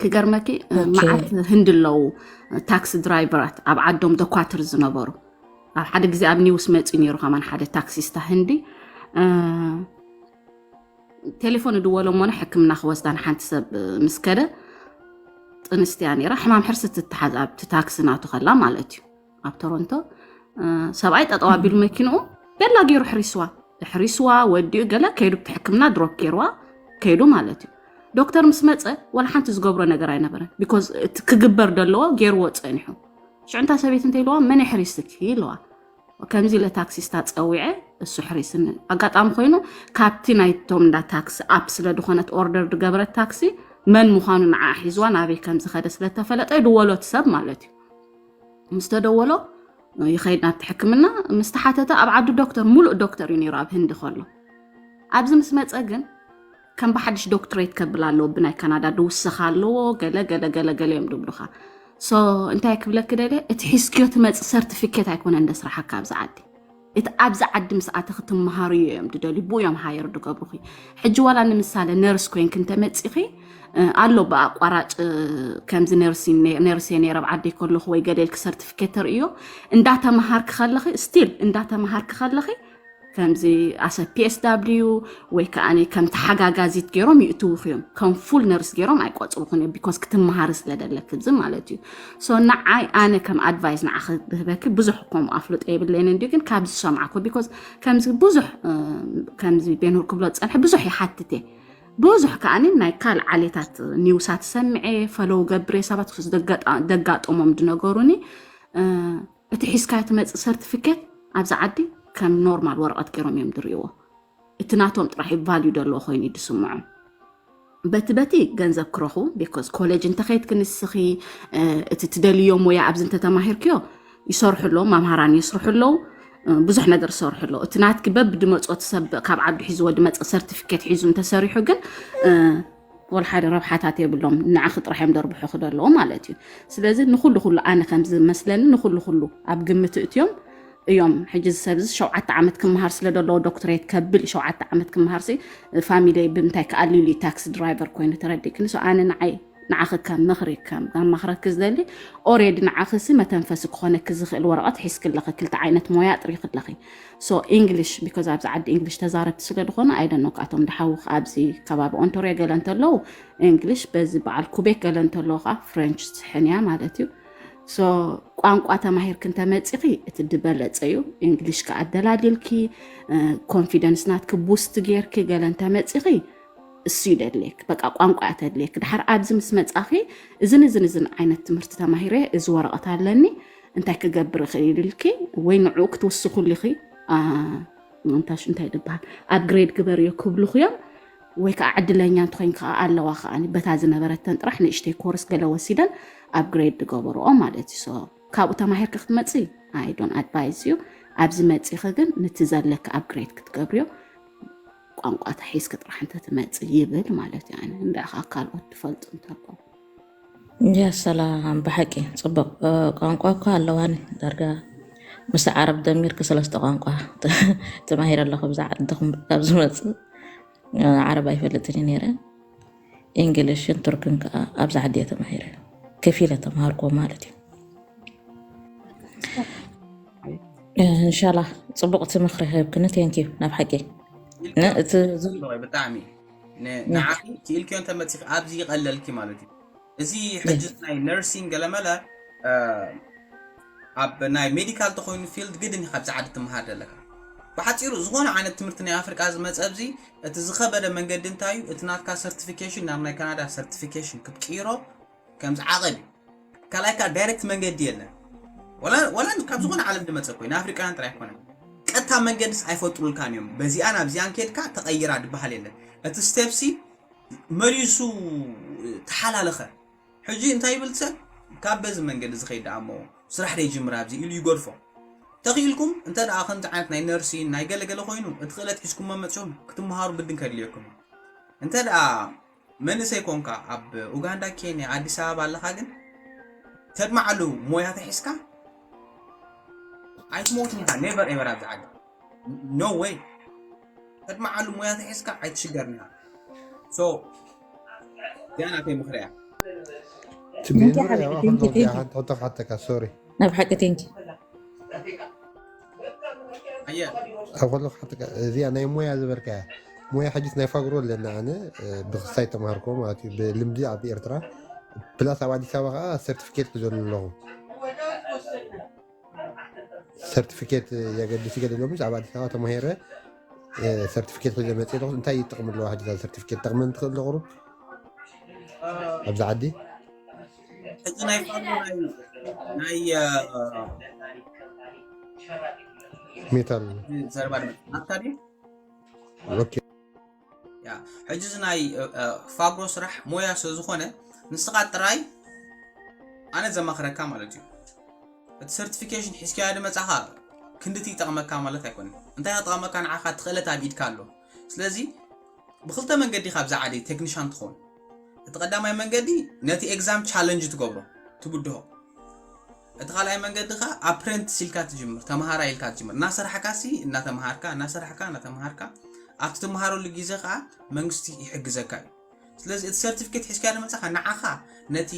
ክገርመኪ፣ መዓት ህንዲ ኣለዉ ታክሲ ድራይቨራት ኣብ ዓዶም ደኳትር ዝነበሩ። ኣብ ሓደ ግዜ ኣብ ኒውስ መፂኡ ነይሩ ከማን ሓደ ታክሲስታ ህንዲ ቴሌፎን እድወሎ እሞነ ሕክምና ክወስዳ ንሓንቲ ሰብ ምስ ከደ፣ ጥንስቲ እያ ነይራ። ሕማም ሕርሲ ትተሓዝ ኣብቲ ታክሲ ናቱ ከላ ማለት እዩ። ኣብ ቶሮንቶ ሰብኣይ ጠጠው ኣቢሉ መኪንኡ ገላ ገይሩ ሕሪስዋ ሕሪስዋ ወዲኡ ገለ ከይዱ ብቲ ሕክምና ድሮፕ ገይርዋ ከይዱ ማለት እዩ። ዶክተር ምስ መፀ ዋላ ሓንቲ ዝገብሮ ነገር ኣይነበረን። ቢኮዝ እቲ ክግበር ደለዎ ገይርዎ ፀኒሑ። ሽዑ እንታ ሰበይቲ እንተ ኢልዋ መን የሕሪስኪ ኢልዋ። ከምዚ ኢለ ታክሲስታ ፀዊዐ እሱ ሕሪስኒ። ኣጋጣሚ ኮይኑ ካብቲ ናይቶም እንዳ ታክሲ ኣፕ ስለ ዝኾነት ኦርደር ዝገበረት ታክሲ መን ምዃኑ ንዓ ሒዝዋ ናበይ ከም ዝኸደ ስለተፈለጠ ይድወሎ እቲ ሰብ ማለት እዩ። ምስ ተደወሎ ይኸይድ ናብቲ ሕክምና ምስ ተሓተተ ኣብ ዓዱ ዶክተር ሙሉእ ዶክተር እዩ ነይሩ ኣብ ህንዲ ከሎ። ኣብዚ ምስ መፀ ግን ከም ብሓድሽ ዶክትሬት ከብል ኣለዎ ብናይ ካናዳ ድውሰኻ ኣለዎ ገለ ገለ ገለ ገለ እዮም ድብሉኻ። ሶ እንታይ ክብለኪ ደለ እቲ ሒዝክዮ ትመፅእ ሰርቲፊኬት ኣይኮነን ደስራሓካ ኣብዚ ዓዲ። እቲ ኣብዚ ዓዲ ምስ ኣተኺ ትመሃርዮ እዮም ድደልዩ ብኡ እዮም ሃየር ድገብሩኺ። ሕጂ ዋላ ንምሳሌ ነርስ ኮይንኪ እንተመፂኺ ኣሎ ብኣቋራጭ ከምዚ ነርስ ነይረ ኣብ ዓደይ ከለኹ ወይ ገለ ኢልኪ ሰርቲፊኬት ተርእዮ እንዳተመሃርኪ ከለኺ ስቲል እንዳተመሃርኪ ከለኺ ከምዚ ኣሰ ፒኤስዳብልዩ ወይ ከዓ ከም ተሓጋጋዚት ገይሮም ይእትውኹ እዮም። ከም ፉል ነርስ ገይሮም ኣይቆፅሩኹን እዮም ቢኮዝ ክትመሃሪ ስለደለኪ እዚ ማለት እዩ። ሶ ንዓይ ኣነ ከም ኣድቫይስ ንዓኺ ብህበኪ ብዙሕ ከምኡ ኣፍልጦ የብለይን እንዲዩ ግን ካብዚ ዝሰማዕኩ ቢኮዝ ከምዚ ብዙሕ ከምዚ ቤንሁር ክብሎ ዝፀንሐ ብዙሕ ይሓትት እየ። ብዙሕ ከዓኒ ናይ ካልእ ዓሌታት ኒውሳት ሰምዐ ፈለው ገብሬ ሰባት ደጋጠሞም ድነገሩኒ። እቲ ሒዝካዮ ትመፅእ ሰርቲፊኬት ኣብዚ ዓዲ ከም ኖርማል ወረቐት ገይሮም እዮም ድርእይዎ። እቲ ናቶም ጥራሕ እዩ ቫልዩ ደለዎ ኮይኑ እዩ ድስምዖም። በቲ በቲ ገንዘብ ክረኹ ቢኮዝ ኮሌጅ እንተኸይድኪ ንስኺ እቲ ትደልዮ ሞያ ኣብዚ እንተተማሂርክዮ ይሰርሑ ኣለዉ፣ መምሃራን የስርሑ ኣለዉ፣ ብዙሕ ነገር ይሰርሑ ኣለዉ። እቲ ናትኪ በብድመፅኦ እቲ ሰብ ካብ ዓዱ ሒዝዎ ድመፀ ሰርቲፊኬት ሒዙ እንተሰሪሑ ግን ወላ ሓደ ረብሓታት የብሎም። ንዓኺ ጥራሕ እዮም ደርብሑ ክደለዎ ማለት እዩ። ስለዚ ንኹሉ ኩሉ ኣነ ከም ዝመስለኒ ንኹሉ ኩሉ ኣብ ግምት እትዮም እዮም። ሕጂ እዚ ሰብ እዚ ሸውዓተ ዓመት ክመሃር ስለ ደለዎ ዶክትሬት ከብል ሸውዓተ ዓመት ክመሃር ሲ ፋሚሊ ብምንታይ ክኣልሉ እዩ ታክሲ ድራይቨር ኮይኑ ተረዲእክኒ። ሶ ኣነ ንዓይ ንዓኺ ከም ምኽሪ ከም ኣማኽረኪ ዝደሊ ኦሬዲ ንዓኺ ሲ መተንፈሲ ክኾነኪ ዝኽእል ወረቐት ሒዝኪ ኣለኺ። ክልተ ዓይነት ሞያ ኣጥሪኺ ኣለኺ። ሶ ኢንግሊሽ ቢኮዝ ኣብዚ ዓዲ ኢንግሊሽ ተዛረብቲ ስለ ዝኾነ ኣይደኖ ክኣቶም ድሓውኽ ኣብዚ ከባቢ ኦንቶርዮ ገለ እንተለዉ እንግሊሽ በዚ በዓል ኩቤክ ገለ እንተለዉ ከዓ ፍሬንች ትስሕን እያ ማለት እዩ። ሶ ቋንቋ ተማሂርኪ እንተመፂኺ እቲ ድበለፀ እዩ። እንግሊሽ ከዓ ኣደላዲልኪ ኮንፊደንስ ናትኪ ቡስት ጌርኪ ገለ እንተመፂኺ እሱ ይደድልየክ በቃ ቋንቋ እያ ተድልየክ። ድሓር ኣብዚ ምስ መፃኺ እዝን እዝን እዝን ዓይነት ትምህርቲ ተማሂረ እዚ ወረቐት ኣለኒ እንታይ ክገብር ይኽእል ኢልኪ ወይ ንዕኡ ክትውስኹሉ ኢኺ። እንታሽ እንታይ ዝበሃል ኣፕግሬድ ግበርዮ ክብሉኽ እዮም። ወይ ከዓ ዕድለኛ እንተኮይን ከዓ ኣለዋ ከዓ በታ ዝነበረተን ጥራሕ ንእሽተይ ኮርስ ገለ ወሲደን ኣፕግሬድ ዝገበርኦ ማለት እዩ። ሶ ካብኡ ተማሂርኪ ክትመፅእ ኣይዶን ኣድቫይዝ እዩ። ኣብዚ መፂኺ ግን ንቲ ዘለኪ ኣፕግሬድ ክትገብርዮ ቋንቋ ተሒዝኪ ጥራሕ እንተትመፂ ይብል ማለት እዩ። ኣነ እንድዕኻ ካልኦት ትፈልጡ እንተለዉ ያ ሰላም ብሓቂ ፅቡቅ ቋንቋ እኳ ኣለዋኒ ዳርጋ ምስ ዓረብ ደሚርኪ ሰለስተ ቋንቋ ተማሂረ ኣለኹ ብዛ ዓድኹም ካብ ዝመፅእ ዓረብ ኣይፈልጥን እዩ ነይረ። እንግሊሽን ቱርክን ከዓ ኣብዛ ዓዲ እየ ተማሂረ ከፊለ ተምሃርኮ ማለት እዩ። እንሻላ ፅቡቅ እቲ ምክሪ ሂብክኒ ቴንኪዩ ናብ ሓቂ እቲ ብጣዕሚ ንዓኺ ክኢልክዮ እንተመፂኺ ኣብዚ ይቀለልኪ ማለት እዩ። እዚ ሕጂ ናይ ነርሲንግ ገለመለ ኣብ ናይ ሜዲካል ተኮይኑ ፊልድ ግድን ካብዚ ዓዲ ትምሃር ዘለካ። ብሓፂሩ ዝኾነ ዓይነት ትምህርቲ ናይ ኣፍሪቃ ዝመፀ ኣብዚ እቲ ዝኸበደ መንገዲ እንታይ እዩ? እቲ ናትካ ሰርቲፊኬሽን ናብ ናይ ካናዳ ሰርቲፊኬሽን ክትቅይሮ ከምዚ ዓቐብ እዩ። ካልኣይ ከዓ ዳይሬክት መንገዲ የለን። ወላ ካብ ዝኾነ ዓለም ዝመፀ እኮ እዩ። ንኣፍሪቃውያን ጥራይ ኣይኮነን። ቀጥታ መንገድስ ኣይፈጥሩልካን እዮም። በዚኣን ኣብዚኣን ከድካ ተቐይራ ድበሃል የለን። እቲ ስቴፕሲ መሊሱ ተሓላለኸ። ሕጂ እንታይ ይብል ሰብ ካብ በዚ መንገዲ ዝኸይድ ደኣ እሞ ስራሕ ደይ ጅምር ኣብዚ ኢሉ ይገድፎ። ተኽኢልኩም እንተ ደኣ ከምዚ ዓይነት ናይ ነርሲን ናይ ገለገለ ኮይኑ እቲ ክእለት ሒዝኩም መመፅኹም ክትመሃሩ ግድን ከድልየኩም እዩ። እንተ ደኣ መንእሰይ ኮንካ ኣብ ኡጋንዳ፣ ኬንያ፣ ኣዲስ ኣበባ ኣለኻ ግን ተድማዓሉ ሞያ ተሒዝካ ኣይትሞትን ኢኻ። ኔቨር ኤቨር ኣብዚ ዓዲ no way። ተድማዓሉ ሞያ ተሒዝካ ኣይትሽገርን ኢኻ። So እዚኣ ናተይ ምኽሪ እያ። ትቤኑ ሓንቲ ሕቶ ክሓተካ ሶሪ። ናብ ሓቂ ቴንኪ። ኣብ ከሎ ክሓተካ እዚኣ ናይ ሞያ ዝበልካያ ሞያ ሕጅስ ናይ ፋግሮ ኣለና። ኣነ ብክሳይ ተማሃርኮ ማለት እዩ፣ ብልምዲ ኣብ ኤርትራ ፕላስ ኣብ ኣዲስ ኣበባ ከዓ ሰርቲፊኬት ሒዘሉ ኣለኹ። ሰርቲፊኬት የገድስ ይገደሎም ኣብ ኣዲስ ኣበባ ተማሂረ ሰርቲፊኬት ሒዘ መፅእ ኣለኹ። እንታይ ይጠቕሚ ኣለዋ ሕጂ ሰርቲፊኬት ጠቕመን ትኽእል ዶ ቁሩብ ኣብዚ ዓዲ? ሕጂ ናይ ፋኖ ናይ ናይ ሜታል ዘረባ ናትካ ድዩ? ኦኬ። ያ ሕጂ እዚ ናይ ፋግሮ ስራሕ ሞያ ስለ ዝኾነ ንስኻ ጥራይ ኣነ ዘማኽረካ ማለት እዩ። እቲ ሰርቲፊኬሽን ሒዝካዮ ድመጻኻ ክንድቲ ይጠቕመካ ማለት ኣይኮነን። እንታይ ክጠቕመካ ንዓኻ ትኽእለት ኣብ ኢድካ ኣሎ። ስለዚ ብክልተ መንገዲ ካብዛ ዓዲ ቴክኒሻን ትኸውን። እቲ ቀዳማይ መንገዲ ነቲ ኤግዛም ቻለንጅ ትገብሮ ትብድሆ። እቲ ካልኣይ መንገዲ ከዓ ኣፕረንትስ ኢልካ ትጅምር፣ ተምሃራይ ኢልካ ትጅምር። እናሰራሕካ ሲ እናተምሃርካ እናሰራሕካ እናተምሃርካ ኣብቲ ትምሃረሉ ግዜ ከዓ መንግስቲ ይሕግዘካ እዩ። ስለዚ እቲ ሰርቲፊኬት ሒዝካ ንመፃኻ ንዓኻ ነቲ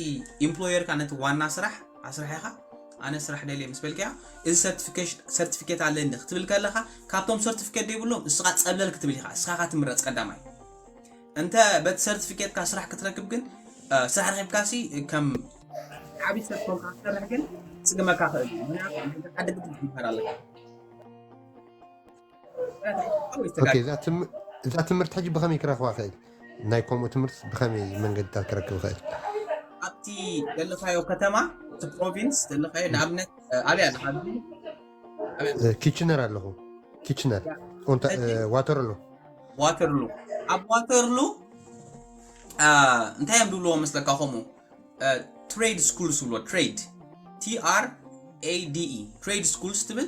ኢምፕሎየርካ ነቲ ዋና ስራሕ ኣስራሒኻ ኣነ ስራሕ ደልየ ምስ በልካዮ እዚ ሰርቲፊኬት ኣለኒ ክትብል ከለኻ ካብቶም ሰርቲፊኬት ዘይብሎም እስኻ ፀብለል ክትብል ኢኻ። እስኻ ትምረፅ ቀዳማይ። እንተ በቲ ሰርቲፊኬትካ ስራሕ ክትረክብ ግን ስራሕ ረኪብካ ሲ ከም ዓብይ ሰብ ኮንካ ክትሰርሕ ግን ክፅግመካ ክእል እዩ። ምክንያቱ ዓዲ ግድን ክትምሃር ኣለካ። እዛ ትምህርቲ ሕጂ ብኸመይ ክረኽባ ክእል? ናይ ከምኡ ትምህርቲ ብኸመይ መንገድታት ክረክብ ክእል? ኣብቲ ዘለካዮ ከተማ እቲ ፕሮቪንስ ዘለካዮ ንኣብነት ኣብያ ኣለካ ኪችነር ኣለኹ። ኪችነር ዋተርሉ ዋተርሉ ኣብ ዋተርሉ እንታይ እዮም ድብልዎ መስለካ? ከምኡ ትሬድ ስኩልስ ብሎ ትሬድ ቲ ኣር ኤ ዲ ኢ ትሬድ ስኩልስ ትብል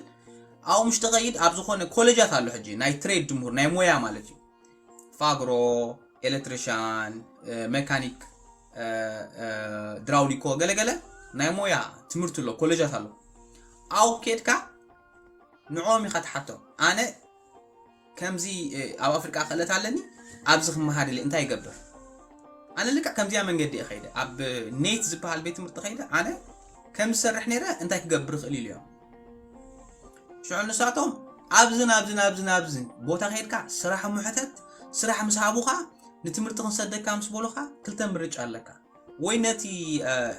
ኣብኡ ምሽ ተቐይድ ኣብ ዝኾነ ኮሌጃት ኣሎ ሕጂ ናይ ትሬድ ድምሁር ናይ ሞያ ማለት እዩ። ፋግሮ፣ ኤሌክትሪሻን፣ መካኒክ፣ ድራውሊኮ ገለገለ ናይ ሞያ ትምህርቲ ኣሎ ኮሌጃት ኣሎ። ኣብኡ ኬድካ ንዕኦም ኢኻ ትሓቶም። ኣነ ከምዚ ኣብ ኣፍሪቃ ክእለት ኣለኒ ኣብዚ ክመሃር ኢለ እንታይ ይገብር? ኣነ ልክዕ ከምዚኣ መንገዲ እየ ከይደ። ኣብ ኔት ዝበሃል ቤት ትምህርቲ ከይደ ኣነ ከም ዝሰርሕ ነይረ እንታይ ክገብር ይኽእል ኢሉ እዮም። ሽዑ ንሳቶም ኣብዚ ናብዚ ናብዚ ናብዚ ቦታ ከይድካ ስራሕ ምሕተት ስራሕ ምስ ሃቡኻ ንትምህርቲ ክንሰደካ ምስ በሉኻ ክልተ ምርጫ ኣለካ። ወይ ነቲ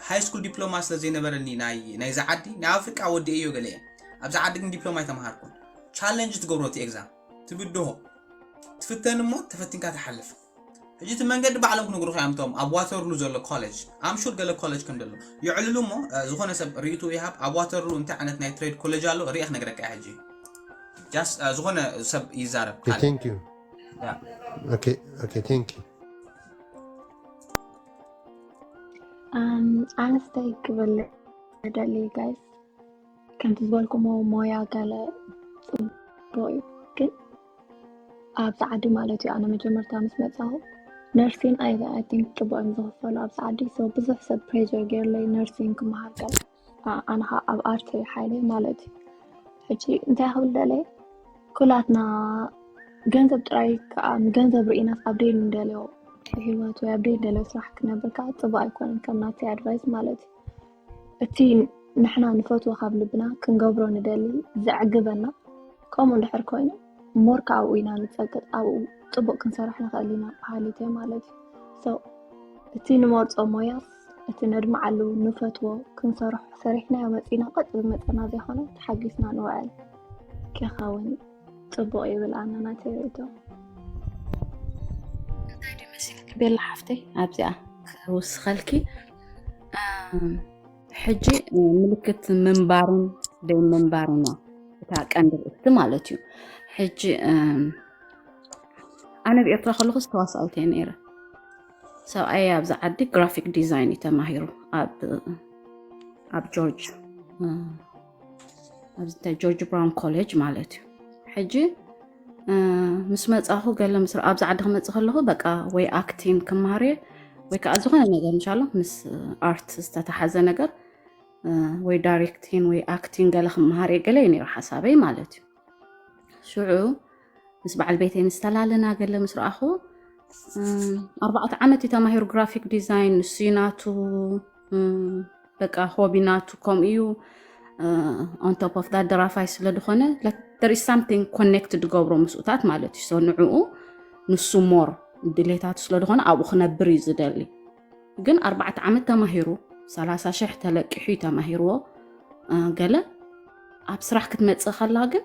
ሃይ ስኩል ዲፕሎማ ስለ ዘይነበረኒ ናይ ናይዚ ዓዲ ናይ ኣፍሪቃ ወዲ እዮ ገለ እየ ኣብዚ ዓዲ ግን ዲፕሎማ ኣይተምሃርኩን። ቻለንጅ ትገብሮ እቲ ኤግዛም ትብድሆ ትፍተን እሞ ተፈቲንካ ትሓልፍ። ሕጂ እቲ መንገዲ ባዕሎም ክነግሩኻ እዮም እቶም ኣብ ዋተርሉ ዘሎ ኮሌጅ ኣምሹር ገለ ኮሌጅ ከም ዘሎ ይዕልሉ እሞ ዝኾነ ሰብ ርእይቱ ይሃብ። ኣብ ዋተርሉ እንታይ ዓይነት ናይ ትሬድ ኮሌጅ ኣሎ ርእየ ክነግረካ እየ። ሕጂ ጃስ ዝኾነ ሰብ ይዛረብ ካልእ። Thank you. ያ። Okay, okay, thank you. ኣንስተይ ክብል ደሊ ጋይስ ከምቲ ዝበልኩሞ ሞያ ገለ ፅቡቅ እዩ ግን ኣብዚ ዓዲ ማለት እዩ ኣነ መጀመርታ ምስ መፃኹ ነርሲን ኣይበ ኣይ ቲንክ ፅቡቅ እዮም ዝኽፈሉ ኣብዚ ዓዲ so ብዙሕ ሰብ ፕሬር ገይርለይ ነርሲን ክመሃር ገለ ኣነ ከዓ ኣብ ኣርት ሓይለይ ማለት እዩ ሕጂ እንታይ ክብል ደለየ ኩላትና ገንዘብ ጥራይ ከዓ ንገንዘብ ርኢናስ ኣብ ደይን ንደልዮ ብህይወት ወይ ኣብ ደይን ንደልዮ ስራሕ ክነብር ከዓ ፅቡቅ ኣይኮነን ከም ናተይ ኣድቫይስ ማለት እዩ እቲ ንሕና ንፈትዎ ካብ ልብና ክንገብሮ ንደሊ ዘዕግበና ከምኡ እንድሕር ኮይኑ more ከዓ ኣብኡ ኢና ንፀቅጥ ኣብኡ ፅቡቅ ክንሰርሕ ንኽእል ኢና በሃሊት እየ ማለት እዩ so እቲ ንመርፆ ሞያስ እቲ ነድምዓሉ ንፈትዎ ክንሰርሖ ሰሪሕናዮ መፂና ቀጥ ብመፀና ዘይኮነ ተሓጊስና ንውዕል ክኸውን ፅቡቅ ይብል ኣነ ናተይ ርእይቶ። እንታይ ድዩ መሲልኪ ቤላ ሓፍተይ ኣብዚኣ ክውስኸልኪ ሕጂ ምልክት ምንባርን ደይ ምንባርን እያ እታ ቀንዲ ርእስቲ ማለት እዩ። ሕጂ ኣነ ኣብ ኤርትራ ከለኹ ዝተዋሳኣይት እየ ነይረ። ሰብኣይ ኣብዚ ዓዲ ግራፊክ ዲዛይን እዩ ተማሂሩ ኣብ ጆርጅ ኣብዚ እንታይ ጆርጅ ብራውን ኮሌጅ ማለት እዩ። ሕጂ ምስ መፃኹ ገለ ምስ ኣብዚ ዓዲ ክመፅእ ከለኹ በቃ ወይ ኣክቲን ክመሃር እየ ወይ ከዓ ዝኾነ ነገር እንሻሎ ምስ ኣርት ዝተተሓዘ ነገር ወይ ዳይሬክቲን ወይ ኣክቲን ገለ ክመሃር እየ ገለ እዩ ነይሩ ሓሳበይ ማለት እዩ። ሽዑ ምስ በዓል ቤተይ ምስ ተላለና ገለ ምስ ረኣኹ ኣርባዕተ ዓመት እዩ ተማሂሩ ግራፊክ ዲዛይን ንሱ እዩ ናቱ በቃ ሆቢ ናቱ ከምኡ እዩ። On top of that ደራፋይ ስለ ዝኾነ there is something connected ዝገብሮ ምስኡታት ማለት እዩ። So ንዕኡ ንሱ more ድሌታቱ ስለ ዝኾነ ኣብኡ ክነብር እዩ ዝደሊ። ግን ኣርባዕተ ዓመት ተማሂሩ ሰላሳ ሽሕ ተለቂሑ እዩ ተማሂርዎ። ገለ ኣብ ስራሕ ክትመጽእ ከላ ግን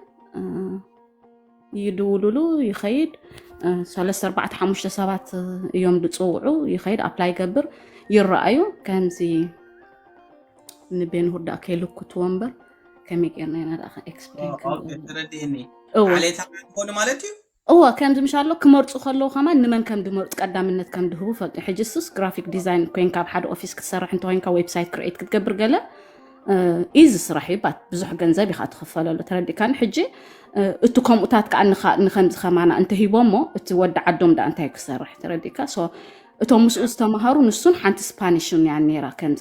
ይድውሉሉ ይኸይድ። ሰለስተ ኣርባዕተ ሓሙሽተ ሰባት እዮም ዝፅውዑ። ይኸይድ ኣፕላይ ይገብር ይረኣዩ። ከምዚ ንቤንሁር ዳ ከይልኩትዎ እምበር ከመይ ጌርና ኢና ዳ ኤክስፕሌን ተረድእኒ እወ ዓሌታ ክኾኑ ማለት እዩ። እወ ከምዚ ምሽ ኣሎ ክመርፁ ከለዉ ከማን ንመን ከም ድመርፁ ቀዳምነት ከም ድህቡ ፈልጡ። ሕጂ ሱስ ግራፊክ ዲዛይን ኮይንካ ኣብ ሓደ ኦፊስ ክትሰርሕ እንተኮይንካ ዌብሳይት ክሬት ክትገብር ገለ ኢዚ ስራሕ እዩ ባት ብዙሕ ገንዘብ ኢኻ ትኽፈለሉ ተረዲካኒ። ሕጂ እቲ ከምኡታት ከዓ ንኸምዚ ከማና እንተሂቦሞ እቲ ወዲ ዓዶም ዳ እንታይ ክሰርሕ ተረዲካ። እቶም ምስኡ ዝተምሃሩ ንሱን ሓንቲ ስፓኒሽን እያ ነራ ከም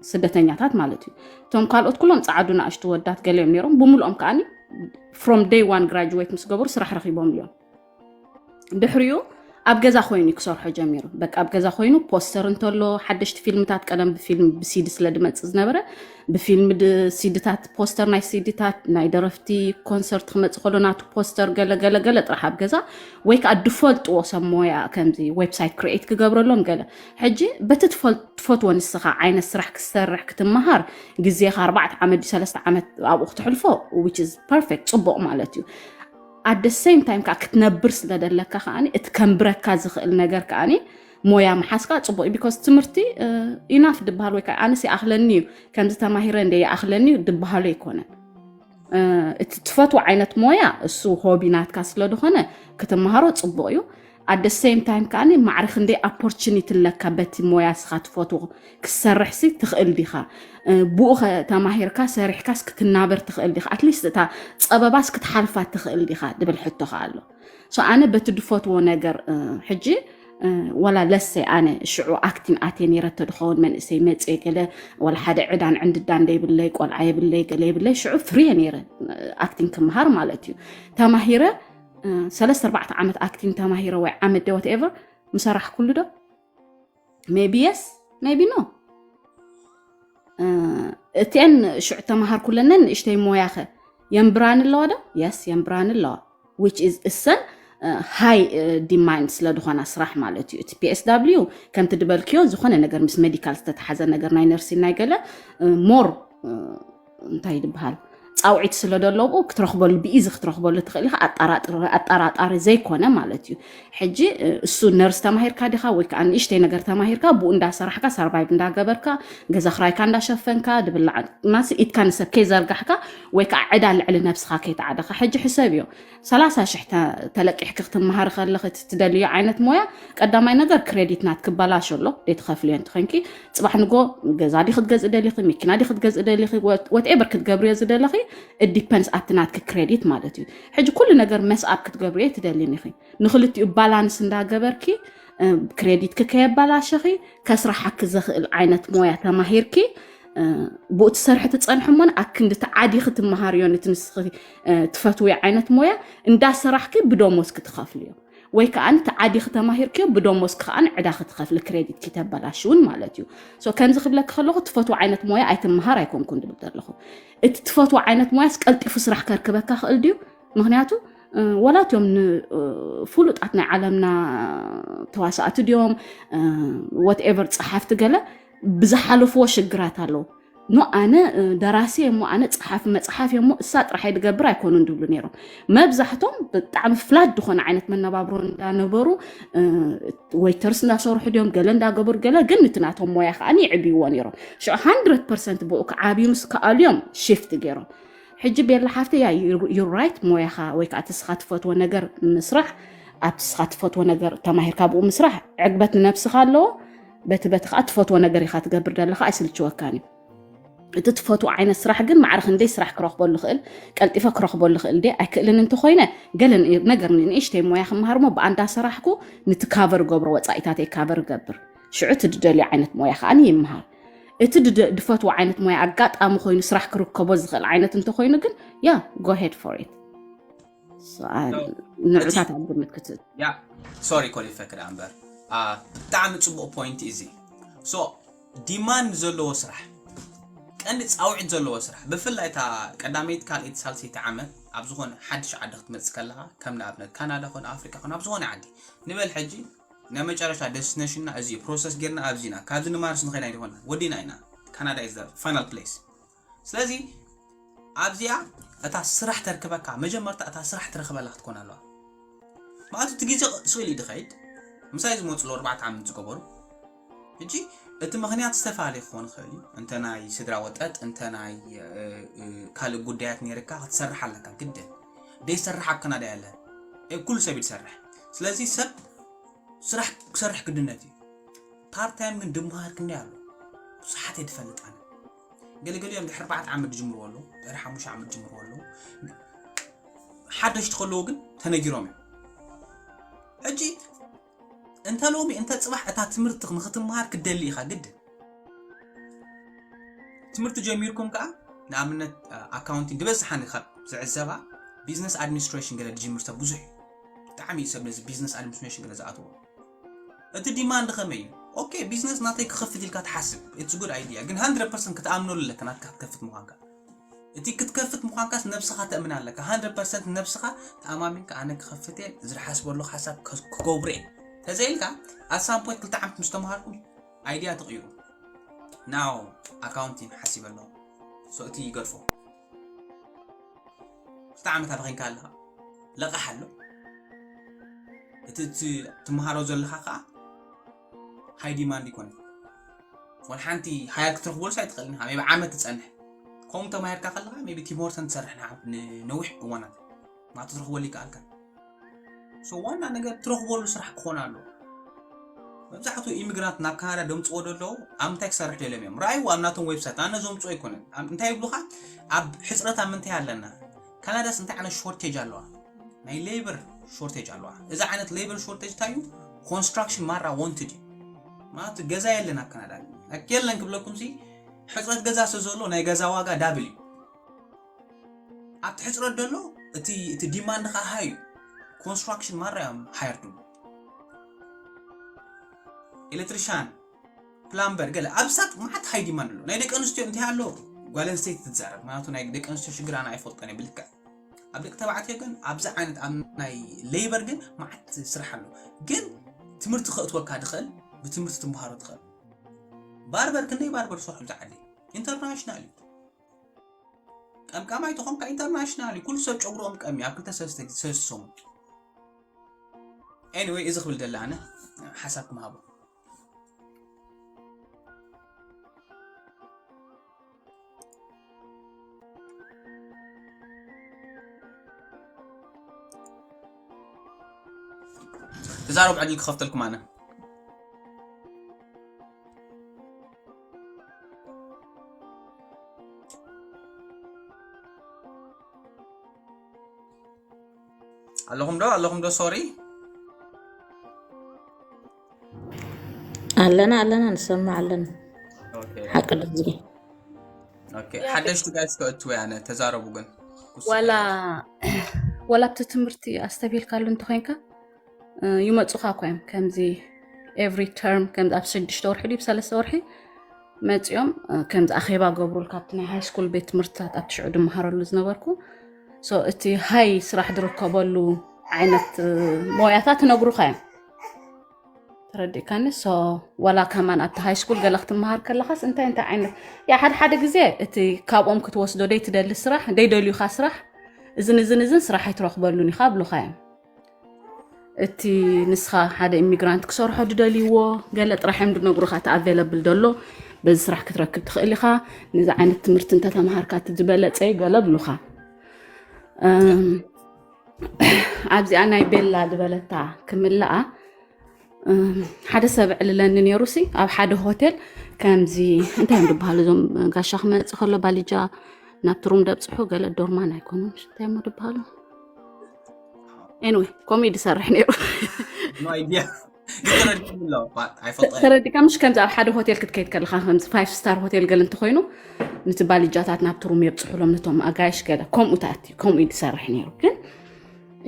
ስደተኛታት ማለት እዩ። እቶም ካልኦት ኩሎም ፀዓዱ ንኣሽቱ ወዳት ገሊኦም ነይሮም ብምልኦም ከዓኒ from day one graduate ምስ ገበሩ ስራሕ ረኪቦም እዮም። ድሕሪኡ ኣብ ገዛ ኮይኑ ክሰርሖ ጀሚሩ። በቃ ኣብ ገዛ ኮይኑ ፖስተር እንተሎ ሓደሽቲ ፊልምታት ቀደም ብፊልም ብሲዲ ስለ ድመፅእ ዝነበረ ብፊልም ሲድታት ፖስተር ናይ ሲድታት ናይ ደረፍቲ ኮንሰርት ክመፅእ ከሎ ናቱ ፖስተር ገለ ገለ ገለ ጥራሕ ኣብ ገዛ ወይ ከዓ ድፈልጥዎ ሰብ ሞያ ከምዚ ዌብሳይት ክሬኤት ክገብረሎም ገለ ሕጂ በቲ ትፈል- ትፈትዎ ንስኻ ዓይነት ስራሕ ክሰርሕ ክትመሃር ግዜኻ ኣርባዕተ ዓመት ድዩ ሰለስተ ዓመት ኣብኡ ክትሕልፎ which is perfect ፅቡቕ ማለት እዩ። At the same time ከዓ ክትነብር ስለ ደለካ ከዓኒ እቲ ከንብረካ ዝኽእል ነገር ከዓኒ ሞያ ምሓዝካ ፅቡቕ እዩ። Because ትምህርቲ ኢናፍ ድበሃል ወይ ከዓ ኣነስ ይኣኽለኒ እዩ ከምዚ ተማሂረ እንደ ይኣኽለኒ እዩ ድበሃሉ ኣይኮነን። እቲ ትፈትዎ ዓይነት ሞያ እሱ ሆቢ ናትካ ስለ ዝኾነ ክትመሃሮ ፅቡቕ እዩ። At the same time ከዓኒ ማዕረ ክንደይ ኦፖርቹኒቲ ኣለካ በቲ ሞያ ስኻ ትፈትዎ ክሰርሕ ሲ ትኽእል ዲኻ? ብኡ ተማሂርካ ሰሪሕካስ ክትናበር ትኽእል ዲኻ? ኣትሊስት እታ ፀበባስ ክትሓልፋ ትኽእል ዲኻ ድብል ሕቶ ከ ኣሎ። So ኣነ በቲ ድፈትዎ ነገር ሕጂ ወላ ለሰ ኣነ ሽዑ ኣክቲን ኣትየ ነይረ ተድኸውን መንእሰይ መፅየ ገለ ወላ ሓደ ዕዳን ዕንድዳን ደይብለይ ቆልዓ የብለይ ገለ የብለይ ሽዑ ፍርየ ነይረ ኣክቲን ክምሃር ማለት እዩ። ተማሂረ ሰለስተ ኣርባዕተ ዓመት ኣክቲን ተማሂረ ወይ ዓመት ደ whatever ምሰራሕ ኩሉ ዶ maybe yes maybe no። እቲአን ሽዑ ተምሃር ኩለነን ንእሽተይ ሞያኸ የንብራን ኣለዋ ዶ? Yes የንብራን ኣለዋ። Which is እሰን ሃይ ዲማንድ ስለ ዝኾና ስራሕ ማለት እዩ። እቲ P S W ከምቲ ድበልክዮ ዝኾነ ነገር ምስ ሜዲካል ዝተተሓዘ ነገር ናይ ነርሲን ናይ ገለ ሞር እንታይ ድበሃል ፃውዒት ስለ ደለዎ ክትረኽበሉ ብኢዚ ክትረኽበሉ ትኽእል ኢኻ። ኣጠራጣሪ ዘይኮነ ማለት እዩ። ሕጂ እሱ ነርስ ተማሂርካ ዲኻ ወይ ከዓ ንእሽተይ ነገር ተማሂርካ ብኡ እንዳሰራሕካ ሰርቫይቭ እንዳገበርካ ገዛ ክራይካ እንዳሸፈንካ ድብላዕ ማሲ ኢድካ ንሰብ ከይዘርጋሕካ ወይ ከዓ ዕዳ ልዕሊ ነብስኻ ከይተዓደኻ ሕጂ ሕሰብ እዮ ሰላሳ ሽሕ ተለቂሕኪ ክትመሃሪ ከለኺ ትደልዮ ዓይነት ሞያ ቀዳማይ ነገር ክሬዲት ናት ክበላሾ ኣሎ ደይትኸፍልዮ እንትኾንኪ ፅባሕ ንጎ ገዛ ዲ ክትገዝእ ደሊኺ መኪና ዲ ክትገዝእ ደሊኺ whatever ክትገብርዮ ዝደለኺ ዲፐንስ ኣብቲ ናትኪ ክሬዲት ማለት እዩ። ሕጂ ኩሉ ነገር መስኣብ ክትገብርዮ ትደሊን ኢኺ ንክልቲኡ ባላንስ እንዳገበርኪ ክሬዲትኪ ከየባላሸኺ ከስራሓኪ ዘኽእል ዓይነት ሞያ ተማሂርኪ ብኡ ትሰርሒ ትፀንሒ እሞን ኣክንዲ ተዓዲኺ ትመሃርዮ ነቲ ንስኺ ትፈትውዮ ዓይነት ሞያ እንዳሰራሕኪ ብደሞዝ ክትኸፍልዮ ወይ ከዓ ተዓዲኺ ተማሂርክዮ ብደሞዝ ከዓ ዕዳ ክትኸፍሊ ክሬዲት ክተበላሽውን ማለት እዩ። So ከምዚ ክብለኪ ከለኹ ትፈትዎ ዓይነት ሞያ ኣይትመሃር ኣይኮንኩን ድብል ዘለኹ። እቲ ትፈትዎ ዓይነት ሞያስ ቀልጢፉ ስራሕ ከርክበካ ክእል ድዩ? ምክንያቱ ወላትዮም ፍሉጣት ናይ ዓለምና ተዋሳእቲ ድዮም whatever ፀሓፍቲ ገለ ብዝሓለፍዎ ሽግራት ኣለዉ። ኖ ኣነ ደራሲ እሞ ኣነ ፀሓፊ መፅሓፍ እሞ እሳ ጥራሕ ድገብር ኣይኮኑን ድብሉ ነይሮም። መብዛሕቶም ብጣዕሚ ፍላት ዝኾነ ዓይነት መነባብሮ እንዳነበሩ ዌይተርስ እንዳሰርሑ ድዮም ገለ እንዳገበሩ ገለ ግን እቲ ናቶም ሞያ ከዓ ይዕብይዎ ነይሮም። ሽዑ ሃንድረድ ፐርሰንት ብኡ ክዓብዩ ምስ ከኣሉ እዮም ሽፍት ገይሮም። ሕጂ ቤላ ሓፍተይ ያ ዩ ራይት ሞያኻ ወይ ከዓ እቲ ስኻ ትፈትዎ ነገር ምስራሕ ኣብቲ ስኻ ትፈትዎ ነገር ተማሂርካ ብኡ ምስራሕ ዕግበት ንነብስኻ ኣለዎ። በቲ በቲ ከዓ ትፈትዎ ነገር ኢኻ ትገብር ዘለኻ ኣይስልችወካን እዩ። እቲ ትፈትዎ ዓይነት ስራሕ ግን ማዕረ ክንደይ ስራሕ ክረኽበሉ ክእል ቀልጢፈ ክረኽበሉ ክእል ደ ኣይክእልን እንተኮይነ ገለ ነገር ንእሽተይ ሞያ ክምሃር ሞ ብኣንዳ ሰራሕኩ ንቲ ካቨር ገብሮ ወፃኢታተይ ካቨር ገብር ሽዑ እቲ ድደልዮ ዓይነት ሞያ ከዓ ይምሃር። እቲ ድፈትዎ ዓይነት ሞያ ኣጋጣሚ ኮይኑ ስራሕ ክርከቦ ዝኽእል ዓይነት እንተኮይኑ ግን ያ go ahead for it። ንዑታት ኣብ ግምት ክትእት ያ ሶሪ ኮሊፈ ክዳ እምበር ብጣዕሚ ፅቡቅ ፖይንት እዚ so ዲማንድ ዘለዎ ስራሕ፣ ቀንዲ ፃውዒት ዘለዎ ስራሕ፣ ብፍላይ እታ ቀዳመይቲ፣ ካልኣይቲ፣ ሳልሰይቲ ዓመት ኣብ ዝኾነ ሓድሽ ዓዲ ክትመፅእ ከለኻ፣ ከም ንኣብነት ካናዳ ኮነ ኣፍሪቃ ኮነ ኣብ ዝኾነ ዓዲ ንበል፣ ሕጂ ናይ መጨረሻ ዴስቲኔሽንና እዚ ፕሮሰስ ጌርና ኣብዚ ኢና፣ ካብዚ ንማርስ ንኸይድ ኣይንኾንና፣ ወዲና ኢና። ካናዳ is the final place። ስለዚ ኣብዚኣ እታ ስራሕ ተርክበካ፣ መጀመርታ እታ ስራሕ ትረኽበላ ክትኮን ኣለዋ። ማለት እቲ ግዜ ስኢሉ እዩ ድኸይድ። ምሳይ ዝመፁ ኣለዉ ኣርባዕተ ዓመት ዝገበሩ። ሕጂ እቲ ምኽንያት ዝተፈላለየ ክኾን ይኽእል እዩ። እንተ ናይ ስድራ ወጠጥ፣ እንተ ናይ ካልእ ጉዳያት ነይርካ ክትሰርሕ ኣለካ ግድን። ደይሰርሕ ኣብ ካናዳ የለን። ኩሉ ሰብ እዩ ዝሰርሕ። ስለዚ ሰብ ስራሕ ክሰርሕ ግድነት እዩ። ፓርት ታይም ግን ድምሃር ክንደይ ኣሎ? ብዙሓት እየ ዝፈልጥ ኣነ። ገለገሊኦም ድሕሪ ኣርባዕተ ዓመት ዝጅምርዎ ኣለዉ፣ ድሕሪ ሓሙሽተ ዓመት ዝጅምርዎ ኣለዉ። ሓደሽቲ ከለዉ ግን ተነጊሮም እዮም። ሕጂ እንተ ሎሚ እንተ ፅባሕ እታ ትምህርቲ ንክትምሃር ክትደሊ ኢኻ ግድን። ትምህርቲ ጀሚርኩም ከዓ ንኣብነት ኣካውንቲንግ ዝበዝሓ ካብ ዝዕዘባ ቢዝነስ ኣድሚኒስትሬሽን ገለ ዝጅምር ሰብ ብዙሕ እዩ። ብጣዕሚ እዩ ሰብ ነዚ ቢዝነስ ኣድሚኒስትሬሽን ገለ ዝኣትዎ። እቲ ዲማንድ ከመይ እዩ? ኦኬ፣ ቢዝነስ ናተይ ክኸፍት ኢልካ ትሓስብ፣ it's good idea፣ ግን hundred percent ክትኣምነሉ ኣለካ ናትካ ክትከፍት ምዃንካ። እቲ ክትከፍት ምዃንካስ ነብስኻ ተእምን ኣለካ። hundred percent ነብስኻ ተኣማሚንካ፣ ኣነ ክኸፍት እየ፣ ዝሓስበሉ ሓሳብ ክገብሮ እየ ተዘይልካ፣ ኣሳምፖይት ክልተ ዓመት ምስ ተምሃርኩም ኣይድያ ትቕይሩ። ናው ኣካውንቲን ሓሲበ ኣለኹ። So እቲ ይገድፎ። ክልተ ዓመት ኣባኺንካ ኣለኻ። ለቓሕ ኣሎ። እቲ ትምሃሮ ዘለኻ ከዓ ሃይ ዲማንድ ይኮነ። ወላ ሓንቲ ሃያ ክትረኽበሉ ኣይትኽእልን ኢኻ። ሜቢ ዓመት ትጸንሕ። ከምኡ ተማሂርካ ከለኻ ሜቢ ቲም ሆርተን ትሰርሕ ንነዊሕ እዋናት። ማ ትረኽበሉ ይከኣልካ። So ዋና ነገር ትረኽበሉ ስራሕ ክኾን ኣለዎ። መብዛሕትኡ ኢሚግራንት ናብ ካናዳ ደምፅዎ ደለዉ ኣብ ምንታይ ክሰርሕ ደልዮም እዮም። ረኣይዎ ኣብ ናቶም ዌብሳይት፣ ኣነ ዘምፅኦ ኣይኮነን። እንታይ ይብሉኻ? ኣብ ሕፅረት ኣብ ምንታይ ኣለና? ካናዳስ እንታይ ዓይነት ሾርቴጅ ኣለዋ? ናይ ሌበር ሾርቴጅ ኣለዋ። እዚ ዓይነት ሌበር ሾርቴጅ እንታይ እዩ? ኮንስትራክሽን ማራ ወንትድ እዩ። ማለት ገዛ የለን ኣብ ካናዳ። የለን ክብለኩም ሲ ሕፅረት ገዛ ስለ ዘሎ ናይ ገዛ ዋጋ ዳብል እዩ። ኣብቲ ሕፅረት ደሎ እቲ እቲ ዲማንድ ከዓ ሃይ እዩ። ኮንስትራክሽን ማራ እዮም ሃየር ድሉ። ኤሌክትሪሻን፣ ፕላምበር፣ ገለ ኣብሳት መዓት ሃይ ዲማንድ ኣሎ። ናይ ደቂ ኣንስትዮ እንታይ ኣሎ? ጓል ኣንስተይቲ ትዛረብ። ምክንያቱ ናይ ደቂ ኣንስትዮ ሽግር ኣነ ኣይፈልጦን እየ ብልክዕ። ኣብ ደቂ ተባዕትዮ ግን ኣብዚ ዓይነት ኣብ ናይ ሌበር ግን መዓት ስራሕ ኣሎ። ግን ትምህርቲ ከእትወካ ድኽእል፣ ብትምህርቲ ትምሃሮ ትኽእል። ባርበር ክንደይ ባርበር ዝሰርሑ ኣብዚ ዓዲ ኢንተርናሽናል እዩ። ቀምቃማይ ተኾንካ ኢንተርናሽናል እዩ። ኩሉ ሰብ ጨጉሮም ቀሚ ኣብ ክልተ ሰለስተ ሰሙን። ኤኒወይ እዚ ክብል ደለ ኣነ ሓሳብ ክምሃቦ። እዛ ሮብ ዕድል ክኸፍተልኩም ኣነ። ኣለኹም ዶ ኣለኹም ዶ ሶሪ። ኣለና ኣለና፣ ንሰማዕ ኣለና። ሓቂ ድዚ ሓደሽቲ ጋይስ ከእትወ ያነ ተዛረቡ ግን ዋላ ወላ ኣብቲ ትምህርቲ ኣስተብሂልካሉ እንተኮይንካ ይመፁኻ እኳ እዮም። ከምዚ ኤቭሪ ተርም ከምዚ ኣብ ሽዱሽተ ወርሒ ድዩ ብሰለስተ ወርሒ መፂኦም ከምዚ ኣኼባ ገብሩልካ ኣብቲ ናይ ሃይ ስኩል ቤት ትምህርትታት ኣብቲ ሽዑ ድመሃረሉ ዝነበርኩ እቲ ሃይ ስራሕ ዝርከበሉ ዓይነት ሞያታት ነግሩካ እዮም። ተረዲእካኒ? ሶ ዋላ ከማን ኣብቲ ሃይ ስኩል ገለ ክትመሃር ከለኻስ እንታይ እንታይ ዓይነት ያ ሓደ ሓደ ግዜ እቲ ካብኦም ክትወስዶ ደይ ትደሊ ስራሕ ደይ ደልዩካ ስራሕ እዝን እዝን እዝን ስራሕ ኣይትረኽበሉን ኢኻ ብሉካ እዮም። እቲ ንስኻ ሓደ ኢሚግራንት ክሰርሖ ድደልይዎ ገለ ጥራሕ እዮም ድነግሩኻ እቲ ኣቬለብል ደሎ በዚ ስራሕ ክትረክብ ትኽእል ኢኻ። ነዚ ዓይነት ትምህርቲ እንተተምሃርካ እቲ ዝበለፀ ገለ ብሉኻ። ኣብዚኣ ናይ ቤላ ዝበለታ ክምልኣ ሓደ ሰብ ዕልለኒ ነይሩ ሲ ኣብ ሓደ ሆቴል ከምዚ እንታይ እዮም ዝበሃሉ እዞም ጋሻ ክመፅእ ከሎ ባልጃ ናብቲ ሩም ደብፅሑ ገለ ዶርማን ኣይኮኑን እንታይ እሞ ዝበሃሉ ኤንወይ ከምኡ እዩ ዝሰርሕ ነይሩ ተረዲካ ምሽ ከምዚ ኣብ ሓደ ሆቴል ክትከይድ ከለካ ከምዚ ፋይፍ ስታር ሆቴል ገለ እንተኮይኑ ንቲ ባልጃታት ናብቲ ሩም የብፅሑሎም ነቶም ኣጋይሽ ገለ ከምኡ ተኣትዩ ከምኡ እዩ ዝሰርሕ ነይሩ ግን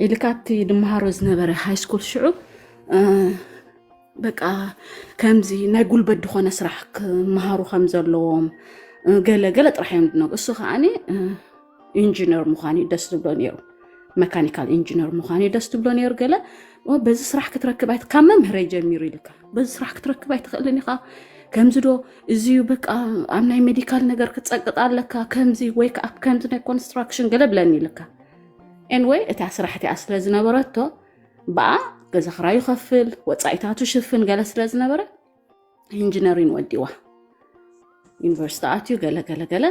ኢልካ እቲ ድመሃሮ ዝነበረ ሃይስኩል ሽዑ በቃ ከምዚ ናይ ጉልበት ዝኾነ ስራሕ ክመሃሩ ከም ዘለዎም ገለ ገለ ጥራሕ እዮም ዝነግሩ። እሱ ከዓኒ ኢንጂነር ምዃን እዩ ደስ ዝብሎ ነይሩ፣ መካኒካል ኢንጂነር ምዃን እዩ ደስ ዝብሎ ነይሩ። ገለ በዚ ስራሕ ክትረክብ ኣይት ካብ መምህረይ ጀሚሩ ኢልካ በዚ ስራሕ ክትረክብ ኣይትኽእልን ኢኻ። ከምዚ ዶ እዚ እዩ በቃ ኣብ ናይ ሜዲካል ነገር ክትፀቅጥ ኣለካ ከምዚ ወይ ከዓ ከምዚ ናይ ኮንስትራክሽን ገለ ብለኒ ኢልካ። ኤንወይ እታ ስራሕ እቲኣ ስለ ዝነበረቶ ብኣ ገዛ ክራዩ ከፍል ወፃኢታቱ ሽፍን ገለ ስለ ዝነበረ ኢንጂነሪን ወዲዋ ዩኒቨርሲቲ ኣትዩ ገለ ገለ ገለ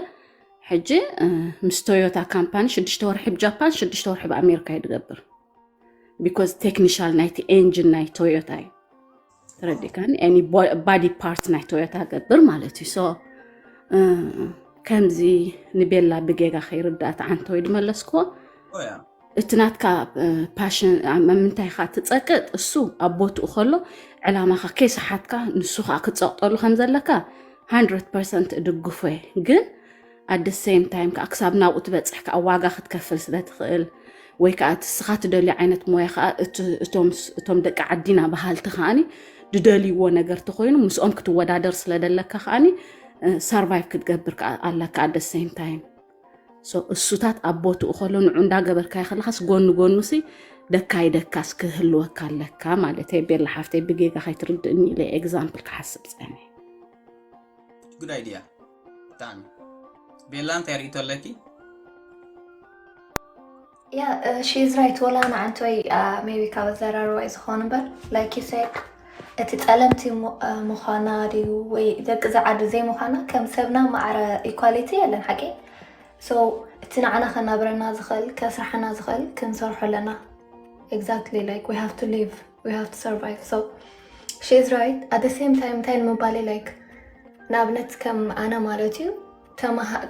ሕጂ ምስ ቶዮታ ካምፓኒ ሽዱሽተ ወርሒ ብጃፓን ሽዱሽተ ወርሒ ብኣሜሪካ እዩ ዝገብር። ቢኮዝ ቴክኒሻል ናይቲ ኤንጂን ናይ ቶዮታ እዩ። ተረዲካኒ? ባዲ ፓርት ናይ ቶዮታ ገብር ማለት እዩ። ሶ ከምዚ ንቤላ ብጌጋ ከይርዳእ ተዓንተወይ ድመለስክዎ። እቲ ናትካ ፓሽን ምንታይ ኢኻ ትጸቅጥ እሱ ኣብ ቦትኡ ከሎ ዕላማኻ ከይሰሓትካ ንሱ ከዓ ክትጸቅጠሉ ከም ዘለካ ሃንድረድ ፐርሰንት እድግፎ እየ። ግን ኣደ ሴም ታይም ከዓ ክሳብ ናብኡ ትበፅሕ ከዓ ዋጋ ክትከፍል ስለ ትኽእል ወይ ከዓ እቲ ስኻ ትደልዮ ዓይነት ሞያ ከዓ እቶም ደቂ ዓዲና በሃልቲ ከዓኒ ድደልይዎ ነገር ተኮይኑ ምስኦም ክትወዳደር ስለ ደለካ ከዓኒ ሰርቫይቭ ክትገብር ኣለካ ኣደ ሴም ታይም። እሱታት ኣብ ቦትኡ ከሎ ንዑ እንዳገበርካዮ ከለካስ ጎኒ ጎኑ ሲ ደካይ ደካስ ክህልወካ ኣለካ ማለት እየ። ቤላ ሓፍተይ ብጌጋ ከይትርድእኒ ኢለ ኤግዛምፕል ክሓስብ ፀኒ። ጉድ ኣይድያ ብጣዕሚ። ቤላ እንታይ ርእቶ ኣለኪ? ያ ሺዝ ራይት ወላ ንዓንተወይ ሜቢ ካብ ኣዘራርባይ ዝኾን እምበር ላይክ ዩ ሴድ እቲ ጸለምቲ ምዃና ድዩ ወይ ደቂ ዝዓዲ ዘይምዃና ከም ሰብና ማዕረ ኢኳሊቲ የለን ሓቂ። So እቲ ንዓና ከናብረና ዝኽእል ከስርሓና ዝኽእል ክንሰርሖ ኣለና። Exactly like we have to live, we have to survive. So she is right. At the same time እንታይ ንምባል like ንኣብነት ከም ኣነ ማለት እዩ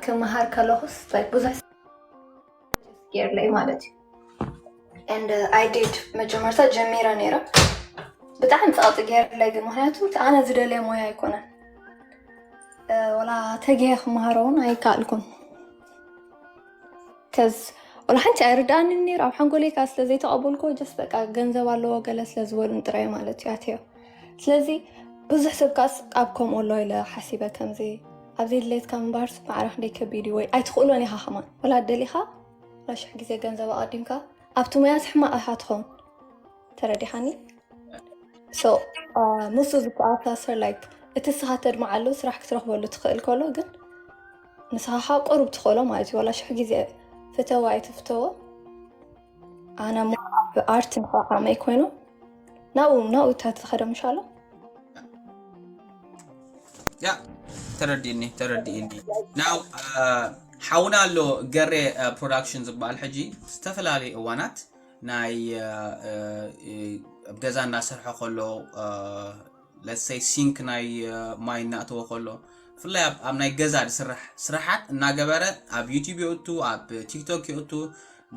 ክመሃር ከለኹስ ብዙሕ ገይርለይ ማለት እዩ። And I did መጀመርታ ጀሚረ ነይረ ብጣዕሚ ፃውፂ ገይርለይ ግን ምክንያቱ ኣነ ዝደለየ ሞያ ኣይኮነን። ወላ ተገየ ክመሃሮ እውን ኣይከኣልኩን። ከዝ ወላ ሓንቲ ኣይርድኣንን ነይሩ ኣብ ሓንጎለይ ከዓ ስለ ዘይተቐበልኩ ጀስ በቃ ገንዘብ ኣለዎ ገለ ስለ ዝበሉን ጥራይ ማለት እዩ ኣትዮ። ስለዚ ብዙሕ ሰብ ከዓስ ኣብ ከምኡ ኣሎ ኢለ ሓሲበ ከምዚ ኣብ ዘይድሌትካ ምንባርስ ማዕረ ክንደይ ከቢድ እዩ ወይ ኣይትኽእሎን ኢኻ ከማን ወላ ደሊኻ ወላ ሽሕ ግዜ ገንዘብ ኣቐዲምካ ኣብቲ ሙያስ ሕማቕ ኢኻ ትኸውን። ተረዲኻኒ? So ምስኡ ዝተኣሳሰር like እቲ ስኻ ተድምዓሉ ስራሕ ክትረኽበሉ ትኽእል ከሎ ግን ንስኻ ከዓ ቁሩብ ትኽእሎ ማለት እዩ። ዋላ ሽሕ ግዜ ፍተዎ ኣይትፍተዎ ኣነ ሞ ኣብ ኣርት ንኸዓመይ ኮይኑ ናብኡ ናብኡ እታ ትኸደ ምሻሎ ያ ተረዲእኒ ተረዲእኒ ናው ሓውና ኣሎ ገሬ ፕሮዳክሽን ዝበሃል ሕጂ ዝተፈላለዩ እዋናት ናይ ኣብ ገዛ እናሰርሐ ከሎ ለሰይ ሲንክ ናይ ማይ እናእተወ ከሎ ብፍላይ ኣብ ናይ ገዛ ዝስራሕ ስራሓት እናገበረ ኣብ ዩቲብ የእቱ ኣብ ቲክቶክ የእቱ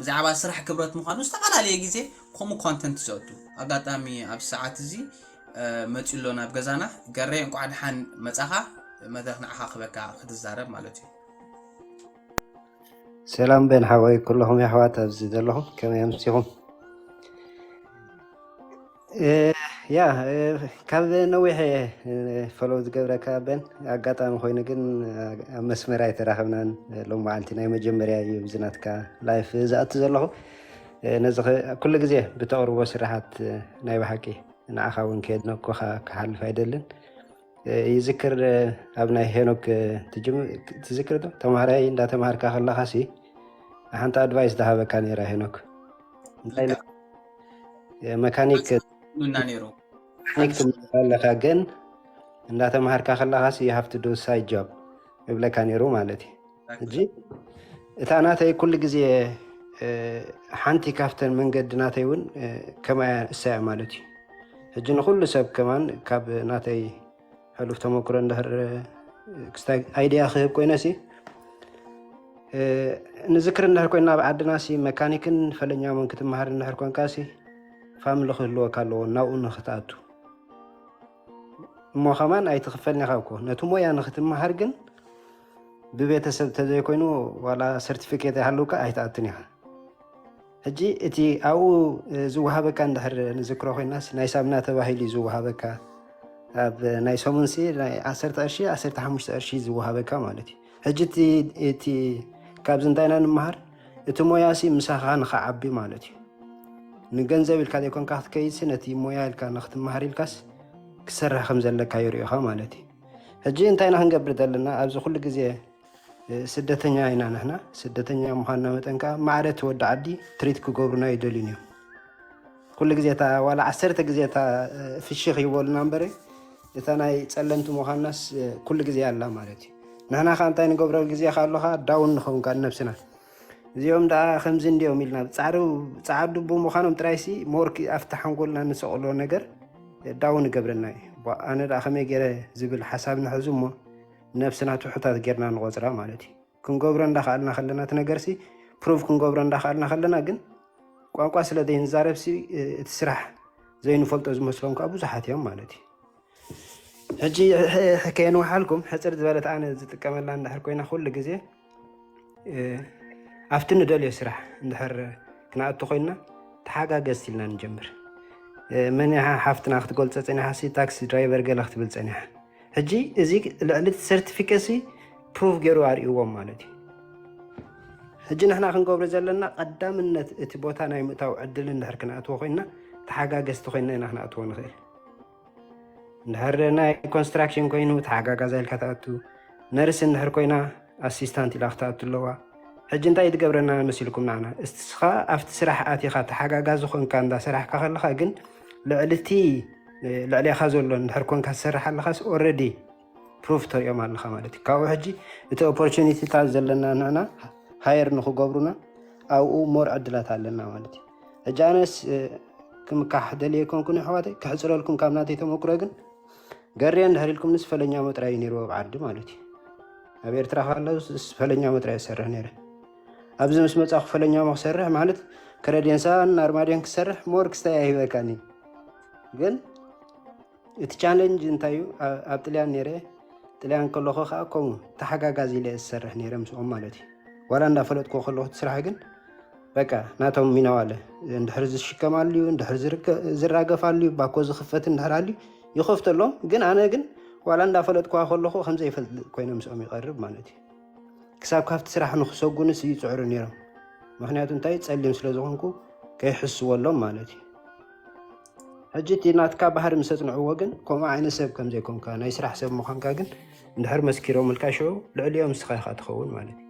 ብዛዕባ ስራሕ ክብረት ምዃኑ ዝተፈላለየ ግዜ ከምኡ ኮንተንት ዘእቱ ኣጋጣሚ ኣብ ሰዓት እዚ መፂኡ ኣሎ ናብ ገዛና ገሬ እንኳዕ ድሓን መፃኻ መድረክ ንዓኻ ክበካ ክትዛረብ ማለት እዩ ሰላም በን ሓወይ ኩለኹም የሕዋት ኣብዚ ዘለኹም ከመይ ኣምሲኹም ያ ካብ ነዊሕ ፈለው ዝገብረካ በን ኣጋጣሚ ኮይኑ ግን ኣብ መስመር ኣይተራኸብናን ሎም መዓልቲ ናይ መጀመርያ እዩ ብዝናትካ ላይፍ ዝኣቱ ዘለኹ ነዚ ኩሉ ግዜ ብተቕርቦ ስራሓት ናይ ብሓቂ ንዓኻ እውን ከየድነኩኻ ክሓልፍ ኣይደልን ይዝክር ኣብ ናይ ሄኖክ ትዝክር ዶ ተማሃራይ እንዳተማሃርካ ከለኻ ሲ ሓንቲ ኣድቫይስ ዝሃበካ ነይራ ሄኖክ እንታይ መካኒክ ኑና ነይሩ መካኒክ ትምህር ኣለካ ግን እንዳተማሃርካ ከለኻ ሲ ሃፍቲ ዶ ሳይድ ጆብ እብለካ ነይሩ ማለት እዩ ሕጂ እታ ናተይ ኩሉ ግዜ ሓንቲ ካብተን መንገዲ ናተይ እውን ከማያ እሳያ ማለት እዩ ሕጂ ንኩሉ ሰብ ከማን ካብ ናተይ ሕሉፍ ተመክሮ እንድሕር ክስታይ ኣይድያ ክህብ ኮይነ ሲ ንዝክር እንድሕር ኮይና ኣብ ዓድና ሲ መካኒክን ፈለኛውን ክትመሃር እንድሕር ኮንካ ሲ ፋምሊ ክህልወካ ኣለዎ ናብኡ ንክትኣቱ እሞ ከማን ኣይትኽፈልኒ ኢኻ እኮ ነቲ ሞያ ንክትመሃር ግን ብቤተሰብ ተዘይኮይኑ ዋላ ሰርቲፊኬት ይሃልውካ ኣይትኣትን ኢኻ ሕጂ እቲ ኣብኡ ዝወሃበካ እንድሕር ንዝክሮ ኮይናስ ናይ ሳምና ተባሂሉ እዩ ዝወሃበካ። ኣብ ናይ ሰሙንሲ ናይ ዓሰርተ ቅርሺ ዓሰርተ ሓሙሽተ ቅርሺ ዝወሃበካ ማለት እዩ። ሕጂ እቲ ካብዚ እንታይና ንምሃር? እቲ ሞያሲ ምሳኻ ንኸዓቢ ማለት እዩ። ንገንዘብ ኢልካ ዘይኮንካ ክትከይድሲ ነቲ ሞያ ኢልካ ንክትመሃር ኢልካስ ክሰርሕ ከም ዘለካ ይርእዩኻ ማለት እዩ። ሕጂ እንታይና ክንገብር ዘለና ኣብዚ ኩሉ ግዜ ስደተኛ ኢና ንሕና። ስደተኛ ምዃንና መጠን ከዓ ማዕረ እቲ ወዲ ዓዲ ትሪት ክገብሩና ይደልዩን እዮም። ኩሉ ግዜ እታ ዋላ ዓሰርተ ግዜ እታ ፍሽኽ ይበሉና እምበረ እታ ናይ ጸለምቲ ምዃንናስ ኩሉ ግዜ ኣላ ማለት እዩ። ንሕና ከዓ እንታይ ንገብረሉ ግዜ ካሎኻ ዳውን ንኸውን ከዓ ነብስና። እዚኦም ደኣ ከምዚ እንዲዮም ኢልና ጻዕዱ ጻዕዱ ብምዃኖም ጥራይሲ ሞርክ ኣብቲ ሓንጎልና ንሰቕሎ ነገር ዳውን ይገብረና እዩ። ኣነ ደኣ ከመይ ገይረ ዝብል ሓሳብ ንሕዙ እሞ ነብስና ትሑታት ጌርና ንቆጽራ ማለት እዩ። ክንገብሮ እንዳኸኣልና ከለና እቲ ነገርሲ ፕሩቭ ክንገብሮ እንዳኸኣልና ከለና ግን ቋንቋ ስለ ዘይንዛረብሲ እቲ ስራሕ ዘይንፈልጦ ዝመስሎም ከዓ ብዙሓት እዮም ማለት እዩ። ሕጂ ከየንውሓልኩም ሕፅር ዝበለት ኣነ ዝጥቀመላ እንድሕር ኮይና ኩሉ ግዜ ኣብቲ ንደልዮ ስራሕ እንድሕር ክነኣቱ ኮይንና ተሓጋገዝቲ ኢልና ንጀምር። መን ሓፍትና ክትገልፆ ፀኒሓ ሲ ታክሲ ድራይቨር ገለ ክትብል ፀኒሓ። ሕጂ እዚ ልዕሊ እቲ ሰርቲፊኬሲ ፕሩቭ ገይሩ ኣርእይዎም ማለት እዩ። ሕጂ ንሕና ክንገብሮ ዘለና ቀዳምነት እቲ ቦታ ናይ ምእታው ዕድል እንድሕር ክነኣትዎ ኮይንና ተሓጋገዝቲ ኮይንና ኢና ክነኣትዎ ንኽእል። እንድሕር ናይ ኮንስትራክሽን ኮይኑ ተሓጋጋዛ ኢልካ ትኣቱ፣ ነርስ እንድሕር ኮይና ኣሲስታንት ኢላ ክትኣቱ ኣለዋ። ሕጂ እንታይ ትገብረና መሲልኩም ንዓና? እስኻ ኣብቲ ስራሕ ኣቲኻ ተሓጋጋዚ ኮንካ እንዳሰራሕካ ከለኻ ግን ልዕሊ እቲ ልዕሌኻ ዘሎ እንድሕር ኮንካ ትሰርሕ ኣለኻስ ኦረዲ ፕሩፍ ተሪኦም ኣለኻ ማለት እዩ። ካብኡ ሕጂ እቲ ኦፖርቹኒቲታት ዘለና ንዕና ሃየር ንክገብሩና ኣብኡ ሞር ዕድላት ኣለና ማለት እዩ። ሕጂ ኣነስ ክምካሕ ደልየ ኮንኩን ኣሕዋተይ ክሕፅረልኩም ካብ ናተይ ተመክሮ ግን ገሬ እንድሕር ኢልኩም ንስ ፈለኛ መጥራይ ነይርዎ ኣብ ዓዲ ማለት እዩ። ኣብ ኤርትራ ካለስ ፈለኛ መጥራይ ዝሰርሕ ነይረ። ኣብዚ ምስ መፃኹ ፈለኛ ክሰርሕ ማለት ክረዴንሳን ኣርማድዮን ክሰርሕ ሞር ክስታይ ኣይበካኒ ግን እቲ ቻለንጅ እንታይ እዩ? ኣብ ጥልያን ነይረ። ጥልያን ከለኹ ከዓ ከምኡ ተሓጋጋዚ ኢለ ዝሰርሕ ነይረ ምስኦም ማለት እዩ። ዋላ እንዳፈለጥኩ ከለኹ እቲ ስራሕ ግን በቃ ናቶም ሚናው ኣለ። እንድሕር ዝሽከም ኣልዩ፣ እንድሕር ዝራገፍ ኣልዩ፣ ባኮ ዝኽፈት እንድሕር ኣልዩ ይኸፍተሎም። ግን ኣነ ግን ዋላ እንዳፈለጥኩዋ ከለኹ ከም ዘይፈልጥ ኮይነ ምስኦም ይቐርብ ማለት እዩ። ክሳብ ካብቲ ስራሕ ንክሰጉንስ ይፅዕሩ ነይሮም። ምክንያቱ እንታይ? ፀሊም ስለ ዝኾንኩ ከይሕስወሎም ማለት እዩ። ሕጂ እቲ ናትካ ባህሪ ምስ ኣፅንዕዎ ግን ከምኡ ዓይነት ሰብ ከም ዘይኮንካ ናይ ስራሕ ሰብ ምዃንካ ግን እንድሕር መስኪሮምልካ ሽዑ ልዕሊኦም ንስኻ ኢኻ ትኸውን ማለት እዩ።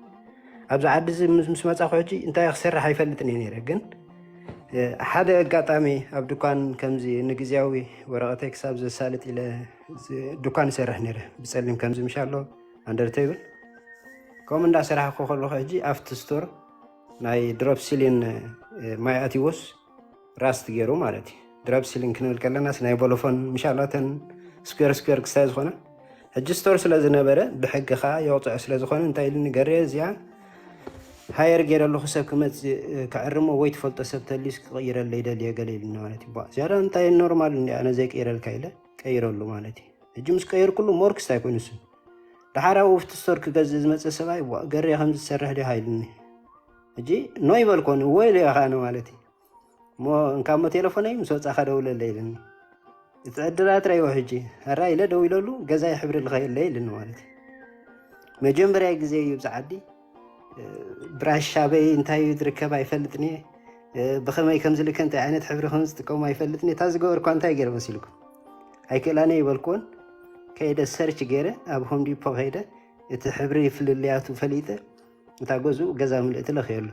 ኣብዚ ዓዲ እዚ ምስ መፃኹ ሕጂ እንታይ ክሰርሕ ኣይፈልጥን እየ ነይረ ግን ሓደ ኣጋጣሚ ኣብ ድኳን ከምዚ ንግዝያዊ ወረቐተይ ክሳብ ዘሳልጥ ኢለ ድኳን ይሰርሕ ነይረ ብፀሊም ከምዚ ምሻሎ ኣንደር ቴብል ከምኡ እንዳሰራሕኩ ከለኹ ሕጂ ኣብቲ ስቶር ናይ ድሮፕ ሲሊን ማይ ኣቲዎስ ራስት ገይሩ ማለት እዩ። ድራብ ሲሊንግ ክንብል ከለናስ ናይ ቦሎፎን ምሻላተን ስኩር ስኩር ክሳይ ዝኾነ ሕጂ ስቶር ስለ ዝነበረ ብሕጊ ከዓ የውፅዖ ስለ ዝኾነ እንታይ ኢሉ ንገሬ እዚኣ ሃየር ገይረ ኣለኹ ሰብ ክመፅእ ክዕርሞ ወይ ትፈልጦ ሰብ ተልዩስ ክቕይረለይ ደልየ ገለ ኢሉኒ ማለት እዩ። ዝያዳ እንታይ ኖርማል እንዲ ኣነ ዘይቀይረልካ ኢለ ቀይረሉ ማለት እዩ። ሕጂ ምስ ቀየርኩሉ ሞርክስ እንታይ ኮይኑ እሱ ደሓር ኣብኡ ኣብቲ ስቶር ክገዝእ ዝመፀ ሰብኣይ ገሬ ከም ዝሰርሕ ዲኻ ኢሉኒ። ሕጂ ኖ ይበልኮን እዎ ኢለ ኢኻ ማለት እዩ። እሞ እንካሞ ቴሌፎነይ ምስ ወፃኻ ደውለለ ኢልኒ። እቲ ዕድላት ረይዎ ሕጂ ኣራ ኢለ ደው ኢለሉ ገዛይ ሕብሪ ልኸየለ ኢልኒ ማለት እዩ። መጀመርያ ግዜ እዩ ብዛ ዓዲ ብራሽ ኣበይ እንታይ እዩ ዝርከብ ኣይፈልጥን እየ። ብኸመይ ከም ዝልከ እንታይ ዓይነት ሕብሪ ከም ዝጥቀሙ ኣይፈልጥን እየ። እታ ዝገበርኳ እንታይ ገይረ መሲልኩም? ኣይክእላነ ይበልኩዎን ከይደ ሰርች ገይረ ኣብ ሆም ዲፖ ከይደ እቲ ሕብሪ ፍልልያቱ ፈሊጠ እታ ገዝኡ ገዛ ምልእቲ ለኽየሉ።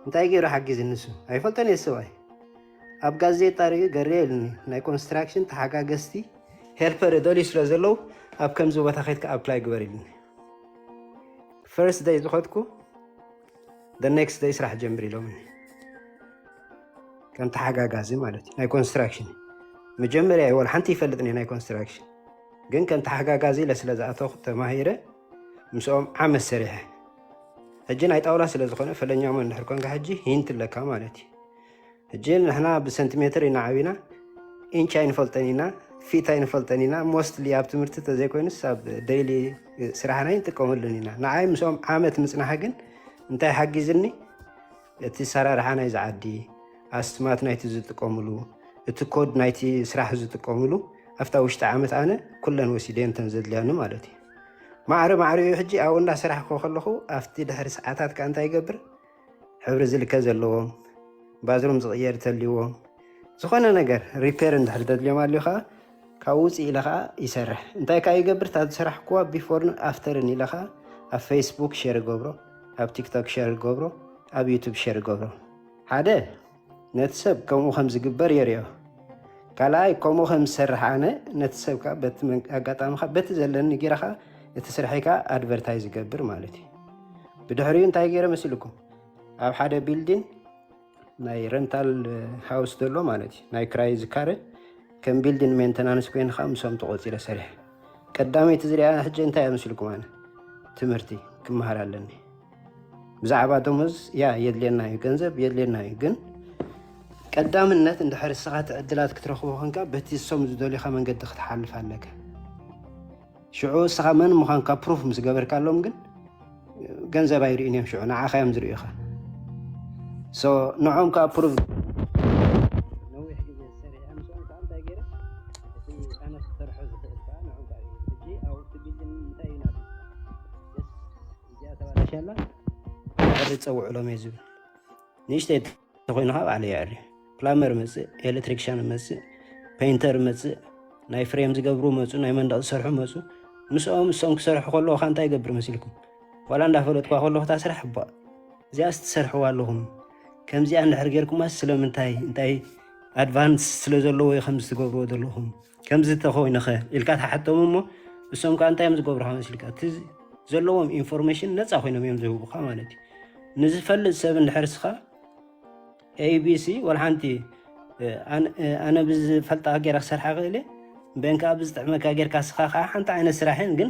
እንታይ ገይሩ ሓጊዝ ንሱ ኣይፈልጦን እየ ሰብኣይ ኣብ ጋዜጣ ርእዩ ገሬ ኢሉኒ ናይ ኮንስትራክሽን ተሓጋገዝቲ ሄልፐር ደልዩ ስለ ዘለዉ ኣብ ከምዚ ቦታ ከይድካ ኣፕላይ ግበር ኢሉኒ። ፈርስት ደይ ዝኸድኩ ደ ኔክስት ደይ ስራሕ ጀምር ኢሎምኒ። ከም ተሓጋጋዚ ማለት እዩ ናይ ኮንስትራክሽን መጀመርያ ወላ ሓንቲ ይፈልጥን እየ ናይ ኮንስትራክሽን ግን ከም ተሓጋጋዚ ኢለ ስለ ዝኣተኹ ተማሂረ ምስኦም ዓመት ሰሪሐ። ሕጂ ናይ ጣውላ ስለ ዝኾነ ፈለኛሞ እንድሕር ኮንካ ሕጂ ሂንት ኣለካ ማለት እዩ። ሕጂ ንሕና ብሰንቲሜትር ኢና ዓቢና ኢንች ኣይንፈልጠን ኢና ፊት ኣይንፈልጠን ኢና ሞስትሊ ኣብ ትምህርቲ ተዘይኮይኑስ ኣብ ደይሊ ስራሕና ይንጥቀመሉን ኢና። ንዓይ ምስኦም ዓመት ምፅናሕ ግን እንታይ ሓጊዝኒ እቲ ሰራርሓ ናይዚ ዓዲ፣ ኣስትማት ናይቲ ዝጥቀምሉ፣ እቲ ኮድ ናይቲ ስራሕ ዝጥቀምሉ፣ ኣብታ ውሽጢ ዓመት ኣነ ኩለን ወሲደ እንተን ዘድልያኒ ማለት እዩ። ማዕረ ማዕሪኡ ሕጂ ኣብኡ እንዳሰራሕኩ ከለኹ ኣብቲ ድሕሪ ሰዓታት ከኣ እንታይ ይገብር? ሕብሪ ዝልከ ዘለዎም፣ ባዝሩም ዝቕየር ተልዎም፣ ዝኾነ ነገር ሪፔር እንድሕር ተድልዮም ኣልዩ ከዓ ካብ ውፅእ ኢለ ከዓ ይሰርሕ። እንታይ ከዓ ይገብር? እታ ዝሰራሕኩዋ ቢፎርን ኣፍተርን ኢለ ከዓ ኣብ ፌስቡክ ሸር ገብሮ፣ ኣብ ቲክቶክ ሸር ገብሮ፣ ኣብ ዩቱብ ሸር ገብሮ። ሓደ ነቲ ሰብ ከምኡ ከም ዝግበር የርእዮ። ካልኣይ ከምኡ ከም ዝሰርሕ ኣነ ነቲ ሰብ ከዓ በቲ መን- ኣጋጣሚ ከዓ በቲ ዘለኒ ጌራ ከዓ እቲ ስርሐይ ከዓ ኣድቨርታይዝ ይገብር ማለት እዩ። ብድሕሪኡ እንታይ ገይረ መሲልኩም? ኣብ ሓደ ቢልዲን ናይ ረንታል ሃውስ ዘሎ ማለት እዩ፣ ናይ ክራይ ዝካረ ከም ቢልዲን ሜንተናንስ ኮይንካ ምሶም ተቆፂረ ሰሪሐ። ቀዳመይቲ ዝሪኣ ሕጂ እንታይ እያ መሲልኩም? ኣነ ትምህርቲ ክመሃር ኣለኒ። ብዛዕባ ደሞዝ ያ የድልየና እዩ፣ ገንዘብ የድልየና እዩ፣ ግን ቀዳምነት እንድሕር እስኻ እቲ ዕድላት ክትረኽቦ ኮንካ በቲ እሶም ዝደልዩኻ መንገዲ ክትሓልፍ ኣለካ። ሽዑ እስኻ መን ምዃንካ ፕሩፍ ምስ ገበርካሎም ግን ገንዘብ ኣይርእዩን እዮም። ሽዑ ንዓኻ እዮም ዝርእዩኻ። ሶ ንዖም ከዓ ፕሩፍ ነዊሕ ግዜ ዝሰርሕ ምስኦም ከዓ እንታይ ገይረ እቲ ኣነ ክሰርሖ ዝኽእል ከዓ ንዖም ከዓ እዩ። ሕጂ ኣብቲ ቢልዲንግ እንታይ እዩ ናቱ? እዚኣ ተባላሽያላ። ሕሪ ፀውዕሎም እየ ዝብል። ንእሽተይ ተኮይኑ ካብ ዓለ የዕሪ። ፕላመር መፅእ፣ ኤሌክትሪክሻን መፅእ፣ ፔይንተር መፅእ፣ ናይ ፍሬም ዝገብሩ መፁ፣ ናይ መንደቕ ዝሰርሑ መፁ። ምስኦም እሶም ክሰርሑ ከለኹ ከ እንታይ ይገብር መሲልኩም? ዋላ እንዳፈለጥኳ ከለኹ እታ ስራሕ እባ እዚኣ ስትሰርሕዋ ኣለኹም፣ ከምዚኣ እንድሕር ጌርኩማ ስለምንታይ እንታይ ኣድቫንስ ስለ ዘለዎ እዩ ከምዚ ትገብርዎ ዘለኹም? ከምዚ ተኮይኑኸ ኢልካ ትሓቶም እሞ እሶም ከዓ እንታይ እዮም ዝገብሩኻ መሲልካ? እቲ ዘለዎም ኢንፎርሜሽን ነፃ ኮይኖም እዮም ዝህቡኻ ማለት እዩ። ንዝፈልጥ ሰብ እንድሕር ስኻ ኤቢሲ ወላ ሓንቲ ኣነ ብዝፈልጣ ገይረ ክሰርሓ ክእል እየ። በን ከዓ ብዝጥዕመካ ጌርካ ስኻ ከዓ ሓንቲ ዓይነት ስራሕ እየን፣ ግን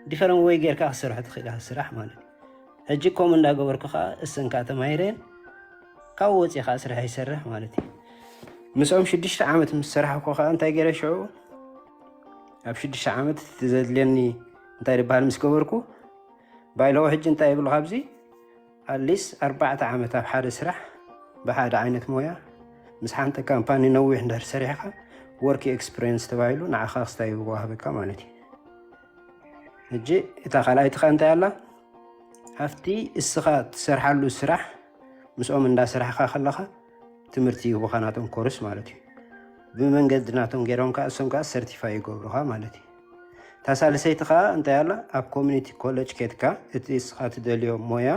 ዲፈረንት ወይ ጌርካ ክሰርሖ ትኽእል ኢኻ ስራሕ ማለት እዩ። ሕጂ ከምኡ እንዳገበርኩ ከዓ እሰን ከዓ ተማሂረን ካብኡ ወፂእ ከዓ ስራሕ ይሰርሕ ማለት እዩ። ምስኦም ሽዱሽተ ዓመት ምስ ሰራሕኩ ከዓ እንታይ ገይረ ሽዑ ኣብ ሽዱሽተ ዓመት እቲ ዘድልየኒ እንታይ ዝበሃል ምስ ገበርኩ ባይለዎ ሕጂ እንታይ ይብሉ ካብዚ ኣትሊስት ኣርባዕተ ዓመት ኣብ ሓደ ስራሕ ብሓደ ዓይነት ሞያ ምስ ሓንቲ ካምፓኒ ነዊሕ እንድሕር ሰሪሕካ ወርክ ኤክስፒሪየንስ ተባሂሉ ንዓኻ ክስታይ ይወሃበካ ማለት እዩ። ሕጂ እታ ካልኣይትኻ እንታይ ኣላ? ኣብቲ እስኻ ትሰርሓሉ ስራሕ ምስኦም እንዳሰራሕካ ከለኻ ትምህርቲ ይህቡኻ ናቶም ኮርስ ማለት እዩ። ብመንገዲ ናቶም ገይሮም ከዓ እሶም ከዓ ሰርቲፋይ ይገብሩኻ ማለት እዩ። እታ ሳልሰይቲ ከዓ እንታይ ኣላ? ኣብ ኮሚኒቲ ኮሌጅ ኬድካ እቲ እስኻ ትደልዮ ሞያ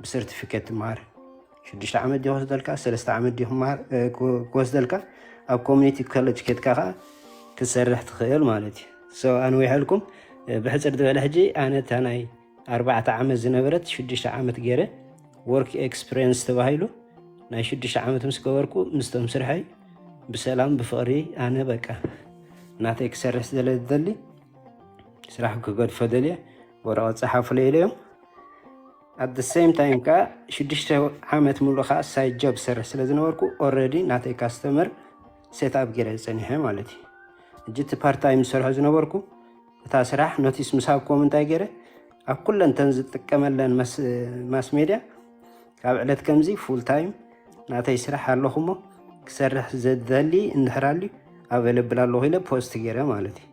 ብሰርቲፊኬት ትመሃር። ሽዱሽተ ዓመት ድዩ ክወስደልካ ሰለስተ ዓመት ድዩ ክመሃር ክወስደልካ ኣብ ኮሚኒቲ ኮሌጅ ኬድካ ከዓ ክትሰርሕ ትኽእል ማለት እዩ። ሶ ኣንዊሐልኩም ብሕፅር ዝበለ ሕጂ ኣነ እታ ናይ ኣርባዕተ ዓመት ዝነበረት ሽዱሽተ ዓመት ገይረ ወርክ ኤክስፒሪየንስ ተባሂሉ ናይ ሽዱሽተ ዓመት ምስ ገበርኩ ምስቶም ስርሐይ ብሰላም ብፍቕሪ ኣነ በቃ ናተይ ክሰርሕ ስለ ዝደሊ ስራሕ ክገድፎ ደልየ ወረቐት ፀሓፉለይ ኢለዮም። ኣት ሴም ታይም ከዓ ሽዱሽተ ዓመት ሙሉእ ከዓ ሳይድ ጆብ ዝሰርሕ ስለ ዝነበርኩ ኦረዲ ናተይ ካስተመር ሴት ኣፕ ገይረ ዝፀኒሐ ማለት እዩ። እጅ እቲ ፓርት ታይም ዝሰርሖ ዝነበርኩ እታ ስራሕ ኖቲስ ምስ ሃብኩም እንታይ ገይረ ኣብ ኩለን ተን ዝጥቀመለን ማስ ሜድያ ካብ ዕለት ከምዚ ፉል ታይም ናተይ ስራሕ ኣለኹ እሞ ክሰርሕ ዘደሊ እንድሕር ኣልዩ ኣቬለብል ኣለኹ ኢለ ፖስት ገይረ ማለት እዩ።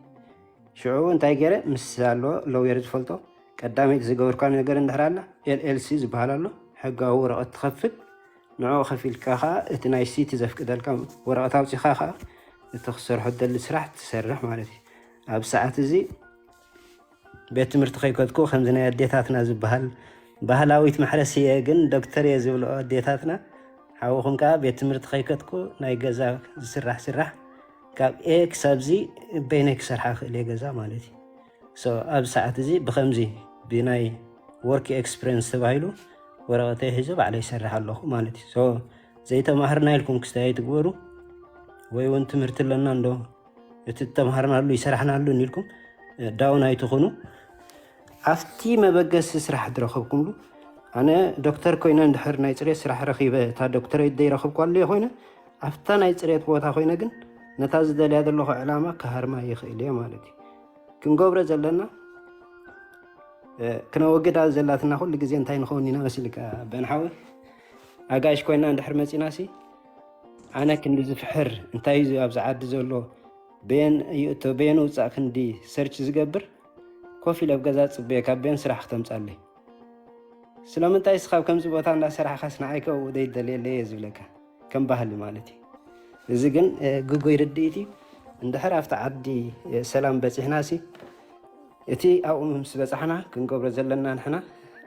ሽዑ እንታይ ገይረ ምስ ኣሎ ሎየር ዝፈልጦ ቀዳመይቲ ዝገበርኳ ነገር እንድሕር ኣላ ኤልኤልሲ ዝበሃል ኣሎ ሕጋዊ ወረቐት ትኸፍል ንዕኡ ከፊልካ ከዓ እቲ ናይ ሲቲ ዘፍቅደልካ ወረቐት ኣውፂኻ ከዓ እቲ ክሰርሖ ደሊ ስራሕ ትሰርሕ ማለት እዩ። ኣብ ሰዓት እዚ ቤት ትምህርቲ ከይከድኩ ከምዚ ናይ ኣዴታትና ዝበሃል ባህላዊት ማሕረስ እየ ግን ዶክተር እየ ዝብልኦ ኣዴታትና ሓውኹም ከዓ ቤት ትምህርቲ ከይከድኩ ናይ ገዛ ዝስራሕ ስራሕ ካብ ኤ ክሳብ ዚ በይነይ ክሰርሓ ክእል እየ ገዛ ማለት እዩ። ሶ ኣብ ሰዓት እዚ ብከምዚ ብናይ ወርክ ኤክስፒሪንስ ተባሂሉ ወረቐተይ ሒዘ ባዕለይ ይሰርሕ ኣለኹ ማለት እዩ። ሶ ዘይተማህርና ኢልኩም ክስታይ ኣይትግበሩ ወይ እውን ትምህርቲ ኣለና እንዶ እቲ ተምሃርናሉ ይሰራሕናሉ ኢልኩም ዳውን ኣይትኹኑ። ኣብቲ መበገሲ ስራሕ ዝረኸብኩምሉ ኣነ ዶክተር ኮይነ እንድሕር ናይ ፅሬት ስራሕ ረኺበ እታ ዶክተረይት ዘይረኸብኳሉ ኮይነ ኣብታ ናይ ፅሬት ቦታ ኮይነ ግን ነታ ዝደልያ ዘለኹ ዕላማ ክሃርማ ይኽእል እየ ማለት እዩ። ክንገብሮ ዘለና ክነወግዳ ዘላትና ኩሉ ግዜ እንታይ ንኸውን ኢና መሲልካ በንሓዊ ኣጋይሽ ኮይና እንድሕር መፂና ሲ ኣነ ክንዲ ዝፍሕር እንታይ እዩ ኣብዚ ዓዲ ዘሎ በየን ይእቶ በየን ውፃእ ክንዲ ሰርች ዝገብር ኮፍ ኢለ ኣብ ገዛ ፅበየ ካብ በየን ስራሕ ክተምፃለይ ስለምንታይ ስኻብ ከምዚ ቦታ እንዳሰራሕኻስ ንዓይ ከብኡ ዘይደልየለይ እየ ዝብለካ ከም ባህሊ ማለት እዩ እዚ ግን ግጉይ ርድኢት እዩ እንድሕር ኣብቲ ዓዲ ሰላም በፂሕና ሲ እቲ ኣብኡ ምስ በፃሕና ክንገብሮ ዘለና ንሕና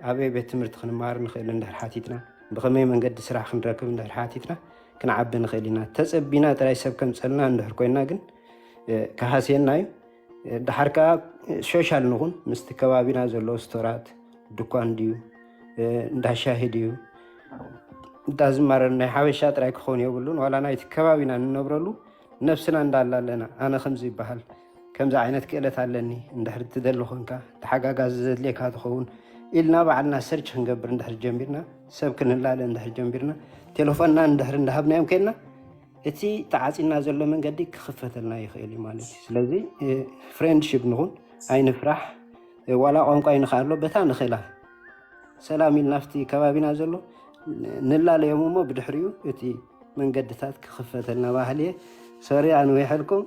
ኣበይ ቤት ትምህርቲ ክንመሃር ንኽእል እንድሕር ሓቲትና ብኸመይ መንገዲ ስራሕ ክንረክብ እንድሕር ሓቲትና ክንዓቢ ንኽእል ኢና ተፀቢና ጥራይ ሰብ ከምፀልና እንድሕር ኮይና ግን ክሃስየና እዩ ድሓር ከዓ ሶሻል ንኹን ምስቲ ከባቢና ዘለዉ ስቶራት ድኳን ድዩ እንዳሻሂ ድዩ እንዳዝማረር ናይ ሓበሻ ጥራይ ክኸውን የብሉን ዋላ ናይቲ ከባቢና ንነብረሉ ነብስና እንዳላ ኣለና ኣነ ከምዚ ይበሃል ከምዚ ዓይነት ክእለት ኣለኒ እንድሕር ትደሊ ኮንካ ተሓጋጋዚ ዘድልየካ ትኸውን ኢልና ባዕልና ሰርች ክንገብር እንድሕር ጀሚርና ሰብ ክንላለ እንድሕር ጀሚርና ቴሌፎንና እንድሕር እንዳሃብናዮም ከልና እቲ ተዓፂና ዘሎ መንገዲ ክኽፈተልና ይኽእል እዩ ማለት እዩ ስለዚ ፍሬንድሽፕ ንኹን ኣይንፍራሕ ዋላ ቋንቋ ይንኽኣሎ በታ ንኽእላ ሰላም ኢልና ኣብቲ ከባቢና ዘሎ ንላለዮም እሞ ብድሕሪኡ እቲ መንገድታት ክኽፈተልና ባህል እየ ሶሪ ኣንዊሐልኩም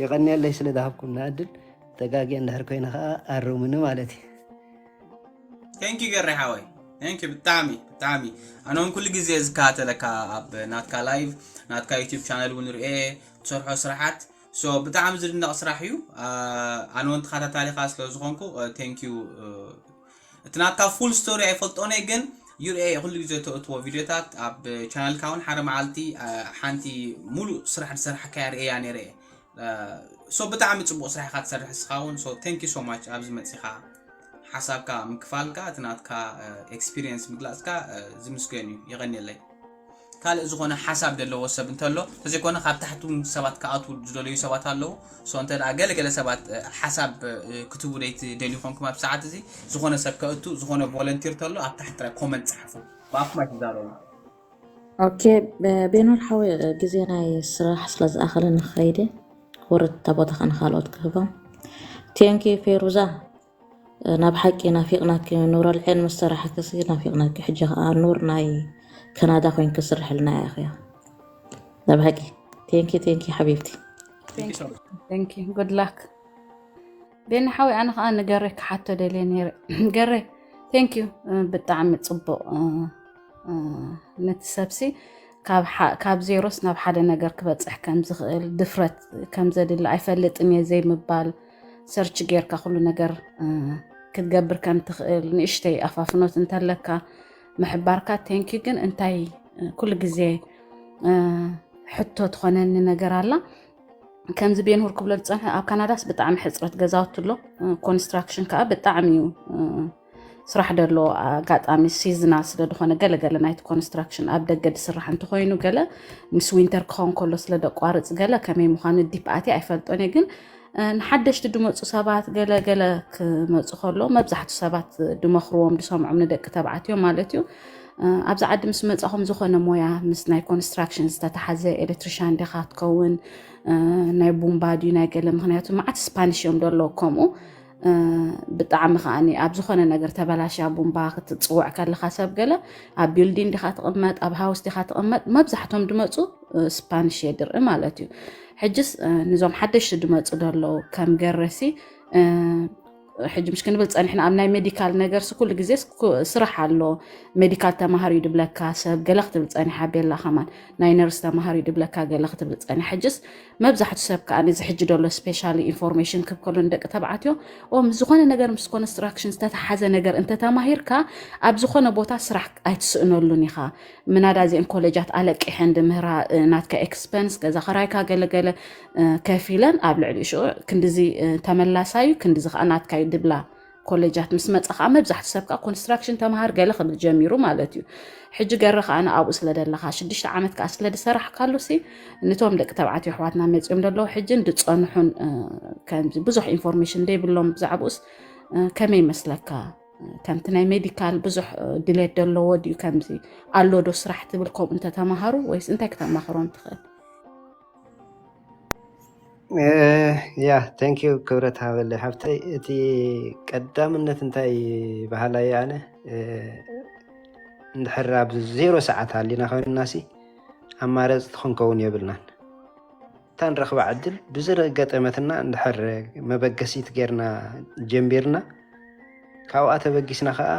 የቐንየለይ ስለ ዝሃብኩም ንዕድል ተጋጊ እንድሕር ኮይነ ከዓ ኣርሙኒ ማለት እዩ ቴንኪ ገሬ ሓወይ ቴንኪ ብጣዕሚ ብጣዕሚ ኣነውን ኩሉ ግዜ ዝከታተለካ ኣብ ናትካ ላይቭ ናትካ ዩቲብ ቻነል እውን ርኤ ትሰርሖ ስራሓት ሶ ብጣዕሚ ዝድነቕ ስራሕ እዩ ኣነ እውን ተኸታታሊኻ ስለ ዝኾንኩ ቴንኪዩ እቲ ናትካ ፉል ስቶሪ ኣይፈልጦን እየ ግን ዩርኤ ኩሉ ግዜ ተእትዎ ቪድዮታት ኣብ ቻነልካ እውን ሓደ መዓልቲ ሓንቲ ሙሉእ ስራሕ ዝሰራሕካያ ርእያ ነይረ እየ ሶ ብጣዕሚ ፅቡቅ ስራሕ ኢካ ትሰርሕ እስካ እውን ሶ thank you so much ኣብዚ መፂካ ሓሳብካ ምክፋልካ እቲ ናትካ ኤክስፒሪየንስ ምግላፅካ ዝምስገን እዩ የቀንየለይ ካልእ ዝኾነ ሓሳብ ዘለዎ ሰብ እንተሎ እንተዘይኮነ ካብ ታሕቲ እውን ሰባት ክኣትዉ ዝደለዩ ሰባት ኣለዉ ሶ እንተ ደኣ ገለገለ ሰባት ሓሳብ ክትቡ ደይ ትደልዩ ኮንኩም ኣብ ሰዓት እዚ ዝኾነ ሰብ ከእቱ ዝኾነ ቮለንቲር ተሎ ኣብ ታሕቲ ጥራይ ኮመንት ፀሓፉ ብኣፍኩም ኣይትዛረቡ ኦኬ ቤኖር ሓወይ ግዜ ናይ ስራሕ ስለ ዝኣኸለኒ ክኸይድ እየ ክወርድ እታ ቦታኻ ንኻልኦት ክህቦም ቴንኪ ፌሩዛ ናብ ሓቂ ናፊቕናኪ ኑር ኣልዔን ምስ ሰራሕክሲ ናፊቕናኪ ሕጂ ከዓ ኑር ናይ ካናዳ ኮይንኪ ስርሕልና ኢኺ ናብ ሓቂ ቴንኪ ቴንኪ ሓቢብቲ Thank you. Good luck. ቤኒ ሓወይ ኣነ ከዓ ንገሬ ክሓቶ ደልየ ነይረ ገሬ thank you ብጣዕሚ ፅቡቅ ነቲ ሰብሲ ካብ ዜሮስ ናብ ሓደ ነገር ክበፅሕ ከም ዝኽእል ድፍረት ከም ዘድሊ ኣይፈልጥን እየ ዘይምባል ሰርች ጌርካ ኩሉ ነገር ክትገብር ከም ትኽእል ንእሽተይ ኣፋፍኖት እንተለካ ምሕባርካ thank you ግን እንታይ ኩሉ ግዜ ሕቶ ትኾነኒ ነገር ኣላ ከምዚ ቤንሁር ክብሎ ዝፀንሐ ኣብ ካናዳስ ብጣዕሚ ሕፅረት ገዛውቲ ኣሎ ኮንስትራክሽን ከዓ ብጣዕሚ እዩ ስራሕ ደሎ ኣጋጣሚ ሲዝና ስለ ዝኾነ ገለ ገለ ናይቲ ኮንስትራክሽን ኣብ ደገ ዝስራሕ እንተኮይኑ ገለ ምስ ዊንተር ክኸውን ከሎ ስለ ደቋርፅ ገለ ከመይ ምዃኑ ዲፕ ኣትየ ኣይፈልጦን እየ ግን ንሓደሽቲ ድመፁ ሰባት ገለ ገለ ክመፁ ከሎ መብዛሕቱ ሰባት ድመኽርዎም ድሰምዖም ንደቂ ተባዕትዮ ማለት እዩ ኣብዚ ዓዲ ምስ መፃኹም ዝኾነ ሞያ ምስ ናይ ኮንስትራክሽን ዝተተሓዘ ኤሌክትሪሻን ዲኻ ትከውን ናይ ቡምባ ድዩ ናይ ገለ ምክንያቱ መዓት ስፓኒሽ እዮም ደለዉ ከምኡ ብጣዕሚ ከዓ ኣብ ዝኾነ ነገር ተበላሽያ ቡምባ ክትፅውዕ ከለካ ሰብ ገለ ኣብ ቢልዲን ዲካ ትቕመጥ ኣብ ሃውስ ዲካ ትቕመጥ መብዛሕቶም ድመፁ ስፓኒሽ የድርኢ ማለት እዩ ሕጅስ ንዞም ሓደሽቲ ድመፁ ደለዉ ከም ገረሲ ሕጂ ምሽ ክንብል ፀኒሕና ኣብ ናይ ሜዲካል ነገር ኩሉ ግዜ ስራሕ ኣሎ ሜዲካል ተማሃር እዩ ድብለካ ሰብ ገለ ክትብል ፀኒሓ ቤላ ከማን ናይ ነርስ ተማሃር እዩ ድብለካ ገለ ክትብል ፀኒሕ ሕጅስ መብዛሕቱ ሰብ ከዓ እዚ ሕጂ ደሎ ስፔሻሊ ኢንፎርሜሽን ክብ ከሎ ንደቂ ተባዕትዮ ኦም ዝኾነ ነገር ምስ ኮንስትራክሽን ዝተተሓዘ ነገር እንተተማሂርካ ኣብ ዝኾነ ቦታ ስራሕ ኣይትስእነሉን ኢኻ ምናዳ እዚአን ኮሌጃት ኣለቂሐን ድምህራ ናትካ ኤክስፐንስ ገዛ ኸራይካ ገለገለ ከፊለን ኣብ ልዕሊ ሽዑ ክንድዚ ተመላሳዩ ክንድዚ ከዓ ናትካዩ ድብላ ኮሌጃት ምስ መፀ ከዓ መብዛሕቲ ሰብ ከዓ ኮንስትራክሽን ተምሃር ገለ ክብል ጀሚሩ ማለት እዩ ሕጂ ገረ ከዓ ንኣብኡ ስለ ደለካ ሽዱሽተ ዓመት ከዓ ስለ ዝሰራሕካሉ ሲ ንቶም ደቂ ተባዕትዮ ኣሕዋትና መፂኦም ደለዉ ሕጂ እንድፀንሑን ከምዚ ብዙሕ ኢንፎርሜሽን ዘይብሎም ብዛዕባኡስ ከመይ ይመስለካ ከምቲ ናይ ሜዲካል ብዙሕ ድሌት ደለዎ ድዩ ከምዚ ኣሎ ዶ ስራሕ ትብል ከምኡ እንተተማሃሩ ወይስ እንታይ ክተማኽሮም ትኽእል ያ thank you ክብረት ሃበለይ ሓፍተይ እቲ ቀዳምነት እንታይ በሃላይ ኣነ እንድሕር ኣብ ዜሮ ሰዓት ሃሊና ኮይንናሲ ኣማረፅቲ ክንከውን የብልናን። እታ ንረኽባ ዕድል ብዝገጠመትና እንድሕር መበገሲት ጌርና ጀሚርና፣ ካብኣ ተበጊስና ከዓ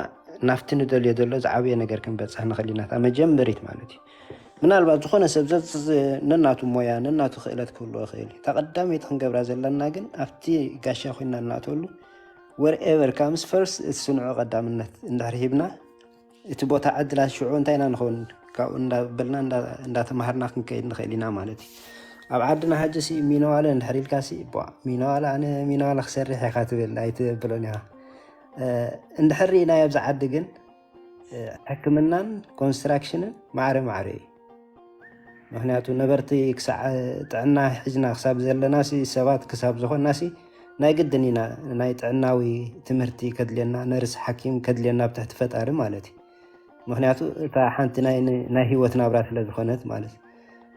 ናብቲ ንደልዮ ዘሎ ዝዓበየ ነገር ክንበፅሕ ንኽእል ኢና። እታ መጀመሪት ማለት እዩ። ምናልባት ዝኾነ ሰብ ዘዝ- ነናቱ ሞያ ነናቱ ክእለት ክህልዎ ይኽእል እዩ። እታ ቀዳመይቲ ክንገብራ ዘለና ግን ኣብቲ ጋሻ ኮይና እናእተወሉ ወርኤቨር ካምስ ፈርስት እቲ ስንዑ ቀዳምነት እንድሕር ሂብና እቲ ቦታ ዕድላት ሽዑ እንታይ ኢና ንኸውን ካብኡ እንዳበልና እንዳ- እንዳተማሃርና ክንከይድ ንኽእል ኢና ማለት እዩ። ኣብ ዓድና ሕጂ ሲ ሚነዋለ እንድሕር ኢልካ ሲ ቧ ሚነዋለ ኣነ ሚነዋለ ክሰርሕ ኢኻ ትብል ኣይትብሎን ኢኻ። እንድሕር ርኢናዮ ኣብዚ ዓዲ ግን ሕክምናን ኮንስትራክሽንን ማዕረ ማዕረ እዩ። ምክንያቱ ነበርቲ ክሳዕ ጥዕና ሒዝና ክሳብ ዘለናሲ ሰባት ክሳብ ዝኾንናሲ ናይ ግድን ኢና ናይ ጥዕናዊ ትምህርቲ ከድልየና ነርስ ሓኪም ከድልየና ብትሕቲ ፈጣሪ ማለት እዩ። ምክንያቱ እታ ሓንቲ ናይ ናይ ህይወት ናብራ ስለ ዝኾነት ማለት እዩ።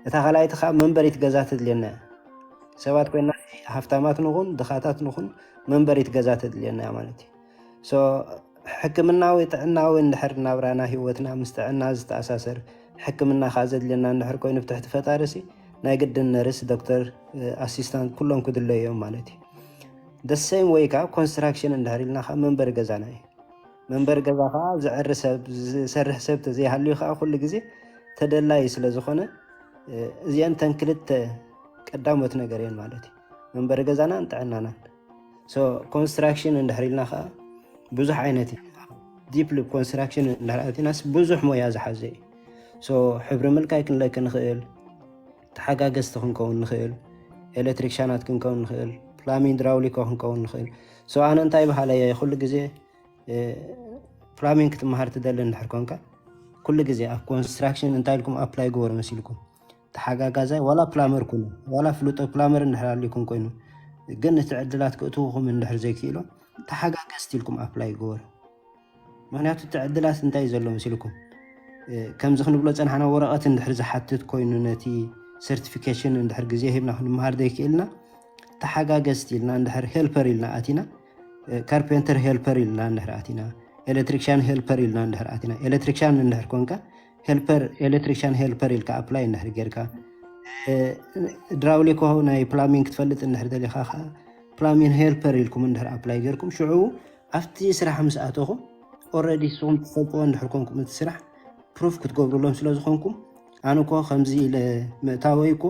እታ ካልኣይቲ ከዓ መንበሪት ገዛ ተድልየና እያ። ሰባት ኮይና ሃፍታማት ንኹን ድኻታት ንኹን መንበሪት ገዛ ተድልየና እያ ማለት እዩ። ሕክምናዊ ጥዕናዊ እንድሕር ናብራና ህይወትና ምስ ጥዕና ዝተኣሳሰር ሕክምና ከዓ ዘድልየና እንድሕር ኮይኑ ብትሕቲ ፈጣሪ ሲ ናይ ግድን ነርስ ዶክተር ኣሲስታንት ኩሎም ክድለዩ እዮም ማለት እዩ። ደሰይም ወይ ከዓ ኮንስትራክሽን እንድሕር ኢልና ከዓ መንበሪ ገዛና እዩ። መንበሪ ገዛ ከዓ ዝዕሪ ሰብ ዝሰርሕ ሰብ ተዘይሃልዩ ከዓ ኩሉ ግዜ ተደላዩ ስለ ዝኾነ እዚአን ተን ክልተ ቀዳሞት ነገር እየን ማለት እዩ። መንበሪ ገዛናን ጥዕናናን። ኮንስትራክሽን እንድሕር ኢልና ከዓ ብዙሕ ዓይነት እዩ። ዲፕሊ ኮንስትራክሽን እንድሕር ኣቲናስ ብዙሕ ሞያ ዝሓዘ እዩ። ሕብሪ ምልካይ ክንለክ ንኽእል፣ ተሓጋገዝቲ ክንከውን ንኽእል፣ ኤሌክትሪክሻናት ክንከውን ንኽእል፣ ፕላሚን ድራውሊኮ ክንከውን ንኽእል። ኣነ እንታይ በሃለ እየ ኩሉ ግዜ ፕላሚን ክትመሃር ትደሊ እንድሕር ኮንካ ኩሉ ግዜ ኣብ ኮንስትራክሽን እንታይ ኢልኩም ኣፕላይ ግበሩ መሲልኩም ተሓጋጋዛይ ዋላ ፕላመር ኩኑ ዋላ ፍሉጦ ፕላመር እንድሕር ኣልኩም ኮይኑ ግን እቲ ዕድላት ክእትውኹም እንድሕር ዘይክእሎም ተሓጋገዝቲ ኢልኩም ኣፕላይ ግበሩ። ምክንያቱ እቲ ዕድላት እንታይ እዩ ዘሎ መሲልኩም ከምዚ ክንብሎ ፀናሕና ወረቐት እንድሕር ዝሓትት ኮይኑ ነቲ ሰርቲፊኬሽን እንድሕር ግዜ ሂብና ክንመሃር ዘይክእልና ተሓጋገዝቲ ኢልና እንድሕር ሄልፐር ኢልና ኣቲና ካርፔንተር ሄልፐር ኢልና እንድሕር ኣቲና ኤሌክትሪክሻን ሄልፐር ኢልና እንድሕር ኣቲና ኤሌክትሪክሻን እንድሕር ኮንካ ሄልፐር ኤሌክትሪክሻን ሄልፐር ኢልካ ኣፕላይ እንድሕር ጌርካ ድራውሊኮ ናይ ፕላሚንግ ክትፈልጥ እንድሕር ደሊኻ ከዓ ፕላሚን ሄልፐር ኢልኩም እንድሕር ኣፕላይ ጌርኩም ሽዑ ኣብቲ ስራሕ ምስ ኣተኹም ኦረዲ ንስኹም ትፈልጥዎ እንድሕር ኮንኩም እቲ ስራሕ ፕሩፍ ክትገብሩሎም ስለ ዝኾንኩም ኣነ እኮ ከምዚ ኢለ ምእታወይ እኮ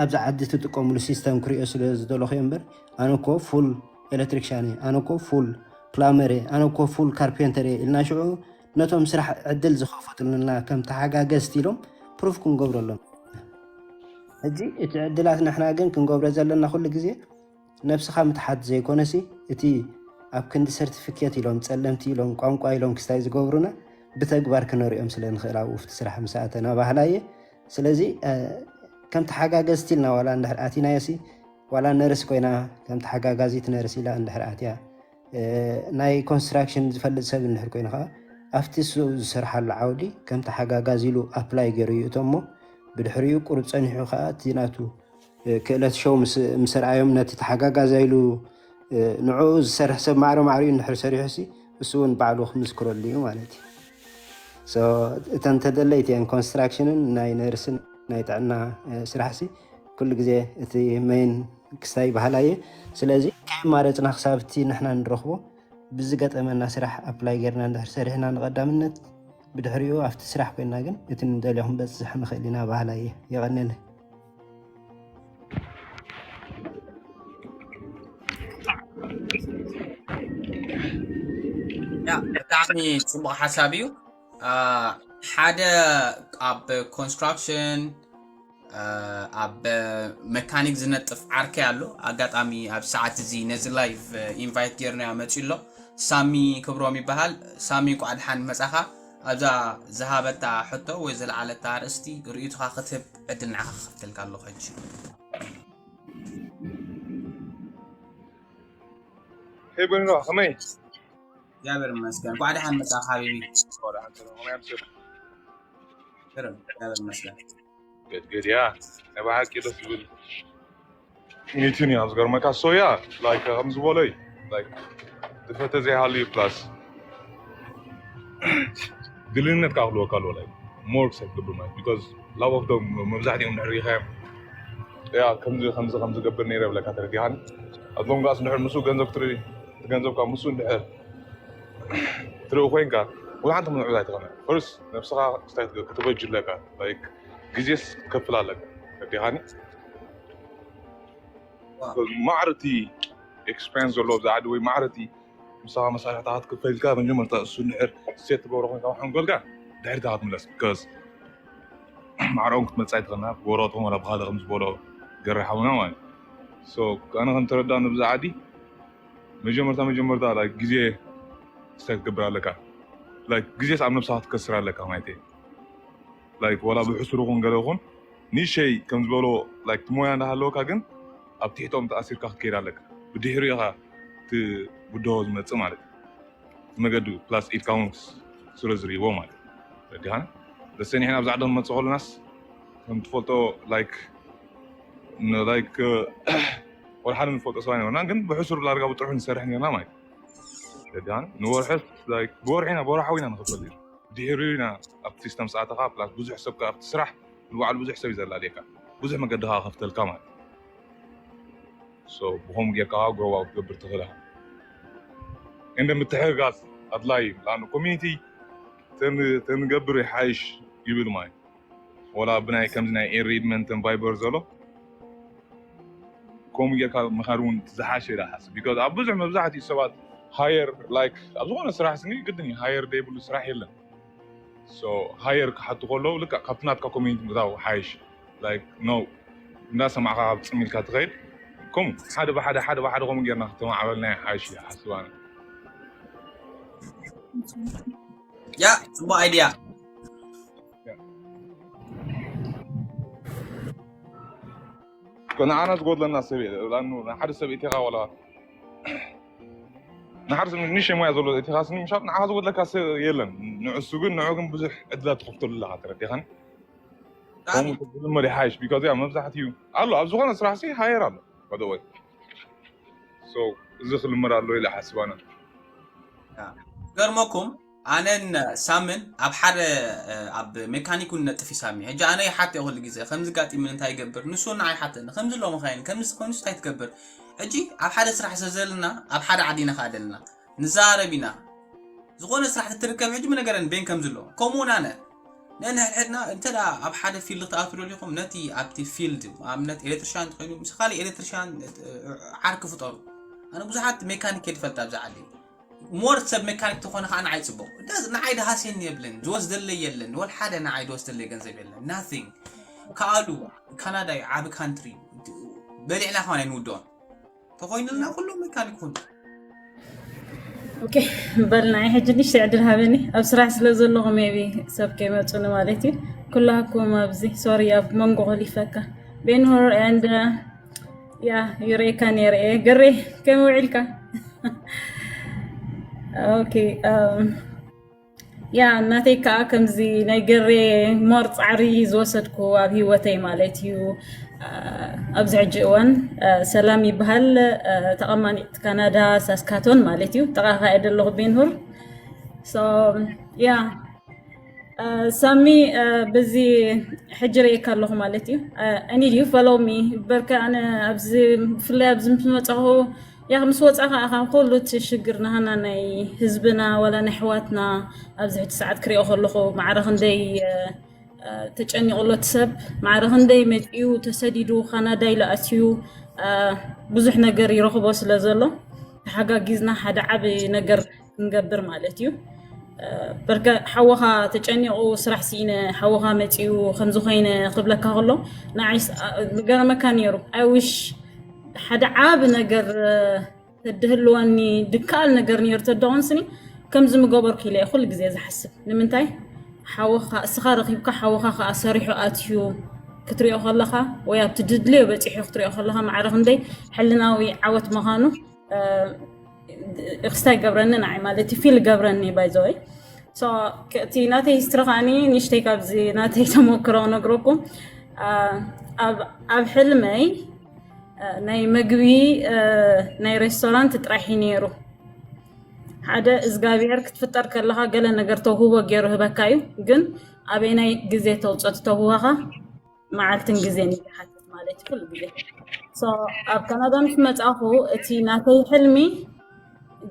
ኣብዚ ዓዲ ትጥቀምሉ ሲስተም ክሪኦ ስለ ዝደለኹ እየ እምበር ኣነ እኮ ፉል ኤሌክትሪክሻን እየ ኣነ እኮ ፉል ፕላመር እየ ኣነ እኮ ፉል ካርፔንተር እየ ኢልና ሽዑ ነቶም ስራሕ ዕድል ዝኸፈቱልና ከም ተሓጋገዝቲ ኢሎም ፕሩፍ ክንገብረሎም ሕጂ እቲ ዕድላት ንሕና ግን ክንገብሮ ዘለና ኩሉ ግዜ ነብስኻ ምትሓት ዘይኮነሲ እቲ ኣብ ክንዲ ሰርቲፊኬት ኢሎም ፀለምቲ ኢሎም ቋንቋ ኢሎም ክስታይ ዝገብሩና ብተግባር ክነሪኦም ስለ ንኽእል ኣብኡ ፍቲ ስራሕ ምስ ኣተና ባህላ እየ ስለዚ ከም ተሓጋገዝቲ ኢልና ዋላ እንድሕር ኣቲናዮሲ ዋላ ነርስ ኮይና ከም ተሓጋጋዚት ነርስ ኢላ እንድሕር ኣትያ ናይ ኮንስትራክሽን ዝፈልጥ ሰብ እንድሕር ኮይኑ ከዓ ኣብቲ እሱ ዝሰርሓሉ ዓውዲ ከም ተሓጋጋዚ ኢሉ ኣፕላይ ገይሩ ይእቶ እሞ ብድሕሪኡ ቁሩብ ፀኒሑ ከዓ እቲ ናቱ ክእለት ሸው ምስ ኣርኣዮም ነቲ ተሓጋጋዚ ኢሉ ንዕኡ ዝሰርሕ ሰብ ማዕረ ማዕሪኡ እንድሕር ሰሪሑ ሲ እሱ እውን ባዕሉ ክምስክረሉ እዩ ማለት እዩ። እተን ተደለይቲ እየን ኮንስትራክሽንን ናይ ነርስን ናይ ጥዕና ስራሕ ሲ ኩሉ ግዜ እቲ መይን ክስታይ ባህላ እየ። ስለዚ ከየማረፅና ክሳብ እቲ ንሕና ንረኽቦ ብዝገጠመና ስራሕ ኣፕላይ ጌርና እንድሕር ሰሪሕና ንቐዳምነት ብድሕሪኡ ኣብቲ ስራሕ ኮይና ግን እቲ ንደልዮ ክንበፅሕ ንኽእል ኢና ባህላ እየ። የቐንየለይ። ያ ብጣዕሚ ፅቡቅ ሓሳብ እዩ። ሓደ ኣብ ኮንስትራክሽን ኣብ መካኒክ ዝነጥፍ ዓርከይ ኣሎ። ኣጋጣሚ ኣብ ሰዓት እዚ ነዚ ላይቭ ኢንቫይት ጌርናዮ መፂኡ ኣሎ። ሳሚ ክብሮም ይበሃል። ሳሚ እንኳዕ ደሓን መፃኻ። ኣብዛ ዝሃበታ ሕቶ ወይ ዝለዓለታ ኣርእስቲ ርእይቶኻ ክትህብ ዕድል ንዓኻ ክኸፍተልካ ኣለኹ ሕጂ። ሄይ በኒኖ ከመይ? እግዚኣብሔር ይመስገን። እንኳዕ ደሓን መፃኻ ሓቢቢ። እንኳዕ ደሓን ሰላም ከመይ ኣምስር? ግርም፣ እግዚኣብሔር ይመስገን። ገድገድያ ናይ ብሓቂ ደስ ዝብል ሚቲን እዩ ዝገርመካ ሶያ ላይክ ከም ዝበሎይ ላይክ ድፈተ ዘይሃሉ እዩ ፕላስ ድልነት ከዓ ክህልወካ ኣለዎ። ላይክ ሞር ክሳብ ትገብር ማለት because love of them መብዛሕትኦም ድሕር ሪኻዮም ያ ከምዚ ከምዚ ከም ዝገብር ነይረ ብለካ ተረዲኻኒ። ኣቶም ጋስ ድሕር ምስኡ ገንዘብ ክትርኢ ገንዘብ ካብ ምስኡ ድሕር ትርኢ ኮይንካ ብዙሓት ምንዑ ኣይትኾነ። ፈርስ ነብስኻ ክስታይ ክትበጅ ኣለካ። ላይክ ግዜስ ክትከፍል ኣለካ። ተረዲኻኒ። ማዕረቲ ኤክስፔንስ ዘሎ ኣብዚ ዓዲ ወይ ማዕረቲ ምሳኻ መሳርሕታ ክትከፈልካ መጀመርታ እሱ ንሕር ሴት ትገብሮ ኮይንካ ሓንጎልካ ድሕሪታ ክትምለስ because ማዕረኦም ክትመፅእ ኣይትኽእልና። ብወረቐትኩም ወላ ብካልእ ከም ዝበሎ ገረ ሓውና ማለት so ኣነ ከም ተረዳ ንብዛ ዓዲ መጀመርታ መጀመርታ ላይክ ግዜ ስታይ ክትገብር ኣለካ። ላይክ ግዜስ ኣብ ነብስኻ ክትከስር ኣለካ ማለት እዩ። ላይክ ወላ ብሕሱር ይኹን ገለ ይኹን ንእሸይ ከም ዝበሎ ላይክ ትሞያ እንዳሃለወካ ግን ኣብ ትሕቶም ተኣሲርካ ክትከይድ ኣለካ። ብድሕሪ ኢኻ እቲ ብድሆ ዝመፅእ ማለት እዩ። እቲ መገዲ ፕላስ ኢድካ እውን ስለ ዝርእይዎ ማለት እዩ። ረዲኻን ደሰኒሕና ኣብዚ ዓዲ ክንመፅእ ከለናስ ከም ትፈልጦ ላይክ ላይክ ወላ ሓደ ንፈልጦ ሰባት ይነበርና ግን ብሕሱር ላርጋ ብጥርሑ ንሰርሕ ነርና ማለት እዩ። ረዲኻን ንወርሕስ ላይክ ብወርሒ ኢና ብወርሓዊ ኢና ንኽፈል እዩ። ድሕሪ ኢና ኣብቲ ሲስተም ሰኣተኻ ፕላስ ብዙሕ ሰብ ኣብቲ ስራሕ ንባዕሉ ብዙሕ ሰብ እዩ ዘላልየካ ብዙሕ መገዲ ከዓ ከፍተልካ ማለት ብኸም ጌርካ ግሮባ ክትገብር ትኽእል እንደ ምትሕግጋዝ ኣድላይ እዩ። ኮሚኒቲ ተንገብር ይሓይሽ ይብል ማለት ወላ ብናይ ከምዚ ናይ ኤንሪድመንትን ቫይበር ዘሎ ከምኡ ጌርካ ምኻድ እውን ዝሓሸ ኢለ ሓስብ። ቢካዝ ኣብ ብዙሕ መብዛሕትኡ ሰባት ሃየር ላይክ ኣብ ዝኾነ ስራሕ ስኒ ግድን እዩ ሃየር ደይብሉ ስራሕ የለን። ሃየር ክሓቱ ከለዉ ልክዕ ካብቲ ናትካ ኮሚኒቲ ምእታው ሓይሽ ላይክ ኖ እንዳሰማዕካ ካብ ፅም ኢልካ ትኸይድ ከምኡ ሓደ ብሓደ ሓደ ብሓደ ከምኡ ጌርና ክተማዕበልና ሓይሽ ሓስብ ኣነ። ያ ፅቡቅ ኣይድያ። ንዓና ዝጎድለና ሰብ ሓደ ሰብ ኢትኻ ወላ ንሓደ ሰብ ንእሽተይ ሞያ ዘሎ ኢትኻ ስኒ ምሻጥ ንዓኻ ዝጎድለካ ሰብ የለን። ንዕሱ ግን ንዑ ግን ብዙሕ ዕድላት ትኸፍተሉ ኣለኻ ተረዲኻኒ። ከምኡ ዝልመድ ይሓይሽ ቢካዝ ያ መብዛሕትኡ ኣሎ ኣብ ዝኾነ ስራሕ ሲ ሃየር ኣሎ ወደወይ እዚ ክልመድ ኣሎ ኢለ ሓስብ ኣነ። ገርመኩም ኣነን ሳምን ኣብ ሓደ ኣብ ሜካኒክ ንነጥፍ እዩ ሳሚ። ሕጂ ኣነ ይሓተ ኩሉ ግዜ ከምዚ ጋጢምን እንታይ ይገብር ንሱ ንዓይ ሓተኒ ከምዚ ኣሎ መኻይን ከምዚ ኮይኑ እንታይ ትገብር? ሕጂ ኣብ ሓደ ስራሕ ስለ ዘለና ኣብ ሓደ ዓዲ ኢና ከኣ ዘለና ንዛረብ ኢና። ዝኾነ ስራሕ ትትርከብ ሕጂ ምነገረን ቤን ከምዚ ኣሎ ከምኡ እውን ኣነ ነንሕድሕድና እንተ ደኣ ኣብ ሓደ ፊልድ ክትኣትዉ ደሊኹም ነቲ ኣብቲ ፊልድ ኣብነት ኤሌክትሪሻን እንተኮይኑ ምስ ካልእ ኤሌክትሪሻን ዓርኪ ፍጠሩ። ኣነ ብዙሓት ሜካኒክ እየ ዝፈልጥ ኣብዚ ዓዲ ሞር ሰብ ሜካኒክ ተኾነ ከዓ ንዓይ ፅቡቅ ንዓይ ድሃስየኒ የብልን ዝወስደለይ የለን ወል ሓደ ንዓይ ድወስደለይ ገንዘብ የለን ናቲንግ ከኣሉ ካናዳ እዩ ዓቢ ካንትሪ በሊዕና ከማን ኣይንውድኦን ተኾይኑልና ኩሉ ሜካኒክ ኩን ኦኬ በል ናይ ሕጂ ንሽተ ዕድል ሃበኒ ኣብ ስራሕ ስለ ዘለኹ ሜቢ ሰብ ከይመፁኒ ማለት እዩ ኩላኩም ኣብዚ ሶሪ ኣብ መንጎ ኮሊፈካ ቤንሆር and ያ ይርእየካ ነይረ እየ ገሬ ከመይ ውዒልካ ኦኬ ያ እናተይ ከዓ ከምዚ ናይ ገሬ ሞር ፃዕሪ ዝወሰድኩ ኣብ ህይወተይ ማለት እዩ ኣብዚ ሕጂ እዋን ሰላም ይበሃል ተቐማኒት ካናዳ ሳስካቶን ማለት እዩ ጠቃካ እየ ዘለኹ ቤንሁር ያ ሳሚ በዚ ሕጂ ርእየካ ኣለኹ ማለት እዩ I need you follow me በርከ ኣነ ኣብዚ ብፍላይ ኣብዚ ምስ መፃኹ ያኽ ምስ ወፃኻ ኣኻ ኩሉ እቲ ሽግር ናሃና ናይ ህዝብና ዋላ ናይ ኣሕዋትና ኣብዚ ሕጂ ሰዓት ክሪኦ ከለኹ ማዕረ ክንደይ ተጨኒቑ ኣሎ እቲ ሰብ ማዕረ ክንደይ መፂኡ ተሰዲዱ ካናዳ ኢሉ ኣትዩ ብዙሕ ነገር ይረኽቦ ስለ ዘሎ ተሓጋጊዝና ሓደ ዓብ ነገር ክንገብር ማለት እዩ በርከ ሓወኻ ተጨኒቑ ስራሕ ስኢነ ሓወኻ መፂኡ ከምዚ ኮይነ ክብለካ ከሎ ንዓይ ዝገረመካ ነይሩ I wish ሓደ ዓብ ነገር ተድህልወኒ ድከኣል ነገር ነይሩ ተደቑንስኒ ከምዚ ምገበርኩ ኢለ ኩሉ ግዜ ዝሓስብ ንምንታይ ሓወኻ እስኻ ረኺብካ ሓወኻ ከዓ ሰሪሑ ኣትዩ ክትሪኦ ከለኻ ወይ ኣብቲ ድድልዮ በፂሑ ክትሪኦ ከለኻ ማዕረ ክንደይ ሕልናዊ ዓወት ምዃኑ ክስታይ ገብረኒ ንዓይ ማለት ፊል ገብረኒ ባይዘወይ እቲ ናተይ ሂስትሪ ከዓኒ ንሽተይ ካብዚ ናተይ ተመክሮ ነግረኩም ኣብ ሕልመይ ናይ መግቢ ናይ ሬስቶራንት ጥራሕ እዩ ነይሩ ሓደ እግዚኣብሔር ክትፍጠር ከለኻ ገለ ነገር ተውህቦ ገይሩ ህበካ እዩ። ግን ኣበይናይ ግዜ ተውፀት ተውሃኻ መዓልትን ግዜን ይሓትት ማለት እዩ። ኩሉ ግዜ ኣብ ካናዳ ምስ መፃኹ እቲ ናተይ ሕልሚ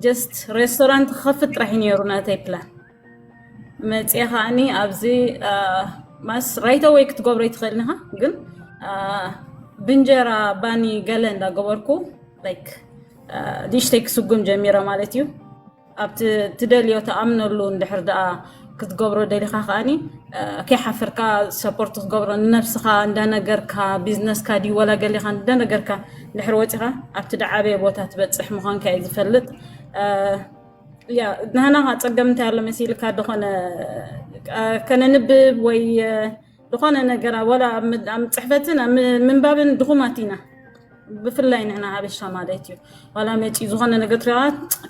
just ሬስቶራንት ክኸፍት ጥራሕ ነይሩ ናተይ ፕላን። መፅየ ከዓኒ ኣብዚ ማስ ራይተ ወይ ክትገብሮ ይትኽእል ኢኻ። ግን ብንጀራ ባኒ ገለ እንዳገበርኩ ላይክ ንእሽተይ ክስጉም ጀሚረ ማለት እዩ። ኣብቲ ትደልዮ ተኣምነሉ እንድሕር ደኣ ክትገብሮ ደሊኻ ከዓኒ ከይሓፈርካ ሰፖርት ክትገብሮ ንነብስኻ እንዳነገርካ፣ ቢዝነስካ ድዩ ወላ ገሊኻ እንዳነገርካ እንድሕር ወፂኻ ኣብቲ ደዓበየ ቦታ ትበፅሕ ምዃንካ እዩ ዝፈልጥ። ያ ናህና ጸገም እንታይ ኣሎ መሲልካ? ደኾነ ከነንብብ ወይ ዝኾነ ነገር ወላ ኣብ ጽሕፈትን ኣብ ምንባብን ድኹማት ኢና። ብፍላይ ንሕና ሃበሻ ማለት እዩ። ዋላ መጺ ዝኾነ ነገር ትሪኣ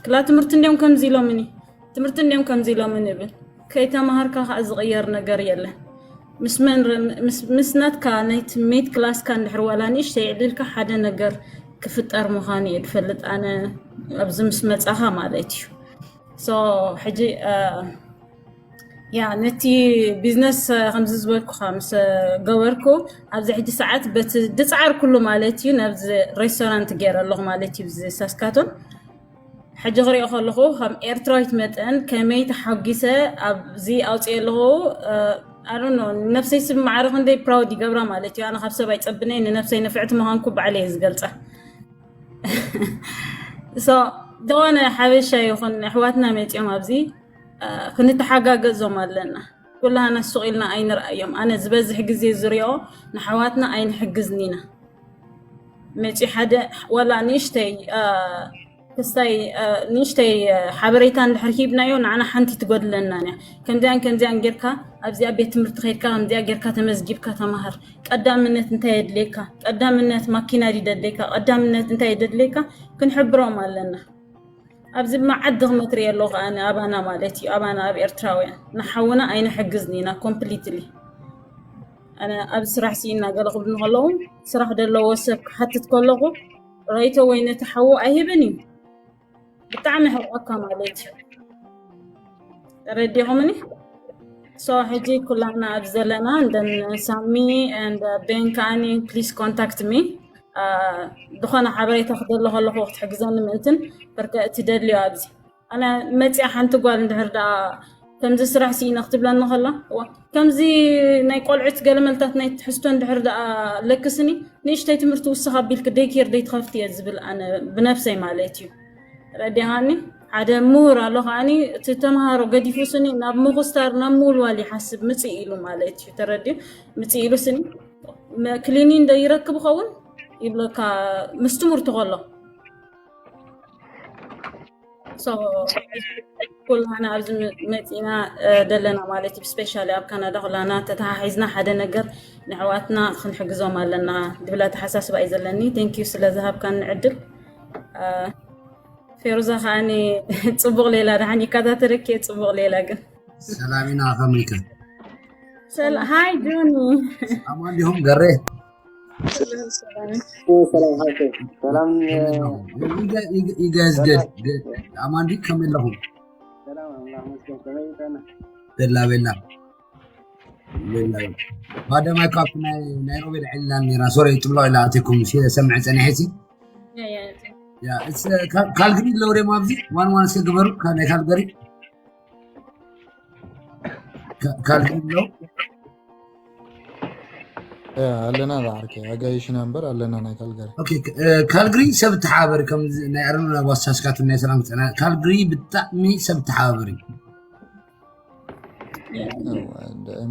ክላ ትምህርቲ እንዲዮም ከምዚ ኢሎምኒ ትምህርቲ እንዲዮም ከምዚ ኢሎምኒ ይብል። ከይተማሃርካ ከዓ ዝቕየር ነገር የለን። ምስ መን ምስ ናትካ ናይ ትሜት ክላስካ እንድሕር ዋላ ንእሽተይ ዕሊልካ ሓደ ነገር ክፍጠር ምዃኑ እየ ዝፈልጥ ኣነ ኣብዚ ምስ መጻኻ ማለት እዩ። ሶ ሕጂ ያ ነቲ ቢዝነስ ከምዚ ዝበልኩኻ ምስ ገበርኩ ኣብዚ ሕጂ ሰዓት በቲ ድፃዓር ኩሉ ማለት እዩ ናብዚ ሬስቶራንት ገይረ ኣለኹ ማለት እዩ ብዚ ሳስካቶን ሕጂ ክሪኦ ከለኹ ከም ኤርትራዊት መጠን ከመይ ተሓጒሰ ኣብዚ ኣውፅኦ ኣለኹ ኣሮኖ ነብሰይ ስብ ማዕረ ክንደይ ፕራውድ ይገብራ ማለት እዩ ኣነ ካብ ሰብ ኣይፀብነይ ንነብሰይ ንፍዕቲ ምዃንኩ ባዕለ እየ ዝገልፃ ሶ ዝኾነ ሓበሻ ይኹን ኣሕዋትና መፂኦም ኣብዚ ክንተሓጋገዞም ኣለና። ኩላህና ሱቕ ኢልና ኣይንርኣዮም። ኣነ ዝበዝሕ ግዜ ዝሪኦ ንሓዋትና ኣይንሕግዝን ኢና። መፂ ሓደ ዋላ ንእሽተይ ክስታይ ንእሽተይ ሓበሬታ እንድሕር ሂብናዮ ንዓና ሓንቲ ትጎድለና እያ። ከምዚኣን ከምዚኣን ጌርካ ኣብዚኣ ቤት ትምህርቲ ከይድካ ከምዚኣ ጌርካ ተመዝጊብካ ተማሃር። ቀዳምነት እንታይ የድልየካ? ቀዳምነት ማኪና ድዩ ደድልየካ? ቀዳምነት እንታይ የደድልየካ? ክንሕብሮም ኣለና። ኣብዚ መዓት ድኽመት ሪኤ ኣለኹ ኣነ ኣባና ማለት እዩ ኣባና ኣብ ኤርትራውያን ንሓውና ኣይንሕግዝን ኢና ኮምፕሊትሊ ኣነ ኣብ ስራሕ ስኢና ገለ ክብሉ ከለዉ ስራሕ ዘለዎ ሰብ ክሓትት ከለኹ ራይቶ ወይ ነቲ ሓዉ ኣይህብን እዩ ብጣዕሚ ሕቆካ ማለት እዩ ተረዲኹምኒ ሶ ሕጂ ኩላና ኣብ ዘለና እንደን ሳሚ and ቤን ከዓኒ please contact me ዝኾነ ሓበሬታ ክደሊ ከለኹ ክትሕግዘኒ ምእንትን በርከ እቲ ደልዮ ኣብዚ ኣነ መፅያ ሓንቲ ጓል እንድሕር ደኣ ከምዚ ስራሕ ስኢነ ክትብለኒ ከላ ከምዚ ናይ ቆልዑት ገለመልታት ናይ ትሕዝቶ እንድሕር ደኣ ለክስኒ ንእሽተይ ትምህርቲ ውስኽ ኣቢልክ ደይኬር ደይትኸፍት እየ ዝብል ኣነ ብነብሰይ ማለት እዩ ረዲኻኒ ሓደ ምሁር ኣሎ ከዓኒ እቲ ተምሃሮ ገዲፉ ስኒ ናብ ምኹስታር ናብ ምውልዋል ይሓስብ ምፅእ ኢሉ ማለት እዩ ተረዲኡ ምፅእ ኢሉ ስኒ ክሊኒን ዶ ይረክብ ኸውን ይብለካ ምስ ትምህርቱ ከሎ ኩላና ኣብዚ መፂና ደለና ማለት እዩ ስፔሻሊ ኣብ ካናዳ ኩላና ተተሓሒዝና ሓደ ነገር ንዕዋትና ክንሕግዞም ኣለና ድብል ኣተሓሳስባ እዩ ዘለኒ thank you ስለ ዝሃብካኒ ዕድል ፌሩዛ ከዓኒ ፅቡቕ ሌላ ደሓን ይከታተለኪ እየ ፅቡቕ ሌላ ግን ሰላም ኢና ከመይከ ሃይ ጆኒ ኣማን ዲኹም ገሬ ሰላም ሃይከ ሰላም you guys good ኣማን ዲ ከመይ ኣለኹም ቤላ ቤላ ባደማይ ካብቲ ናይ ናይሮቢ ልዕልና ኔራ ሶሪ ጥብሎ ኢላ ኣትኩም ሰምዐ ፀኒሐ ሲ ካልግሪ ኣለዉ ደሞ ኣብዚ ዋን ዋን እስከ ግበሩ ናይ ካልገሪ ካልግሪ ኣለዉ ኣለና ዝዓርከ ኣጋይሽና እምበር ኣለና ናይ ካልጋሪ ካልግሪ ሰብ ተሓባበሪ ከም ናይ ኣረና ዋሳስካትን ናይ ሰላም ፀና ካልግሪ ብጣዕሚ ሰብ ተሓባበሪ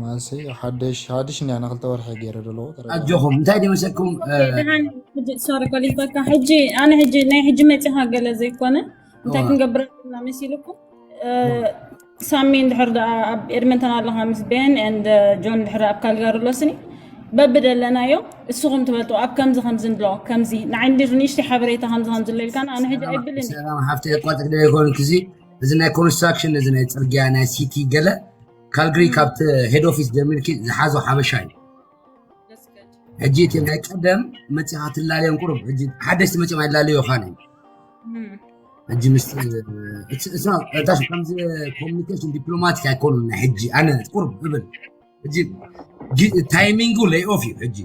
ማለሰይ ሓደሽ ሓድሽ እንዲያ ንክልተ ወርሒ ገይረ ዘለኹ ኣጆኹም እንታይ ደመሰኩም ሶሪ ከሊበካ ሕጂ ኣነ ሕጂ ናይ ሕጂ መፂኻ ገለ ዘይኮነ እንታይ ክንገብር ኣለና መሲልኩም ሳሚ እንድሕር ደኣ ኣብ ኤድመንተን ኣለኻ ምስ ቤን ኤንድ ጆን እንድሕር ኣብ ካልጋሪ ኣለስኒ በብደለናዮ እስኹም ትፈልጡ ኣብ ከምዚ ከምዚ እንድሎ ከምዚ ንዓይ እንዲ ንእሽተይ ሓበሬታ ከምዚ ከምዚ ኣሎ ኢልካና ኣነ ሕጂ ኣይብልን ሰላም ሓፍተ የቋጥቅ ዶ ይኮን ክዚ እዚ ናይ ኮንስትራክሽን እዚ ናይ ፅርግያ ናይ ሲቲ ገለ ካልግሪ ካብቲ ሄድ ኦፊስ ጀሚርኪ ዝሓዞ ሓበሻ እዩ ሕጂ እቲ ናይ ቀደም መፂኻ ትላለዮም ቁሩብ ሕጂ ሓደሽቲ መፂኦም ኣይላለዮ ካን እዩ ሕጂ ምስ እታ ከምዚ ኮሚኒኬሽን ዲፕሎማቲክ ኣይኮኑን ናይ ሕጂ ኣነ ቁርብ እብል ሕጂ ታይሚንጉ ለይኦፍ እዩ። ሕጂ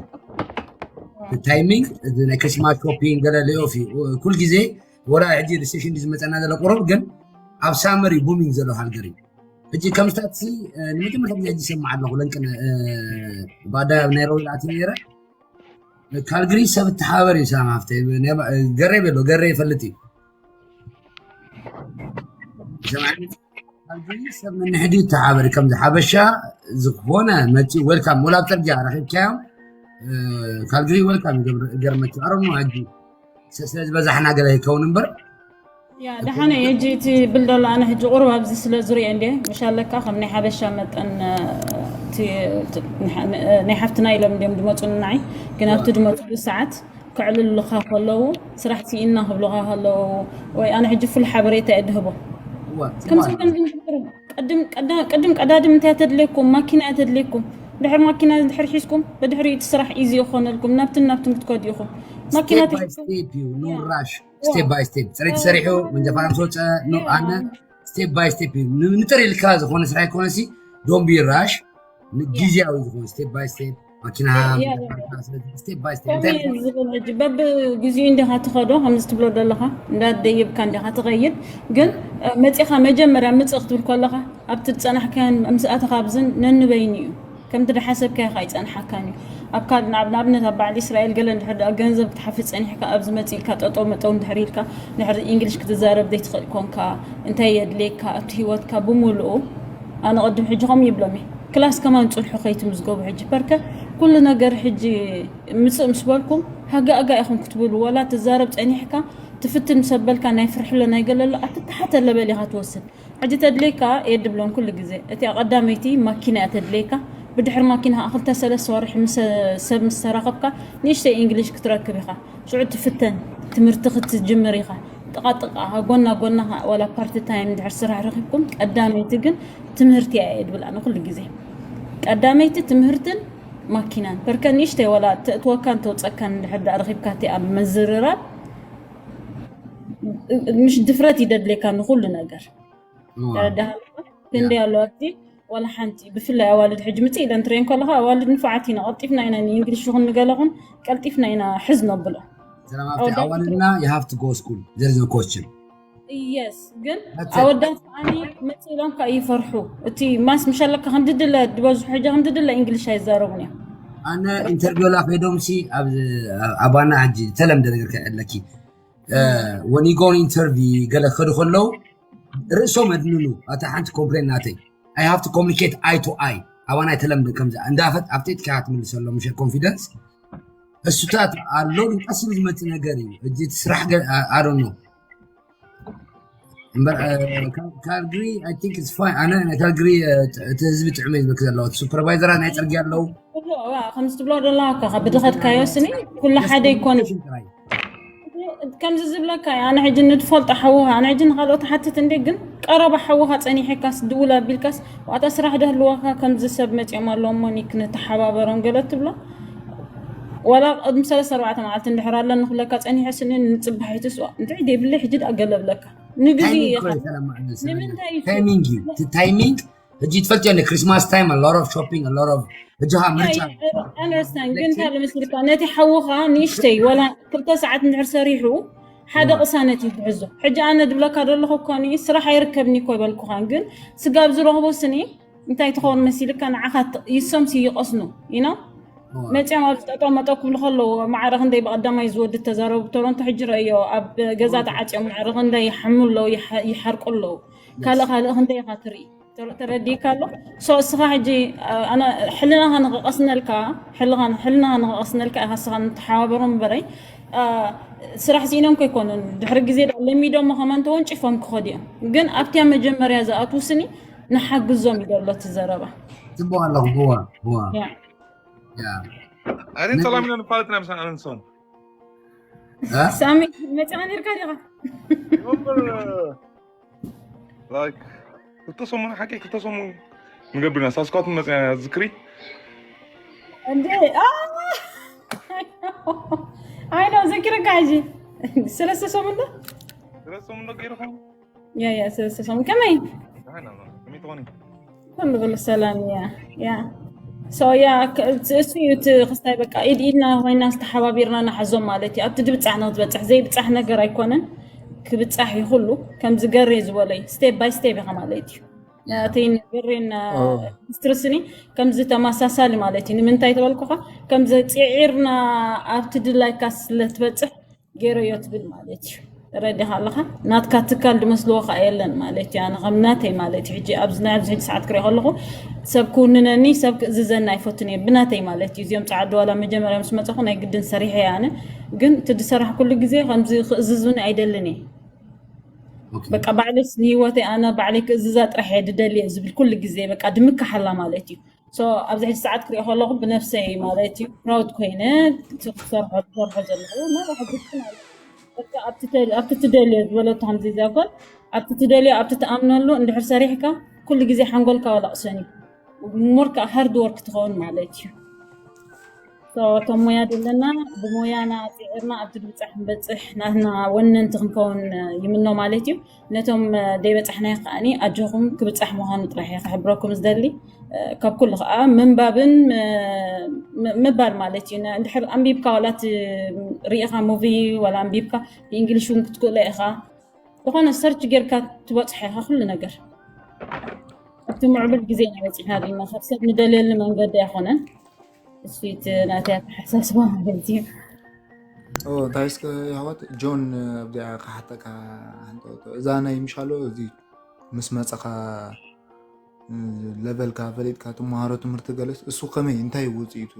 ታይሚንግ ናይ ክሪስማስ ሾፒንግ ገለ ለይኦፍ እዩ። ኩል ግዜ ወላ ሕጂ ሪሴሽን ዝመፀና ዘሎ ቁርብ ግን ኣብ ሳመር እዩ ቡሚንግ ዘሎ ካልገሪ። ሕጂ ከም ስታትሲ ንመጀመርታ ግዜ ሕጂ ይሰማዕ ኣለኹ ለንቅነ ባዳ ኣብ ናይ ረዊል ኣትየ ነይረ ካልግሪ ሰብ ተሓባበር እዩ። ሳም ሃፍተ ገሬ ቤሎ ገሬ ይፈልጥ እዩ። ካልግሪ ሰብ ነንሕዲ ተሓባበር ከምዚ ሓበሻ ዝኾነ መፂ ዌልካም ወላ ኣብ ፅርግያ ረኪብካዮም ካልግሪ ዌልካም ገርመኪ ኣረኖ ሕጂ ስለዝበዛሕና ገለ ይከውን እምበር ያ ደሓነ ሕጂ እቲ ብል ዘሎ ኣነ ሕጂ ቁሩብ ኣብዚ ስለ ዝሪኦ እንደ ምሻለካ ከም ናይ ሓበሻ መጠን ናይ ሓፍትና ኢሎም እንዲም ድመፁ ንናይ ግን ኣብቲ ድመፅሉ ሰዓት ክዕልሉኻ ከለዉ ስራሕ ስኢና ክብሉኻ ከለዉ ወይ ኣነ ሕጂ ፍል ሓበሬታ እየ ድህቦ ቅድም ቀዳድም እንታይ ተድልየኩም ማኪና እያ ተድልየኩም ድሕር ማኪና ድሕር ሒዝኩም ብድሕሪ እቲ ስራሕ ኢዚ ይኾነልኩም ናብትን ናብትን ክትከዱ ኢኹም ማኪና ራሽ ስቴፕ ባይ ስቴፕ ፅሬት ሰሪሑ መንጃ ፈቃድ ምስ ወፀ ኣነ ስቴፕ ባይ ስቴፕ እዩ ንጥር ኢልካ ዝኾነ ስራሕ ይኮነሲ ዶምቢ ራሽ ግዜያዊ ዝኾነ ስቴፕ ባይ ስቴፕ ማኪና በብግዚኡ እንዲኻ ትኸዶ ከምዚ ትብሎ ዘለኻ እንዳደይብካ እንዲኻ ትኸይድ ግን መፂኻ መጀመርያ ምፅእ ክትብል ከለኻ ኣብቲ ዝፀናሕካያን ምስኣተኻ ኣብዝን ነንበይኑ እዩ ከምቲ ድሓሰብካዮ ከይፀንሓካን እዩ ኣብ ካልእ ንኣብነት ኣብ በዓል እስራኤል ገለ እንድሕር ደኣ ገንዘብ ክትሓፍስ ፀኒሕካ ኣብዚ መፂእካ ጠጠው መጠው እንድሕር ኢልካ እንድሕር እንግሊሽ ክትዛረብ ዘይትኽእል ኮንካ እንታይ የድልየካ ኣብቲ ሂወትካ ብምሉኡ ኣነ ቅድም ሕጂ ከም ይብሎም እዩ ክላስ ከማን ፅንሑ ከይትምዝገቡ ሕጂ ፐርከ ኩሉ ነገር ሕጂ ምፅእ ምስ በልኩም ሃጋእጋ ኢኹም ክትብሉ ወላ ትዛረብ ፀኒሕካ ትፍትን ምስ ኣበልካ ናይ ፍርሕሎ ናይ ገለሎ ኣትተሓተ ለበል ኢኻ ትወስድ ሕጂ ተድልየካ እየ ድብሎም ኩሉ ግዜ እቲኣ ቀዳመይቲ ማኪና እያ ተድልየካ ብድሕሪ ማኪና ከዓ ክልተ ሰለስተ ወርሒ ምስ ሰብ ምስ ተራኸብካ ንእሽተይ እንግሊሽ ክትረክብ ኢኻ ሽዑ ትፍተን ትምህርቲ ክትጅምር ኢኻ ጥቓጥቓ ጎና ጎና ከዓ ዋላ ፓርቲ ታይም ድሕር ስራሕ ረኪብኩም ቀዳመይቲ ግን ትምህርቲ እያ እየ ድብል ኣነ ኩሉ ግዜ ቀዳመይቲ ትምህርትን ማኪናን በርከ ንእሽተይ ዋላ ተእትወካን ተውፀካን ድሕር ዳ ረኪብካ እቲኣ ምዝርራብ ምሽ ድፍረት ይደድለካ ንኩሉ ነገር ተረዳሃ ክንደይ ኣሎ ኣብቲ ዋላ ሓንቲ ብፍላይ ኣዋልድ ሕጂ ምፅእ ኢለን ትረየን ከለካ ኣዋልድ ንፉዓት ኢና ቀልጢፍና ኢና ንእንግሊሽ ይኹን ንገለኹን ቀልጢፍና ኢና ሕዝ ነብሎ ሰላም ኣብቲ ኣዋልድና you have to go school there is no question yes ግን ኣወዳት ኣኒ መፅእ ኢሎም ከዓ ይፈርሑ እቲ ማስ ምሸለካ ከምድድለ ዝበዝሑ ሕጂ ከምድድለ እንግሊሽ ኣይዛረቡን እዮም ኣነ ኢንተርቪው ላ ከይዶም ሲ ኣባና ሕጂ ተለምደ ነገር ከዕለኪ when you go on interview ገለ ክኸዱ ከለዉ ርእሶም ኣድንኑ ኣታ ሓንቲ ኮምፕሌን ናተይ I have to communicate eye to eye ኣባና ኣይተለምደ ከምዚ እንዳፈት ኣብቲ ኢትካ ትምልሰሎም ምሸ ኮንፊደንስ እሱታት ኣሎ ግን ቀስ ኢሉ ዝመፅእ ነገር እዩ ሕጂ እቲ ስራሕ ኣዶኖ እምበር ካልግሪ I think it's fine ኣነ ናይ ካልግሪ እቲ ህዝቢ ጥዕመ ዝብልክ ዘለዉ ሱፐርቫይዘራት ናይ ፅርግያ ኣለዉ ከምዚ ትብሎ ደላ ብድኸድካዮ ስኒ ኩሉ ሓደ ይኮነ ከምዚ ዝብለካ ኣነ ሕጂ ንትፈልጦ ሓውኻ ኣነ ሕጂ ንካልኦት ሓትት እንዴ ግን ቀረባ ሓውኻ ፀኒሕካስ ድውል ኣቢልካስ ዋታ ስራሕ ደህልዋካ ከምዚ ሰብ መፂኦም ኣለዎ ሞኒ ክንተሓባበሮም ገለ ትብሎ ዋላ ቅድሚ ሰለስተ ኣርባዕተ መዓልቲ እንድሕር ኣለኒ ክብለካ ፀኒሐ ስኒ ንፅባሒትስ እንታይ ደይብለይ ሕጂ ደኣ ገለ ብለካ ንግዜ ኢኻ ንምንታይ ታይሚንግ እዩ ታይሚንግ ሕጂ ትፈልጥዮ ን ክሪስማስ ታይም a lot of shopping a lot of ሕጂ ካ ምርጫ understand ግን እንታይ ለመስልካ ነቲ ሓውኻ ንእሽተይ ወላ ክልተ ሰዓት እንድሕር ሰሪሑ ሓደ ቅሳነት እዩ ዝሕዞ ሕጂ ኣነ ድብለካ ዘለኹ እኮ ስራሕ ኣይርከብኒ እኮ ይበልኩኻን ግን ስጋብ ዝረኽቦ ስኒ እንታይ ትኸውን መሲልካ ንዓኻ ይሶምሲ ይቐስኑ ኢኖ መፅኦም ኣብ ዝጠጠው መጠው ክብሉ ከለዉ ማዕረ ክንደይ ብቐዳማይ ዝወዲ ተዛረቡ ቶሮንቶ ሕጂ ረእዮ ኣብ ገዛ ተዓፅዮም ማዕረ ክንደይ ይሓሙ ኣለዉ ይሓርቁ ኣለዉ ካልእ ካልእ ክንደይ ኢኻ ትርኢ ተረዲእካ ኣሎ ሶ እስኻ ሕጂ ሕልናኻ ንክቐስነልካ ሕልናኻ ንክቐስነልካ ኢኻ እስኻ ንተሓባበሮም በረይ ስራሕ ስኢኖም ከይኮኑን ድሕሪ ግዜ ለሚዶሞ ከማን ተወንጭፎም ክኸዱ እዮም ግን ኣብቲያ መጀመርያ ዝኣትዉ ስኒ ንሓግዞም እዩ ዘሎ እቲ ዘረባ ፅቡቅ ኣለኹ እዋ እዋ ኣሬን ሰላም ኢና ንፋለጥ ኢና ምሳን ኣነን ሰውን ሳሚ መፂኻ ነርካ ዲኻ ክልተ ሰሙን ሓቂ ክልተ ሰሙን ንገብርና ሳስኳትን መፅና ዝክሪ እንዴ ኣይ ነው ዘኪረካ ሕጂ ሰለስተ ሰሙን ዶ ያ ያ ሰሰሰም ከመይ? ኩሉ ብሉ ሰላም እያ። ያ ሶ ያ እሱ እዩ እቲ ክስታይ በቃ ኢድ ኢድና ኮይና ዝተሓባቢርና ንሓዞም ማለት እዩ። ኣብቲ ድብፃሕ ንክትበፅሕ ዘይብፃሕ ነገር ኣይኮነን። ክብፃሕ እዩ ኩሉ ከምዚ ገሬ ዝበለይ ስቴፕ ባይ ስቴፕ ኢኻ ማለት እዩ። እቲ ገሬና ስትርስኒ ከምዚ ተመሳሳሊ ማለት እዩ። ንምንታይ ተበልኩኻ ከምዚ ፅዒርና ኣብቲ ድላይካ ስለትበፅሕ ገይረዮ ትብል ማለት እዩ። ረዲኻ ኣለኻ ናትካ ትካል ድመስልዎ ከዓ የለን ማለት እዩ። ኣነ ከም ናተይ ማለት እዩ። ሕጂ ኣብዚ ናይ ኣብዚ ሕጂ ሰዓት ክሪኦ ከለኹ ሰብ ክውንነኒ ሰብ ክእዝዘኒ ኣይፈቱን እየ ብናተይ ማለት እዩ። እዚኦም ፀዓዱ ዋላ መጀመርያ ምስ መፀኹ ናይ ግድን ሰሪሐ እየ ኣነ ግን እቲ ድሰራሕ ኩሉ ግዜ ከምዚ ክእዝዙኒ ኣይደልን እየ። በቃ ባዕለይስ ንህይወተይ ኣነ ባዕለይ ክእዝዛ ጥራሕ እየ ድደሊ እየ ዝብል ኩሉ ግዜ በቃ ድምካሓላ ማለት እዩ። ሶ ኣብዚ ሕጂ ሰዓት ክሪኦ ከለኹ ብነፍሰይ ማለት እዩ ፕራውድ ኮይነ እቲ ክሰርሖ ዝሰርሖ ዘለኹ መራ ሕጂ ግን በቃ ኣብቲ ተ- ኣብቲ ትደልዮ ዝበለቶ ከምዚ ዘበል ኣብቲ ትደልዮ ኣብቲ ትኣምነሉ እንድሕር ሰሪሕካ ኩሉ ግዜ ሓንጎልካ ወላቕሰን እዩ ሞር ከዓ ሃርድ ወርክ ትኸውን ማለት እዩ። ሶ እቶም ሞያ ዘለና ብሞያና ፅዒርና ኣብቲ ድብፃሕ ንበፅሕ ናትና ወነንቲ ክንከውን ይምኖ ማለት እዩ። ነቶም ደይበፃሕናዮ ከዓኒ ኣጆኹም ክብፃሕ ምዃኑ ጥራሕ እየ ክሕብረኩም ዝደሊ። ካብ ኩሉ ከዓ ምንባብን ምባል ማለት እዩ። እንድሕር ኣንቢብካ ዋላ እቲ ርኢኻ ሙቪ ዋላ ኣንቢብካ ብእንግሊሽ እውን ክትክእሎ ኢኻ። ዝኾነ ሰርች ጌርካ ትበፅሖ ኢኻ ኩሉ ነገር። ኣብቲ ምዕቡል ግዜ ኢና በፂሕና ዘለና ካብ ሰብ ንደልየሉ መንገዲ ኣይኮነን። እሱ እቲ ናተይ ኣተሓሳስባ ማለት እዩ። እንታይ እስከ የሕዋት ጆን ኣብዚኣ ክሓተካ ሓንጠወጠ እዛ ናይ ምሻሎ እዚ ምስ መፀኻ ለቨልካ ፈሊጥካ ትመሃሮ ትምህርቲ ገለስ እሱ ከመይ እንታይ ውፅኢቱ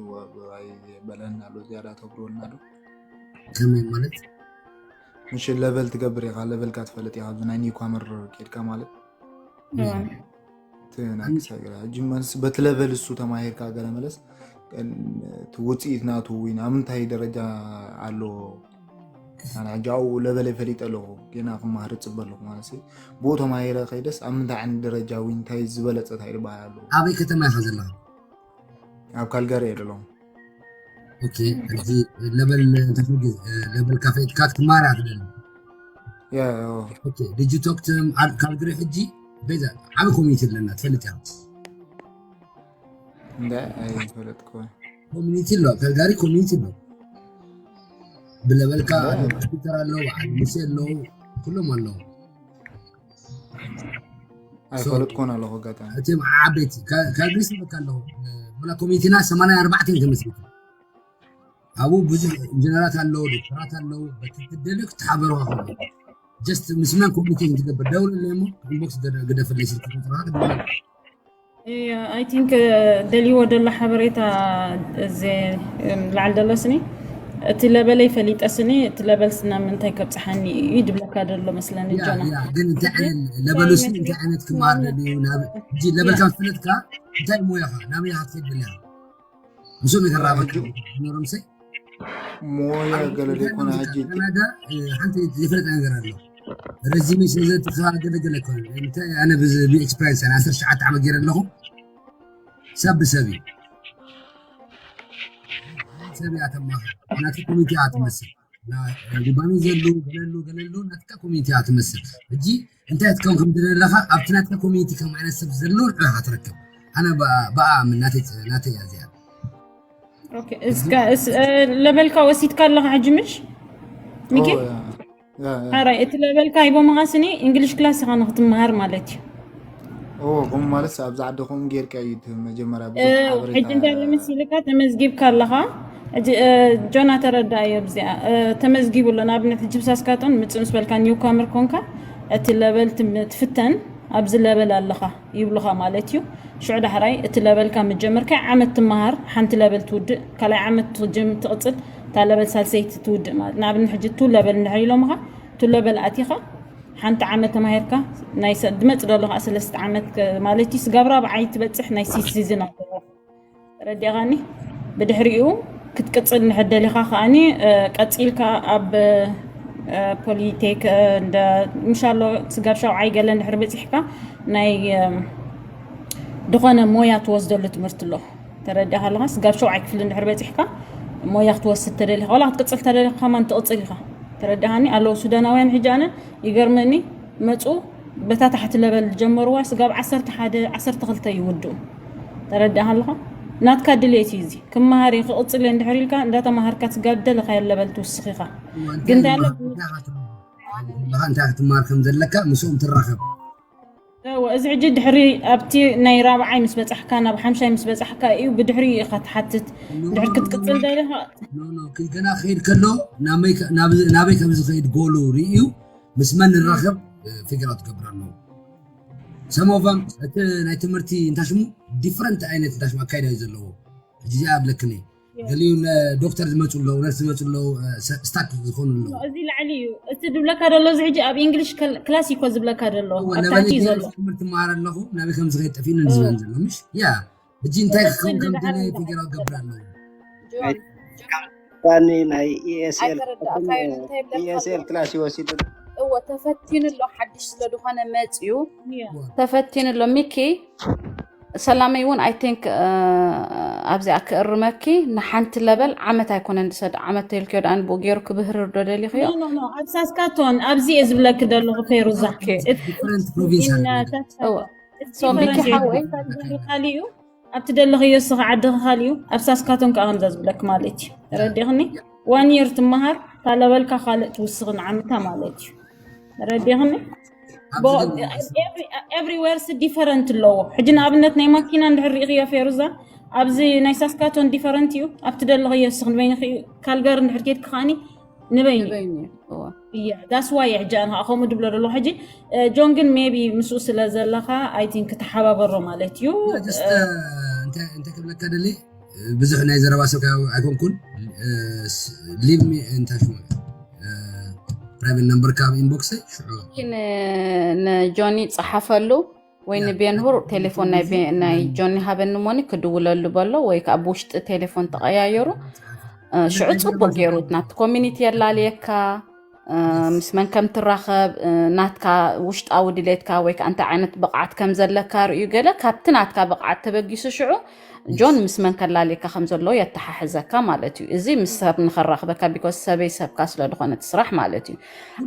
በለና ኣሎ ዝያዳ ተብርወልና ዶ ከመይ ማለት ምሽ ለቨል ትገብር ኢኻ ለቨልካ ትፈልጥ ኢኻ ኣብዚ ናይ ኒውካመር ኬድካ ማለት ትናክሳገራ ሕጂ መንስ በቲ ለቨል እሱ ተማሂርካ ገለ መለስ ውፅኢት ናቱ ወይ ኣብ ምንታይ ደረጃ ኣሎ ሕጂ ኣብኡ ለበለ ፈሊጠ ኣለኹ ጌና ክመሃር ፅበ ኣለኹ ማለት ብኡ ተማሂረ ከይደስ ኣብ ምንታይ ዓይነት ደረጃ ወይ እንታይ ዝበለፀ እንታይ ዝበሃል ኣሎ ኣበይ ከተማ ኢኻ ዘለኻ ኣብ ካልጋሪ እየ ዘለኹ ለበል ለበል ካፌ ኢትካ ክትማራ ትደሊ ያ ዲጂቶክትም ካልግሪ ሕጂ ቤዛ ዓብ ኮሚኒቲ ኣለና ትፈልጥ ያ እንዳ ኣይፈለጥኩ ኮሚኒቲ ኣሎ ካልጋሪ ኮሚኒቲ ኣሎ ብለበልካ ኮምፒተር ኣለዉ በዓል ሙሴ ኣለዉ ኩሎም ኣለዉ ኣይፈለጥኩን ኣለኹ ኣጋጣሚ እቲ ዓበይቲ ካልግሪ ስበካ ኣለኹ ወላ ኮሚኒቲና ሰማንያ ኣርባዕተ ተመስሪቱ ኣብኡ ብዙሕ ኢንጂነራት ኣለዉ ዶክተራት ኣለዉ በቲ ትደልዩ ክትሓበሩ ጀስት ምስ መን ኮሚኒኬሽን ትገብር ደውል ኣለሞ ኢንቦክስ ግደፍለይ ስልክ ቁፅርካ ክድውል I think ደልይዎ ዘሎ ሓበሬታ እዚ ላዕል ዘሎ ስኒ እቲ ለበለይ ፈሊጠ ስኒ እቲ ለበል ስና ምንታይ ከብፅሓኒ እዩ ድብለካ ደሎ መስለኒ ጆና ግን እንታይ ዓይነት ለበሉ ስኒ እንታይ ዓይነት ክመሃር ደልዩ ናብ ሕጂ ለበልካ ፈለጥካ እንታይ ሞያኻ ናበይ ኢኻ ትኸይድ ደሊኻ ምስኦም የተራበካ ኖሮምሰይ ሞያ ገለ ዘይኮነ ሕጂ ካናዳ ሓንቲ ዝፍለጥ ነገር ኣሎ ረዚመ ስለ ዘትካ ገለገለ ኮነ እንታይ ኣነ ብዚ ብኤክስፐሪንስ ኣነ ዓሰርተ ትሽዓተ ዓመት ገይረ ኣለኹ ሰብ ብሰብ እዩ ሰብ እያ ተማኸ ናቲ ኮሚቴ እያ ትመስል ዲባኒ ዘሉ ገለሉ ገለሉ ናትካ ኮሚኒቲ እያ ትመስል ሕጂ እንታይ ትከውን ከም ዘለኻ ኣብቲ ናትካ ኮሚኒቲ ከም ዓይነት ሰብ ዘለውን ዕኻ ትረክብ ኣነ ብኣ ምን ናተይ እያ እዚኣ ለበልካ ወሲድካ ኣለኻ ሕጂ ምሽ ሚኪ ሓራይ እቲ ለበልካ ሂቦምኻ ስኒ እንግሊሽ ክላስ ኢኻ ንክትመሃር ማለት እዩ ከምኡ ማለት ኣብዚ ዓዲ ከምኡ ጌርካ እዩ እቲ መጀመርያ ብዙሕ ሕጂ ሓበሬታ እንታይ መሲልካ ተመዝጊብካ ኣለኻ ሕጂ እ፣ ጆና ተረዳእዮ ብዚኣ እ፣ ተመዝጊቡ ኣሎ ንኣብነት ሕጂ ብሳስካቶን ምፅእ ምስ በልካ ኒው ካመር ኮንካ እቲ ለበል ትም- ትፍተን ኣብዚ ለበል ኣለኻ ይብሉኻ ማለት እዩ ሽዑ ዳሕራይ እቲ ለበልካ ምጀመር ካይ ዓመት ትመሃር ሓንቲ ለበል ትውድእ ካልኣይ ዓመት ትጅም ትቕፅል እታ ለበል ሳልሰይቲ ትውድእ ማለት ንኣብነት ሕጂ ቱ ለበል እንድሕር ኢሎምኻ ቱ ለበል ኣቲኻ ሓንቲ ዓመት ተማሂርካ ናይ ሰ- ድመፅ ደሎ ከዓ ሰለስተ ዓመት ከ- ማለት እዩ ስጋብ ራብዓይ ትበፅሕ ናይ ሲሲዝን ኣለዎ ረዲኻኒ ብድሕሪኡ ክትቅፅል ንሕደሊኻ ከዓኒ እ፣ ቀፂልካ ኣብ እ፣ ፖሊቴክ እ፣ እንደ ምሻሎ ስጋብ ሸውዓይ ገለ እንድሕር በፂሕካ ናይ እ፣ ዝኾነ ሞያ ትወስደሉ ትምህርቲ ኣሎ ተረዲኻ ኣለኻ ስጋብ ሸውዓይ ክፍሊ እንድሕር በፂሕካ ሞያ ክትወስድ ተደሊኻ ዋላ ክትቅፅል ተደሊኻ ከማን ትቕፅል ኢኻ ተረዳሃኒ ኣለዉ ሱዳናውያን። ሕጂ ኣነ ይገርመኒ፣ መፁ በታ ታሕቲ ለበል ጀመርዋ፣ ስጋብ ዓሰርተ ሓደ ዓሰርተ ክልተ ይውድኡ። ተረዳሃ ኣለኻ? ናትካ ድሌት እዩ እዚ። ክመሃር እየ፣ ክቕፅል እየ እንድሕር ኢልካ እንዳተማሃርካ ስጋብ ደለኻዮ ለበል ትውስኽ ኢኻ። ግን እንታይ ኣሎ እንታይ ክትመሃር ከም ዘለካ ምስኦም ትራኸብ። እወ፣ እዚ ሕጂ ድሕሪ ኣብቲ ናይ ራብዓይ ምስ በጻሕካ ናብ ሓምሻይ ምስ በጻሕካ እዩ ብድሕሪ ኢኻ ትሓትት። ድሕሪ ክትቅጽል ደሊኻ ገና ክኸይድ ከሎ ናበይ ከም ዝኸይድ ጎሉ ርእዩ ምስ መን ንራኸብ ፊገር ኣውት ትገብር ኣለዎ። ሰሞቫም እቲ ናይ ትምህርቲ እንታይ ሽሙ ዲፍረንት ዓይነት እንታይ ሽሙ ኣካይዳ እዩ ዘለዎ። ሕጂ እዚኣ ኣብለክኒ ገሊኡ ዶክተር ዝመፁ ኣለዉ፣ ነርስ ዝመፁ ኣለዉ፣ ስታክ ዝኾኑ ኣለዉ። እዚ ላዕሊ እዩ እቲ ዝብለካ ዘሎ። እዚ ሕጂ ኣብ ኢንግሊሽ ክላሲኮ ዝብለካ ዘሎ ኣብ ታሕቲ እዩ ዘሎ። ትምህርቲ መሃር ኣለኹ ናበይ ከም ዝኸይድ ጠፊእኒ ንዝበን ዘሎ ምሽ ያ ሕጂ እንታይ ክኸውን ከም ገለ ፊገር ኣውት ገብር ኣለዉ። ባኒ ናይ ኢኤስኤል ኢኤስኤል ክላስ ይወሲዱ። እወ ተፈቲኑ ኣሎ፣ ሓድሽ ስለ ዝኾነ መፅዩ ተፈቲኑ ኣሎ። ሚኪ ሰላመይ እውን ኣይ ቲንክ ኣብዚኣ ክእርመኪ ንሓንቲ ለበል ዓመት ኣይኮነን ዝሰድ ዓመት ተልክዮ ደኣ ንብኡ ገይሩ ክብህርር ዶ ደሊኽዮ? ኣብ ሳስካቶን ኣብዚ እየ ዝብለኪ ዘለኹ ፌሩዛ። ዲፍረንት ፕሮቪንስ ኣለ። እወ ሶ ሚኪ ሓወይ ካሊኡ ኣብቲ ደለኽዮ እስኻ ዓድኻ ካልእ እዩ፣ ኣብ ሳስካቶን ከዓ ከምዛ ዝብለክ ማለት እዩ። ተረዲኽኒ? ዋን የር ትመሃር፣ እታ ለበልካ ካልእ ትውስኽ ንዓመታ ማለት እዩ። ተረዲኽኒ? ኤቭሪዌርስ ዲፈረንት ኣለዎ። ሕጂ ንኣብነት ናይ ማኪና እንድሕር ርኢኽዮ ፌሩዛ፣ ኣብዚ ናይ ሳስካቶን ዲፈረንት እዩ። ኣብቲ ደለኽዮ እስኽ ንበይንኺ ካልጋሪ እንድሕር ኬድኪ ከዓኒ ንበይኑ ንበይኑ እዩ። እወ። እያ ዳስ ዋይ ሕጂ ኣነ ከዓ ከምኡ ድብሎ ደሎ ሕጂ እ፣ ጆን ግን ሜቢ ምስኡ ስለ ዘለኻ ኣይ ቲንክ ተሓባበሮ ማለት እዩ። ጀስት እንታይ እንታይ ክብለካ ደሊ ብዙሕ ናይ ዘረባ ሰብ ከ ኣይኮንኩን። ሊቭ ሚ እንታይ ሽሙ ፕራይቬት ነምበርካ ኣብ ኢንቦክስ ሽዑ ን- ንጆኒ ጸሓፈሉ ወይ ንቤንሁር ቴሌፎን ናይ ቤ- ናይ ጆኒ ሃበኒ ሞኒ ክድውለሉ በሎ ወይ ከዓ ብውሽጢ ቴሌፎን ተቐያየሩ። እ፣ ሽዑ ጽቡቅ ገይሩ ናብቲ ኮሚኒቲ የላልየካ። እ፣ ምስ መን ከም ትራኸብ እ፣ ናትካ ውሽጣዊ ድሌትካ ወይ ከዓ እንታይ ዓይነት ብቕዓት ከም ዘለካ ርእዩ ገለ ካብቲ ናትካ ብቕዓት ተበጊሱ ሽዑ ጆን ምስ መን ከላልየካ ከም ዘለዎ የተሓሕዘካ ማለት እዩ። እዚ ምስ ሰብ ንኸራኽበካ ቢኮዝ ሰበይ ሰብካ ስለ ዝኾነ እቲ ስራሕ ማለት እዩ።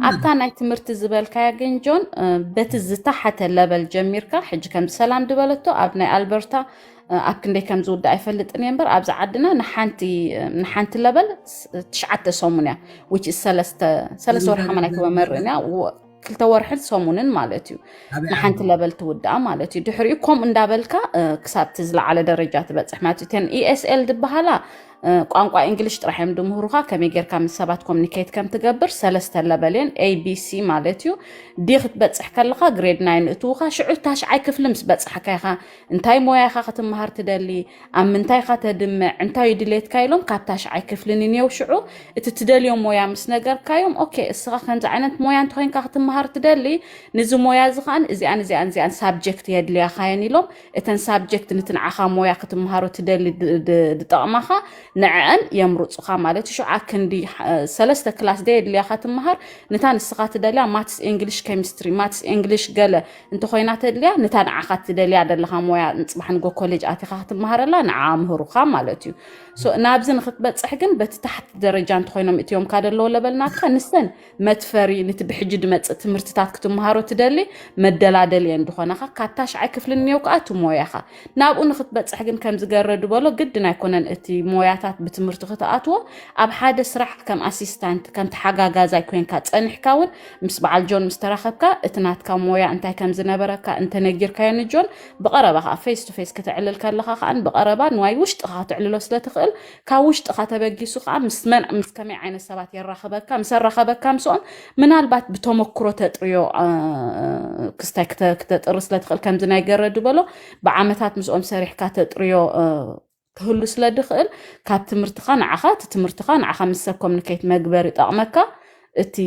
ኣብታ ናይ ትምህርቲ ዝበልካያ ግን ጆን እ፣ በቲ ዝተሓተ ለበል ጀሚርካ ሕጂ ከምዚ ሰላም ድበለቶ ኣብ ናይ ኣልበርታ እ፣ ኣብ ክንደይ ከም ዝውዳእ ኣይፈልጥን እየ እምበር ኣብዚ ዓድና ንሓንቲ ንሓንቲ ለበል ስ- ትሽዓተ ሰሙን እያ which is ሰለስተ ሰለስተ ወርሒ ሓመን ኣይተመርዕን እያ ወ- ክልተ ወርሕን ሰሙንን ማለት እዩ ኣበይ ንሓንቲ ዓዲ? ለበል ትውዳእ ማለት እዩ። ድሕሪኡ ከምኡ እንዳበልካ እ፣ ክሳብ እቲ ዝለዓለ ደረጃ ትበፅሕ ማለት እዩ። ተን ኢኤስኤል ዝበሃላ እ፣ ቋንቋ እንግሊሽ ጥራሕ እዮም ድምህሩኻ ከመይ ጌርካ ምስ ሰባት ኮሚኒኬት ከም ትገብር ሰለስተ ለበል እየን ኤቢሲ ማለት እዩ። ዲ ክትበፅሕ ከለኻ ግሬድ ናይን እትውኻ ሽዑ ታሽዓይ ክፍሊ ምስ በፅሕካ ኢኻ እንታይ ሞያ ኢኻ ክትመሃር ትደሊ፣ ኣብ ምንታይ ኢኻ ተድምዕ፣ እንታይ እዩ ድሌትካ ኢሎም ካብ ታሽዓይ ክፍሊ ንኔው ሽዑ እቲ ትደልዮ ሞያ ምስ ነገርካዮም ኦኬ እስኻ ከምዚ ዓይነት ሞያ እንተኮይንካ ክትመሃር ትደሊ ንዚ ሞያ እዚ ከዓን እዚኣን እዚኣን እዚኣን ሳብጀክት የድልያኻየን ኢሎም እተን ሳብጀክት ንቲ ንዓኻ ሞያ ክትመሃሮ ትደሊ ድ- ድ- ድጠቕማኻ ንዕአን የምርፁኻ ማለት እዩ። ሽዓ ክንዲ እ፣ ሰለስተ ክላስ ደ የድልያኻ ትመሃር ንታ ንስኻ ትደልያ ማትስ ኢንግሊሽ ኬሚስትሪ ማትስ ኢንግሊሽ ገለ እንተኾይና ተድልያ ንታ ንዓኻ ትደልያ ደለኻ ሞያ ንፅባሕ ንጎ ኮሌጅ ኣቲኻ ክትመሃረላ ንዓ ምህሩኻ ማለት እዩ። ሶ ናብዚ ንክትበፅሕ ግን በቲ ታሕቲ ደረጃ እንተኾይኖም እትዮምካ ደለዎ ለበል ናትካ ንሰን መትፈሪ ንቲ ብሕጂ ድመፅእ ትምህርትታት ክትመሃሮ ትደሊ መደላደል እየን ዝኾናኻ ካብ ታሽዓይ ክፍሊ እኒው ከዓ እቲ ሞያኻ ናብኡ ንክትበፅሕ ግን ከምዚ ገረ ድበሎ ግድን ኣይኮነን እቲ ሞያታት ብትምህርቲ ክትኣትዎ ኣብ ሓደ ስራሕ ከም ኣሲስታንት ከም ተሓጋጋዛይ ኮይንካ ፀኒሕካ እውን ምስ በዓል ጆን ምስ ተራኸብካ እቲ ናትካ ሞያ እንታይ ከም ዝነበረካ እንተነጊርካዮ ንጆን ብቐረባ ከዓ ፌስ ቱ ፌስ ክተዕልል ከለኻ ከዓ ብቐረባ ንዋይ ውሽጥኻ ክትዕልሎ ስለ ትኽእል ካብ ውሽጥኻ ተበጊሱ ከዓ ምስ መን ምስ ከመይ ዓይነት ሰባት የራኽበካ ምስ ኣራኸበካ ምስኦም ምናልባት ብተመክሮ ተጥርዮ ክስታይ ክተጥሪ ስለ ትኽእል ከምዚ ናይ ገረዱ በሎ ብዓመታት ምስኦም ሰሪሕካ ተጥርዮ ክህሉ ስለ ድኽእል ካብ ትምህርትኻ ንዓኻ እቲ ትምህርትኻ ንዓኻ ምስ ሰብ ኮሚኒኬት መግበር ይጠቕመካ እቲ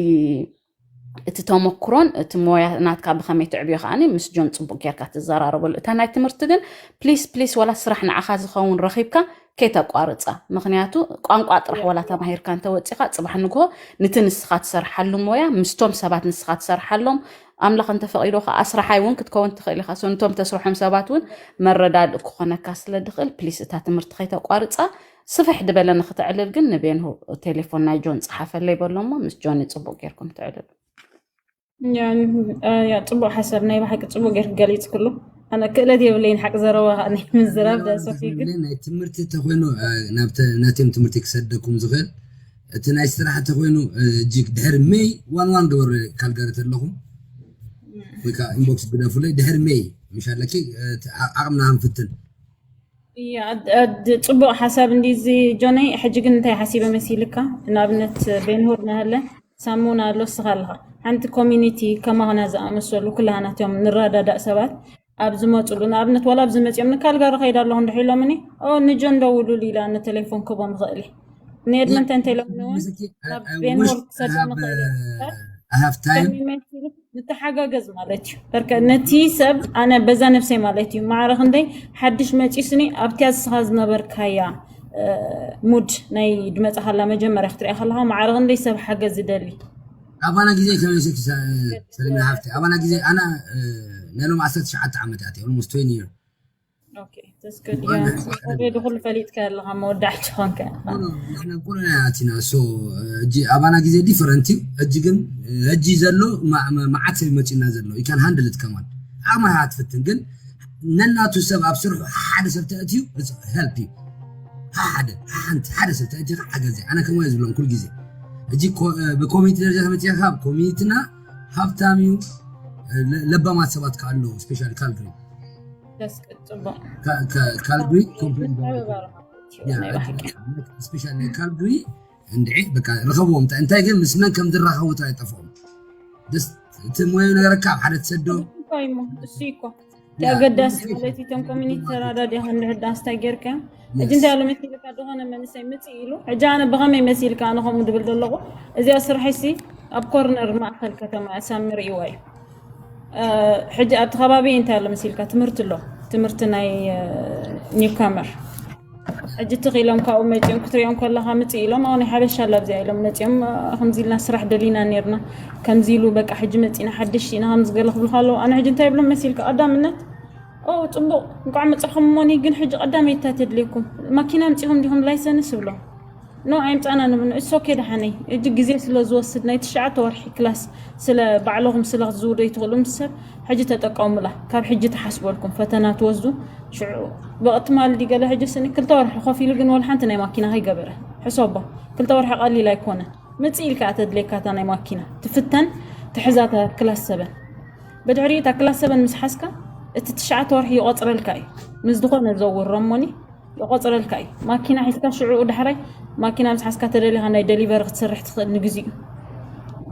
እቲ ተመክሮን እቲ ሞያ ናትካ ብኸመይ ትዕብዮ ከዓኒ ምስ ጆን ፅቡቅ ጌርካ ትዘራረበሉ እታ ናይ ትምህርቲ ግን ፕሊስ ፕሊስ ወላ ስራሕ ንዓኻ ዝኸውን ረኺብካ ከይተቋርፃ ምክንያቱ ቋንቋ ጥራሕ ወላ ተማሂርካ እንተወፂኻ ፅባሕ ንግሆ ንቲ ንስኻ ትሰርሓሉ ሞያ ምስቶም ሰባት ንስኻ ትሰርሓሎም ኣምላኽ እንተፈቒዶ ከዓ ኣስራሓይ እውን ክትከውን ትኽእል ኢኻ። So፣ ነቶም ተስርሖም ሰባት እውን መረዳድእ ክኾነካ ስለ ድኽእል፣ ፕሊስ እታ ትምህርቲ ከይተቋርፃ ስፍሕ ዝበለ ንክተዕልል ግን ንቤንሁ ቴሌፎን ናይ ጆን ፀሓፈለይ በሎ እሞ ምስ ጆኒ ፅቡቅ ጌርኩም ትዕልሉ። ያ ያ፣ ጽቡቅ ሓሳብ፣ ናይ ብሓቂ ጽቡቅ ጌርክ ገሊጽ ክሉ። ኣነ ክእለት የብለይን ሓቂ ዘረባ ናይ ምዝራብ ዳሰፊ ግን ናይ ትምህርቲ ተኮይኑ ናብተ ናትዮም ትምህርቲ ክሰደኩም ዝኽእል እቲ ናይ ስራሕ ተኮይኑ እጅግ ድሕሪ ሜይ ዋን ዋን ገበሩ ካልጋሪ ተለኹም ወይ ከዓ ኢንቦክስ ግደፉለይ ድሕሪ ሜይ ምሽ ኣለኪ ዓቅምና ክንፍትን ጽቡቅ ሓሳብ እንዲ እዚ ጆነይ። ሕጂ ግን እንታይ ሓሲበ መሲልካ? ንኣብነት ቤንሁር ናሃለ ሳሙና ኣሎ እስኻ ኣለኻ ሓንቲ ኮሚኒቲ ከማና ዝኣመሰሉ ኩላህናትዮም ንረዳዳእ ሰባት ኣብ ዝመፅሉ ንኣብነት ዋላ ኣብዚ መፅኦም ንካልጋሪ ከይዳ ኣለኹ እንድሕ ኢሎምኒ ኦ ንጆን ደውሉሉ ኢላ ንቴሌፎን ክቦም ይኽእል እዩ ንኤድመንተ እንተ ኢሎምኒ እውን ናብ ቤንሆር ክሰዶ ንኽእል ንተሓጋገዝ ማለት እዩ በርከ ነቲ ሰብ ኣነ በዛ ነብሰይ ማለት እዩ ማዕረ ክንደይ ሓድሽ መፂስኒ ኣብቲያ ዝስኻ ዝነበርካያ ሙድ ናይ ድመፃኻላ መጀመርያ ክትሪኣ ከለካ ማዕረ ክንደይ ሰብ ሓገዝ ዝደሊ ኣባና ግዜ ከመይ ሰለሚ ሃፍቲ ኣባና ግዜ ኣና ናይ ሎም ዓሰርተ ትሽዓተ ዓመት ኣትየ ኦልሞስት ትዌንቲ ይር ኩሉ ፈሊጥካ ኣለካ መወዳዕቲ ኮንካ ንሕና ኩሉና ኣቲና ሶ እጂ ኣባና ግዜ ዲፈረንት እዩ እጂ ግን እጂ ዘሎ መዓት ሰብ መፂና ዘሎ ይካን ሃንድልት ከማን ዓቅምኻ ትፍትን ግን ነናቱ ሰብ ኣብ ስርሑ ሓደ ሰብ ተእትዩ ሄልፕ እዩ ሓደ ሓንቲ ሓደ ሰብ ተእትዩ ሓገዘ ኣነ ከምኡ ዝብሎም ኩል ግዜ እጂ ብኮሚኒቲ ደረጃ ተመፅካ ኣብ ኮሚኒቲና ሃብታም እዩ ለባማት ሰባት ከኣለዉ ስፔሻሊ ካልግሪ ካልግሪ ኮምፕሌን ስፔሻል ናይ ካልግሪ እንድዒ በቃ ረኸብዎም እንታይ ግን ምስ መን ከም ዝራኸቡ ጥራይ ጠፍኦም ደስ እቲ ሞዩ ነገረካ ኣብ ሓደ ትሰዶ እሱ ይኮ ተገዳሲ ማለት እቶም ኮሚኒቲ ተራዳዲያ ክንድሕር ዳስታ ጌርካ ሕጂ እንታይ ኣሎ መሲልካ ዝኾነ መንሰይ ምፅእ ኢሉ ሕጂ ኣነ ብኸመይ መሲልካ ኣነ ከምኡ ድብል ዘለኹ እዚኣ ስርሐሲ ኣብ ኮርነር ማእከል ከተማ ሳሚ ርእይዋ እዩ ሕጂ ኣብቲ ከባቢ እንታይ ኣሎ መሲልካ ትምህርቲ ኣሎ ትምህርቲ ናይ ኒውካመር ሕጂ ትኽ ኢሎም ካብኡ መፂኦም ክትሪኦም ከለካ ምፅ ኢሎም ኣብ ናይ ሓበሻ ኣላ ኣብዚኣ ኢሎም መፂኦም ከምዚ ኢልና ስራሕ ደሊና ነርና ከምዚ ኢሉ በቃ ሕጂ መፂና ሓድሽ ኢና ከምዚ ገለ ክብሉ ከለዉ ኣነ ሕጂ እንታይ ይብሎም መሲልካ ቀዳምነት ኦ ፅቡቅ እንኳዕ መፃኹም እሞኒ ግን ሕጂ ቀዳመይታ ተድልየኩም ማኪና ምፂኹም ዲኹም ላይሰንስ ይብሎም ኖ ኣይምፃና ንብል it's okay ደሓነይ እጂ ግዜ ስለ ዝወስድ ናይ ትሽዓተ ወርሒ ክላስ ስለ ባዕለኹም ስለ ክትዝውዶ ይትኽእሉ ምስ ሰብ ሕጂ ተጠቀሙላ ካብ ሕጂ ተሓስበልኩም ፈተና ትወስዱ ሽዑ ብቕትማል ዲ ገለ ሕጂ ስኒ ክልተ ወርሒ ኮፍ ኢሉ ግን ወላ ሓንቲ ናይ ማኪና ከይገበረ ሕሰቦ ክልተ ወርሒ ቀሊል ኣይኮነ ምፅእ ኢልካ ተድልየካታ ናይ ማኪና ትፍተን ትሕዛታ ክላስ ሰበን ብድሕሪ እታ ክላስ ሰበን ምስ ሓዝካ እቲ ትሽዓተ ወርሒ ይቆፅረልካ እዩ ምስ ዝኾነ ዘውሮሞኒ ይቆፅረልካ እዩ ማኪና ሒዝካ ሽዑኡ ዳሕራይ ማኪና ምስ ሓዝካ ተደሊኻ ናይ ደሊቨሪ ክትሰርሕ ትኽእል ንግዚኡ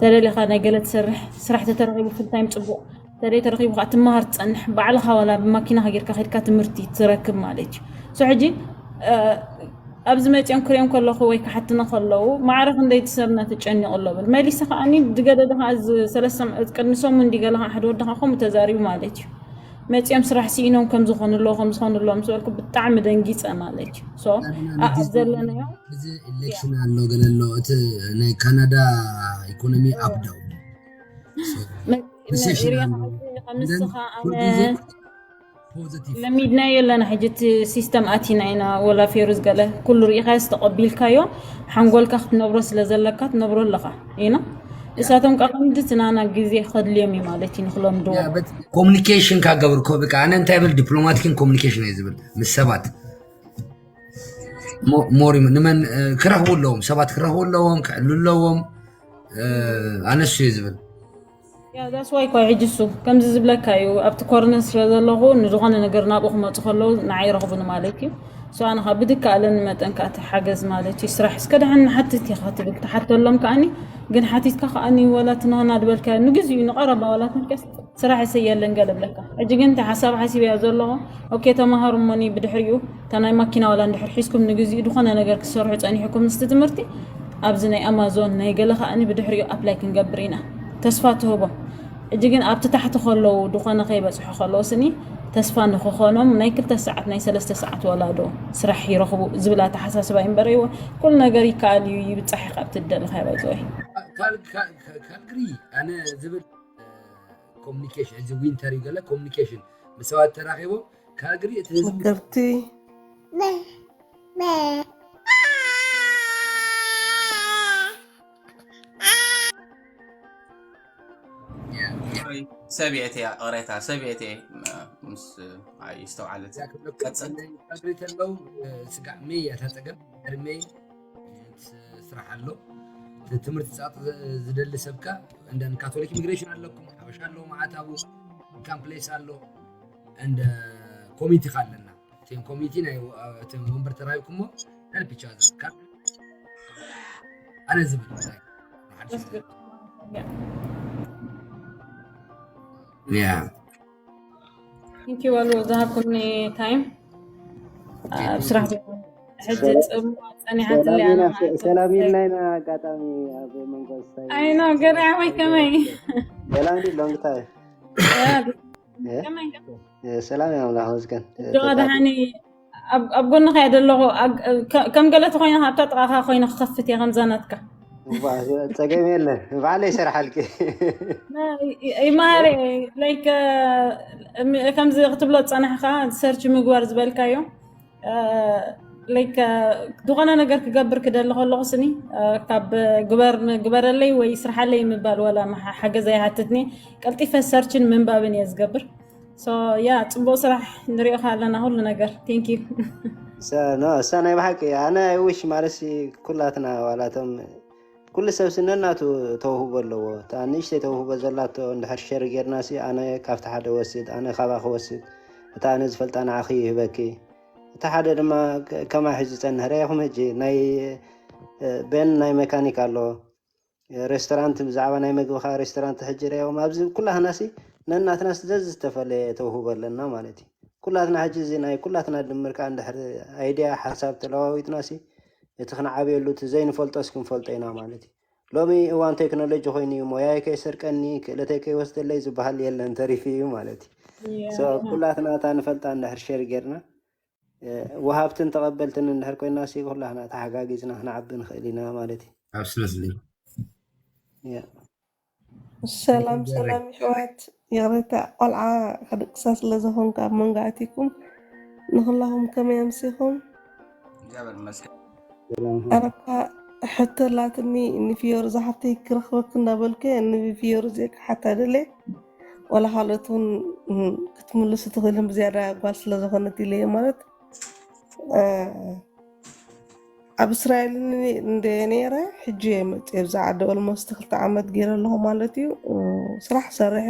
ተደሊኻ ናይ ገለ ትሰርሕ ስራሕ ተተረኺቡ ፍልታይም ፅቡቕ ተደይ ተረኺቡ ከዓ ትመሃር ትፀንሕ ባዕልኻ ዋላ ብማኪና ከጌርካ ከድካ ትምህርቲ ትረክብ ማለት እዩ ሶ ሕጂ ኣብዚ መፂኦም ክሪኦም ከለኹ ወይ ክሓትና ከለዉ ማዕረ ክንደይ እቲ ሰብ እናተጨኒቑ ኣሎ ብል መሊሰ ከዓኒ ድገደደ ከዓ እዚ ሰለስተ ቅድሚ ሰሙን እንዲገለ ከዓ ሓደ ወዲ ከዓ ከምኡ ተዛሪቡ ማለት እዩ መፂኦም ስራሕ ስኢኖም ከም ዝኾኑ ኣለዉ ከም ዝኾኑ ኣለዉ ምስ በልኩ ብጣዕሚ ደንጊፀ ማለት እዩ ሶ ኣብ ዘለናዮ እዚ ኢሌክሽን ኣሎ ገለ ኣሎ እቲ ናይ ካናዳ ኢኮኖሚ ኣፕ ዳውን ንስኻ ኣነ ለሚድናዮ ኣለና ሕጂ እቲ ሲስተም ኣቲና ኢና ወላ ፌሩዝ ገለ ኩሉ ርኢኻዮ ዝተቐቢልካዮ ሓንጎልካ ክትነብሮ ስለ ዘለካ ትነብሮ ኣለኻ ኢና እሳቶም ከዓ ከምዚ ትናና ግዜ ከድልዮም እዩ ማለት እዩ ንክለምድዎ ኮሚኒኬሽን ካገብር ኮ በቃ ኣነ እንታይ ብል ዲፕሎማቲክን ኮሚኒኬሽን እየ ዝብል ምስ ሰባት ሞር ንመን ክረኽቡ ኣለዎም ሰባት ክረኽቡ ኣለዎም ክዕሉ ኣለዎም ኣነሱ እየ ዝብል ዳስዋይ ኳ ሕጂ እሱ ከምዚ ዝብለካ እዩ ኣብቲ ኮርነር ስለ ዘለኹ ንዝኾነ ነገር ናብኡ ክመፁ ከለዉ ንዓይ ረኽቡኒ ማለት እዩ ሶ ኣነ ከዓ ብድካ ኣለኒ መጠን ከዓ እቲ ሓገዝ ማለት እዩ ስራሕ እስከ ደሓን ንሓትት ኢኻ ትብል ትሓተሎም ከዓኒ ግን ሓቲትካ ከዓኒ ወላ ትናና ድበልካ ንግዜ እዩ ንቀረባ ወላ ትንከስ ስራሕ እሰይ የለን ገለ ብለካ ሕጂ ግን እቲ ሓሳብ ሓሲበያ ዘለኹ ኦኬ ተማሃሩ እሞኒ ብድሕሪኡ እታ ናይ ማኪና ዋላ እንድሕር ሒዝኩም ንግዚኡ ዝኾነ ነገር ክትሰርሑ ፀኒሕኩም ምስቲ ትምህርቲ ኣብዚ ናይ ኣማዞን ናይ ገለ ከዓኒ ብድሕሪኡ ኣፕላይ ክንገብር ኢና ተስፋ ትህቦ ሕጂ ግን ኣብቲ ታሕቲ ከለዉ ዝኾነ ከይበፅሑ ከለዉ ስኒ ተስፋ ንክኾኖም ናይ ክልተ ሰዓት ናይ ሰለስተ ሰዓት ወላዶ ስራሕ ይረኽቡ ዝብል ኣተሓሳስባ ይንበረይዎ ኩሉ ነገር ይከኣል እዩ ይብፃሕ ካብ ትደሊ ካባይ ዝወይ ካልግሪ ኣነ ዝብል ኮሚኒኬሽን፣ እዚ ዊንተር እዩ ገለ ኮሚኒኬሽን ምስ ሰባት ተራኺቦም፣ ካልግሪ እቲ ህዝቢ መገርቲ ሰብየት እያ ቅሬታ ሰብየት ምስ ኣይስተውዓለት ቀጽል ካልግሪ ተለው፣ ስጋዕ ሜይ እያ እታ ጸገም። ድሕሪ ሜይ ስራሕ ኣሎ። ትምህርቲ ጻጥ ዝደሊ ሰብካ እንደ ካቶሊክ ኢሚግሬሽን ኣለኩም፣ ሓበሻ ኣሎ፣ መዓት ኣብኡ ኢንካም ፕሌስ ኣሎ፣ እንደ ኮሚኒቲ ኣለና። እቲም ኮሚኒቲ ናይ እቲም ወንበር ተራይኩሞ፣ help each other። ካብ ኣነ ዝብል ሓድሽ ነገር። Yeah. Thank you ኣሉ ዝሃብኩኒ ታይም ኣብ ስራሕ። ሕጂ ጽም ጸኒሓትለይ ኣነ ማለት ሰላም ኢልና ኢና። ኣጋጣሚ ኣብ መንጎ ስታይ ኣይኖ ገሪዓወይ ከመይ ሰላም ዲ ሎንግ ታይ ከመይ ሰላም ኢና ኣምላኽ መስገን። እጆ ደሓኒ ኣብ ጎንኻ እየ ዘለኹ። ከም ገለ ተኮይነ ኣብታ ጥቓኻ ኮይነ ክኸፍት እየ ከምዛ ናትካ። ጸገም የለን ባዕለይ ይሰርሓልኪ። ይመሃር like ከምዚ ክትብሎ ዝጸናሕካ ሰርች ምግባር ዝበልካዮ like ዝኾነ ነገር ክገብር ክደሊ ከለኹ ስኒ ካብ ግበር ግበረለይ ወይ ስርሓለይ ምባል ወላ ሓገዝ ኣይሃትትኒ። ቀልጢፈ ሰርችን ምንባብን እየ ዝገብር። ሶ ያ ጽቡቅ ስራሕ ንሪኦ ኣለና ሁሉ ነገር። Thank you። እሳ ናይ ብሓቂ ኣነ I wish ማለት ኩላትና ዋላቶም ኩሉ ሰብ ስነናቱ ተውህቦ ኣለዎ። እታ ንእሽተይ ተውህቦ ዘላቶ እንድሕር ሸር ጌርና ሲ ኣነ ካብቲ ሓደ ወስድ ኣነ ካባ ክወስድ እታ ኣነ ዝፈልጣ ንዓኺ ይህበኪ እቲ ሓደ ድማ ከማይ ሕዚ ዝጸንህ ርኢኹም ሕጂ ናይ ቤን ናይ መካኒክ ኣሎ ሬስቶራንት ብዛዕባ ናይ መግቢ ከዓ ሬስቶራንት ሕጂ ርኢኹም ኣብዚ ኩላህና ሲ ነናትና ሲ ዘዝተፈለየ ተውህቦ ኣለና ማለት እዩ ኩላትና ሕጂ እዚ ናይ ኩላትና ድምር ከዓ እንድሕር ኣይድያ ሓሳብ ተለዋዊጥና ሲ እቲ ክንዓብየሉ እቲ ዘይንፈልጦስ ክንፈልጦ ኢና ማለት እዩ ሎሚ እዋን ቴክኖሎጂ ኮይኑ እዩ ሞያይ ከይሰርቀኒ ክእለተይ ከይወስደለይ ዝበሃል የለን ተሪፉ እዩ ማለት እዩ ኩላትና እታ ንፈልጣ እንድሕር ሸር ጌርና ወሃብትን ተቐበልትን እንድሕር ኮይና ሲ ኩላትና ተሓጋጊዝና ክንዓቢ ንኽእል ኢና ማለት እዩ Absolutely. Yeah. ሰላም ሰላም ይሕዋት ይቕሬታ ቆልዓ ከደቅሳ ስለ ዝኾንኩ ኣብ መንጎ ኣቲኩም ንኹላኹም ከመይ ኣምሲኹም እግዚኣብሔር ይመስገን ኣረካ ሕቶ ላትኒ ንፊዮር ዝሓፍተይ ክረኽበክ እንዳበልኩ ንፊዮር እዚኣ ክሓታ ደለ ዋላ ካልኦት እውን ክትምልሱ ትኽእልን ብዝያዳ ጓል ስለ ዝኾነት ኢለ ማለት ኣብ እስራኤል እንደ ነረ ሕጂ እየ መፅእ ብዛ ዓዲ ኦልሞስት ክልተ ዓመት ገይረ ኣለኹ ማለት እዩ ስራሕ ሰሪሐ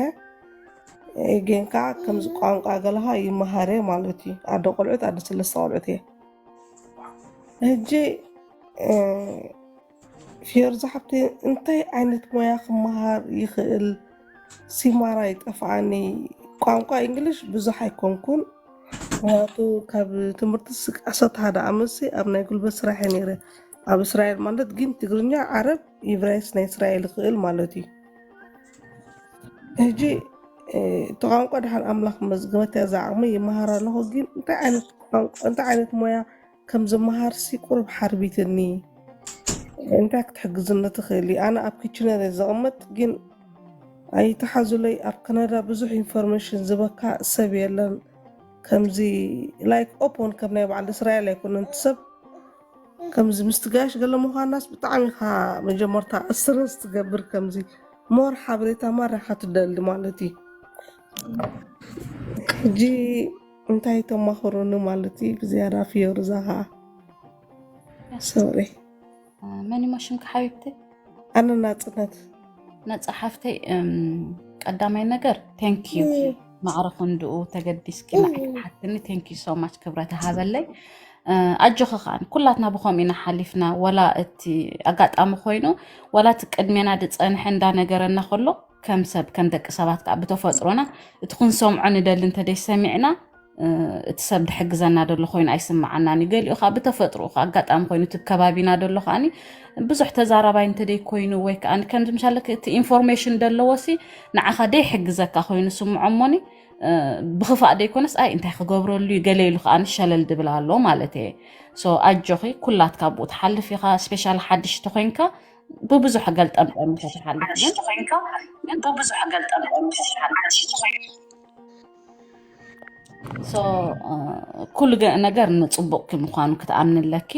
ግን ከዓ ከምዚ ቋንቋ ገለኻ ይመሃረ ማለት እዩ ኣደ ቆልዑት ኣደ ሰለስተ ቆልዑት እየ ሕጂ ፊዮርዛ ሓብቲ እንታይ ዓይነት ሞያ ክመሃር ይኽእል ሲማራ ይጠፍኣኒ ቋንቋ እንግሊሽ ብዙሕ ኣይኮንኩን ምክንያቱ ካብ ትምህርቲ ዓሰርተ ሓደ ዓመት ኣብ ናይ ጉልበት ስራሕ እየ ነይረ ኣብ እስራኤል ማለት ግን ትግርኛ ዓረብ ኢብራይስ ናይ እስራኤል ይኽእል ማለት እዩ ሕጂ እቲ ቋንቋ ድሓን ኣምላኽ መዝግበት እያ ዝዓቕመ ይመሃር ኣለኹ ግን እንታይ ዓይነት ሞያ ከም ዝመሃርሲ ቁሩብ ሓርቢትኒ እንታይ ክትሕግዝኒ ትኽእሊ ኣነ ኣብ ኪችነር እየ ዘቕመጥ ግን ኣይተሓዙለይ ኣብ ካናዳ ብዙሕ ኢንፎርሜሽን ዝበካ ሰብ የለን ከምዚ ላይክ ኦፖን ከም ናይ በዓል እስራኤል ኣይኮነን እቲ ሰብ ከምዚ ምስቲ ጋሽ ገለ ምዃናስ ብጣዕሚ ኢኻ መጀመርታ እስረስ ትገብር ከምዚ ሞር ሓበሬታ ማራኻ ትደሊ ማለት እዩ ሕጂ እንታይ ተማኽሩኒ ማለት እዩ ብዝያዳ ፍዮርዛ ከዓ ሶሪ መን እሞ ሽምካ ሓቢብቲ ኣነ ናፅነት ነፃ ሓፍተይ ቀዳማይ ነገር thank you ማዕረ ክንድኡ ተገዲስኪ ንዓይ ክትሓትኒ thank you so much ክብረት ሃበለይ ኣጆኺ ከዓ ኩላትና ብከምኡ ኢና ሓሊፍና ወላ እቲ ኣጋጣሚ ኮይኑ ወላ እቲ ቅድሜና ዝፀንሐ እንዳነገረና ከሎ ከም ሰብ ከም ደቂ ሰባት ከዓ ብተፈጥሮና እቲ ክንሰምዖ ንደሊ እንተደይ ሰሚዕና እቲ ሰብ ድሕግዘና ደሎ ኮይኑ ኣይስምዓናን እዩ ገሊኡ ከዓ ብተፈጥሮ ኣጋጣሚ ኮይኑ እቲ ከባቢና ደሎ ከዓኒ ብዙሕ ተዛራባይ እንተደይ ኮይኑ ወይ ከዓ ከምዚ ምሻለ እቲ ኢንፎርሜሽን ደለዎ ሲ ንዓኻ ደይሕግዘካ ኮይኑ ስምዖ እሞኒ ብክፋእ ደይኮነስ ኣይ እንታይ ክገብረሉ እዩ ገለ ኢሉ ከዓ ሸለል ድብል ኣሎ ማለት እየ ሶ ኣጆኺ ኩላትካ ብኡ ትሓልፍ ኢኻ ስፔሻል ሓድሽ ተኮይንካ ብብዙሕ ገልጠምጠም ተትሓልፍ ግን ብብዙሕ ገልጠምጠም ተትሓልፍ። So ኩሉ ነገር ንፅቡቅ ምኳኑ ክትኣምኒ ኣለኪ።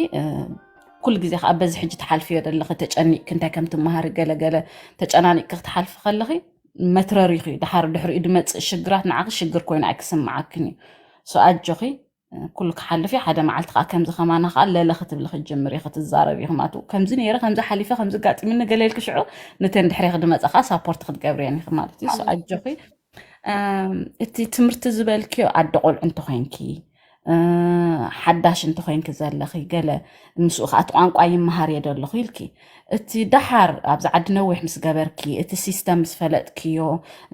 ኩሉ ግዜ ከዓ በዚ ሕጂ ትሓልፍዮ ዘለኺ ተጨኒቅኪ እንታይ ከም ትመሃሪ ገለገለ ተጨናኒቅኪ ክትሓልፊ ከለኺ መትረሪኺ ድሓር ድሕሪኡ ድመፅእ ሽግራት ንዓኺ ሽግር ኮይኑ ኣይክስምዓክን እዩ። So ኣጆኺ። ኩሉ ክሓልፍ እዩ ሓደ መዓልቲ ከዓ ከምዚ ከማና ከዓ ለለ ክትብሊ ክትጀምር እዩ ክትዛረብ እዩ ክማቱ ከምዚ ነይረ ከምዚ ሓሊፈ ከምዚ ጋጢምኒ ገለ ኢልኪ ሽዑ ነተን ድሕሬ ክድመፃ ከዓ ሳፖርት ክትገብርየን ኢኺ ማለት እዩ። So ኣጆኺ። እቲ ትምህርቲ ዝበልክዮ ኣደ ቆልዑ እንተኮይንኪ ሓዳሽ እንተኮይንኪ ዘለኺ ገለ ምስኡ ከዓ እቲ ቋንቋ ይመሃር እየ ዘለኹ ኢልኪ እቲ ደሓር ኣብዚ ዓዲ ነዊሕ ምስ ገበርኪ እቲ ሲስተም ምስ ፈለጥክዮ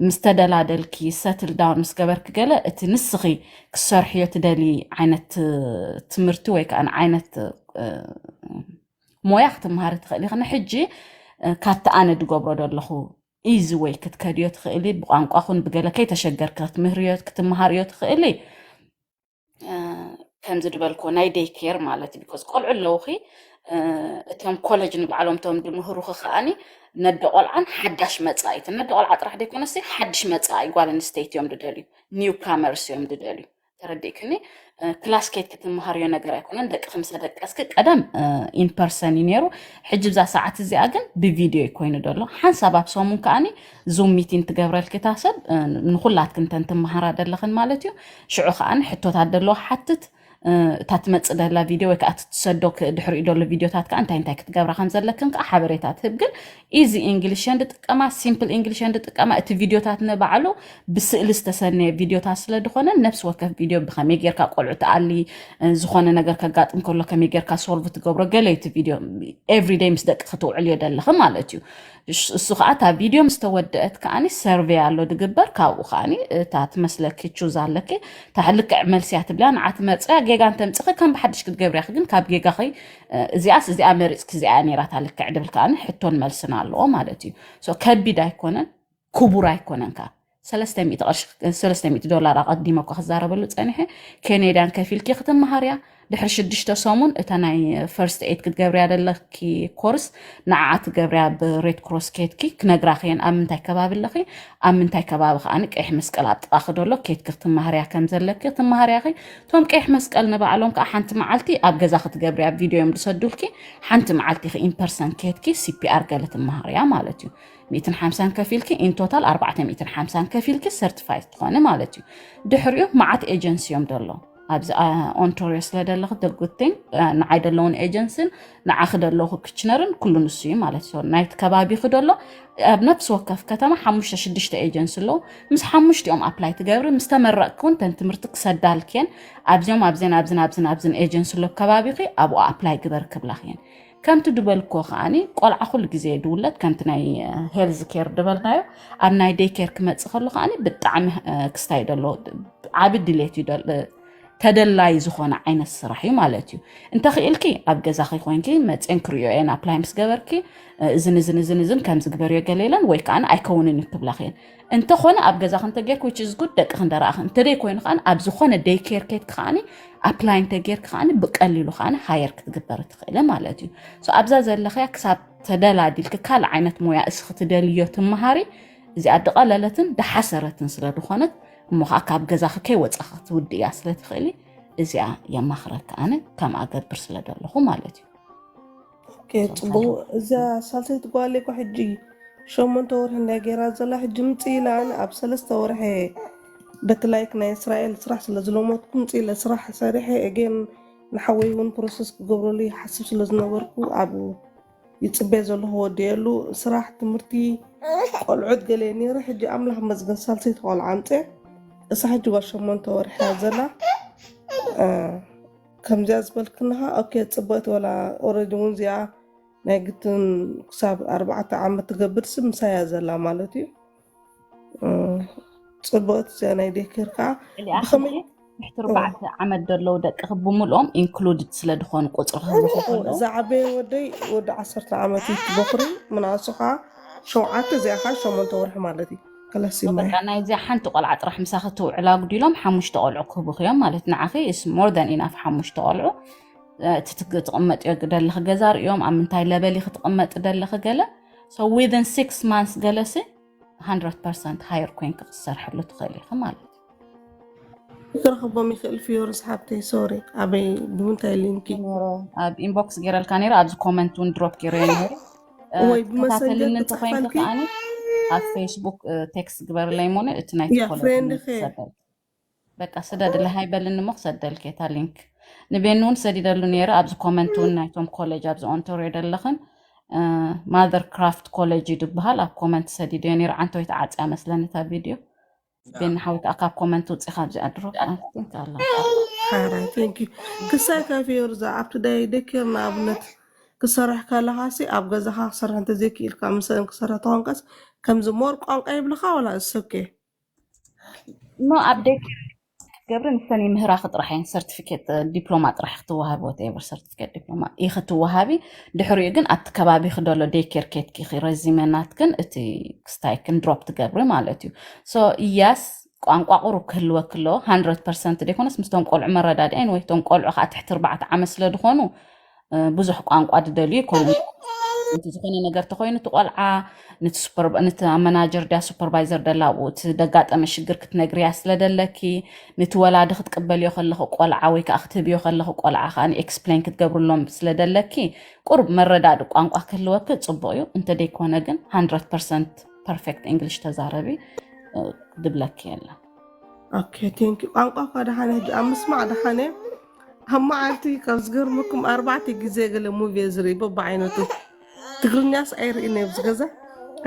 ምስ ተደላደልኪ ሰትል ዳውን ምስ ገበርኪ ገለ እቲ ንስኺ ክሰርሕዮ ትደሊ ዓይነት ትምህርቲ ወይ ከዓ ዓይነት ሞያ ክትመሃሪ ትኽእል ኢኺ። ንሕጂ ካብቲ ኣነ ድገብሮ ዘለኹ ኢዚ ወይ ክትከድዮ ትኽእሊ ብቋንቋ ኹን ብገለ ከይተሸገርኪ ክትምህርዮ ክትመሃርዮ ትኽእሊ። ከምዚ ድበልኮ ናይ ደይ ኬር ማለት እዩ ቢኮዝ ቆልዑ ኣለውኺ። እቶም ኮለጅ ንባዕሎም እቶም ድምህሩኺ ከዓኒ ነደ ቆልዓን ሓዳሽ መፃኢት ነደ ቆልዓ ጥራሕ ደይኮነሲ ሓድሽ መፃኢ ጓል ኣንስተይቲ እዮም ድደልዩ። ኒው ካመርስ እዮም ድደልዩ። ተረዲእክኒ? ክላስ ኬድ ክትመሃርዮ ነገር ኣይኮነን። ደቂ ክምሰ ደቀስኪ ቀደም ኢንፐርሰን እዩ ነይሩ። ሕጂ ብዛ ሰዓት እዚኣ ግን ብቪድዮ እዩ ኮይኑ ደሎ። ሓንሳብ ኣብ ሰሙን ከዓኒ ዙም ሚቲንግ ትገብረልኪ እታ ሰብ ንኩላትክን እንተን ትመሃራ ደለኽን ማለት እዩ። ሽዑ ከዓኒ ሕቶታት ደለዎ ሓትት እታ ትመፅእ ደላ ቪድዮ ወይ ከዓ ትሰዶ ድሕሪኡ ደሎ ቪድዮታት ከዓ እንታይ እንታይ ክትገብራ ከም ዘለክን ከዓ ሓበሬታ ትህብ ግን ኢዚ ኢንግሊሽ እየን ዝጥቀማ ሲምፕል ኢንግሊሽ እየን ዝጥቀማ እቲ ቪድዮታት ንባዕሉ ብስእሊ ዝተሰነየ ቪድዮታት ስለ ዝኾነ ነብሲ ወከፍ ቪድዮ ብከመይ ጌርካ ቆልዑ ትኣሊ ዝኾነ ነገር ከጋጥም ከሎ ከመይ ጌርካ ሶልቭ ትገብሮ ገለ እቲ ቪድዮ ኤቭሪደይ ምስ ደቂ ክትውዕልዮ ደለኺ ማለት እዩ። እሱ ከዓ እታ ቪድዮ ምስ ተወደአት ከዓኒ ሰርቬይ ኣሎ ድግበር ካብኡ ከዓኒ እታ ትመስለኪ ቹዝ ኣለኪ እታ ልክዕ መልስያ ትብልያ ንዓ ትመፅያ ጌጋ እንተምፅኺ ከም ብሓድሽ ክትገብርያ ግን ካብ ጌጋኺ እዚኣስ እዚኣ መሪፅኪ እዚኣ ነይራታ ልክዕ ድብል ከዓኒ ሕቶን መልስን ኣለዎ ማለት እዩ። ከቢድ ኣይኮነን ክቡር ኣይኮነን ከ ሰለስተ ሚእቲ ዶላር ኣቐዲመ እኳ ክዛረበሉ ፀኒሐ። ኬኔዳን ከፊልኪ ክትመሃርያ ድሕሪ ሽዱሽተ ሰሙን እታ ናይ ፈርስት ኤድ ክትገብርያ ዘለኪ ኮርስ ንዓዓ ትገብርያ ብሬድ ክሮስ ኬትኪ ክነግራኽየን ኣብ ምንታይ ከባቢ ኣለኺ ኣብ ምንታይ ከባቢ ከዓኒ ቀይሕ መስቀል ኣብ ጥቓኺ ደሎ ኬትኪ ክትመሃርያ ከም ዘለኪ ክትመሃርያኺ። እቶም ቀይሕ መስቀል ንባዕሎም ከዓ ሓንቲ መዓልቲ ኣብ ገዛ ክትገብርያ ቪድዮ እዮም ዝሰዱልኪ። ሓንቲ መዓልቲ ኢኺ ኢንፐርሰን ኬትኪ ሲፒኣር ገለ ትመሃርያ ማለት እዩ። ሚእትን ሓምሳን ከፊልኪ ኢንቶታል ኣርባዕተ ሚእትን ሓምሳን ከፊልኪ ሰርቲፋይ ትኾኒ ማለት እዩ። ድሕሪኡ መዓት ኤጀንሲ እዮም ደሎ ኣብዚ ኦንቶሪዮ ስለ ደለኹ ደጉቴን ንዓይ ደለውን ኤጀንስን ንዓኺ ደለኹ ክችነርን ኩሉ ንሱ እዩ ማለት እዩ። ናይቲ ከባቢኺ ደሎ ኣብ ነፍሲ ወከፍ ከተማ ሓሙሽተ ሽዱሽተ ኤጀንሲ ኣለዉ። ምስ ሓሙሽቲኦም ኣፕላይ ትገብሪ ምስ ተመረቕኪ እውን ተን ትምህርቲ ክሰዳልክየን ኣብዚኦም ኣብዘን ኣብዝን ኣብዝን ኣብዝን ኤጀንሲ ኣሎ ከባቢኺ ኣብኡ ኣፕላይ ግበር ክብላኽየን። ከምቲ ድበልኮ ከዓኒ ቆልዓ ኩሉ ግዜ ድውለድ ከምቲ ናይ ሄልዝ ኬር ድበልናዮ ኣብ ናይ ደይ ኬር ክመፅእ ከሎ ከዓኒ ብጣዕሚ ክስታይ ደሎ ዓቢ ድሌት እዩ ተደላይ ዝኾነ ዓይነት ስራሕ እዩ ማለት እዩ። እንተኽኢልኪ ኣብ ገዛኺ ኮይንኪ መፅን ክሪኦ እየን ኣፕላይ ምስ ገበርኪ እዝን እዝን እዝን እዝን ከም ዝግበርዮ ገለ ኢለን ወይ ከዓ ኣይከውንን እዩ ክብላኺ እየን። እንተኾነ ኣብ ገዛኺ እንተጌርኪ which is good ደቂ ክንደረኣኺ እንተደይ ኮይኑ ከዓ ኣብ ዝኾነ ደይ ኬር ኬትኪ ከዓኒ ኣፕላይ እንተጌርኪ ከዓኒ ብቀሊሉ ከዓኒ ሃየር ክትግበሪ ትኽእሊ ማለት እዩ። ኣብዛ ዘለኽያ ክሳብ ተደላዲልኪ ካልእ ዓይነት ሞያ እስኺ ትደልዮ ትመሃሪ እዚኣ ድቐለለትን ድሓሰረትን ስለ ዝኾነት እሞ ከዓ ካብ ገዛኺ ከይወፃኺ ክትውድእያ ስለ ትኽእሊ እዚኣ የማኽረኪ ኣነ ከምኣ ገብር ስለ ዘለኹ ማለት እዩ። ጽቡቅ እዛ ሳልሰይቲ ጓል እኮ ሕጂ ሸሞንተ ወርሒ እንዳ ገይራ ዘላ ሕጂ ምጽእ ኢላ ኣነ ኣብ ሰለስተ ወርሒ በቲ ላይክ ናይ እስራኤል ስራሕ ስለ ዝለመድኩ ምጽእ ኢለ ስራሕ ሰሪሐ እጌን ንሓወይ እውን ፕሮሰስ ክገብረሉ ይሓስብ ስለ ዝነበርኩ ኣብኡ ይጽበ ዘለኹ ወዲኤሉ ስራሕ ትምህርቲ ቆልዑት ገለ ነይረ ሕጂ ኣምላኽ መስገን ሳልሰይቲ ቆልዓ ኣምፀ እሳ ሕጂ ጓል ሸሞንተ ወርሒ እያ ዘላ ከምዚኣ ዝበልክንኻ ኦኬ ፅቡቅቲ ወላ ኦረዲ እውን እዚኣ ናይ ግትን ክሳብ ኣርባዕተ ዓመት ትገብር ስ ምሳያ ዘላ ማለት እዩ ፅቡቅቲ እዚኣ ናይ ዴኬር ከዓ ብከመይ ትሕቲ ኣርባዕተ ዓመት ዘለዉ ደቅኺ ብምልኦም ኢንክሉድድ ስለ ድኾኑ ቁፅሪ ክህልኹ ከለዉ ዝዓበየ ወደይ ወዲ ዓሰርተ ዓመት እዩ ትበክሪ ምናሱ ከዓ ሸውዓተ እዚኣ ከዓ ሸሞንተ ወርሒ ማለት እዩ ከለሲማ በቃ ናይዚኣ ሓንቲ ቆልዓ ጥራሕ ምሳኺ ትውዕል ኣጉዲሎም ሓሙሽተ ቆልዑ ክህቡኺ እዮም ማለት ንዓኺ is more than enough ሓሙሽተ ቆልዑ እቲ ትግ- ትቕመጥዮ ደለኺ ገዛ ርእዮም፣ ኣብ ምንታይ ለበል ኢኺ ትቕመጢ ደለኺ ገለ። So within six months ገለሲ hundred percent hire ኮይንኪ ክትሰርሕሉ ትኽእል ኢኺ ማለት እዩ። ክረኽቦም ይኽእል ፍዮርስ ሓብተይ። ሶሪ ኣበይ ብምንታይ ሊንኪ ነይረ ኣብ ኢንቦክስ ገይረልካ ነይረ፣ ኣብዚ ኮመንት እውን ድሮፕ ገይረዮ ነይረ። ወይ ብመሰንጀር ተኸታተልኒ እንተኮይንኪ ክፅሕፈልኪ ከዓኒ ኣብ ፌስቡክ ቴክስት ግበርለይ ሞነ እቲ ናይቲ ያ ኮለጅ ፍሬንድ ሊንክ ኸ ክሰደልኪ። በቃ ስደድለይ ሃይበልኒ እሞ ክሰደልኪ እታ ሊንክ። ንቤኒ እውን ሰዲደሉ ነይረ፣ ኣብዚ ኮመንት እውን ናይቶም ኮለጅ ኣብዚ ኦንቶርዮ ደለኽን ማዘር ክራፍት ኮለጅ እዩ ዝበሃል። ኣብ ኮመንት ሰዲደዮ ነይረ። ዓንተወይ ተዓፅያ መስለኒ እታ ቪድዮ። ቤኒ ሓወይ ከዓ ካብ ኮመንት ውፅኢኻ ኣብዚኣ ድሮፕ ኣንቲንክ ኣላ። ሓራይ ቴንክ ዩ። ክሳይ ካፌ ዮርዛ ኣብቲ ዳይ ደኪር ንኣብነት ክሰርሕ ከለኻ ሲ ኣብ ገዛኻ ክሰርሕ እንተዘይክኢልካ ምስለን ክሰርሕ ተኾንካስ ከምዚ ሞር ቋንቋ ይብልኻ ወላ እሰብኬ ኖ ኣብ ደኪር ክትገብሪ ንሰን ይምህራኺ ጥራሕ እየን። ሰርቲፊኬት ዲፕሎማ ጥራሕ ክትወሃቢ ወቴቨር ሰርቲፊኬት ዲፕሎማ ኢኺ ትወሃቢ። ድሕሪኡ ግን ኣብቲ ከባቢ ክደሎ ዴይኬር ኬትኪ ኢኺ ረዚመ ናትክን እቲ ክስታይክን ድሮፕ ትገብሪ ማለት እዩ። So yes ቋንቋ ቁሩብ ክህልወኪ ኣለዎ። Hundred percent ዘይኮነስ ምስቶም ቆልዑ መረዳድኣይን ወይ ቶም ቆልዑ ከዓ ትሕቲ ኣርባዕተ ዓመት ስለ ዝኾኑ እ፣ ብዙሕ ቋንቋ ድደልዩ ይኮኑ። እቲ ዝኾነ ነገር ተኮይኑ እቲ ቆልዓ ነቲ ሱፐር- ነቲ ኣብ መናጀር ድያ ሱፐርቫይዘር ደላ ኣብኡ እቲ ደጋጠመ ሽግር ክትነግርያ ስለ ደለኪ፣ ነቲ ወላዲ ክትቅበልዮ ከለኹ ቆልዓ ወይ ከዓ ክትህብዮ ከለኹ ቆልዓ ከዓ ኤክስፕሌን ክትገብርሎም ስለ ደለኪ ቁሩብ መረዳድ ቋንቋ ክህልወኪ ፅቡቅ እዩ። እንተደይኮነ ግን hundred percent perfect English ተዛረቢ እ፣ ድብለኪ የለን። ኦኬ ቴንክ ዩ። ቋንቋ እኳ ደሓነ ሕጂ ኣብ ምስማዕ ደሓነ ኣብ መዓልቲ ካብ ዝገርመኩም ኣርባዕተ ግዜ ገለ ሙቪ እየ ዝርኢ በብዓይነቱ። ትግርኛስ ኣይርእን እየ ኣብዚ ገዛ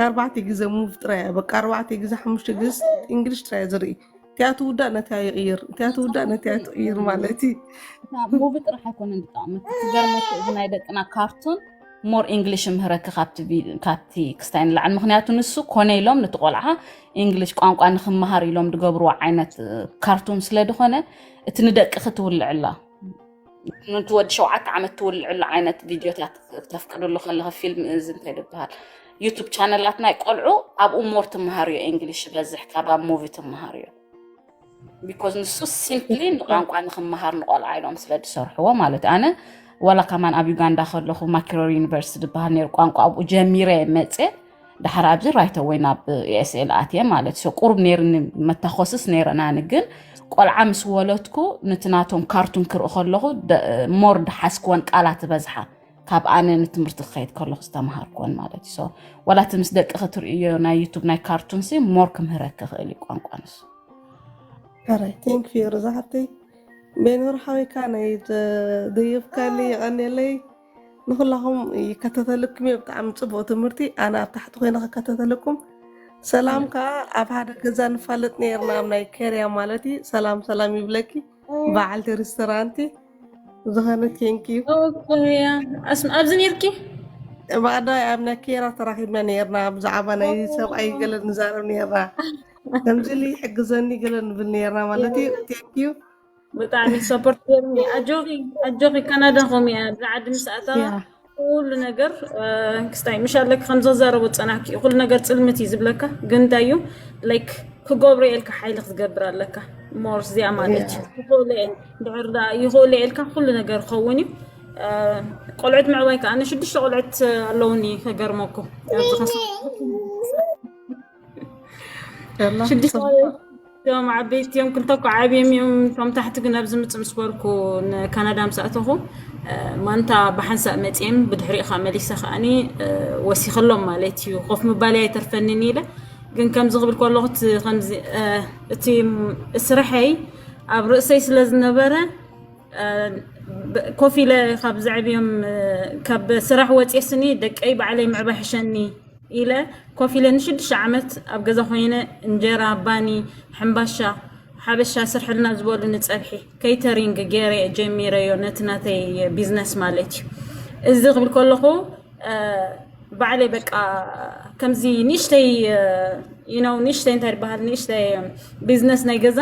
ኣርባዕተ ግዜ ሙቪ ጥራይ እየ በቃ ኣርባዕተ ግዜ ሓሙሽተ ግዜ እንግሊሽ ጥራይ እየ ዝርኢ። እቲኣ ትውዳእ ነቲኣ ይቕይር እቲኣ ትውዳእ ነቲኣ ትቕይር ማለት እዩ። እታ ሙቪ ጥራሕ ኣይኮነን ዝጠቕመኪ። ትገርመኪ እዚ ናይ ደቅና ካርቱን ሞር ኢንግሊሽ ምህረኪ ካብቲ ቪ- ካብቲ ክስታይ ንላዕሊ። ምክንያቱ ንሱ ኮነ ኢሎም ነቲ ቆልዓ ኢንግሊሽ ቋንቋ ንክመሃር ኢሎም ዝገብርዎ ዓይነት እ፣ ካርቱን ስለ ዝኾነ እቲ ንደቅኺ ትውልዕላ ነቲ ወዲ ሸውዓተ ዓመት ትውልዕሉ ዓይነት ቪድዮታት ክተፍቅድሉ ከለኺ ፊልም እዚ እንታይ ዝበሃል ዩቱብ ቻነላት ናይ ቆልዑ ኣብኡ ሞር ትመሃርዮ ኢንግሊሽ በዝሕ ካብ ኣብ ሙቪ ትመሃርዮ። ቢኮዝ ንሱ ሲምፕሊ ንቋንቋ ንክመሃር ንቆልዓ ኢሎም ስለ ዝሰርሕዎ ማለት እዩ። ኣነ ዋላ ከማን ኣብ ዩጋንዳ ከለኹ ማኪሮር ዩኒቨርሲቲ ዝበሃል ነይሩ ቋንቋ ኣብኡ ጀሚረ እየ መፅየ። ድሓር ኣብዚ ራይተ ወይ ናብ ኤስኤል ኣትየ ማለት እዩ። ቁሩብ ነይርኒ መታኮስስ ነይረናኒ ግን ቆልዓ ምስ ወለድኩ ነቲ ናቶም ካርቱን ክርኢ ከለኹ ደ- ሞር ድሓዝክወን ቃላት በዝሓ ካብ ኣነ ንትምህርቲ ክኸይድ ከለኹ ዝተምሃርክወን ማለት እዩ። So ዋላ እቲ ምስ ደቂ ክትርእዮ ናይ ዩቱብ ናይ ካርቱን ሲ ሞር ክምህረክ ክእል እዩ ቋንቋ ንሱ። ሕራይ ቴንክ ዩ ርዛ ሓብተይ። ቤኖር ሓወይካ ናይ ደየፍካኒ የቐንየለይ። ንኩላኹም ይከተተልኩም እየ ብጣዕሚ ፅቡቅ ትምህርቲ ኣነ ኣብ ታሕቲ ኮይነ ክከተተልኩም። ሰላም ከዓ ኣብ ሓደ ገዛ ንፋለጥ ነይርና ኣብ ናይ ኬርያ ማለት እዩ። ሰላም ሰላም ይብለኪ በዓልቲ ሬስቶራንቲ ዝኾነ ቴንክ ዩ። ያ ኣስም ኣብዚ ነርኪ ብቀዳይ ኣብ ናይ ኬራ ተራኺብና ነርና ብዛዕባ ናይ ሰብኣይ ገለ ንዛረብ ነርና ከምዚ ኢሉ ይሕግዘኒ ገለ ንብል ነርና ማለት እዩ። ቴንክ ዩ። ብጣዕሚ ሰፖርት ገርኒ ኣጆኺ ኣጆኺ ካናዳ ኸም እያ ብዓዲ ምስ ኣተዋ ያ ኩሉ ነገር ክስታይ ምሽ ኣለኪ ከም ዘዛረቦ ፀናሕኪ ኩሉ ነገር ፅልምት እዩ ዝብለካ ግን እንታይ እዩ ላይክ ክገብሮ የልካ ሓይሊ ክትገብር ኣለካ ሞር እዚኣ ማለት እዩ ይኽእሉ እየ ድሕር ደኣ ይኽእሉ እየ ኢልካ ኩሉ ነገር ክኸውን እዩ ቆልዑት ምዕባይ ከዓ ኣነ ሽዱሽተ ቆልዑት ኣለውኒ ከገርመኩም ኣብዚ ከስ ያላ ሽዱሽተ ሰብካ እዮም ዓበይቲ እዮም ክልተ እኮ ዓብዮም እዮም እቶም ታሕቲ ግን ኣብዚ ምፅእ ምስ በልኩ ንካናዳ ምስ ኣተኹ ማንታ ብሓንሳእ መፅኦም ብድሕሪኡ ከዓ መሊሰ ከዓኒ ወሲኸሎም ማለት እዩ ኮፍ ምባል ኣይተርፈንን ኢለ ግን ከምዚ ክብል ከለኹ እቲ ከምዚ እቲ ስርሐይ ኣብ ርእሰይ ስለ ዝነበረ ኮፍ ኢለ ካብ ዘዕብዮም ካብ ስራሕ ወፅየ ስኒ ደቀይ ባዕለይ ምዕባይ ሕሸኒ ኢለ ኮፍ ኢለ ንሽዱሽተ ዓመት ኣብ ገዛ ኮይነ እንጀራ፣ ባኒ፣ ሕምባሻ፣ ሓበሻ ስርሕልና ዝበሉኒ ፀብሒ ኬተሪንግ ገይረ ጀሚረዮ ነቲ ናተይ ቢዝነስ ማለት እዩ። እዚ ክብል ከለኹ ባዕለይ በቃ ከምዚ ንእሽተይ you know ንእሽተይ እንታይ ዝበሃል ንእሽተይ ቢዝነስ ናይ ገዛ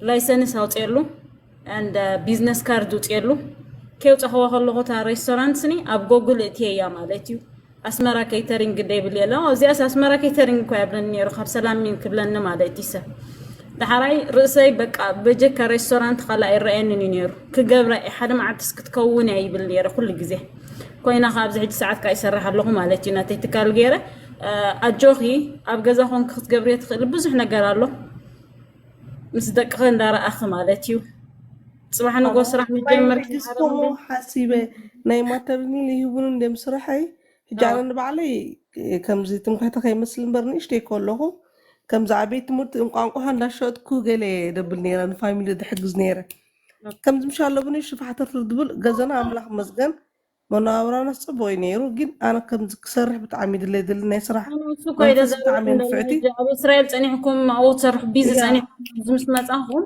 ላይሰንስ ኣውፅኤሉ and business card ውፅኤሉ ከየውፀኽዎ ከለኹ እታ ሬስቶራንት ስኒ ኣብ ጎግል እትየ እያ ማለት እዩ ኣስመራ ኬተሪንግ ግደ ይብል የለ ኣብዚኣስ ኣስመራ ኬተሪንግ እኮ ያብለኒ ነይሩ ካብ ሰላም ክብለኒ ማለት እዩ ሰብ ዳሕራይ ርእሰይ በቃ በጀካ ሬስቶራንት ካልእ ኣይረኣየንን እዩ ነይሩ። ክገብራ እየ፣ ሓደ መዓልትስ ክትከውን እያ ይብል ነይረ ኩሉ ግዜ። ኮይና ከ ኣብዚ ሕጂ ሰዓት ከኣ ይሰርሕ ኣለኹ ማለት እዩ ናተይ ትካል ገይረ። ኣጆኺ፣ ኣብ ገዛ ኮንክ ክትገብርዮ ትኽእል ብዙሕ ነገር ኣሎ ምስ ደቅኺ እንዳረኣኺ ማለት እዩ። ጽባሕ ንጎ ስራሕ ንጀምር። ሓሲበ ናይ ማተርኒ ይህቡን እንደም ስራሐይ ሕጂ ኣነ ንባዕለይ ከምዚ ትምክሕቲ ከይመስል እምበር ንእሽተይ ከለኹ ከምዚ ኣብ ቤት ትምህርቲ እንቋንቋ እንዳሸጥኩ ገለ ደብል ነይረ፣ ንፋሚሊ ድሕግዝ ነይረ። ከምዚ ምሽ ኣሎ ብንእሽቱ ፋሕተር ዝብል ገዘና ኣምላኽ መስገን መነባብራናስ ጽቡቅ እዩ ነይሩ። ግን ኣነ ከምዚ ክሰርሕ ብጣዕሚ ድለ ድል ናይ ስራሕ ኣነ እሱ እኮ ኢለ መንፈስ ብጣዕሚ ዘረባ ንፍዕቲ። ሕጂ ኣብ እስራኤል ጸኒሕኩም ኣብኡ ትሰርሑ ቢዚ ያ። ጸኒሕኩም ኣብዚ ምስ መጻኹም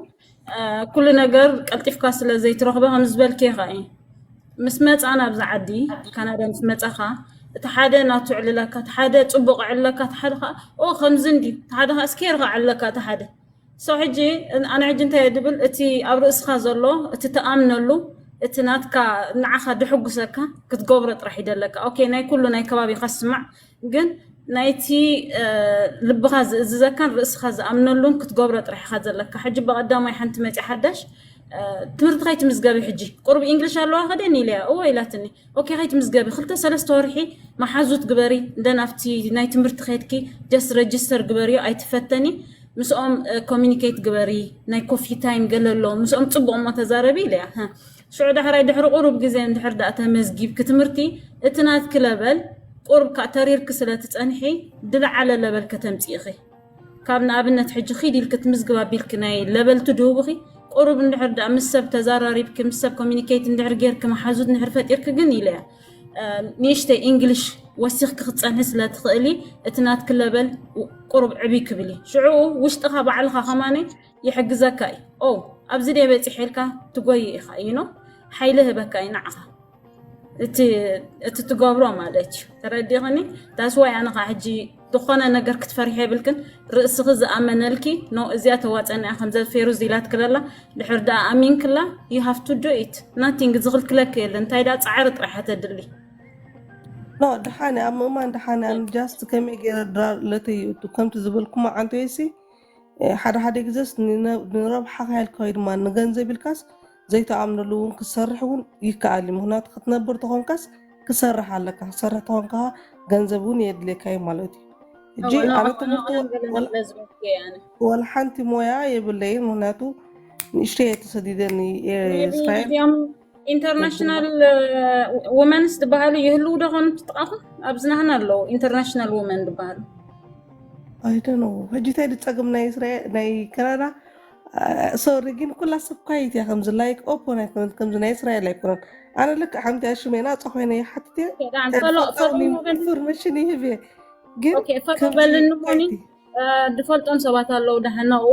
እ፣ ኩሉ ነገር ቀልጢፍካ ስለ ዘይትረኽቦ ከም ዝበልኪ ኢኻ እዩ። ምስ መጻና ኣብዚ ዓዲ ካናዳ ምስ መጻኻ እቲ ሓደ ናቱ ዕልለካ፣ እቲ ሓደ ጽቡቕ ዕልለካ፣ እቲ ሓደ ኸዓ ኦ ከምዚ እንዲ፣ እቲ ሓደ ኸዓ እስኬርካ ዕልለካ፣ እቲ ሓደ ሰው ሕጂ ኣነ ሕጂ እንታይ እየ ድብል እቲ ኣብ ርእስኻ ዘሎ እቲ ተኣምነሉ እቲ ናትካ ንዓኻ ድሕጉሰካ ክትገብሮ ጥራሕ ይደለካ። ኦኬ ናይ ኩሉ ናይ ከባቢኻ ስማዕ ግን ናይቲ ልብኻ ዝእዝዘካን ርእስኻ ዝኣምነሉን ክትገብሮ ጥራሕ ኢኻ ዘለካ። ሕጂ ብቐዳማይ ሓንቲ መፂ ሓዳሽ ትምህርቲ ከይትምዝገቢ ሕጂ ቁሩብ ኢንግሊሽ ኣለዋ ከደኒ ኢለያ እዎ ኢላትኒ። ኦኬ ከይትምዝገቢ ክልተ ሰለስተ ወርሒ መሓዙት ግበሪ እንደን ኣብቲ ናይ ትምህርቲ ከይድኪ just register ግበርዮ ኣይትፈተኒ ምስኦም communicate ግበሪ ናይ coffee time ገለ ኣሎ ምስኦም ፅቡቕ እሞ ተዛረቢ ኢለያ። ሽዑ ዳሕራይ ድሕሪ ቁሩብ ግዜ እንድሕር ደኣ ተመዝጊብኪ ትምህርቲ እቲ ናትኪ ለበል ቁሩብ ተሪርኪ ስለ ትጸንሒ ድለዓለ ለበል ከተምጽኢኺ ካብ ንኣብነት ሕጂ ኺድ ኢልኪ ትምዝግብ ኣቢልኪ ናይ ለበል ትድህቡኺ ቁሩብ እንድሕር ደኣ ምስ ሰብ ተዛራሪብኪ ምስ ሰብ communicate እንድሕር ጌርኪ መሓዙት እንድሕር ፈጢርኪ ግን ኢለያ ንእሽተይ English ወሲኽኪ ክትጸንሒ ስለ ትኽእሊ እቲ ናትኪ ለበል ቁሩብ ዕብይ ክብል እዩ ሽዑ ውሽጥኻ ባዕልኻ ከማነይ ይሕግዘካ እዩ ኦ ኣብዚ ደይ በፂሐ ኢልካ ትጎይ ኢኻ እዩ ሓይሊ ህበካ እዩ ንዓኻ እቲ ትገብሮ ማለት እዩ ተረዲኽኒ that's why ኣነ ከዓ ሕጂ ዝኾነ ነገር ክትፈርሒ የብልክን ርእስኺ ዝኣመነልኪ ኖ እዚኣ ተዋፀና እያ ከምዘ ፌሩዝ ኢላትክለላ ድሕር ደኣ ኣሚንክላ you have to do it nothing ዝኽልክለኪ የለ እንታይ ደኣ ፃዕሪ ጥራሕ ተድሊ ኖ ደሓን ኣብ ምእማን ደሓን just ከመይ ገይረ ድራር ለተይ ከምቲ ዝበልኩማ ዓንቶይሲ ሓደ ሓደ ግዜስ ንረብሓ ክያልካ ወይ ድማ ንገንዘብ ኢልካስ ዘይተኣምነሉ እውን ክሰርሕ እውን ይከኣል እዩ ምክንያቱ ክትነብር ተኾንካስ ክሰርሕ ኣለካ ክሰርሕ ተኾንካ ገንዘብ እውን የድልየካ እዩ ማለት እዩ ሕጂ ኣነ ትምህርቲ ወላ ሓንቲ ሞያ የብለይን ምክንያቱ ንእሽተይ እየ ተሰዲደ ንእስራኤል international womenስ ዝበሃሉ ይህልው ዶ ኾኑ ትጥቃኹም ኣብዚ ናህና ኣለዉ international women ዝበሃሉ ኣይደኖ ሕጂ እንታይ ድፀግም ናይ እስራኤል ናይ ካናዳ ሶሪ ግን ኩላ ሰብ ኳይት እያ ከምዚ ላይክ ኦፖን ኣይኮነት ከምዚ ናይ እስራኤል ኣይኮነን ኣነ ልክ ሓንቲ ሽመይ ናፃ ኮይነ ይሓትት ኢንፎርሜሽን ይህብ እየ ግን በልኒ ድፈልጦም ሰባት ኣለዉ ዳሕናኡ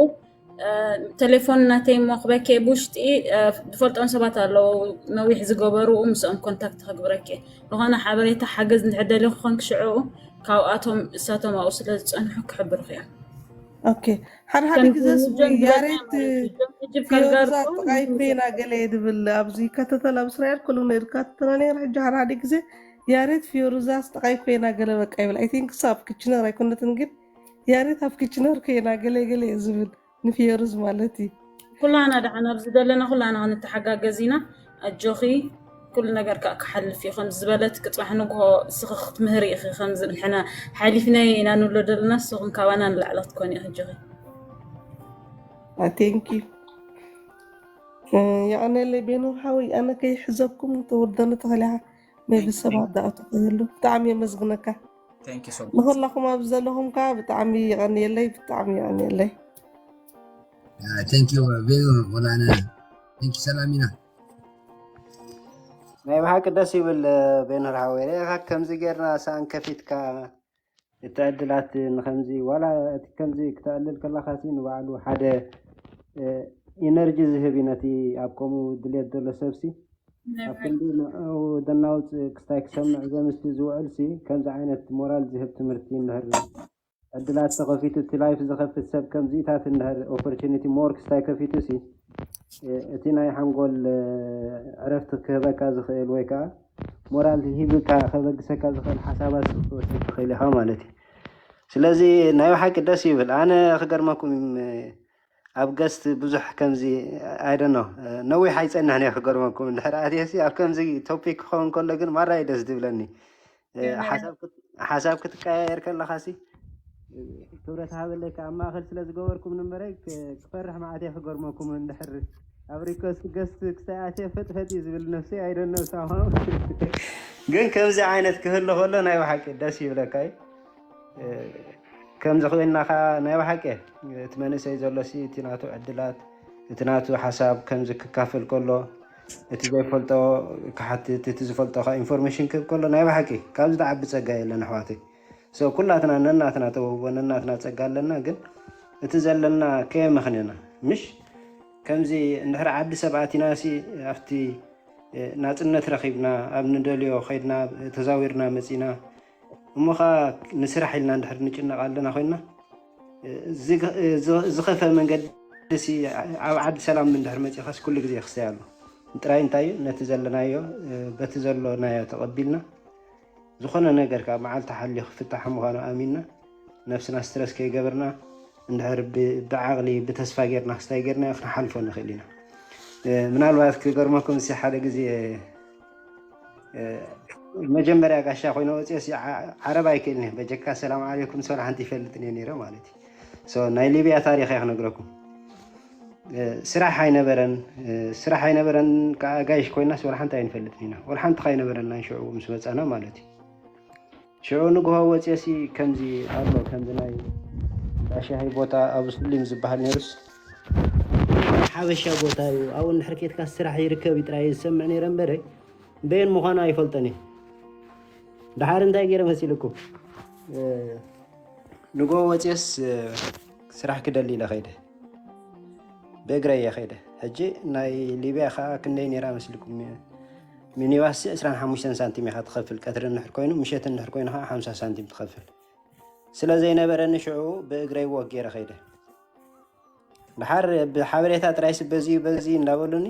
ቴሌፎን ናተይ እሞ ክበኬ ብውሽጢ ዝፈልጦም ሰባት ኣለዉ ነዊሕ ዝገበሩ ምስኦም ኮንታክት ክግብረኪ ዝኾነ ሓበሬታ ሓገዝ እንድሕር ደሊ ክኾን ክሽዑ ካብኣቶም እሳቶም ኣብኡ ስለ ዝፀንሑ ክሕብርክ እዮም ኦኬ ሓደ ሓደ ግዜ ያሬት ፊዮሩዛ ጥቃይ ኮይና ገለ ድብል ኣብዚ ይከተተል ኣብ እስራኤል ኩሉ ነድካተተላ ነይር ሕጂ ሓደ ሓደ ግዜ ያሬት ፊዮሩዛስ ጥቃይ ኮይና ገለ በቃ ይብል ኣይ ቲንክ እሳ ኣብ ክችነር ኣይኮነትን ግን ያሬት ኣብ ክችነር ኮይና ገለ ገለ ዝብል ንፊዮሩዝ ማለት እዩ ኩላና ደሓን ኣብዚ ዘለና ኩላና ክንተሓጋገዝ ኢና ኣጆኺ ኩሉ ነገር ከዓ ክሓልፍ እዩ ከም ዝበለት ክፅባሕ ንግሆ እስኺ ክትምህሪ ኢኺ ከምዚ ንሕና ሓሊፍናዮ ኢና ንብሎ ዘለና ንስኹም ካባና ንላዕሊ ክትኮኒ ኢኺ ኣጆኺ ቴንኪ የቐነለይ ቤኖር ሓወይ ኣነ ከይሕዘኩም ተወርደኒ ተኸሊኻ ሜቢ ሰባት ዝኣቱ ከይህሉ ብጣዕሚ የመስግነካ ንኩላኹም ኣብዚ ዘለኹም ከዓ ብጣዕሚ የቐንየለይ ብጣዕሚ የቐንየለይ ቴንኪዩ ቤኖር ወላነ ቴንኪ ሰላም ኢና ናይ ብሓቂ ደስ ይብል ቤኖር ሓወይ ካ ከምዚ ጌርና ሰኣን ከፊትካ እቲ ዕድላት ንከምዚ ዋላ እቲ ከምዚ ክተዕልል ከለካ ሲ ንባዕሉ ሓደ ኢነርጂ ዝህብ እዩ ነቲ ኣብ ከምኡ ድልየት ዘሎ ሰብ ሲ ኣብ ክንዲ ንዕኡ ደናውፅ ክስታይ ክሰምዕ ዘምስቲ ዝውዕል ሲ ከምዚ ዓይነት ሞራል ዝህብ ትምህርቲ እንድህር ዕድላት ተኸፊቱ እቲ ላይፍ ዝኸፍት ሰብ ከምዚታት እንድህር ኦፖርቹኒቲ ሞር ክስታይ ከፊቱ ሲ እቲ ናይ ሓንጎል ዕረፍቲ ክህበካ ዝኽእል ወይ ከዓ ሞራል ሂብካ ከበግሰካ ዝኽእል ሓሳባት ክትወስድ ትኽእል ኢኻ ማለት እዩ ስለዚ ናይ ብሓቂ ደስ ይብል ኣነ ክገርመኩም ኣብ ገስት ብዙሕ ከምዚ፣ I don't know፣ ነዊሕ ኣይጸንሕን እየ ክገርመኩም። እንድሕር ኣትየሲ ኣብ ከምዚ ቶፒክ ክኸውን ከሎ ግን ማራ እዩ ደስ ዝብለኒ። እ፣ ሓሳብ ክት-፣ ሓሳብ ክትቀያየር ከለኻሲ፣ እ፣ ክብረት ሃበለይ፣ ኣብ ማእከል ስለ ዝገበርኩም እምበረይ ክ-፣ ክፈርሕ መዓት እየ ክገርመኩም። እንድሕር ኣብ ሪኮስት ገስት ክሳይ ኣትየ ፈጥፈጥ እዩ ዝብል ነፍሰይ፣ I don't know somehow። ግን ከምዚ ዓይነት ክህሉ ከሎ ናይ ብሓቂ ደስ ይብለካ እዩ። እ፣ ከምዚ ኮይንና ኸዓ ናይ ብሓቂ እቲ መንእሰይ ዘሎሲ እቲ ናቱ ዕድላት፣ እቲ ናቱ ሓሳብ ከምዚ ክካፈል ከሎ፣ እቲ ዘይፈልጦ ክሓትት፣ እቲ ዝፈልጦ ኸዓ ኢንፎርሜሽን ክህብ ከሎ ናይ ብሓቂ ካብዚ ዝዓቢ ጸጋ የለን ኣሕዋተይ። So ኩላትና ነናትና ተውህቦ ነናትና ጸጋ ኣለና፣ ግን እቲ ዘለና ከየመኽንና ምሽ ከምዚ እንድሕር ዓዲ ሰብ ኣቲናሲ ኣብቲ እ፣ ናጽነት ረኺብና ኣብ ንደልዮ ኸይድና ተዛዊርና መጺና እሞ ኸዓ ንስራሕ ኢልና እንድሕር ንጭነቕ ኣለና ኮይንና፣ እ፣ ዝገ-፣ እ፣ ዝ-፣ ዝኸፈ መንገዲ ሲ ኣብ ዓዲ ሰላም እንድሕር መጺኻስ ኩሉ ግዜ ክስተይ ኣሎ። ጥራይ እንታይ እዩ ነቲ ዘለናዮ፣ እ፣ በቲ ዘሎናዮ ተቐቢልና ዝኾነ ነገር ካብ መዓልቲ ሓልዩ ክፍታሕ ምዃኑ ኣሚንና ነብስና ስትረስ ከይገበርና እንድሕር ብ-፣ ብዓቕሊ ብተስፋ ጌርና ክስታይ ጌርና ክንሓልፎ ንኽእል ኢና። እ፣ ምናልባት ክገርመኩም ሲ ሓደ ግዜ፣ እ፣ መጀመርያ ጋሻ ኮይነ ወፅየ ሲ ዓ-፣ ዓረብ ኣይክእልን እየ። በጀካ ሰላም ዓለይኩም ሰላም ሓንቲ ይፈልጥን እየ ነይረ ማለት እዩ። So ናይ ሊብያ ታሪኽ እየ ክነግረኩም። እ፣ ስራሕ ኣይነበረን፣ እ፣ ስራሕ ኣይነበረን ከዓ ጋይሽ ኮይናስ ወላ ሓንቲ ኣይንፈልጥን ኢና። ወላ ሓንቲ ከይነበረና ሽዑ ምስ መፃና ማለት እዩ። ሽዑ ንግሆ ወፅየሲ ከምዚ ኣሎ፣ ከምዚ ናይ እንዳ ሻሂ ቦታ ኣብ ስሊም ዝበሃል ነይሩስ ሓበሻ ቦታ እዩ። ኣብኡ እንድሕር ኬድካ ስራሕ ይርከብ እዩ ጥራይ ዝሰምዕ ነይረ እምበረ በየን ምዃኑ ኣይፈልጦን እየ። ደሓር እንታይ ገይረ መሲልኩም? እ፣ ንግሆ ወፅየስ፣ እ፣ ስራሕ ክደሊ ኢለ ከይደ። ብእግረይ እየ ከይደ። ሕጂ ናይ ሊብያ ከዓ ክንደይ ነይራ መስልኩም? ሚኒባስ ዕስራን ሓሙሽተን ሳንቲም ኢኻ ትኸፍል፣ ቀትሪ እንድሕር ኮይኑ፣ ምሸት እንድሕር ኮይኑ ከዓ ሓምሳ ሳንቲም ትኸፍል። ስለ ዘይነበረኒ ሽዑ ብእግረይ ወክ ገይረ ከይደ። ደሓር ብሓበሬታ ጥራይሲ በዚ በዚ እንዳበሉኒ፣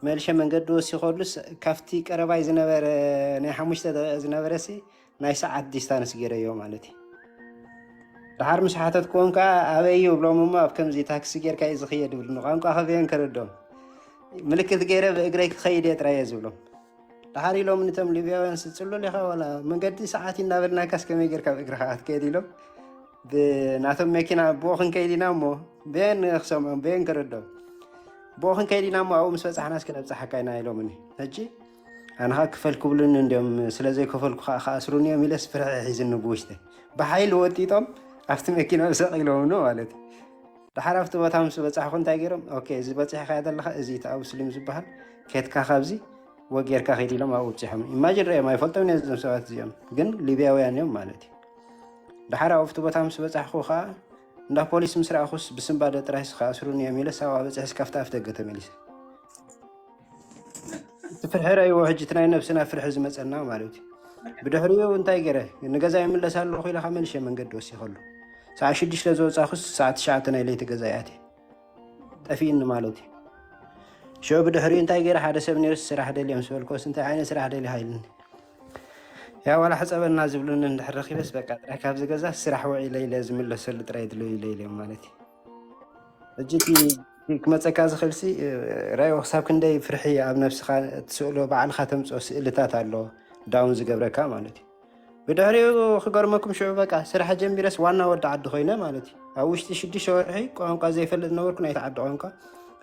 መልሸ መንገዲ ወሲኸሉስ ካብቲ ቀረባይ ዝነበረ ናይ ሓሙሽተ ደቂቕ ዝነበረሲ ናይ ሰዓት ዲስታንስ ገይረዮ ማለት እዩ። ደሓር ምስ ሓተትክዎም ከዓ ኣበይ እዩ ብሎም እሞ ኣብ ከምዚ ታክሲ ጌርካ እዩ ዝኽየድ ይብሉኒ። ቋንቋ ከበየን ከረዶም ምልክት ገይረ ብእግረይ ክኸይድ እየ ጥራይ እየ ዝብሎም። ደሓር ኢሎም ንቶም ሊብያውያን ስፅሉል ኢኻ ዋላ መንገዲ ሰዓት እናበልናካስ ከመይ ጌርካ ብእግርኻ ክትከይድ ኢሎም ብናቶም መኪና ብኡ ክንከይድ ኢና እሞ በየን ክሰምዖም በየን ከረዶም ብኡ ክንከይድ ኢና እሞ ኣብኡ ምስ በፃሕናስ ክነብፅሓካ ኢና ኢሎምኒ። ሕጂ ኣነ ኸዓ ክፈል ክብሉኒ እንዲዮም፣ ስለ ዘይከፈልኩ ኸዓ ክኣስሩኒ እዮም ኢለስ ፍርሒ ሒዝኒ ብውሽጠይ። ብሓይሊ ወጢጦም ኣብቲ መኪና ሰቒሎምኒ ማለት እዩ። ደሓር ኣብቲ ቦታ ምስ በፃሕኩ እንታይ ገይሮም? ኦኬ፣ እዚ በፂሕካዮ ዘለኻ እዚ እቲ ኣብ ስሊም ዝበሃል፣ ኬድካ ካብዚ ወጌርካ ኺድ ኢሎም ኣብኡ ኣብፂሖም። ኢማጂን ርኦም ኣይፈልጦም እዮም እዞም ሰባት እዚኦም፣ ግን ሊብያውያን እዮም ማለት እዩ። ደሓር ኣብቲ ቦታ ምስ በፃሕኩ ኸዓ እንዳ ፖሊስ ምስ ረኣኹስ ብስንባደ ጥራይስ ክኣስሩኒ እዮም ኢለስ ኣብኣ በፂሐስ ካብቲ ኣፍ ደገ ተመሊሰ። እቲ ፍርሒ ረእይዎ ሕጂ እቲ ናይ ነብስና ፍርሒ ዝመፀና ማለት እዩ። ብድሕሪኡ እንታይ ገይረ ንገዛ ይምለስ ኣለኹ ኢለ ካብ መልሸ መንገዲ ወሲኸሉ። ሰዓት ሽዱሽተ ዝወፃኹስ ሰዓት ትሽዓተ ናይ ለይቲ ገዛ እየ ኣትየ። ጠፊእኒ ማለት እዩ። ሽዑ ብድሕሪኡ እንታይ ገይረ ሓደ ሰብ ነይሩስ ስራሕ ደልየ ምስ በልክዎስ እንታይ ዓይነት ስራሕ ደሊኻ ኢሉኒ። ያ ዋላ ሕፀበና ዝብሉኒ እንድሕር ረኺበስ በቃ ጥራይ ካብዚ ገዛ ስራሕ ውዒለ ኢለ ዝምለሰሉ ጥራይ ድልው ኢለ ኢለ እዮም ማለት እዩ። ሕጂ እቲ እቲ ክመፀካ ዝኽእል ሲ ራዮ ክሳብ ክንደይ ፍርሒ ኣብ ነብስኻ እትስእሎ ባዕልኻ ተምፅኦ ስእልታት ኣሎ ዳውን ዝገብረካ ማለት እዩ። ብድሕሪኡ ክገርመኩም ሽዑ በቃ ስራሕ ጀሚረስ ዋና ወዲ ዓዲ ኮይነ ማለት እዩ። ኣብ ውሽጢ ሽዱሽተ ወርሒ ቋንቋ ዘይፈልጥ ነበርኩ ናይቲ ዓዲ ቋንቋ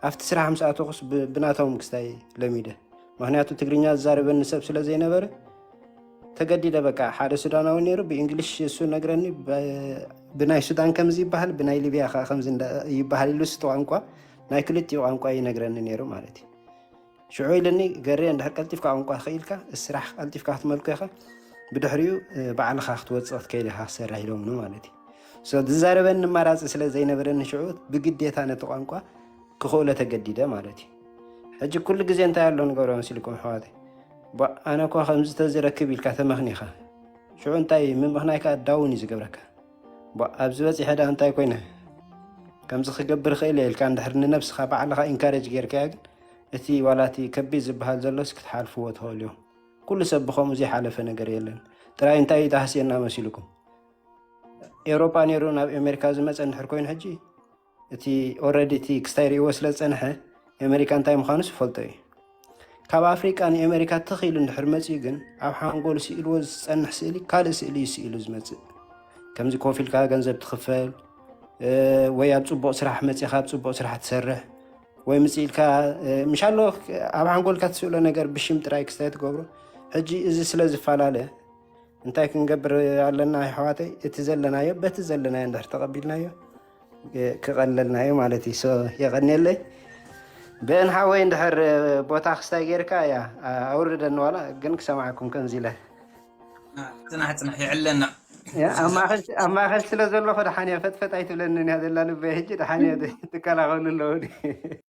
ኣብቲ ስራሕ ምስ ኣተኹስ ብ- ብናቶም ክስታይ ለሚደ። ምክንያቱ ትግርኛ ዝዛረበኒ ሰብ ስለ ዘይነበረ ተገዲደ በቃ ሓደ ሱዳናዊ ነይሩ ብእንግሊሽ እሱ ነግረኒ ብ- ብናይ ሱዳን ከምዚ ይበሃል ብናይ ሊብያ ከዓ ከምዚ እንዳ- ይበሃል ኢሉ ስቲ ቋንቋ ናይ ክልቲኡ ቋንቋ ይነግረኒ ነይሩ ማለት እዩ። ሽዑ ኢልኒ ገሬ እንድሕር ቀልጢፍካ ቋንቋ ክኢልካ ስራሕ ቀልጢፍካ ክትመልኮ ኢኻ ብድሕሪኡ ባዕልኻ ክትወፅእ ክትከይድ ኢኻ ክሰርሕ ኢሎምኒ ማለት እዩ። So ዝዛረበኒ ኣማራፂ ስለ ዘይነበረኒ ሽዑ ብግዴታ ነቲ ቋንቋ ክኽእሎ ተገዲደ ማለት እዩ። ሕጂ ኩሉ ግዜ እንታይ ኣሎ ንገብሮ መሲልኩም ኣሕዋተይ? ቧእ፣ ኣነ እኳ ከምዚ ተዝረክብ ኢልካ ተመኽኒኻ። ሽዑ እንታይ ምምኽናይ ከኣ ዳውን እዩ ዝገብረካ። ቧእ፣ ኣብዚ በጺሐ ደኣ እንታይ ኮይነ? ከምዚ ክገብር እኽእል እየ ኢልካ እንድሕር ንነብስኻ ባዕልኻ ኢንካሬጅ ጌርካያ ግን እቲ ዋላ እቲ ከቢድ ዝበሃል ዘሎስ ክትሓልፍዎ ትኽእሉ ኢኹም። ኩሉ ሰብ ብኸምኡ ዘይሓለፈ ነገር የለን። ጥራይ እንታይ እዩ ተሃስየና መሲልኩም? ኤውሮጳ ነይሩ ናብ ኣሜሪካ ዝመጸ እንድሕር ኮይኑ ሕጂ እቲ already እቲ ክስታይ ርእይዎ ስለ ዝጸንሐ፣ የመሪካ እንታይ ምዃኑስ ይፈልጦ እዩ። ካብ ኣፍሪቃ ንኤመሪካ ትኽ ኢሉ እንድሕር መጺኡ ግን፣ ኣብ ሓንጎሉ ስኢልዎ ዝጸንሕ ስእሊ ካልእ ስእሊ እዩ ስኢሉ ዝመጽእ። ከምዚ ኮፍ ኢልካ ገንዘብ ትኽፈል፣ እ፣ ወይ ኣብ ጽቡቕ ስራሕ መጺኻ ኣብ ጽቡቕ ስራሕ ትሰርሕ፣ ወይ ምጽእ ኢልካ፣ እ፣ ምሻሎ ኣብ ሓንጎልካ ትስእሎ ነገር ብሽም ጥራይ ክስታይ ትገብሮ። ሕጂ እዚ ስለ ዝፈላለ እንታይ ክንገብር ኣለና ኣሕዋተይ? እቲ ዘለናዮ በቲ ዘለናዮ እንድሕር ተቐቢልናዮ፣ እ፣ ክቐለልና እዩ ማለት እዩ። So፣ የቐንየለይ። ብእን ሓወይ እንድሕር፣ እ፣ ቦታ ክስታይ ጌርካ እያ፣ ኣ-፣ ኣውርደኒ ዋላ ግን ክሰማዕኩም ከምዚ ኢለ። አ፣ ጽናሕ፣ ጽናሕ፣ የዕለና። ያ፣ ኣብ ማእከል፣ ኣብ ማእከል ስለ ዘለኹ ደሓን እያ፣ ፈጥፈጥ ኣይትብለንን እያ ዘላ ልበይ። ሕጂ ደሓን እያ፣ ትከላኸሉ ኣለዉ።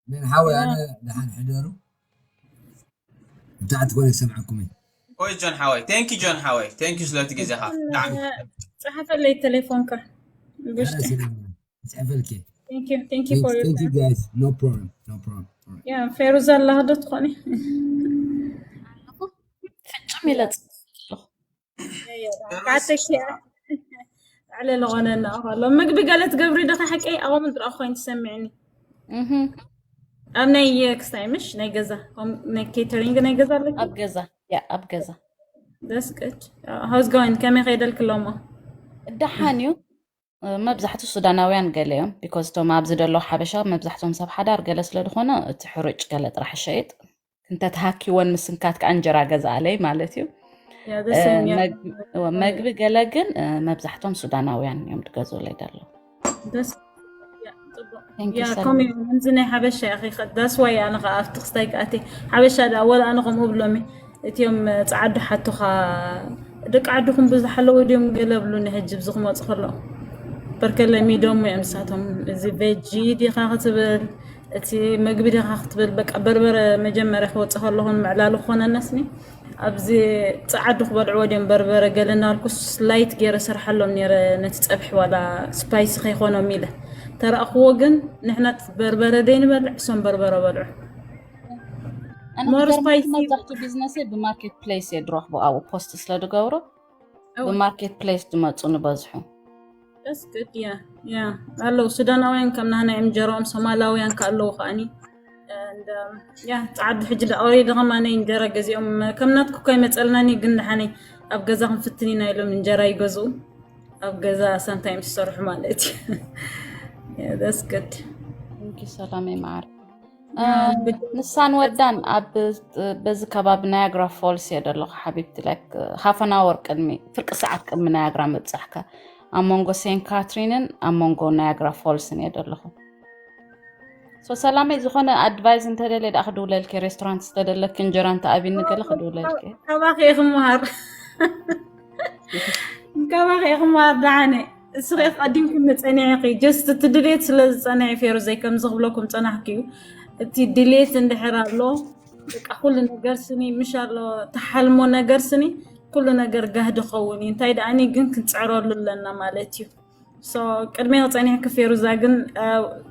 ምን ሓወይ፣ ኣነ ደሓን ሕደሩ። ብታዕቲ ኮነ ይሰምዓኩም እየ። ኦይ፣ ጆን ሓወይ፣ thank you፣ ጆን ሓወይ፣ thank you ስለቲ ግዜኻ። ብጣዕሚ። ጸሓፈለይ ቴሌፎንካ። ብሽቲ። ኣረ፣ ሰላም፣ ይጽሕፈልኪ። Thank you, thank you for your time. Thank you, guys. No problem, no problem. All right. ያ፣ ፌሩዛ ኣላ ዶ ትኾኒ? ፍጹም ኢለ ጽ-፣ ካተኪያ ዕለ ለኾነ እናኸሎ ምግቢ ገለ ትገብሪ ዶ? ሓቀይ ኣቐም ድረኣ ኮይን ትሰምዕኒ። እህ። ኣብ ናይ ክስታይ ምሽ ናይ ገዛ፣ ኮም-፣ ናይ ኬተሪንግ ናይ ገዛ ኣለኪ? ኣብ ገዛ፣ ያ፣ ኣብ ገዛ። That's good. How's going? ከመይ ከይደልክ ኣለሞ? ደሓን እዩ። መብዛሕቱ ሱዳናውያን ገለ እዮም። Because እቶም ኣብዚ ዘለዉ ሓበሻ መብዛሕቶም ሰብ ሓዳር ገለ ስለ ዝኾነ እቲ ሕሩጭ ገለ ጥራሕ ይሸይጥ። እንተተሃኪወን ምስንካት ከዓ እንጀራ ገዝኣለይ ማለት እዩ። ያ፣ the same፣ ያ። መግ-፣ መግቢ ገለ ግን፣ እ፣ መብዛሕቶም ሱዳናውያን እዮም ዝገዝኡለይ ዘለዉ። ደስ፣ ያ፣ ጽቡቕ። Thank you፣ ያ፣ ሰላም። ከምኡ እዩ። ከምዚ ናይ ሓበሻ ኢኺ፣ that's why ኣነ ከዓ ኣብቲ ክስታይ ክኣቲ። ሓበሻ ደኣ ወላ ኣነ ከምኡ ብሎም እየ። እቲኦም ጸዓዱ ሓቱኻ፣ ደቂ ዓድኹም ብዙሕ ኣለዎ ድዮም ገለ ብሉኒ፣ ሕጂ ብዚ ክመጹ ከለዉ። በርከለ ሚዶሞ እዮም ንሳቶም። እዚ ቬጂ ዲኻ ክትብል፣ እቲ መግቢ ዲኻ ክትብል፣ በቃ በርበረ መጀመርያ ክወጽእ ከለኹ ንምዕላሉ ክኾነናስኒ፣ ኣብዚ ጸዓዱ ክበልዕዎ ድዮም በርበረ ገለ እናበልኩ ስላይት ገይረ ሰርሓሎም ነይረ፣ ነቲ ጸብሒ ዋላ ስፓይሲ ከይኮኖም ኢለ። ተረእኽዎ ግን ንሕና በርበረ ደይንበልዕ፣ እሶም በርበረ በልዑ። ኣነ more ዝገርመኪ spicy። መብዛሕትኡ ቢዝነሰይ ብማርኬት ፕሌስ እየ ዝረኽቦ፣ ኣብኡ ፖስት ስለ ዝገብሮ እው። ብማርኬት ፕሌስ ዝመፁ ንበዝሑ። That's good፣ ያ፣ ያ። ኣለዉ ሱዳናውያን ከም ናህና እዮም እንጀራኦም፣ ሶማላውያን ከ ኣለዉ ከኣኒ። And, um, ያ፣ ጸዓዱ ሕጂ ደኣ ወሪዱ ከማነ እንጀራ ገዚኦም፣ ከም ናትኩ እኳ ይመጸልናኒ፣ ግን ደሓነይ ኣብ ገዛ ክንፍትን ኢና ኢሎም እንጀራ ይገዝኡ። ኣብ ገዛ sometimes ዝሰርሑ ማለት እዩ። Yeah, that's good። Thank you፣ ሰላመይ መዓር። ያ፣ እ፣ ብድ-፣ ንሳን ወዳን ኣብ፣ በዚ ከባቢ ናያግራ ፎልስ እየ ዘለኹ ሓቢብቲ። ላይክ፣ ሃፍ ኣን ኣወር ቅድሚ፣ ፍርቂ ሰዓት ቅድሚ ናያግራ ምብጻሕካ፣ ኣብ መንጎ ሴንት ካትሪንን ኣብ መንጎ ናያግራ ፎልስን እየ ዘለኹ። ሶ ሰላመይ፣ ዝኾነ ኣድቫይስ እንተደልየ ደኣ ክድውለልኪ፣ ሬስቶራንት ዝተደለኪ እንጀራ እንተኣብኒ ገለ ክድውለልኪ። ካባኺ እየ ክመሃር። ካባኺ እየ ክመሃር ደሓነ። እስኺ ቀዲምኩም ጸኒዕኺ፣ ጀስት እቲ ድሌት ስለ ዝጸንዐ፣ ፌሩዘይ፣ ከምዚ ክብለኩም ጸናሕኪ እዩ። እቲ ድሌት እንድሕር ኣሎ፣ በቃ ኩሉ ነገር ስኒ፣ ምሽ ኣሎ፣ ተሓልሞ ነገር ስኒ፣ ኩሉ ነገር ጋህዲ ክኸውን እዩ። እንታይ ደኣኒ ግን ክንጽዕረሉ ኣለና ማለት እዩ። ሶ፣ ቅድሜ ክጸኒሕኪ ፌሩዛ፣ ግን፣ እ፣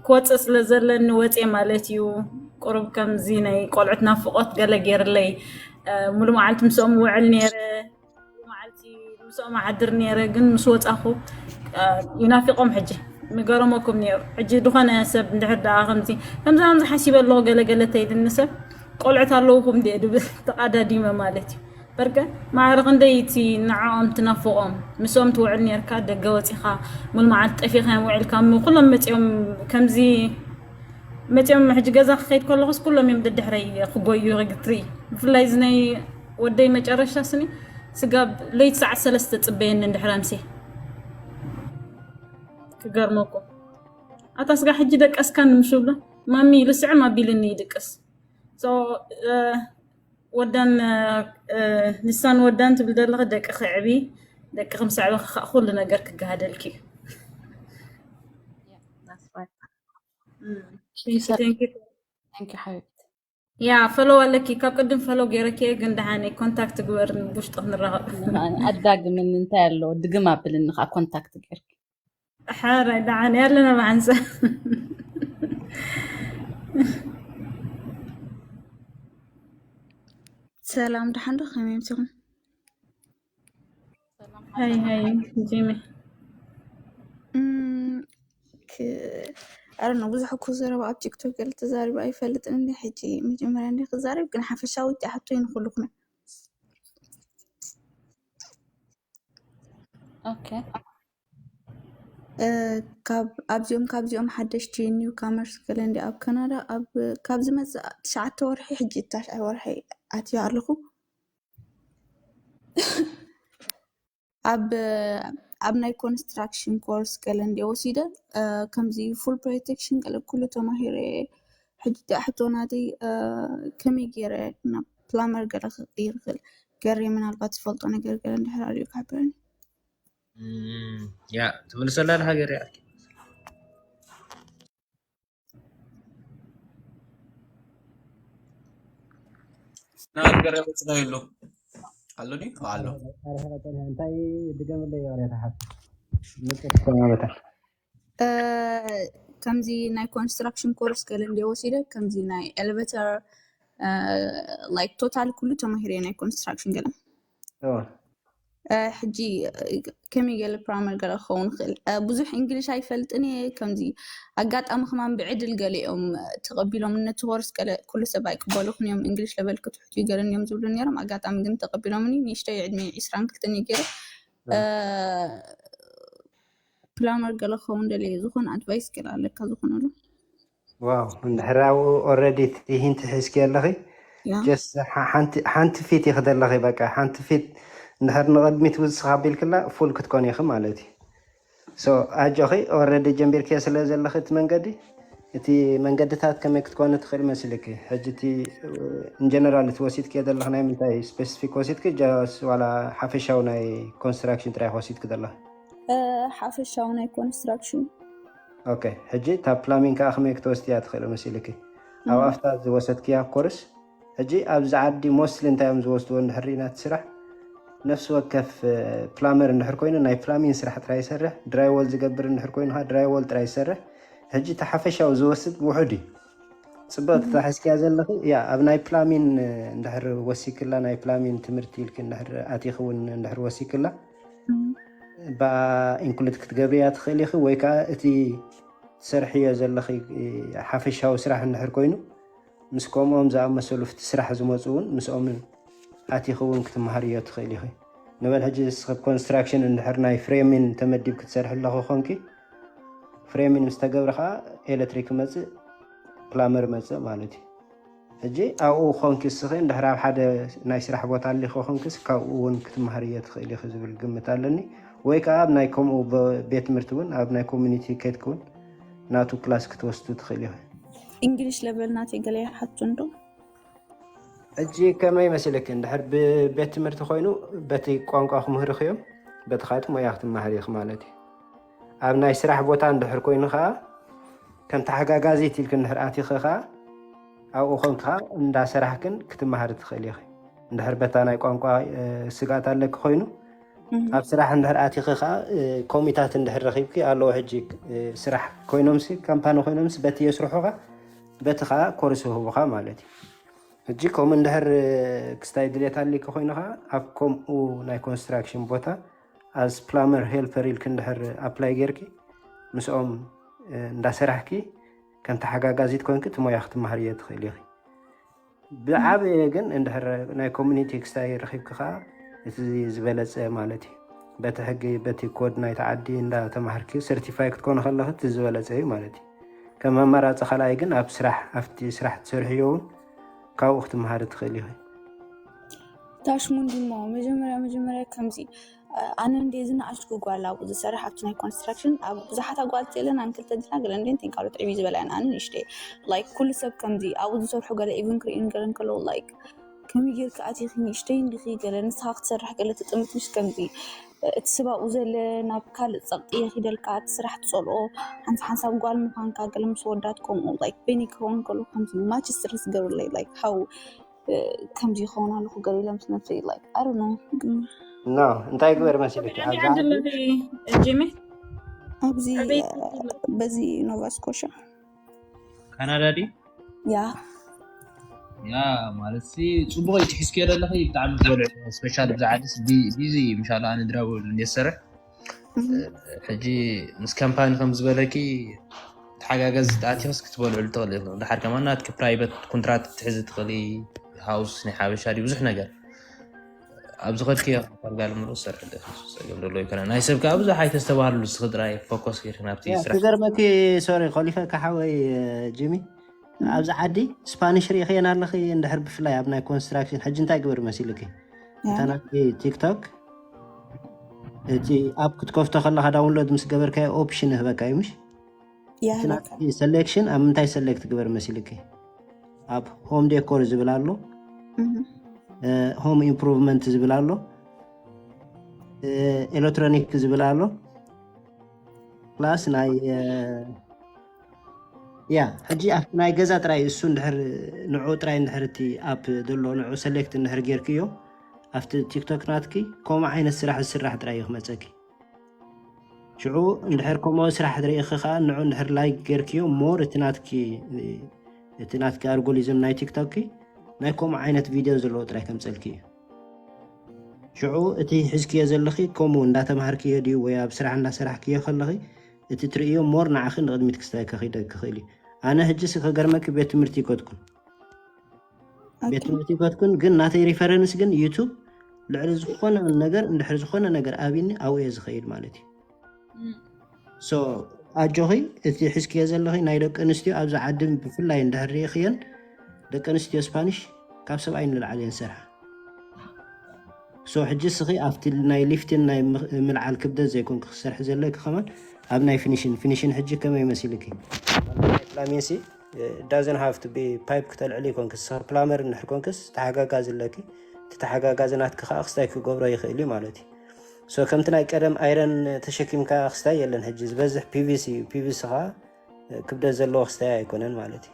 ክወጽእ ስለ ዘለኒ ወጽየ ማለት እዩ። ቁሩብ ከምዚ ናይ ቆልዑት ናፍቖት ገለ ገይርለይ፣ እ፣ ሙሉ መዓልቲ ምስኦም ውዕል ነይረ። መዓልቲ ምስኦም ኣድር ነይረ፣ ግን ምስ ወጻኹ፣ እ፣ ይናፊቖም ሕጂ። ምገረመኩም ነይሩ። ሕጂ ዝኾነ ሰብ እንድሕር ደኣ ከምዚ፣ ከምዚ፣ ከምዚ ሓሲበ ኣለኹ ገለ ገለ ተይልኒ ሰብ፣ ቆልዑት ኣለውኹም ድየ ድብል ተቓዳዲመ ማለት እዩ። በርገ ማዕረ ክንደይ እቲ ንዕኦም ትናፍቖም፣ ምስኦም ትውዕል ነርካ፣ ደገ ወጺኻ፣ ሙሉ መዓልቲ ጠፊኻዮም ውዒልካ፣ እሞ ኩሎም መጺኦም ከምዚ መጺኦም ሕጂ ገዛ ክኸይድ ከለኹስ ኩሎም እዮም ደድሕረይ ክጎዩ ክትርኢ። ብፍላይ እዚ ናይ ወደይ መጨረሻ ስኒ ስጋብ ለይቲ ሰዓት ሰለስተ ጽበየኒ እንድሕር ኣምሴ። ክገርመኩም። ኣታ ስጋ ሕጂ ደቀስካ ንምሽ ብሎ፣ ማሚ ልስዕም ኣቢልኒ ይድቅስ። So፣ እ፣ ወዳን፣ እ፣ ንሳን ወዳን ትብል ዘለኺ ደቂ ክዕቢ፣ ደቂ ከም ሰዕበ ክኸ-፣ ኩሉ ነገር ክገሃደልኪ እዩ። Yeah, that's right። እም፣ Thank you፣ thank you። Thank you፣ ሓቢብቲ። ያ፣ ፈሎው ኣለኪ፣ ካብ ቅድም ፈሎው ገይረኪ እየ፣ ግን ደሓነይ ኮንታክት ግበር፣ ብውሽጢ ክንራኸብ። ኣዳግምን እንታይ ኣለዎ? ድግም ኣብልኒ ኸዓ ኮንታክት ገይርኪ። ሕራይ፣ ደሓን ኣለና ብሓንሳብ። ሰላም፣ ደሓን ዶ? ከመይ ኣምሲኹም? ሃይ፣ ሃይ፣ ጂሚ። እም፣ ክ-፣ ኣረ ነው ብዙሕ እኮ ዘረባ ኣብ ቲክቶክ ገለ ተዛሪበ ኣይፈልጥን እንዲ ሕጂ መጀመርያ እንዲ ክዛረብ ግን ሓፈሻዊ እቲ ሕቶይ ንኩልኩም okay ካብ ኣብዚኦም ካብዚኦም ሓደሽቲ ኒው ካመርስ ገለ እንዲ ኣብ ካናዳ ኣብ ካብ ዝመፅእ ትሽዓተ ወርሒ ሕጂ ታሽዓይ ወርሒ ኣትዮ ኣለኹ ኣብ ኣብ ናይ ኮንስትራክሽን ኮርስ ገለ እንዲ ወሲደ ከምዚ ፉል ፕሮቴክሽን ገለ ኩሉ ተማሂረ ሕጂ ሕቶ ናተይ ከመይ ገይረ ናብ ፕላመር ገለ ክቅይር ክእል ገሬ ምናልባት ዝፈልጦ ነገር ገለ እንድሕር ኣልዩ ክሕብረኒ ያ ትምልሰላ ለሃገር ያ ናት ገረበ ስለ የሎ ኣሎ ድዩ? ኣሎ። እንታይ ድገምለይ ወሬ ተሓፍ ምጥቅሰማበታል ከምዚ ናይ ኮንስትራክሽን ኮርስ ገለ እንደ ወሲደ ከምዚ ናይ ኤሌቬተር ላይክ ቶታል ኩሉ ተማሂረ ናይ ኮንስትራክሽን ገለ ሕጂ ከመይ ገለ ፕራመር ገለ ክኸውን ይኽእል ብዙሕ እንግሊሽ ኣይፈልጥን እየ ከምዚ ኣጋጣሚ ከማን ብዕድል ገለ እዮም ተቐቢሎም ነቲ ኮርስ ገለ ኩሉ ሰብ ኣይቅበሉኹን እዮም እንግሊሽ ለበል ክትሕቱ ይገለን እዮም ዝብሉ ነይሮም ኣጋጣሚ ግን ተቐቢሎምኒ ንእሽተይ ዕድመ ዕስራን ክልተን ገይረ ፕላመር ገለ ክኸውን ደለ ዝኾነ ኣድቫይስ ገለ ኣለካ ዝኾነሉ ዋው እንድሕር ኣብኡ ኦረዲ እቲ ሂንት ሒዝኪ ኣለኺ ሓንቲ ፊት ይኽደለኺ በቃ ሓንቲ ፊት እንድሕር ንቕድሚት ውስኻ ቢልክላ ፉል ክትኮን ኢኺ ማለት እዩ ኣጆኺ ኦረዲ ጀንቢርክዮ ስለ ዘለኺ እቲ መንገዲ እቲ መንገድታት ከመይ ክትኮኒ ትኽእል መስልኪ ሕጂ እቲ ኢንጀነራል እቲ ወሲድክዮ ዘለኺ ናይ ምንታይ ስፔሲፊክ ወሲድኪ ጃስ ዋላ ሓፈሻዊ ናይ ኮንስትራክሽን ጥራይ ወሲድኪ ዘለኺ ሓፈሻዊ ናይ ኮንስትራክሽን ኦኬ ሕጂ እታ ፕላሚን ከዓ ከመይ ክትወስድያ ትኽእል መሲልኪ ኣብ ኣፍታ ዝወሰድክያ ኮርስ ሕጂ ኣብዚ ዓዲ ሞስሊ እንታይ እዮም ዝወስድዎ እንድሕር ሪኢና እቲ ስራሕ ነፍሲ ወከፍ ፕላመር እንድሕር ኮይኑ ናይ ፕላሚን ስራሕ ጥራይ ይሰርሕ ድራይወል ዝገብር እንድሕር ኮይኑ ከዓ ድራይወል ጥራይ ይሰርሕ ሕጂ እቲ ሓፈሻዊ ዝወስድ ውሑድ እዩ ፅቡቅ ተታሒዝክያ ዘለኺ ያ ኣብ ናይ ፕላሚን እንድሕር ወሲክላ ናይ ፕላሚን ትምህርቲ ኢልኪ እንድሕር ኣቲኺ እውን እንድሕር ወሲክላ ብኣ ኢንክሉድ ክትገብርያ ትኽእል ኢኺ ወይ ከዓ እቲ ትሰርሕዮ ዘለኺ ሓፈሻዊ ስራሕ እንድሕር ኮይኑ ምስ ከምኦም ዝኣመሰሉ ፍቲ ስራሕ ዝመፁ እውን ምስኦም ኣቲኺ እውን ክትመሃርዮ ትኽእል ኢኺ ንበል ሕጂ ንስኺ ኮንስትራክሽን እንድሕር ናይ ፍሬሚን ተመዲብ ክትሰርሒ ኣለኹ ኮንኪ ፍሬሚን ምስ ተገብረ ከዓ ኤሌክትሪክ መፅእ ፕላመር መፅእ ማለት እዩ ሕጂ ኣብኡ ኮንኪ እስኺ እንድሕር ኣብ ሓደ ናይ ስራሕ ቦታ ኣሊኺ ኮንክስ ካብኡ እውን ክትመሃርዮ ትኽእል ኢኺ ዝብል ግምት ኣለኒ ወይ ከዓ ኣብ ናይ ከምኡ ቤት ትምህርቲ እውን ኣብ ናይ ኮሚኒቲ ከድኪ እውን ናቱ ክላስ ክትወስዱ ትኽእል ኢኺ እንግሊሽ ለበል ናተይ ገለ ይሓቱ እንዶ ሕጂ ከመይ መሲልኪ እንድሕር ብቤት ትምህርቲ ኮይኑ በቲ ቋንቋ ክምህርኽዮም በቲ ካት ሞያ ክትመሃር ኢኺ ማለት እዩ ኣብ ናይ ስራሕ ቦታ እንድሕር ኮይኑ ከዓ ከም ተሓጋጋዚት ኢልክ እንድሕር ኣቲኺ ከዓ ኣብኡ ኮንካ እንዳሰራሕክን ክትመሃር ትኽእል ኢኺ እንድሕር በታ ናይ ቋንቋ ስግኣት ኣለኪ ኮይኑ ኣብ ስራሕ እንድሕር ኣቲኺ ከዓ ኮሚታት እንድሕር ረኺብኪ ኣለዎ ሕጂ ስራሕ ኮይኖምሲ ካምፓኒ ኮይኖምሲ በቲ የስርሑኻ በቲ ከዓ ኮርስ ይህቡኻ ማለት እዩ ሕጂ ከምኡ እንድሕር ክስታይ ድሌት ኣሊኪ ኮይኑ ከዓ ኣብ ከምኡ ናይ ኮንስትራክሽን ቦታ ኣዝ ፕላመር ሄልፐር ኢልኪ እንድሕር ኣፕላይ ጌርኪ ምስኦም እንዳሰራሕኪ ከም ተሓጋጋዚት ኮንኪ እቲ ሞያ ክትመሃርዮ ትኽእል ኢኺ ብዓበየ ግን እንድሕር ናይ ኮሚኒቲ ክስታይ ረኺብኪ ከዓ እቲ ዝበለፀ ማለት እዩ በቲ ሕጊ በቲ ኮድ ናይቲ ዓዲ እንዳተማሃርኪ ሰርቲፋይ ክትኮኑ ከለኺ እቲ ዝበለፀ እዩ ማለት እዩ ከም ኣማራፂ ካልኣይ ግን ኣብ ስራሕ ኣብቲ ስራሕ ትሰርሕዮ እውን ካብኡ ክትመሃሪ ትኽእል ኢኺ ታሽሙንዲ እሞ መጀመርያ መጀመርያ ከምዚ ኣነ እንደ ዝነኣሽኩ ጓል ኣብኡ ዝሰርሕ ኣብቲ ናይ ኮንስትራክሽን ኣብ ብዙሓት ኣጓልቲ የለን ኣን ክልተ ዲና ገለ እንደ እንትን ካልኦት ዕብይ ዝበላ እየን ኣነ ንእሽተ ላይክ ኩሉ ሰብ ከምዚ ኣብኡ ዝሰርሑ ገለ ኢቭን ክርእዩ ገለ እንከለዉ ላይክ ከመይ ጌርካ ኣቲኺ ንእሽተይ እንዲኺ ገለ ንስኻ ክትሰርሕ ገለ ትጥምት ምሽ ከምዚ እቲ ሰብ ኣብኡ ዘለ ናብ ካልእ ጸቕጢ የኺደልካ እቲ ስራሕ ትጸልኦ ሓንሳብ ሓንሳብ ጓል ምዃንካ ገለ ምስ ወዳት ከምኡ ላይክ በይነይ ክኸውን ከሎ ከምዚ ማች ስትረስ ዝገብርለይ ላይክ ሃው ከምዚ ይኸውን ኣለኹ ገለ ኢለ ምስ ነብሰይ ላይክ ኣረ ነው ግን ኖ እንታይ ግበር መሲልኪ ኣብዚ ዓዲ ጂሚ ኣብዚ በዚ ኖቫ ስኮሻ ካናዳ ድዩ ያ ያ ማለት ሲ ፅቡቅ እዩ ትሒዝክዮ ዘለኺ ብጣዕሚ ዝበልዕ ስፔሻል ብዛ ዓድስ ቢዚ ምሻላ ኣነ ድራውል እንደ ዝሰርሕ ሕጂ ምስ ካምፓኒ ከም ዝበለኪ እቲ ሓጋገዝ ኣቲኽስ ክትበልዕሉ ትኽእል ኢኹም። ድሓር ከማን ናትኪ ፕራይቨት ኮንትራት ክትሕዚ ትኽእሊ፣ ሃውስ ናይ ሓበሻ ድዩ ብዙሕ ነገር ኣብዚ ኸድኪ ዳርጋ ልምሉ ዝሰርሕ ጸገም ደሎ ይኮነ። ናይ ሰብ ከዓ ብዙሕ ኣይተስተባህሉ፣ ንስኺ ጥራይ ፎከስ ጌርኪ ናብቲ ስራሕ። ክገርመኪ፣ ሶሪ፣ ኮሊፈካ ሓወይ፣ እ፣ ጂሚ፣ ኣብዚ ዓዲ ስፓኒሽ ርኢኽየን ኣለኺ? እንድሕር ብፍላይ ኣብ ናይ ኮንስትራክሽን ሕጂ እንታይ ግበር መሲልኪ? እታ ናትኪ ቲክቶክ፣ እቲ ኣፕ ክትከፍቶ ከለኻ ዳውንሎድ ምስ ገበርካዮ ኦፕሽን ይህበካ እዩ፣ ምሽ? እቲ ናትኪ ሰሌክሽን ኣብ ምንታይ ሰሌክት ግበር መሲልኪ? ኣብ ሆም ዴኮር ዝብል ኣሎ፣ ሆም ኢምፕሩቭመንት ዝብል ኣሎ፣ ኤሌክትሮኒክ ዝብል ኣሎ፣ ፕላስ ናይ፣ እ፣ ያ፣ ሕጂ ኣብቲ ናይ ገዛ ጥራይ እሱ እንድሕር፣ ንዑ ጥራይ እንድሕር እቲ ኣፕ ዘሎ ንዑ ሰሌክት እንድሕር ጌርክዮ፣ ኣብቲ ቲክቶክ ናትኪ ከምኡ ዓይነት ስራሕ ዝስራሕ ጥራይ እዩ ክመጸኪ። ሽዑ እንድሕር ከምኡ ስራሕ ርኢኺ ኸኣ ንዑ እንድሕር ላይክ ጌርክዮ፣ ሞር እቲ ናትኪ፣ እቲ ናትኪ ኣልጎሪዝም ናይ ቲክቶክኪ ናይ ከምኡ ዓይነት ቪድዮ ዘለዎ ጥራይ ከምጸልኪ እዩ። ሽዑ እቲ ሒዝክዮ ዘለኺ ከምኡ እንዳተማሃርክዮ ድዩ ወይ ኣብ ስራሕ እንዳሰራሕክዮ ከለኺ እቲ ትርእዮ ሞር ንዓኺ ንቕድሚት ክስታይ ከኺደኪ ይኽእል እዩ። ኣነ ሕጂ ሲ ከገርመኪ ቤት ትምህርቲ ይከድኩን። ቤት ትምህርቲ ይከድኩን፣ ግን ናተይ ሪፈረንስ ግን ዩቱብ ልዕሊ ዝኾነ ነገር፣ እንድሕር ዝኾነ ነገር ኣብኒ ኣብኡ እየ ዝኸይድ ማለት እዩ። ሶ ኣጆኺ፣ እቲ ሒዝክዮ ዘለኺ ናይ ደቂ ኣንስትዮ ኣብዚ ዓዲ ብፍላይ እንድሕር ርኢኽየን፣ ደቂ ኣንስትዮ ስፓኒሽ ካብ ሰብኣይ ንላዕሊ እየን ዝሰርሓ። ሶ ሕጂ እስኺ ኣብቲ ናይ ሊፍትን ናይ ምኽ-፣ ምልዓል ክብደት ዘይኮንኪ ክሰርሒ ዘለኪ ከማን ኣብ ናይ ፊኒሽን፣ ፊኒሽን ሕጂ ከመይ መሲልኪ? ላሜሲ ዳዝን ሃፍት ቢ ፓይፕ ክተልዕሊ ይኮንክስ፣ ፕላመር እንድሕር ኮንክስ ተሓጋጋዚ ኣለኪ። እቲ ተሓጋጋዚ ናትኪ ከዓ ክስታይ ክገብሮ ይኽእል እዩ ማለት እዩ። ሶ ከምቲ ናይ ቀደም ኣይረን ተሸኪምካ ክስታይ የለን። ሕጂ ዝበዝሕ ፒቪሲ እዩ። ፒቪሲ ከዓ ክብደት ዘለዎ ክስታይ ኣይኮነን ማለት እዩ።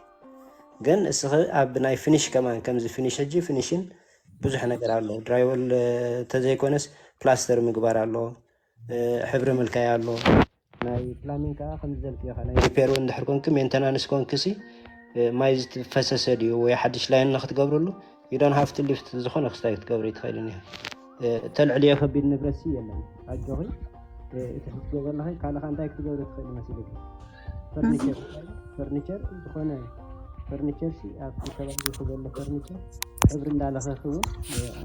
ግን እስኺ ኣብ ናይ ፊኒሽ ከማን ከምዚ ፊኒሽ፣ ሕጂ ፊኒሽን ብዙሕ ነገር ኣሎ። ድራይወል ተዘይኮነስ ፕላስተር ምግባር ኣሎ፣ ሕብሪ ምልካይ ኣሎ። ናይ ፕላሚንግ ከዓ ከምዚ ዘልክዮ ናይ ሪፔር እውን እንድሕር ኮንኪ ሜንተናንስ ኮንኪ ሲ ማይ ዝፈሰሰ ድዩ ወይ ሓድሽ ላይን ንክትገብርሉ you don't have to lift ዝኾነ ክስታይ ክትገብሪ ትኽእልን እዩ። ተልዕልዮ ከቢድ ንብረት ሲ የለን። ኣጆኺ እቲ ክትገበርለኺ ካልኻ እንታይ ክትገብሪ ትኽእል መሲልኪ? ፈርኒቸር፣ ፈርኒቸር ዝኾነ ፈርኒቸር ሲ ኣብቲ ከባቢ ዘሎ ፈርኒቸር ሕብሪ እንዳለኸኺ እውን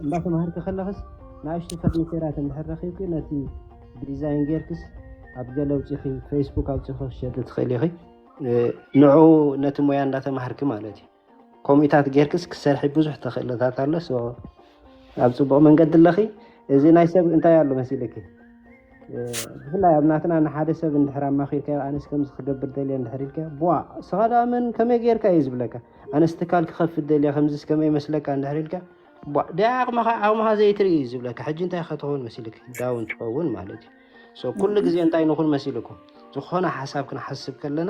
እንዳተማሃርኪ ከለኽስ ንኣሽቱ ፈርኒቸራት እንድሕር ረኺብኪ ነቲ ዲዛይን ጌርክስ ኣብ ገለ ኣውፂኺ ፌስቡክ ኣውፂኺ ክሸጥ ትኽእል ኢኺ። ንዑ ነቲ ሞያ እንዳተማሃርኪ ማለት እዩ። ከምኡታት ጌርክስ ክሰርሒ ብዙሕ ተኽእሎታት ኣሎ። ሶ ኣብ ፅቡቕ መንገዲ ኣለኺ። እዚ ናይ ሰብ እንታይ ኣሎ መሲልኪ? ብፍላይ ኣብ ናትና ንሓደ ሰብ እንድሕር ኣማኺርካዮ ኣነስ ከምዚ ክገብር ደልየ እንድሕር ኢልካ ቧ ስኻ ደኣ መን ከመይ ጌርካ እዩ ዝብለካ። ኣነስ ትካል ክኸፍት ደልየ ከምዚስ ከመይ ይመስለካ እንድሕር ኢልካ ቧ ደኣ ዓቕምኻ ዓቕምኻ ዘይትርኢ እዩ ዝብለካ። ሕጂ እንታይ ኢኻ ትኸውን መሲልኪ? ዳውን ትኸውን ማለት እዩ። ሶ ኩሉ ግዜ እንታይ ንኹን መሲልኩም ዝኾነ ሓሳብ ክንሓስብ ከለና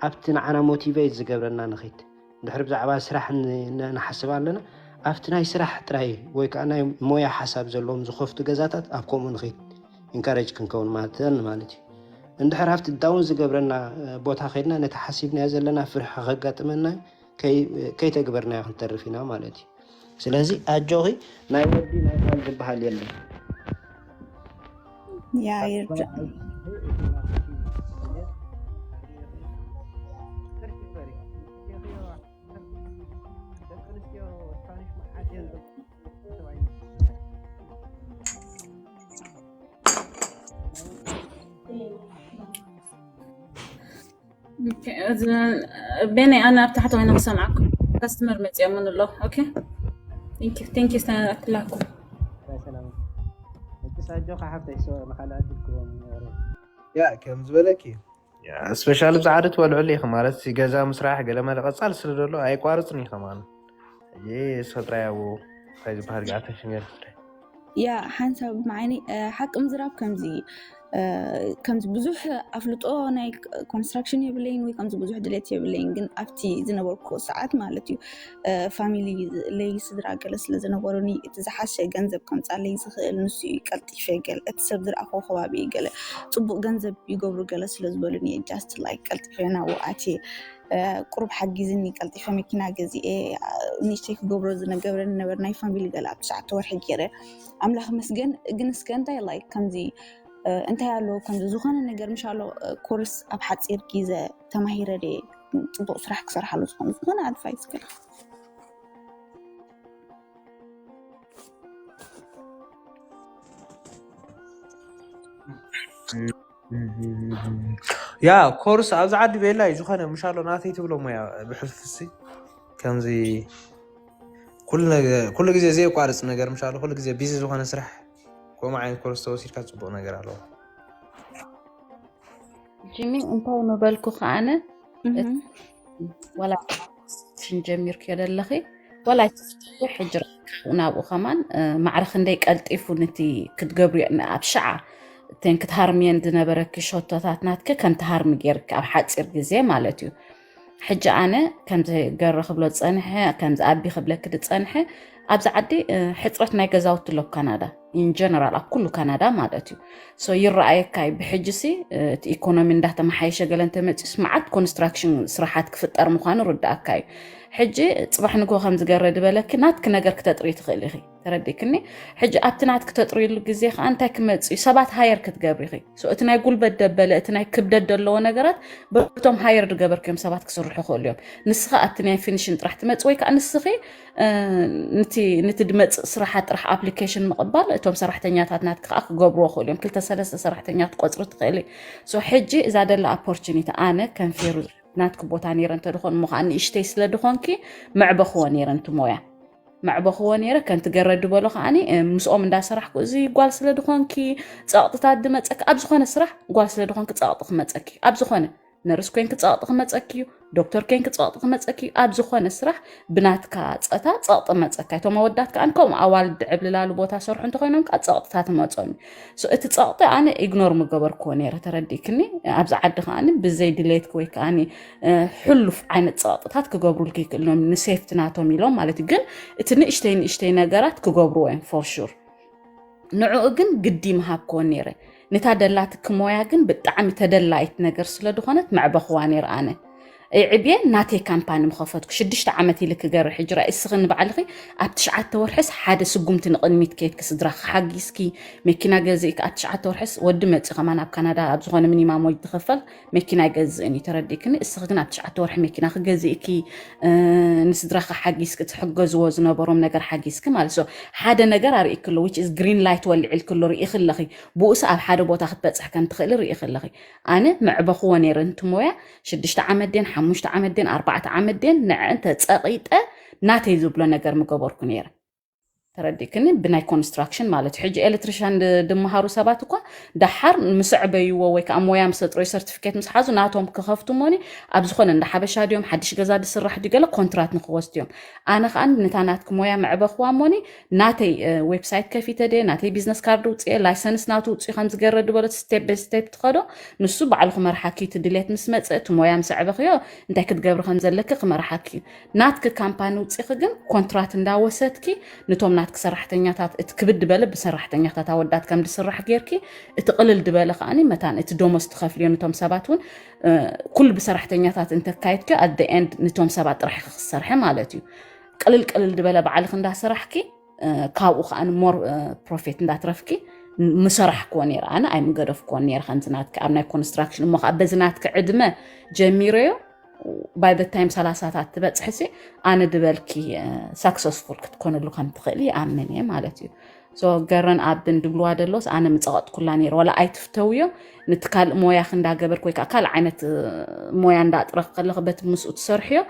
ኣብቲ ንዓና ሞቲቬት ዝገብረና ንኺድ። እንድሕር ብዛዕባ ስራሕ ን-፣ ን-፣ ንሓስብ ኣለና ኣብቲ ናይ ስራሕ ጥራይ ወይ ከዓ ናይ ሞያ ሓሳብ ዘለዎም ዝኸፍቱ ገዛታት ኣብ ከምኡ ንኺድ ኢንካሬጅ ክንከውን ማለተን ማለት እዩ። እንድሕር ኣብቲ ዳውን ዝገብረና ቦታ ከይድና ነቲ ሓሲብናዮ ዘለና ፍርሒ ከጋጥመና ከይ-፣ ከይተግበርናዮ ክንተርፍ ኢና ማለት እዩ። ስለዚ ኣጆኺ ናይ ወዲ ናይ ጓል ዝበሃል የለን። ያ ይርዳእ። ቤነ ኣነ ኣብ ታሕቲ ኮይነ ክሰምዓኩም ካስተመር መፅኦምን ኣሎ። ኦኬ ቴንክ ዩ ቴንክ ዩ ስተናክላኩም። ሰላም ሕጂ ሳጆ ካሓፍተይ ሶ ንካልእ ዕድል ክቦም ይረ ያ ከም ዝበለኪ ስፔሻሊ ብዛዕባ ትበልዕሉ ኢኹ ማለት ገዛ ምስራሕ ገለ መለ ቀፃል ስለ ዘሎ ኣይቋርፅን እዩ ከማን ሕጂ ሰጥራይ ኣብኡ እንታይ ዝበሃል ኣተንሽን ገይርኩ ያ ሓንሳብ ብመዓይኒ ሓቂ ምዝራብ ከምዚ ከምዚ ብዙሕ ኣፍልጦ ናይ ኮንስትራክሽን የብለይን ወይ ከምዚ ብዙሕ ድሌት የብለይን ግን ኣብቲ ዝነበርኩ ሰዓት ማለት እዩ ፋሚሊ ለይ ስድራ ገለ ስለ ዝነበሩኒ እቲ ዝሓሸ ገንዘብ ከምፃለይ ዝኽእል ንሱ እዩ ቀልጢፈ ገለ እቲ ሰብ ዝረኣኽዎ ከባቢ ገለ ፅቡቅ ገንዘብ ይገብሩ ገለ ስለ ዝበሉኒ ጃስት ላይክ ቀልጢፈ ናብኡ ኣትየ ቁሩብ ሓጊዝኒ ቀልጢፈ መኪና ገዚኤ ንእሽተይ ክገብሮ ዝነገብረ ዝነበር ናይ ፋሚሊ ገለ ኣብ ትሽዓተ ወርሒ ገይረ ኣምላኽ መስገን ግን እስከ እንታይ ላይክ ከምዚ እንታይ ኣሎ ከምዚ ዝኾነ ነገር ምሽ ኣሎ ኮርስ ኣብ ሓፂር ግዜ ተማሂረ ደ ፅቡቅ ስራሕ ክሰርሓሉ ዝኾነ ዝኾነ ኣድቫይስ ገለ ያ ኮርስ ኣብዚ ዓዲ ቤላ እዩ ዝኾነ ምሻሎ ናተይ ትብሎ ሞያ ብሕልፍሲ ከምዚ ኩሉ ግዜ ዘየቋርፅ ነገር ምሻሎ ኩሉ ግዜ ቢዚ ዝኾነ ስራሕ ከምኡ ዓይነት ኮርስ ተወሲድካ ፅቡቅ ነገር ኣለዎ። ጂሚ እንታይ ምበልኩ ከኣነ ወላ ሽን ጀሚርክዮ ዘለኺ ወላ ሕጂ ናብኡ ከማን ማዕረ ክንደይ ቀልጢፉ ንቲ ክትገብርዮ ኣብ ሸዓ እተን ክትሃርምየን ዝነበረኪ ሸቶታት ናትኪ ከም ትሃርሚ ጌርኪ ኣብ ሓፂር ግዜ ማለት እዩ። ሕጂ ኣነ ከምዚ ገረ ክብሎ ዝፀንሐ ከምዚ ኣቢ ክብለኪ ዝፀንሐ ኣብዚ ዓዲ ሕፅረት ናይ ገዛውቲ ኣሎ ካናዳ ኢንጀነራል ኣብ ኩሉ ካናዳ ማለት እዩ። ሶ ይረኣየካ እዩ ብሕጂ ሲ እቲ ኢኮኖሚ እንዳተመሓየሸ ገለ እንተመፂኡስ መዓት ኮንስትራክሽን ስራሓት ክፍጠር ምኳኑ ርዳእካ እዩ። ሕጂ ፅባሕ ንግሆ ከም ዝገረ ዝበለኪ ናትኪ ነገር ክተጥሪ ትኽእል ኢኺ ተረዲክኒ። ሕጂ ኣብቲ ናትኪ ተጥሪሉ ግዜ ከዓ እንታይ ክመፅ እዩ ሰባት ሃየር ክትገብሪ ኢኺ። ሶ እቲ ናይ ጉልበት ደበለ እቲ ናይ ክብደት ዘለዎ ነገራት በቶም ሃየር ዝገበርክዮም ሰባት ክስርሑ ክእሉ እዮም። ንስኻ ኣብቲ ናይ ፊኒሽን ጥራሕ ትመፅ ወይ ከዓ ንስኺ ንቲ ድመፅእ ስራሓት ጥራሕ ኣፕሊኬሽን ምቕባል እቶም ሰራሕተኛታት ናትኪ ከዓ ክገብርዎ ክእሉ እዮም። ክልተ ሰለስተ ሰራሕተኛ ክትቆፅሪ ትኽእሊ። ሶ ሕጂ እዛ ደላ ኣፖርቹኒቲ ኣነ ከም ፌሩ ናትኪ ቦታ ነይረ እንተድኾን እሞ ከዓ ንእሽተይ ስለ ድኾንኪ መዕበኽዎ ነይረ ንቲ ሞያ መዕበኽዎ ነይረ ከምቲ ገረድ በሎ ከዓኒ ምስኦም እንዳሰራሕኩ እዚ ጓል ስለ ድኾንኪ ፀቕጥታት ድመፀኪ ኣብ ዝኾነ ስራሕ ጓል ስለ ድኾንኪ ፀቕጢ ክመፀኪ ኣብ ዝኾነ ነርስ ኮይንኪ ፀቕጢ ክመፀኪ እዩ ዶክተር ኮይንኪ ፀቕጢ ክመፀኪ እዩ ኣብ ዝኾነ ስራሕ ብናትካ ፀታ ፀቕጢ መፀካ እቶም ኣወዳት ከዓ ከምኡ ኣዋልድ ዕብልላሉ ቦታ ሰርሑ እንተኮይኖም ከዓ ፀቕጥታት መፆም እዩ እቲ ፀቕጢ ኣነ ኢግኖር ምገበርክዎ ነይረ ተረዲእክኒ ኣብዚ ዓዲ ከዓ ብዘይ ድሌትኪ ወይ ከዓ ሕሉፍ ዓይነት ፀቕጥታት ክገብሩልኪ ይክእሎም ንሴፍቲ ናቶም ኢሎም ማለት እዩ ግን እቲ ንእሽተይ ንእሽተይ ነገራት ክገብርዎ እዮም ፎር ሹር ንዕኡ ግን ግዲ ምሃብክዎ ነይረ ነታ ደላትኪ ሞያ ግን ብጣዕሚ ተደላይት ነገር ስለ ዝኾነት መዕበኽዋ ነይረ ኣነ ይዕብየ ናተይ ካምፓኒ ምኸፈትኩ ሽዱሽተ ዓመት ኢሉ ክገርሕ ሕጅራ እስኺ ንባዕልኺ ኣብ ትሽዓተ ወርሕስ ሓደ ስጉምቲ ንቕድሚት ከይድኪ ስድራኺ ሓጊዝኪ መኪና ገዚእኪ ኣብ ትሽዓተ ወርሕስ ወዲ መፂ ከማን ኣብ ካናዳ ኣብ ዝኾነ ሚኒማም ወጅ ትኸፈል መኪና ኣይገዝእን እዩ ተረዲእክኒ እስኺ ግን ኣብ ትሽዓተ ወርሒ መኪና ክገዚእኪ ንስድራኺ ሓጊዝኪ ትሕገዝዎ ዝነበሮም ነገር ሓጊዝኪ ማለት ሶ ሓደ ነገር ኣርእክሎ which is green light ወልዕልክሎ ርኢኺ ኣለኺ ብኡስ ኣብ ሓደ ቦታ ክትበፅሕ ከም ትኽእሊ ርኢኺ ኣለኺ ኣነ መዕበኽዎ ነይረ ንቲ ሞያ ሽዱሽተ ዓመት ድን ሓሙሽተ ዓመት ድን ኣርባዕተ ዓመት ድን ንዐን ተፀቒጠ ናተይ ዝብሎ ነገር ምገበርኩ ነይረ ተረዲክኒ ብናይ ኮንስትራክሽን ማለት እዩ ሕጂ ኤሌክትሪሽያን ድመሃሩ ሰባት እኳ ደሓር ምስ ዕበይዎ ወይ ከዓ ሞያ ምስ ኣጥረዩ ሰርቲፊኬት ምስ ሓዙ ናቶም ክኸፍቱ ሞኒ ኣብ ዝኾነ እንዳ ሓበሻ ድዮም ሓድሽ ገዛ ድስራሕ ድዩ ገለ ኮንትራት ንክወስዱ እዮም ኣነ ከዓ ነታ ናትክ ሞያ መዕበኽዋ ሞኒ ናተይ ዌብሳይት ከፊተ ድየ ናተይ ቢዝነስ ካርድ ውፅኤ ላይሰንስ ናቱ ውፅኡ ከም ዝገረ ድበሎ ስቴፕ ባይ ስቴፕ ትኸዶ ንሱ ባዕሉ ክመርሓኪ እቲ ድሌት ምስ መፀ እቲ ሞያ ምስ ኣዕበኽዮ እንታይ ክትገብሪ ከም ዘለኪ ክመርሓኪ እዩ ናትኪ ካምፓኒ ውፅኢኺ ግን ኮንትራት እንዳወሰድኪ ንቶም ናትኪ ሰራሕተኛታት እቲ ክብድ በለ ብሰራሕተኛታት ኣወዳት ከም ዝስራሕ ጌርኪ እቲ ቅልል ዝበለ ከዓኒ መታን እቲ ደሞዝ ትኸፍልዮ ንቶም ሰባት እውን ኩሉ ብሰራሕተኛታት እንተካየድኪ ኣደ ኤንድ ንቶም ሰባት ጥራሕ ክሰርሐ ማለት እዩ ቅልል ቅልል ዝበለ ባዕልክ እንዳሰራሕኪ ካብኡ ከዓ ሞር ፕሮፌት እንዳትረፍኪ ምሰራሕክዎ ነይረ ኣነ ኣይምገደፍክዎን ነይረ ከምዚ ናትኪ ኣብ ናይ ኮንስትራክሽን እሞ ከዓ በዚ ናትኪ ዕድመ ጀሚረዮ ባይ ታይም ሰላሳታት ትበፅሕሲ ኣነ ድበልኪ ሳክሰስፉል ክትኮንሉ ከም ትኽእሊ ይኣምን እየ ማለት እዩ ገረን ኣብን ድብልዋ ደሎስ ኣነ ምፀቐጥኩላ ነይረ ዋላ ኣይትፍተውዮ ንቲ ካልእ ሞያ ክንዳገበርክ ወይ ከዓ ካልእ ዓይነት ሞያ እንዳጥረክ ከለክ በቲ ምስኡ ትሰርሕዮ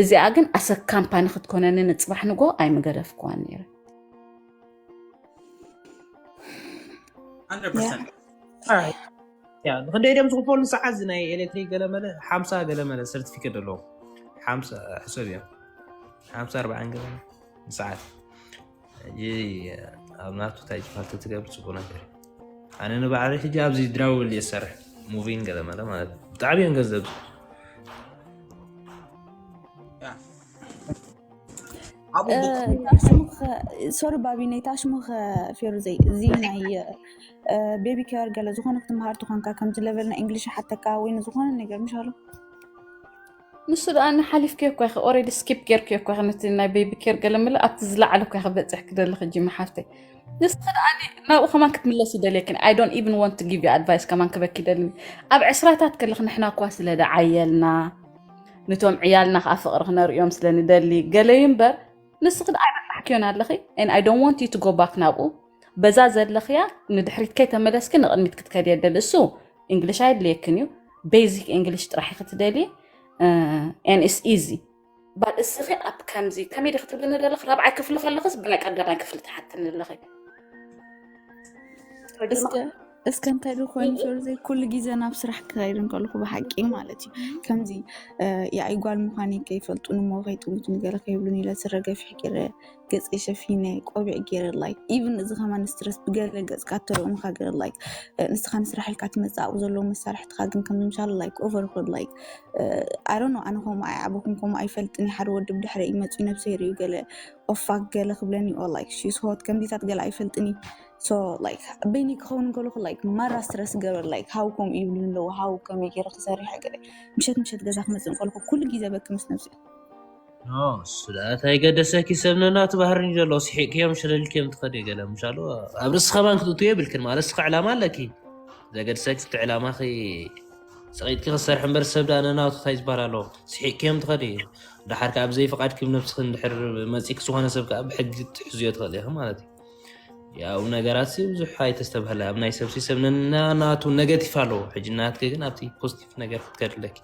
እዚኣ ግን ኣሰ ካምፓኒ ክትኮነኒ ንፅባሕ ንጎ ኣይምገደፍክዋን ነይረ ንክንደይ ድም ዝኽፈሉ ሰዓት እዚ ናይ ኤሌክትሪክ ገለመለ ሓምሳ ገለመለ ሰርቲፊኬት ኣለዎም ሓምሳ ሕሰብ እዮም ሓምሳ ኣርባዓን ገለመለ ንሰዓት ሕጂ ኣብ ናቱ እንታይ ጅፋል ተትገብር ፅቡቅ ነገር ኣነ ንባዕሪ ሕጂ ኣብዚ ድራውል የሰርሕ ሙቪን ገለመለ ማለት ብጣዕሚ እዮም ገንዘብ ሶሪ ባቢ ነይታ ሽሙ ፌሩዘይ እዚ ናይ ቤቢ ኬር ገለ ዝኾነ ክትምሃር ትኾንካ ከምዚ ለቨል ናይ እንግሊሽ ሓተካ ወይ ንዝኾነ ነገር ምሻሉ ንሱ ደኣ ንሓሊፍክዮ እኮ ኢኺ፣ ኦሬዲ ስኪፕ ጌርክዮ እኮ ኢኺ፣ ነቲ ናይ ቤቢ ኬር ገለ ምለ ኣብቲ ዝለዓለ እኮ ኢኺ በፂሕኪ ዘለኺ ጂሚ ሓፍተይ። ንስኺ ደኣ ናብኡ ከማን ክትምለሲ ደልየክን። I don't even want to give you advice ከማን ክበኪ ደልኒ። ኣብ ዕስራታት ከለኽ ንሕና እኳ ስለ ደዓየልና፣ ንቶም ዕያልና ከዓ ፍቕሪ ክነርእዮም ስለ ንደሊ ገለ እዩ እምበር፣ ንስኺ ደኣ ኣይበላሕክዮን ኣለኺ። And I don't want you to go back ናብኡ። በዛ ዘለኽያ ንድሕሪት ከይተመለስኪ ንቕድሚት ክትከድየ ደሊ። እሱ እንግሊሽ ኣይድልየክን እዩ። ቤዚክ እንግሊሽ ጥራሕ ክትደሊ። And it's easy። ባል እስኺ ኣብ ከምዚ ከመይ ዲ ክትብልኒ ደለኽ? ራብዓይ ክፍሊ ከለኽስ ብናይ ቀዳማይ ክፍሊ ትሓትኒ ኣለኺ። እስከ እስከ እንታይ ዶ ኮይኑ ሶሪ ዘይ ኩሉ ግዜ ናብ ስራሕ ክኸይድ እንከለኹ ብሓቂ ማለት እዩ ከምዚ የኣይ ጓል ምዃነይ ከይፈልጡኒ እሞ ከይጥምቱኒ ገለ ከይብሉኒ ኢለ ስረ ገፊሕ ገይረ ገፀይ ሸፊነ ቆቢዕ ገይረ like even እዚ ከማን ስትረስ ብገለ ገፅካ ተርእምካ ገለ like ንስኻ ንስራሕ ኢልካ ትመፅእ ኣብኡ ዘለዉ መሳርሕትኻ ግን ከም ምሻል like overhood like I don't know ኣነ ከምኡ ኣይዓበኹን ከምኡ ኣይፈልጥን ሓደ ወዲ ብድሕረ ይመፁ ነብሰ ይርእዩ ገለ ኦፋክ ገለ ክብለኒ or like she's hot ከምዚታት ገለ ኣይፈልጥን so like በይኒ ክኸውን ከለኹ like ማራ ስትረስ ገበር like how ከምኡ ይብሉ ኣለዉ how ከመይ ገይረ ክሰርሕ ገለ ምሸት ምሸት ገዛ ክመፅእ ከለኹ ኩሉ ግዜ በኪ ምስ ነብሲ እሱ ደኣ እንታይ ገደሰኪ ሰብ ነናቱ ባህሪ ዘሎ ስሒቅክዮም ሽለልክዮም ትኸዲ ገለ ምሻሉ ኣብ ርእሲ ከማን ክትእትዮ የብልክን ማለት እስኺ ዕላማ ኣለኪ ዘገድሰኪ እቲ ዕላማኺ ሰቒጥኪ ክሰርሕ እምበር ሰብ ደኣ ነናቱ እንታይ ዝበሃል ኣለዎ ስሒቅክዮም ትኸዲ እዩ ደሓር ከዓ ብዘይ ፍቓድኪ ብነብስኺ እንድሕር መፂኪ ዝኾነ ሰብ ከዓ ብሕጊ ትሕዝዮ ትኽእል ኢኺ ማለት እዩ ያው ነገራት ሲ ብዙሕ ኣይተስተብህለ ኣብ ናይ ሰብ ሲ ሰብ ነናቱ ነገቲፍ ኣለዎ ሕጂ ናትኪ ግን ኣብቲ ፖዚቲቭ ነገር ክትከድለኪ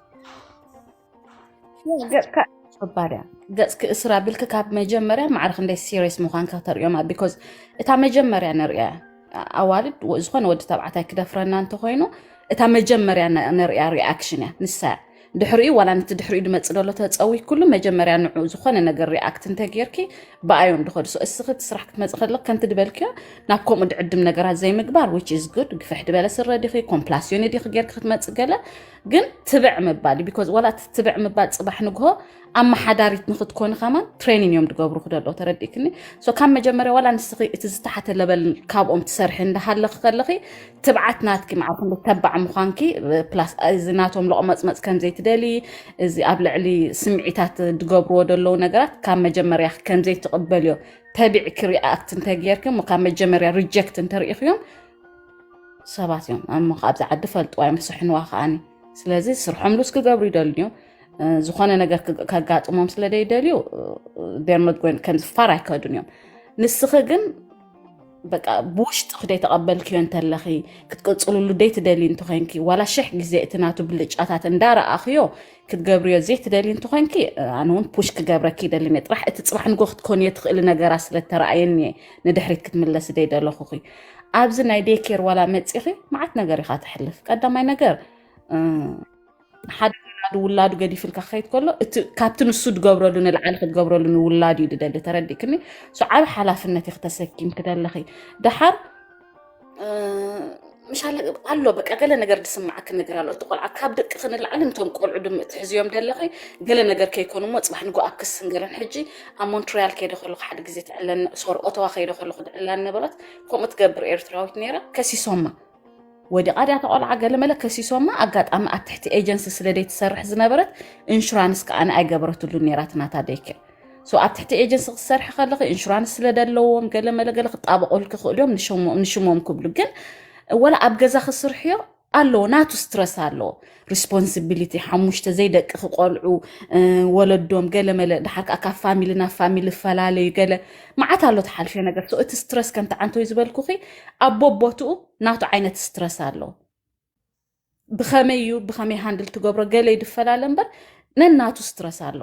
ገጽካ ባርያ ገጽኪ እስራ ብልክ ካብ መጀመርያ ማዕረ ክንደይ ሲሪየስ ምዃንካ ከተርእዮም because እታ መጀመርያ ንርእያ ኣዋልድ ዝኾነ ወዲ ተባዕታይ ክደፍረና እንተኮይኑ እታ መጀመርያ ንርእያ ሪኣክሽን እያ ንሳ ድሕሪኡ ዋላ ነቲ ድሕሪኡ ድመጽእ ደሎ ተጸዊ ኩሉ መጀመርያ ንዑ ዝኾነ ነገር ሪኣክት እንተጌርኪ ብኣዮም ድኸዱ so እስኺ እቲ ስራሕ ክትመጽእ ከለክ ከምቲ ድበልክዮ ናብ ከምኡ ድዕድም ነገራት ዘይምግባር which is good ግፍሕ ድበለ ስረ ዲኺ ኮምፕላስዮን ዲኺ ጌርኪ ክትመጽእ ገለ ግን ትብዕ ምባል እዩ because ዋላ እቲ ትብዕ ምባል ፅባሕ ንግሆ ኣመሓዳሪት ንክትኮኒ ከማን ትሬኒን እዮም ድገብሩ ክደሎ ተረዲእክኒ so ካብ መጀመርያ ዋላ ንስኺ እቲ ዝተሓተ ለበል ካብኦም ትሰርሒ እንዳሃለኺ ከለኺ ትብዓት ናትኪ ማዕርኩም ተባዕ ምዃንኪ ፕላስ እዚ ናቶም ሎቕመፅመፅ ከምዘይትደሊ እዚ ኣብ ልዕሊ ስምዒታት ድገብርዎ ደለዉ ነገራት ካብ መጀመርያ ከምዘይትቕበልዮ ተቢዕኪ ሪኣክት እንተጌርኪ ካብ መጀመርያ ሪጀክት እንተርኢኽዮም ሰባት እዮም እሞ ካብዚ ዓዲ ፈልጥዋ እዮም ስሕንዋ ከዓኒ ስለዚ ስርሖም ሉስ ክገብሩ ይደልዩ ዝኾነ ነገር ከጋጥሞም ስለ ደይደልዩ ደርመት ጎይን ከምዚ ፋር ኣይከዱን እዮም ንስኺ ግን በቃ ብውሽጢ ክደይ ተቐበልክዮ እንተለኺ ክትቅፅልሉ ደይ ትደሊ እንተኮይንኪ ዋላ ሽሕ ግዜ እቲ ናቱ ብልጫታት እንዳረኣኽዮ ክትገብርዮ ዘይትደሊ እንተኮይንኪ ኣነ እውን ፑሽ ክገብረኪ ይደሊ ጥራሕ እቲ ፅባሕ ንጎ ክትኮንዮ ትኽእሊ ነገራት ስለተረኣየኒ ንድሕሪት ክትምለስ ደይ ደለኹኺ ኣብዚ ናይ ዴኬር ዋላ መፂኺ መዓት ነገር ኢኻ ትሕልፍ ቀዳማይ ነገር ሓደ ወላዱ ውላዱ ገዲፍልካ ክኸይድ ከሎ እቲ ካብቲ ንሱ ድገብረሉ ንልዓሊ ክትገብረሉ ንውላዱ እዩ ድደሊ ተረዲእክኒ ሶ ዓብ ሓላፍነት እዩ ክተሰኪም ክደለኺ ደሓር ምሻለ ኣሎ በቃ ገለ ነገር ድስማዓኪ ነገር ኣሎ እቲ ቆልዓ ካብ ደቅኺ ንላዕሊ ንቶም ቆልዑ ትሕዝዮም ደለኺ ገለ ነገር ከይኮኑ እሞ ፅባሕ ንጎ ኣብ ክስን ገለን ሕጂ ኣብ ሞንትሪያል ከይደ ከለኩ ሓደ ግዜ ትዕለኒ ሶር ኦተዋ ከይደ ከለኩ ድዕላኒ ነበረት ከምኡ ትገብር ኤርትራዊት ነይራ ከሲሶማ ወዲቓ ድያ ተቆልዓ ገለ መለ ከሲሶማ ኣጋጣሚ ኣብ ትሕቲ ኤጀንሲ ስለ ደይ ትሰርሕ ዝነበረት ኢንሹራንስ ከኣ ኣይገበረትሉ ነይራ ትናታ ደይከ so ኣብ ትሕቲ ኤጀንሲ ክትሰርሒ ከለኺ ኢንሹራንስ ስለ ደለዎም ገለ መለ ገለ ክጣበቑልኪ ክኽእሉ እዮም ንሽሞም ክብሉ ግን ወላ ኣብ ገዛ ክስርሕዮ ኣለዎ ናቱ ስትረስ ኣለዎ ሪስፖንሲቢሊቲ ሓሙሽተ ዘይደቂ ክቆልዑ ወለዶም ገለ መለ ድሓር ከዓ ካብ ፋሚሊ ናብ ፋሚሊፈላለዩ ገለ መዓት ኣሎ ትሓልፍዮ ነገር እቲ ስትረስ ከምቲ ዓንተወይ ዝበልኩኺ ኣብ ቦቦትኡ ናቱ ዓይነት ስትረስ ኣሎ ብኸመይ እዩ ብኸመይ ሃንድል ትገብሮ ገለ ይድፈላለ እምበር ነናቱ ስትረስ ኣሎ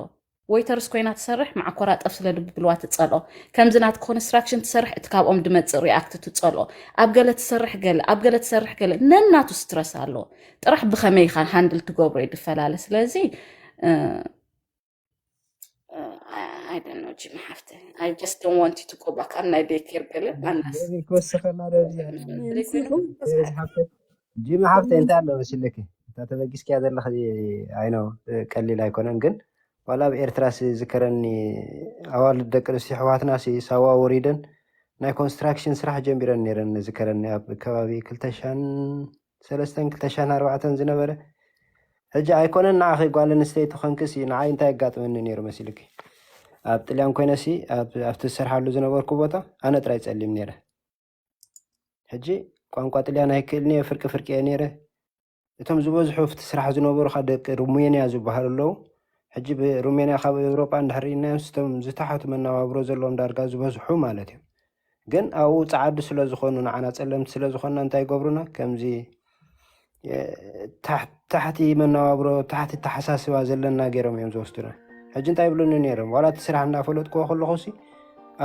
ወይተርስ ኮይና ትሰርሕ መዓኮራ ጠፍ ስለ ድብልዋ ትፀልኦ ከምዚ ናት ኮንስትራክሽን ትሰርሕ እቲ ካብኦም ድመፅእ ሪኣክት ትፀልኦ ኣብ ገለ ትሰርሕ ገለ ኣብ ገለ ትሰርሕ ገለ ነናቱ ስትረስ ኣለዎ ጥራሕ ብኸመይ ኢኻ ሃንድል ትገብሮ ይድፈላለ ስለዚ I don't know ጂሚ ሓፍተ I just don't want you to go back ኣብ ናይ ዴይኬር ገለ ኣናስ ክወስኸላ ጂሚ ሓፍተ እንታይ ኣሎ መሲለኪ እታ ተበጊስኪያ ዘለኺ ኣይኖ ቀሊል ኣይኮነን ግን ዋላ ኣብ ኤርትራ ዝከረኒ ኣዋልድ ደቂ ኣንስትዮ ኣሕዋትና ሳዋ ወሪደን ናይ ኮንስትራክሽን ስራሕ ጀሚረን ነይረን ዝከረኒ ኣብ ከባቢ ክልተ ሽሕን ሰለስተን ክልተ ሽሕን ኣርባዕተን ዝነበረ ሕጂ ኣይኮነን ንዓኺ ጓል ኣንስተይቲ ኮንክሲ ንዓይ እንታይ ኣጋጥመኒ ነይሩ መሲልኪ? ኣብ ጥልያን ኮይነሲ ኣብ- ኣብቲ ዝሰርሓሉ ዝነበርኩ ቦታ ኣነ ጥራይ ጸሊም ነይረ። ሕጂ ቋንቋ ጥልያን ኣይክእልን እየ፣ ፍርቂ ፍርቂ እየ ነይረ። እቶም ዝበዝሑ ኣብቲ ስራሕ ዝነበሩ ካ ደቂ ሩሜንያ ዝበሃሉ ኣለዉ። ሕጂ ብሩሜንያ ካብ ኤውሮጳ እንድሕር ርኢናዮም ስቶም ዝተሓቱ መነባብሮ ዘለዎም ዳርጋ ዝበዝሑ ማለት እዮም። ግን ኣብኡ ጸዓዱ ስለ ዝኾኑ ንዓና ጸለምቲ ስለ ዝኾንና እንታይ ይገብሩና ከምዚ ታሕቲ መነባብሮ ታሕቲ ተሓሳስባ ዘለና ገይሮም እዮም ዝወስዱና። ሕጂ እንታይ ይብሉኒ ነይሮም ዋላ እቲ ስራሕ እንዳፈለጥክዎ ከለኹ ሲ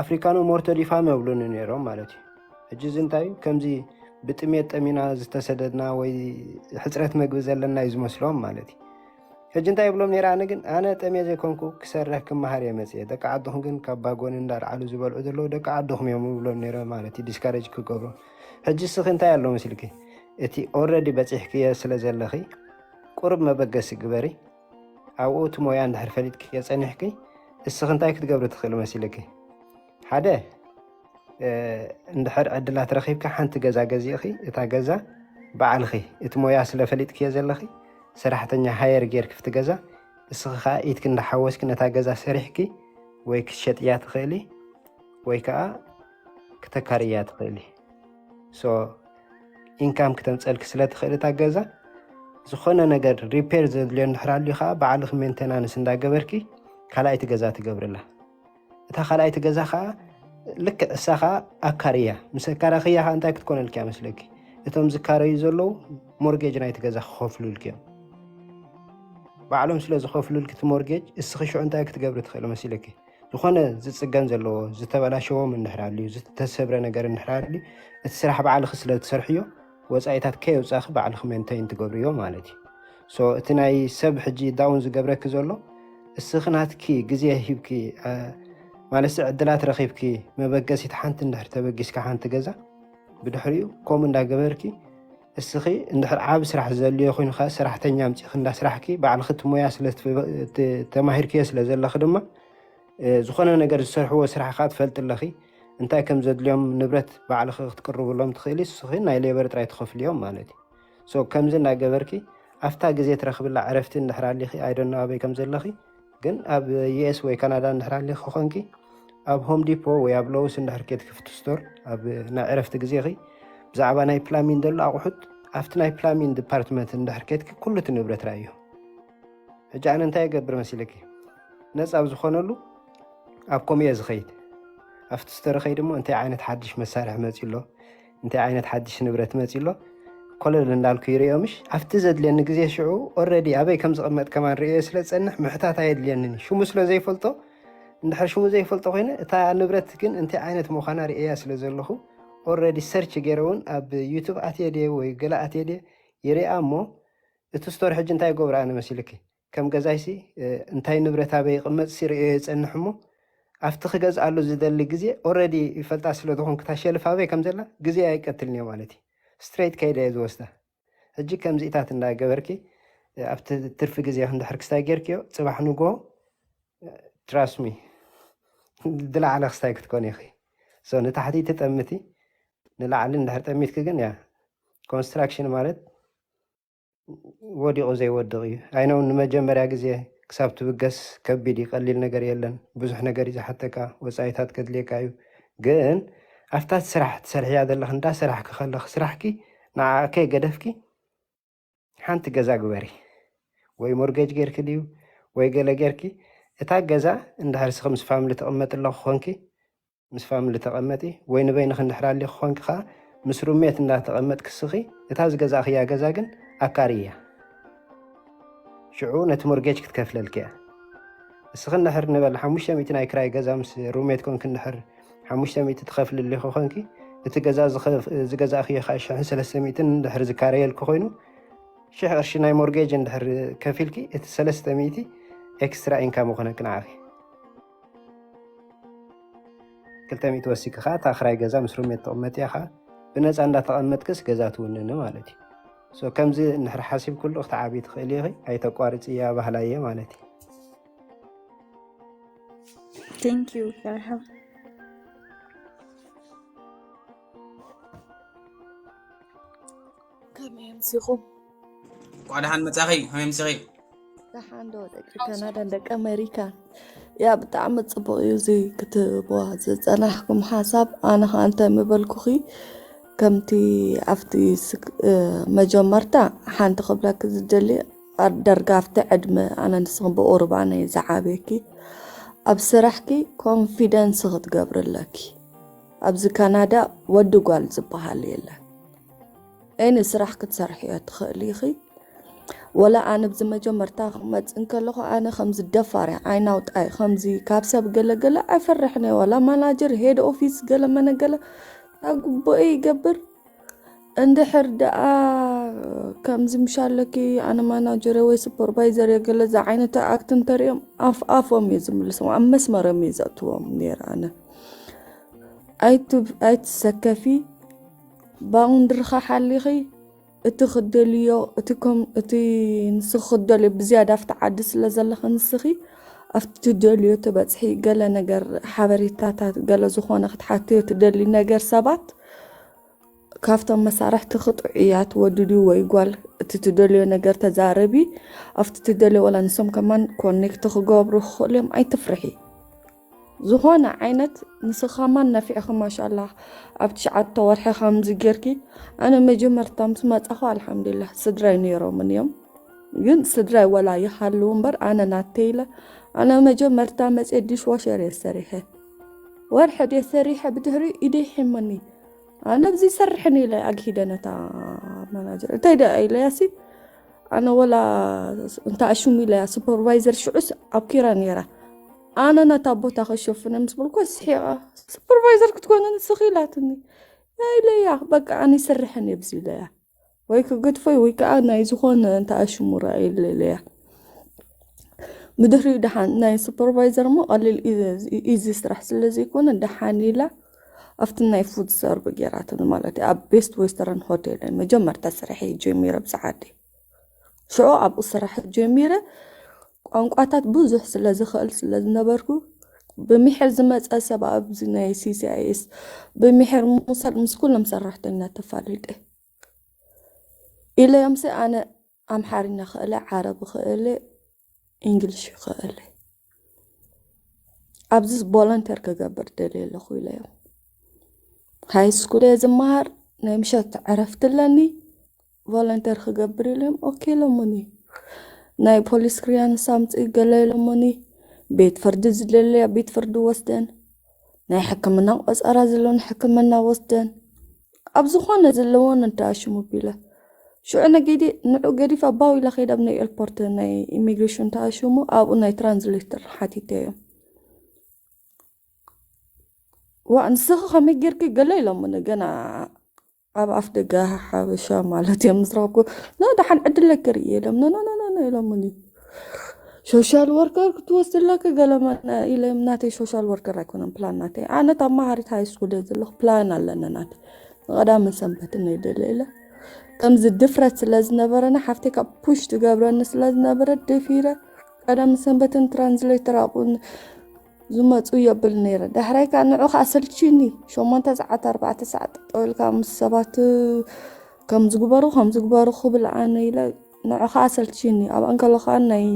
ኣፍሪካኖ ሞርቶ ዲፋም የብሉኒ ነይሮም ማለት እዩ። ሕጂ እዚ እንታይ እዩ ከምዚ ብጥሜት ጠሚና ዝተሰደድና ወይ ሕፅረት መግቢ ዘለና እዩ ዝመስሎም ማለት እዩ። ሕጂ እንታይ ይብሎም ነይረ ኣነ ግን ኣነ ጠሜ ዘይኮንኩ ክሰርሕ ክመሃር እየ መፅየ ደቂ ዓድኹም ግን ካብ ባጎኒ እንዳርዓሉ ዝበልዑ ዘለዉ ደቂ ዓድኹም እዮም ይብሎም ነይረ ማለት እዩ ዲስካሬጅ ክገብሮም። ሕጂ እስኺ እንታይ ኣሎ መስልኪ እቲ ኦረዲ በፂሕክዮ ስለ ዘለኺ ቁሩብ መበገሲ ግበሪ። ኣብኡ እቲ ሞያ እንድሕር ፈሊጥክዮ ፀኒሕኪ እስኺ እንታይ ክትገብሪ ትኽእሊ መሲልኪ? ሓደ እንድሕር ዕድላት ረኺብካ ሓንቲ ገዛ ገዚእኺ እታ ገዛ ባዕልኺ እቲ ሞያ ስለ ፈሊጥክዮ ዘለኺ ሰራሕተኛ ሃየር ጌርኪ ፍቲ ገዛ እስኺ ከዓ ኢትኪ እንዳሓወስኪ ነታ ገዛ ሰሪሕኪ ወይ ክትሸጥያ ትኽእሊ ወይ ከዓ ክተካርያ ትኽእሊ። ሶ ኢንካም ክተምፀልኪ ስለ ትኽእል እታ ገዛ ዝኾነ ነገር ሪፔር ዘድልዮ እንድሕር ኣልዩ ከዓ ባዕልኺ ሜንቴናንስ እንዳገበርኪ ካልኣይቲ ገዛ ትገብርላ። እታ ካልኣይቲ ገዛ ከዓ ልክዕ እሳ ከዓ ኣካርያ ምስ ኣካራኽያ ከዓ እንታይ ክትኮነልኪ እያ መስለኪ? እቶም ዝካረዩ ዘለዉ ሞርጌጅ ናይቲ ገዛ ክኸፍሉልኪ እዮም። ባዕሎም ስለ ዝኸፍሉልኪ እቲ ሞርጌጅ እስኺ ሽዑ እንታይ ክትገብሪ ትኽእሊ መሲለኪ? ዝኾነ ዝፅገን ዘለዎ ዝተበላሸዎም እንድሕር ኣልዩ ዝተሰብረ ነገር እንድሕር ኣልዩ እቲ ስራሕ ባዕልኺ ስለ ትሰርሕዮ ወፃኢታት ከየውፃእኺ ባዕልኺ ሜንቴን ትገብርዮ ማለት እዩ። ሶ እቲ ናይ ሰብ ሕጂ ዳውን ዝገብረኪ ዘሎ እስኺ ናትኪ ግዜ ሂብኪ ማለትሲ ዕድላት ረኺብኪ መበገሲት ሓንቲ እንድሕር ተበጊስካ ሓንቲ ገዛ ብድሕሪኡ ከምኡ እንዳገበርኪ እስኺ እንድሕር ዓብ ስራሕ ዘልዮ ኮይንካ ሰራሕተኛ ኣምፂእኺ እንዳስራሕኪ ባዕልኺ እቲ ሞያ ስለ ተማሂርክዮ ስለ ዘለኺ ድማ ዝኾነ ነገር ዝሰርሕዎ ስራሕ ከዓ ትፈልጢ ኣለኺ። እንታይ ከም ዘድልዮም ንብረት ባዕልኺ ክትቅርብሎም ትኽእሊ እስኺ ናይ ሌበር ጥራይ ትኸፍልዮም ማለት እዩ። ሶ ከምዚ እንዳገበርኪ ኣብታ ግዜ ትረኽብላ ዕረፍቲ እንድሕር ኣሊኺ ኣይደኖ ኣበይ ከም ዘለኺ ግን ኣብ ዩኤስ ወይ ካናዳ እንድሕር ኣሊኺ ኮንኪ ኣብ ሆም ዲፖ ወይ ኣብ ሎውስ እንድሕር ኬድኪ ፍቲ ስቶር ኣብ ናይ ዕረፍቲ ግዜኺ ብዛዕባ ናይ ፕላሚን ዘሎ ኣቑሑት ኣብቲ ናይ ፕላሚን ዲፓርትመንት እንድሕር ኬድኪ ኩሉ እቲ ንብረት ራእዮ። ሕጂ ኣነ እንታይ ይገብር መሲለኪ ነፃ ኣብ ዝኾነሉ ኣብ ኮምየ ዝኸይድ ኣብቲ ስተር ኸይድ እሞ እንታይ ዓይነት ሓድሽ መሳርሒ መፂ ኣሎ እንታይ ዓይነት ሓድሽ ንብረት መፂ ኣሎ ኮለል እንዳልኩ ይርእዮ ምሽ ኣብቲ ዘድልየኒ ግዜ ሽዑ ኦረዲ ኣበይ ከም ዝቕመጥ ከማን ርእዮ ስለ ዝፀንሕ ምሕታት ኣየድልየንን ሽሙ ስለ ዘይፈልጦ እንድሕር ሽሙ ዘይፈልጦ ኮይነ እታ ንብረት ግን እንታይ ዓይነት ምዃና ርእያ ስለ ዘለኹ ኦረዲ ሰርች ገይረ እውን ኣብ ዩቱብ ኣትየ ድየ ወይ ገለ ኣትየ ድየ ይርኣ እሞ እቲ ስቶር ሕጂ እንታይ ይገብሮ ኣነ መሲልኪ ከም ገዛይሲ እንታይ ንብረት ኣበይ ይቕመጥ ሲ ርእዮ የፀንሕ እሞ ኣብቲ ክገዝኣሉ ዝደሊ ግዜ ኦረዲ ይፈልጣ ስለ ዝኾንኩ እታ ሸልፍ ኣበይ ከም ዘላ ግዜ ኣይቀትልን እዮ ማለት እዩ ስትሬት ከይደ እየ ዝወስዳ ሕጂ ከምዚኢታት እንዳገበርኪ ኣብቲ ትርፊ ግዜ ክንድሕር ክስታይ ጌርክዮ ፅባሕ ንጎ ትራስሚ ዝለዓለ ክስታይ ክትኮን ኢኺ ንታሕቲ ትጠምቲ ንላዕሊ እንድሕር ጠሚትኪ ግን ያ ኮንስትራክሽን ማለት ወዲቑ ዘይወድቕ እዩ። ኣይነው ንመጀመርያ ግዜ ክሳብ ትብገስ ከቢድ እዩ፣ ቀሊል ነገር የለን። ብዙሕ ነገር እዩ ዝሓተካ፣ ወጻኢታት ከድልየካ እዩ። ግን ኣብታ ስራሕ ትሰርሕያ ዘለኽ እንዳ ስራሕኪ ከለኽ ስራሕኪ ንዓኣ ከይገደፍኪ ሓንቲ ገዛ ግበሪ። ወይ ሞርጌጅ ጌርኪ ድዩ ወይ ገለ ጌርኪ እታ ገዛ እንድሕር ስኺ ምስ ፋምሊ ትቕመጢ ኣለኹ ኮንኪ ምስ ፋምሊ ተቐመጢ ወይ ንበይንኺ እንድሕር ኣሊኺ ኮንኪ ኸዓ ምስ ሩሜት እንዳተቐመጥኪ እስኺ እታ ዝገዛእኽያ ገዛ ግን ኣካርይያ። ሽዑ ነቲ ሞርጌጅ ክትከፍለልኪ እያ። እስኺ እንድሕር ንበል ሓሙሽተ ሚእቲ ናይ ክራይ ገዛ ምስ ሩሜት ኮንኪ እንድሕር ሓሙሽተ ሚእቲ ትኸፍሊ ኣሊኺ ኮንኪ እቲ ገዛ ዝኸፍ- ዝገዛእኽዮ ኸዓ ሽሕን ሰለስተ ሚእትን እንድሕር ዝካረየልኪ ኮይኑ ሽሕ ቅርሺ ናይ ሞርጌጅ እንድሕር ከፊልኪ እቲ ሰለስተ ሚእቲ ኤክስትራ ኢንካም ይኾነኪ ንዓኺ። ክልተ ሚእቲ ወሲኪ ኸዓ እታ ክራይ ገዛ ምስ ሩሜት ትቕመጥያ ኸዓ ብነፃ እንዳተቐመጥክስ ገዛ ትውንኒ ማለት እዩ። ሶ ከምዚ እንድሕር ሓሲብክሉ ክትዓብዪ ትኽእሊ ኢኺ፣ ኣይተቋርፅያ ባህላየ ማለት እዩ። Thank you. You're welcome. ከመይ ኣምሲኹም? እኳ ደሓን መጻኺ፣ ከመይ ምሲኺ? ደሓን ዶ ደቂ ካናዳን ደቂ ኣሜሪካን? ያ፣ ብጣዕሚ ጽቡቕ እዩ እዚ ክትህብዋ ዝጸናሕኩም ሓሳብ። ኣነ ኸኣ እንታይ ምበልኩኺ፣ ከምቲ ኣብቲ ስክ-፣ እ፣ መጀመርታ ሓንቲ ክብለኪ ዝደሊ፣ ኣብ ደርጋ ኣብቲ ዕድመ ኣነ ንስኺ ብቑሩብ ኣነ ዝዓብየኪ፣ ኣብ ስራሕኪ ኮንፊደንስ ክትገብሪ ኣለኪ። ኣብዚ ካናዳ ወዲ ጓል ዝበሃል የለን። ኤኒ ስራሕ ክትሰርሕዮ ትኽእሊ ኢኺ። ወላ ኣነ ብዚ መጀመርታ ክመጽእ እንከለኹ ኣነ ከምዚ ደፋር እየ፣ ዓይኒ ኣውጣይ ከምዚ ካብ ሰብ ገለገለ ኣይፈርሕን እየ። ወላ ማናጀር ሄድ ኦፊስ ገለ መነገለ ኣግቦኤ ይገብር። እንድሕር ደኣ ከምዚ ምሽ ኣለኪ ኣነ ማናጀር ወይ ሱፐርቫይዘር እየ ገለ እዚ ዓይነት ኣክት እንተሪኦም ኣፍ ኣፎም እዩ ዝምልሶም፣ ኣብ መስመሮም እዩ ዘእትዎም ነይረ ኣነ። ኣይት-፣ ኣይትሰከፊ፣ ባውንድርኻ ሓሊኺ እቲ ክደልዮ፣ እቲ ኮም-፣ እቲ ንስኺ ክደልዮ ብዝያዳ ኣብቲ ዓዲ ስለ ዘለኺ ንስኺ ኣብቲ ትደልዮ ትበጽሒ። ገለ ነገር ሓበሬታታት ገለ ዝኾነ ክትሓትዮ ትደሊ ነገር ሰባት ካብቶም መሳርሕቲ ክጥዑያት ወዲ ድዩ ወይ ጓል እቲ ትደልዮ ነገር ተዛረቢ። ኣብቲ ትደልዮ ወላ ንሶም ከማን ኮኔክት ክገብሩ ክኽእሉ እዮም። ኣይትፍርሒ። ዝኾነ ዓይነት ንስኻ ማን ነፊዕኺ ማሻላ ኣብ ትሽዓተ ወርሒ ከምዚ ጌርኪ። ኣነ መጀመርታ ምስ መጻኹ ኣልሓምዱሊላህ ስድራይ ነይሮምን እዮም። ግን ስድራይ ወላ ይሃልዉ እምበር ኣነ ናተይ ኢለ ኣነ መጀመርታ መጽየ ዲሽ ዋሸር እየ ሰሪሐ። ወርሒ ድየ ሰሪሐ ብድሕሪ ኢደይ ሒመኒ። ኣነ ኣብዚ ይሰርሕን ኢለ ኣግሂደ ነታ ማናጀር። እንታይ ደኣ ኢለያሲ ኣነ ወላ እንተ ኣሽሙ ኢለያ ሱፐርቫይዘር ሽዑስ ኣብ ኪራ ነይራ። ኣነ ነታ ቦታ ከሸፍነ ምስ በልኩ ስሒቓ ሱፐርቫይዘር ክትኮነ ንስኺ ኢላትኒ። ኢለያ በቃ ኣነ ይሰርሕን እየ ብዚ ኢለያ። ወይ ክገድፎይ ወይ ከዓ ናይ ዝኾነ እንተ ኣሽሙ ርኣየለ ኢለያ። ብድሕሪኡ ደሓን ናይ ሱፐርቫይዘር እሞ ቀሊል ኢዚ ስራሕ ስለ ዘይኮነ ደሓን ኢላ ኣብቲ ናይ ፉድ ሰርቭ ገይራትኒ ማለት እዩ። ኣብ ቤስት ዌስተርን ሆቴል እየ መጀመርታ ስርሐይ ጀሚረ ብዚ ዓዲ። ሽዑ ኣብኡ ስራሕ ጀሚረ ቋንቋታት ብዙሕ ስለ ዝኽእል ስለ ዝነበርኩ ብምሒር ዝመፀ ሰብ ኣብዚ ናይ ሲ ሲ ኣይ ኤስ ብምሒር ምውሳድ ምስ ኩሎም ሰራሕተኛ ተፋሊጠ ኢለዮምሲ ኣነ ኣምሓርኛ ክእለ፣ ዓረብ ክእለ፣ እንግሊሽ ክእለ። ኣብዚ ቮለንተር ክገብር ደልየ ኣለኹ ኢለዮም። ሃይ ስኩል እየ ዝመሃር፣ ናይ ምሸት ዕረፍቲ ኣለኒ፣ ቮለንተር ክገብር ኢለዮም። ኦኬ ኢሎሙኒ። ናይ ፖሊስ ክሊራንስ ኣምፅኢ ገለ ኢሎሙኒ። ቤት ፍርዲ ዝደለያ ቤት ፍርዲ ወስደን፣ ናይ ሕክምና ቆፀራ ዘለወን ሕክምና ወስደን፣ ኣብ ዝኾነ ዘለወን እንተኣሽሙ ቢለ። ሽዑ ነጊዲ ንዑ ገዲፈ ባው ኢለ ከይደ ኣብ ናይ ኤርፖርት ናይ ኢሚግሬሽን ተኣሽሙ ኣብኡ ናይ ትራንስሌተር ሓቲተዮም። ዋ ንስኺ ከመይ ጌርኪ ገለ ኢሎምኒ ገና ኣብ ኣፍ ደገ ሓበሻ ማለት እዮም ምስ ረኸብኩ፣ ኖ ደሓን ዕድለኪ ርኢ ኢሎም፣ ኖ ኖ ኖ ኖ ኢሎምኒ። ሶሻል ወርከር ክትወስድለኪ ገለ መ-፣ ኢሎም፣ ናተይ ሶሻል ወርከር ኣይኮነን ፕላን ናተይ። ኣነ ተማሃሪት ሃይ ስኩል እየ ዘለኹ፣ ፕላን ኣለኒ ናተይ። ንቐዳምን ሰንበትን እየ ደለ ኢለ። ከምዚ ድፍረት ስለ ዝነበረና ሓፍተይ ካብ ፑሽ ትገብረኒ ስለ ዝነበረት ደፊረ ቀዳምን ሰንበትን ትራንስሌተር ኣብኡ ዝመፁ የብል ነይረ። ዳሕራይ ከዓ ንዑ ከዓ ሰልችኒ። ሸሞንተ ሰዓት ኣርባዕተ ሰዓት ጠጠው ኢልካ ምስ ሰባት ከም ዝግበሩ ከም ዝግበሩ ክብል ኣነ ኢለ ንዑ ከዓ ሰልችኒ። ኣብኣ እንከሎ ከዓ ናይ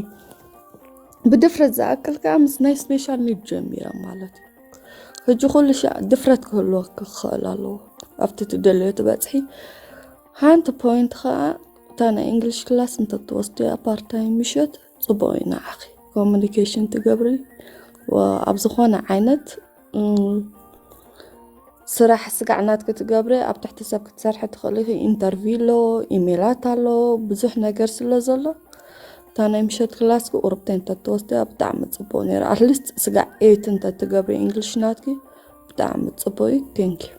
ብድፍረት ዝኣክል ከዓ ምስ ናይ ስፔሻል ኒድ ጀሚረ ማለት እዩ። ሕጂ ኩሉ ሻዕ ድፍረት ክህልወኪ ክኽእል ኣለዎ። ኣብቲ ትደልዮ ትበፅሒ። ሓንቲ ፖይንት ከዓ እታ ናይ እንግሊሽ ክላስ እንተትወስድያ ፓርታይም ምሸት ፅቡቕ እዩ ንዓኺ። ኮሚኒኬሽን ትገብሪ ወ-፣ ኣብ ዝኾነ ዓይነት፣ እም፣ ስራሕ ስጋዕ ናትኪ ትገብሪ፣ ኣብ ትሕቲ ሰብ ክትሰርሒ ትኽእሊ ኢኺ። ኢንተርቪው ኣሎ፣ ኢሜላት ኣሎ፣ ብዙሕ ነገር ስለ ዘሎ እታ ናይ ምሸት ክላስኪ ቁሩብ ቴን እንተትወስድያ ብጣዕሚ ፅቡቕ ነይሩ። ኣትሊስት ስጋዕ ኤይት እንተትገብሪ እንግሊሽ ናትኪ ብጣዕሚ ፅቡቕ እዩ። ቴንክ ዩ።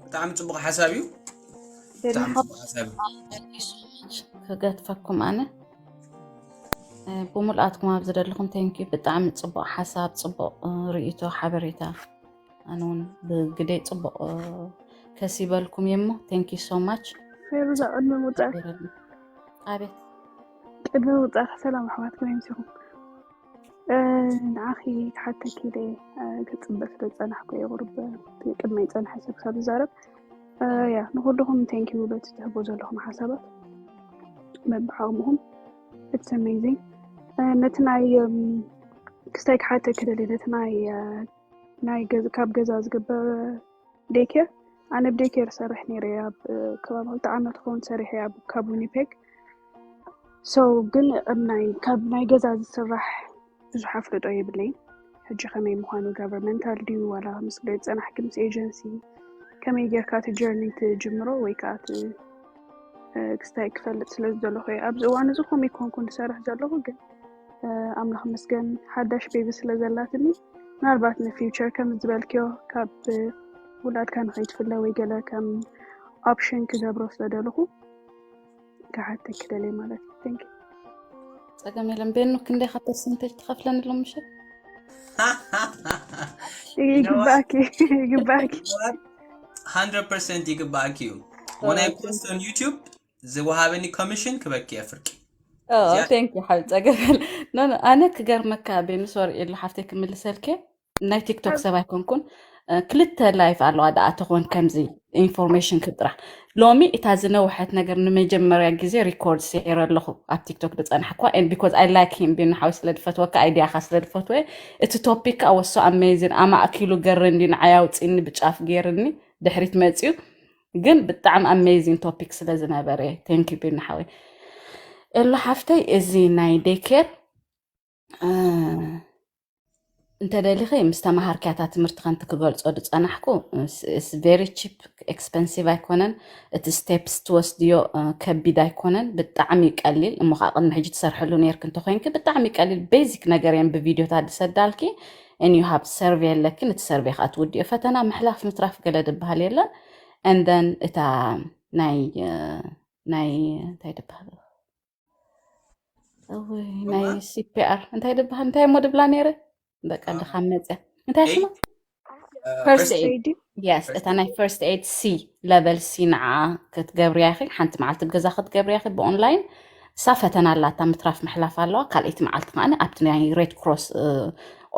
ብጣዕሚ ጽቡቕ ሓሳብ እዩ። ብጣዕሚ ጽቡቕ ሓሳብ እዩ። ክገድፈኩም ኣነ፣ እ፣ ብምልኣትኩም ኣብ ዝደለኹም ቴንኪዩ። ብጣዕሚ ጽቡቕ ሓሳብ፣ ጽቡቕ፣ እ፣ ርእይቶ፣ ሓበሬታ። ኣነ እውን ብግደይ ጽቡቕ፣ እ፣ ከሲበልኩም እየ እሞ ቴንኪዩ ሶ ማች። ፌሩዛ፣ ቅድሚ ምውጻእኪ፣ ኣቤት። ቅድሚ ምውጻእኪ ሰላም ኣሕዋት፣ ከመይ ምሲኹም? ንዓኺ ክሓተኪ ኢለ ክፅበ ስለ ዝፀናሕኩ እየ ቁርብ ቅድመይ ፀንሐ ሰብ ክሳብ ዝዛረብ። ያ ንኩልኹም thank you በቲ ትህቦ ዘለኹም ሓሳባት በብዓቕምኹም። It's amazing። ነቲ ናይ ክስታይ ክሓተኪ ደልየ ነቲ ናይ ናይ ካብ ገዛ ዝግበር daycare ኣነ ብ daycare ሰርሕ ነይረ ኣብ ከባቢ ክልተ ዓመት ክኸውን ሰሪሐ ኣብ ካብ Winnipeg። So ግን ናይ ካብ ናይ ገዛ ዝስራሕ ብዙሕ ኣፍልጦ የብለይን። ሕጂ ከመይ ምዃኑ governmental ድዩ ዋላ ምስ ገ- ዝጸናሕኪ ምስ agency ከመይ ጌርካ እቲ journey ትጅምሮ ወይ ከዓ እቲ ክስታይ ክፈልጥ ስለ ዝደለኹ እየ ኣብዚ እዋን እዚ ከምኡ ይኮንኩ ዝሰርሕ ዘለኹ። ግን ኣምላኽ መስገን ሓዳሽ baby ስለ ዘላትኒ ምናልባት ን future ከም ዝበልክዮ ካብ ውላድካ ንኸይትፍለ ወይ ገለ ከም option ክገብሮ ስለ ደለኹ ክሓተኪ ደልየ ማለት እዩ። Thank you። ጸገም የለን ቤኑ። ክንደይ ካብ percentage ትኸፍለኒ ሎም ምሸት? ይግባእኪ ይግባእኪ። Hundred percent ይግባእኪ እዩ። When I post on YouTube ዝወሃበኒ commission ክበኪ እየ ፍርቂ። Thank you ሓብ ጸገም የለን። No no ኣነ ክገርመካ ቤኑ፣ sorry ኢሉ ሓፍተይ ክምልሰልኪ ናይ ቲክቶክ ሰብ ኣይኮንኩን። ክልተ live ኣለዋ ደኣ ተኾን ከምዚ information ክጥራሕ። ሎሚ እታ ዝነውሐት ነገር ንመጀመርያ ግዜ record ሰይረ ኣለኹ ኣብ ቲክቶክ ዝጸናሕኳ። And because I like him ቤኑ ሓዊ ስለ ዝፈትወካ idea ኻ ስለ ዝፈትወ እቲ topic ከዓ was so amazing። ኣማእኪሉ ገርኒ ንዓይ ኣውጺኒ ብጫፍ ገይርኒ ድሕሪት መጽዩ ግን ብጣዕሚ amazing topic ስለ ዝነበረ thank you ቤኑ ሓዊ። ኤሎ ሓፍተይ እዚ ናይ daycare እንተደሊኺ ምስ ተማሃርክያ እታ ትምህርቲ ከምቲ ክገልጾ ዝጸናሕኩ it's very cheap፣ expensive ኣይኮነን። እቲ steps ትወስድዮ ከቢድ ኣይኮነን፣ ብጣዕሚ እዩ ቀሊል። እሞ ከዓ ቅድሚ ሕጂ ትሰርሕሉ ነይርክ እንተኮይንክ ብጣዕሚ ቀሊል basic ነገር እየን ብቪድዮታት ዝሰዳልኪ። And you have survey ኣለኪ፣ ነቲ survey ከዓ ትውድዮ ፈተና ምሕላፍ ምትራፍ ገለ ዝበሃል የለን። And then እታ ናይ ናይ እንታይ ዝበሃል እወይ ናይ CPR እንታይ ዝበሃል እንታይ እሞ ድብላ ነይረ በቃ ድኻ መፅያ እንታይ ስማ first aid። Yes እታ ናይ first aid C level C ንዓ ክትገብርያ ኢኺ። ሓንቲ መዓልቲ ገዛ ክትገብርያ ኢኺ ብ online። እሳ ፈተና ኣላታ ምትራፍ ምሕላፍ ኣለዋ። ካልኣይቲ መዓልቲ ከዓኒ ኣብቲ ናይ red cross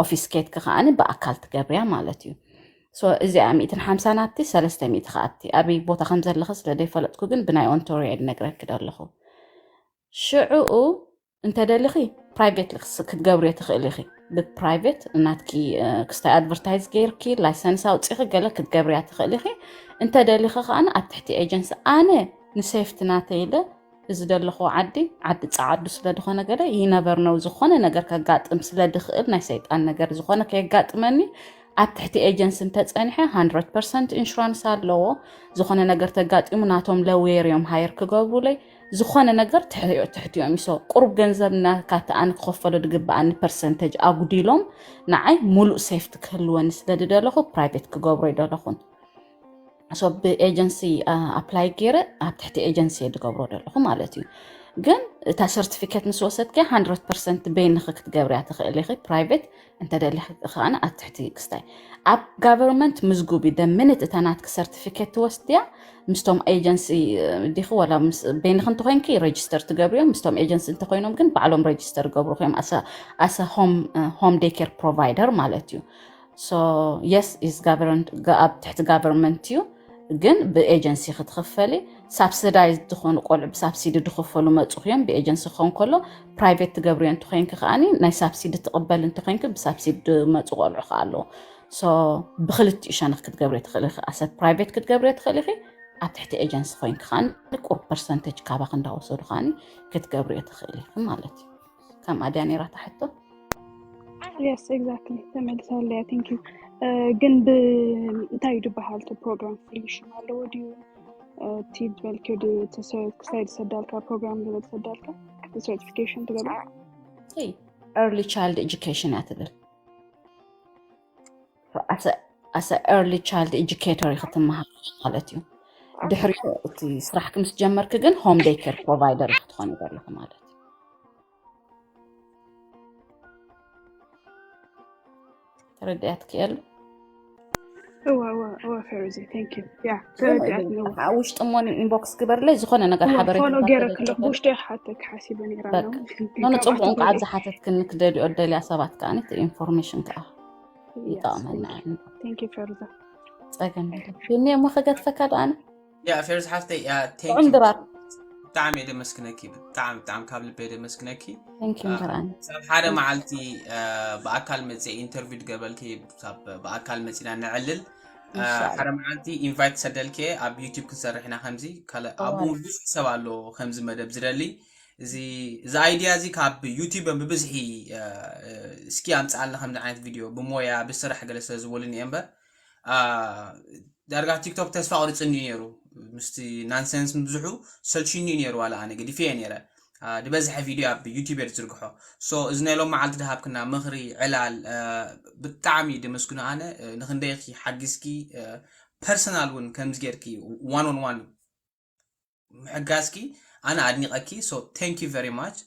office ኬድኪ ከዓኒ ብኣካል ትገብርያ ማለት እዩ። So እዚኣ ሚእትን ሓምሳ ናብቲ ሰለስተ ሚእቲ ከኣቲ ኣበይ ቦታ ከም ዘለኺ ስለ ዘይፈለጥኩ ግን ብናይ Ontario እየ ዝነግረኪ ዘለኹ። ሽዕኡ እንተደሊኺ private ክትገብርዮ ትኽእሊ ኢኺ። ብ private ናትኪ ክስታይ advertise ገይርኪ license ኣውፂኺ ገለ ክትገብርያ ትኽእሊ ኢኺ። እንተደሊኺ ከኣ ኣብ ትሕቲ agency ኣነ ን safety ናተይ ኢለ እዚ ዘለኹ ዓዲ ዓዲ ፃዓዱ ስለ ዝኾነ ገለ you never know ዝኾነ ነገር ከጋጥም ስለ ድኽእል ናይ ሰይጣን ነገር ዝኾነ ከየጋጥመኒ ኣብ ትሕቲ agency እንተፀኒሐ hundred percent insurance ኣለዎ። ዝኾነ ነገር ተጋጢሙ ናቶም lawyer እዮም hire ክገብሩለይ። ዝኾነ ነገር ትሕቲኦም ይሶ ቁሩብ ገንዘብ ናካቲ ኣነ ክኸፈሎ ዝግብኣኒ percentage ኣጉዲሎም ንዓይ ሙሉእ safety ክህልወኒ ስለ ዝደለኹ private ክገብሮ ይደለኹን። So ብ agency apply ገይረ ኣብ ትሕቲ agency እየ ዝገብሮ ዘለኹ ማለት እዩ። ግን እታ certificate ምስ ወሰድኪ hundred percent በይንኺ ክትገብርያ ትኽእሊ ኢኺ private እንተደሊኺ ከኣ ኣብ ትሕቲ ክስታይ ኣብ government ምዝጉቢ the minute እታ ናትኪ certificate ትወስድያ ምስቶም agency ዲኺ ወላ በይንኺ እንተኮይንኪ register ትገብርዮም ምስቶም agency እንተኮይኖም ግን ባዕሎም register ገብሩኺ እዮም as a home day care provider ማለት እዩ። So yes is government ኣብ ትሕቲ government እዩ ግን ብ agency ክትኽፈሊ subsidized ዝኾኑ ቆልዑ ብ subsidy ዝኽፈሉ መፅኹ እዮም ብ agency ክኸውን ከሎ private ትገብርዮ እንተኮይንኪ ከዓኒ ናይ subsidy ትቕበል እንተኮይንኪ ብ subsidy ዝመፁ ቆልዑ ከዓ ኣለዉ። So ብክልቲኡ ሸነኽ ክትገብርዮ ትኽእሊ ኢኺ as a private ክትገብርዮ ትኽእሊ ኢኺ ኣብ ትሕቲ agency ኮይንኪ ከዓኒ ቁሩብ percentage ካባኺ እንዳወሰዱ ከዓኒ ክትገብርዮ ትኽእሊ ኢኺ ማለት እዩ። ከም ኣድያ ነይራ ታሕቶ Yes exactly ተመልሳለያ thank you። ግን ብ እንታይ እዩ ዝበሃል እቲ program ፍሉይ ሽም ኣለዎ ድዩ? እቲ ዝበልክዮ ክስታይ ዝሰዳልካ program ዝበል ዝሰዳልካ certification ትገብር early child education እያ ትብል። As a early child educator ክትመሃር ማለት እዩ። ድሕሪኡ እቲ ስራሕኪ ምስ ጀመርኪ ግን home day care provider ክትኾኒ ዘለኹ ማለት እዩ። ተረድእያ ትክእሉ እዋ እዋ እዋ፣ ፌሩዚ፣ thank you። ያ ተረዲኣትኒ። እዋ። ውሽጢ እሞ ኢንቦክስ ግበርለይ፣ ዝኾነ ነገር ሓበሬታ ፎሎ ገይረ ከለኹ ብውሽጢ ክሓተክ ሓሲበ ነይራ። ኖ፣ ጽቡቕ። እንኳ ኣብዚ ሓተትክኒ፣ ክደልዮ ደልያ ሰባት ከኣ ኢንፎርሜሽን ከኣ ይጠቕመና። Thank you፣ ፌሩዛ። ጸገም የለን። እሞ ከገድፈካ ዶ ኣነ? ያ ፌርዝ ሓፍተይ፣ ያ፣ thank ጥዑም you። ድራር። ብጣዕሚ እየ ደመስግነኪ፣ ብጣዕሚ ብጣዕሚ ካብ ልበይ ደመስግነኪ። Thank you፣ አ፣ እንጀራኒ። ሳብ ሓደ መዓልቲ፣ አ፣ ብኣካል መፂአ ኢንተርቪው ትገበልኪ፣ ሳብ ብኣካል መፂና ነዕልል። አ፣ ኢንሻላህ። ሓደ መዓልቲ ኢንቫይት ሰደልኪ፣ ኣብ ዩቲዩብ ክንሰርሕ ኢና። ከምዚ ካልእ ኣብኡ እዋይ። ብዙሕ ሰብ ኣሎ ከምዚ መደብ ዝደሊ። እዚ እዚ ኣይድያ እዚ ካብ ዩቲዩብ ብብዝሒ፣ አ፣ እስኪ ኣምፅኣልና ከምዚ ዓይነት ቪድዮ ብሞያ ብስራሕ ገለ ስለ ዝበሉኒ እየ እምበር፣ አ፣ ዳርጋ ቲክቶክ ተስፋ ቆሪፅኒ እዩ ነይሩ። ምስቲ ናንሰንስ ምብዝሑ ሰልችኒ እዩ ነይሩ። ዋላ ኣነ ገዲፈ እየ ነይረ። አ፣ ዝበዝሐ ቪድዮ ኣብ ዩቲዩብ እየ ዝዝርግሖ። ሶ እዚ ናይ ሎም መዓልቲ ዝሃብክና ምኽሪ፣ ዕላል፣ አ፣ ብጣዕሚ ደመስግኖ። ኣነ፣ አ፣ ንክንደይኪ ሓጊዝኪ፣ አ፣ ፐርሰናል እውን ከምዚ ጌርኪ ዋን ኦን ዋን ምሕጋዝኪ ኣነ ኣድኒቐኪ። So thank you very much,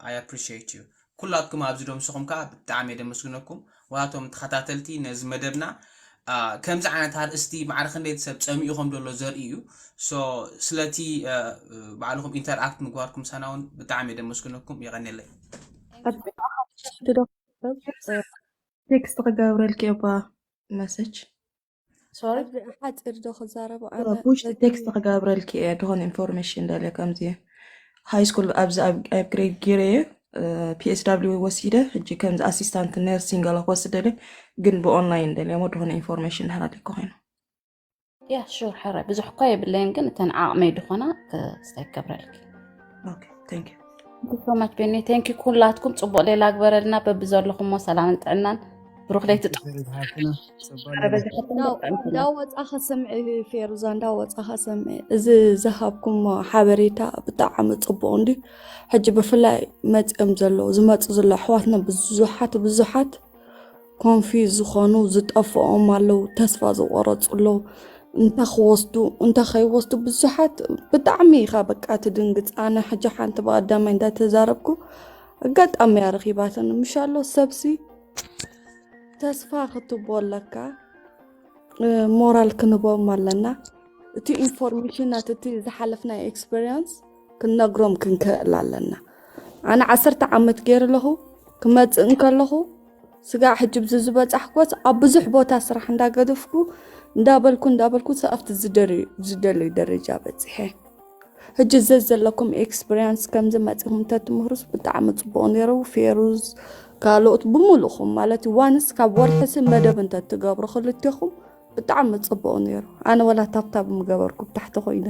I appreciate you። ኩላትኩም ኣብዚ ደምስኹም ከዓ ብጣዕሚ የደመስግነኩም። ዋላቶም ተኸታተልቲ ነዚ መደብና፣ አ፣ ከምዚ ዓይነት ኣርእስቲ ማዕረ ክንደይ ሰብ ጸሚኡ ከም ዘሎ ዘርኢ እዩ። So ስለቲ፣ አ፣ ባዕልኹም ኢንተርኣክት ምግባርኩም ሳና እውን ብጣዕሚ የደመስግነኩም። የቐንየለይ። ኣብ ቴክስት ክገብረልኪ እባ መሰጅ። ሶሪ። ኣብዚ ሓፂር ዶ ክዛረቡ? ብውሽጢ ቴክስት ክገብረልኪ እየ። ድኾነ ኢንፎርሜሽን ደልየ ከምዚ ሃይ ስኩል ኣብዚ ኣብ ኣብ ግሬድ ጌረ እየ፣ ፒኤስ ዳብሊው ወሲደ። ሕጂ ከምዚ ኣሲስታንት ነርሲንግ ገለ ክወስድ ደልየ፣ ግን ብኦንላይን ደልየ እሞ ድኾነ ኢንፎርሜሽን ድሕር ኣለኪ ኮይኑ። ያ ሹር፣ ሕራይ ብዙሕ እኳ የብለይን፣ ግን እተን ዓቕመይ ድኾና ክስታይ ክገብረልኪ። ኦኬ፣ thank you። Thank you so much ቤኒ። Thank you ኩላትኩም፣ ጽቡቕ ሌላ ግበረልና። በብዘለኹሞ ሰላምን ጥዕናን፣ ብሩኽ ለይቲ። ጥዑም ፌርዝ ሓፍትና፣ ጸባል ኧረ በዛ ሌላ። ሓፍትና እንዳው- ጥዑም ኩላ። እንዳወፃኻ ስምዒ ፌሩዛ፣ እንዳወፃኻ ስምዒ። እዚ ዝሃብኩሞ ሓበሬታ ብጣዕሚ ጽቡቕ እንዲ። ሕጂ ብፍላይ መፂኦም ዘለዉ ዝመፁ ዘለዉ ኣሕዋትና ብዙሓት ብዙሓት ኮንፊዝ ዝኾኑ ዝጠፍኦም ኣለዉ፣ ተስፋ ዝቆረፁ ኣለዉ። እንተ ክወስዱ እንተ ከይወስዱ ብዙሓት ብጣዕሚ ኢኻ በቃ ትድንግፅ። ኣነ ሕጂ ሓንቲ ብቐዳማይ እንዳተዛረብኩ ኣጋጣሚ እያ ረኺባትኒ ምሻሎ ሰብሲ ተስፋ ክትቦ ኣለካ፣ እ፣ ሞራል ክንቦም ኣለና። እቲ ኢንፎርሜሽናት እቲ ዝሓለፍና ኤክስፔሪንስ ክንነግሮም ክንክእል ኣለና። ኣነ ዓሰርተ ዓመት ገይረ ኣለኹ፣ ክመፅእ እንከለኹ ስጋዕ ሕጂ ብዚ ዝበፃሕኮስ ኣብ ብዙሕ ቦታ ስራሕ እንዳገደፍኩ እንዳበልኩ እንዳበልኩ ሰኣፍቲ ዝደሪ- ዝደልዩ ደረጃ በፂሐ። ሕጂ ዘ ዘለኩም ኤክስፒሪንስ ከምዚ መፂኹም እንተትምህሩስ ብጣዕሚ ፅቡቅ ነይሩ። ፌሩዝ ካልኦት ብምሉእኹም ማለት እዩ። ዋንስ ካብ ወርሒ ሲ መደብ እንተትገብሩ ክልቴኹም ብጣዕሚ ፅቡቅ ነይሩ። ኣነ ወላ ታብታብ ምገበርኩ ብታሕቲ ኮይነ።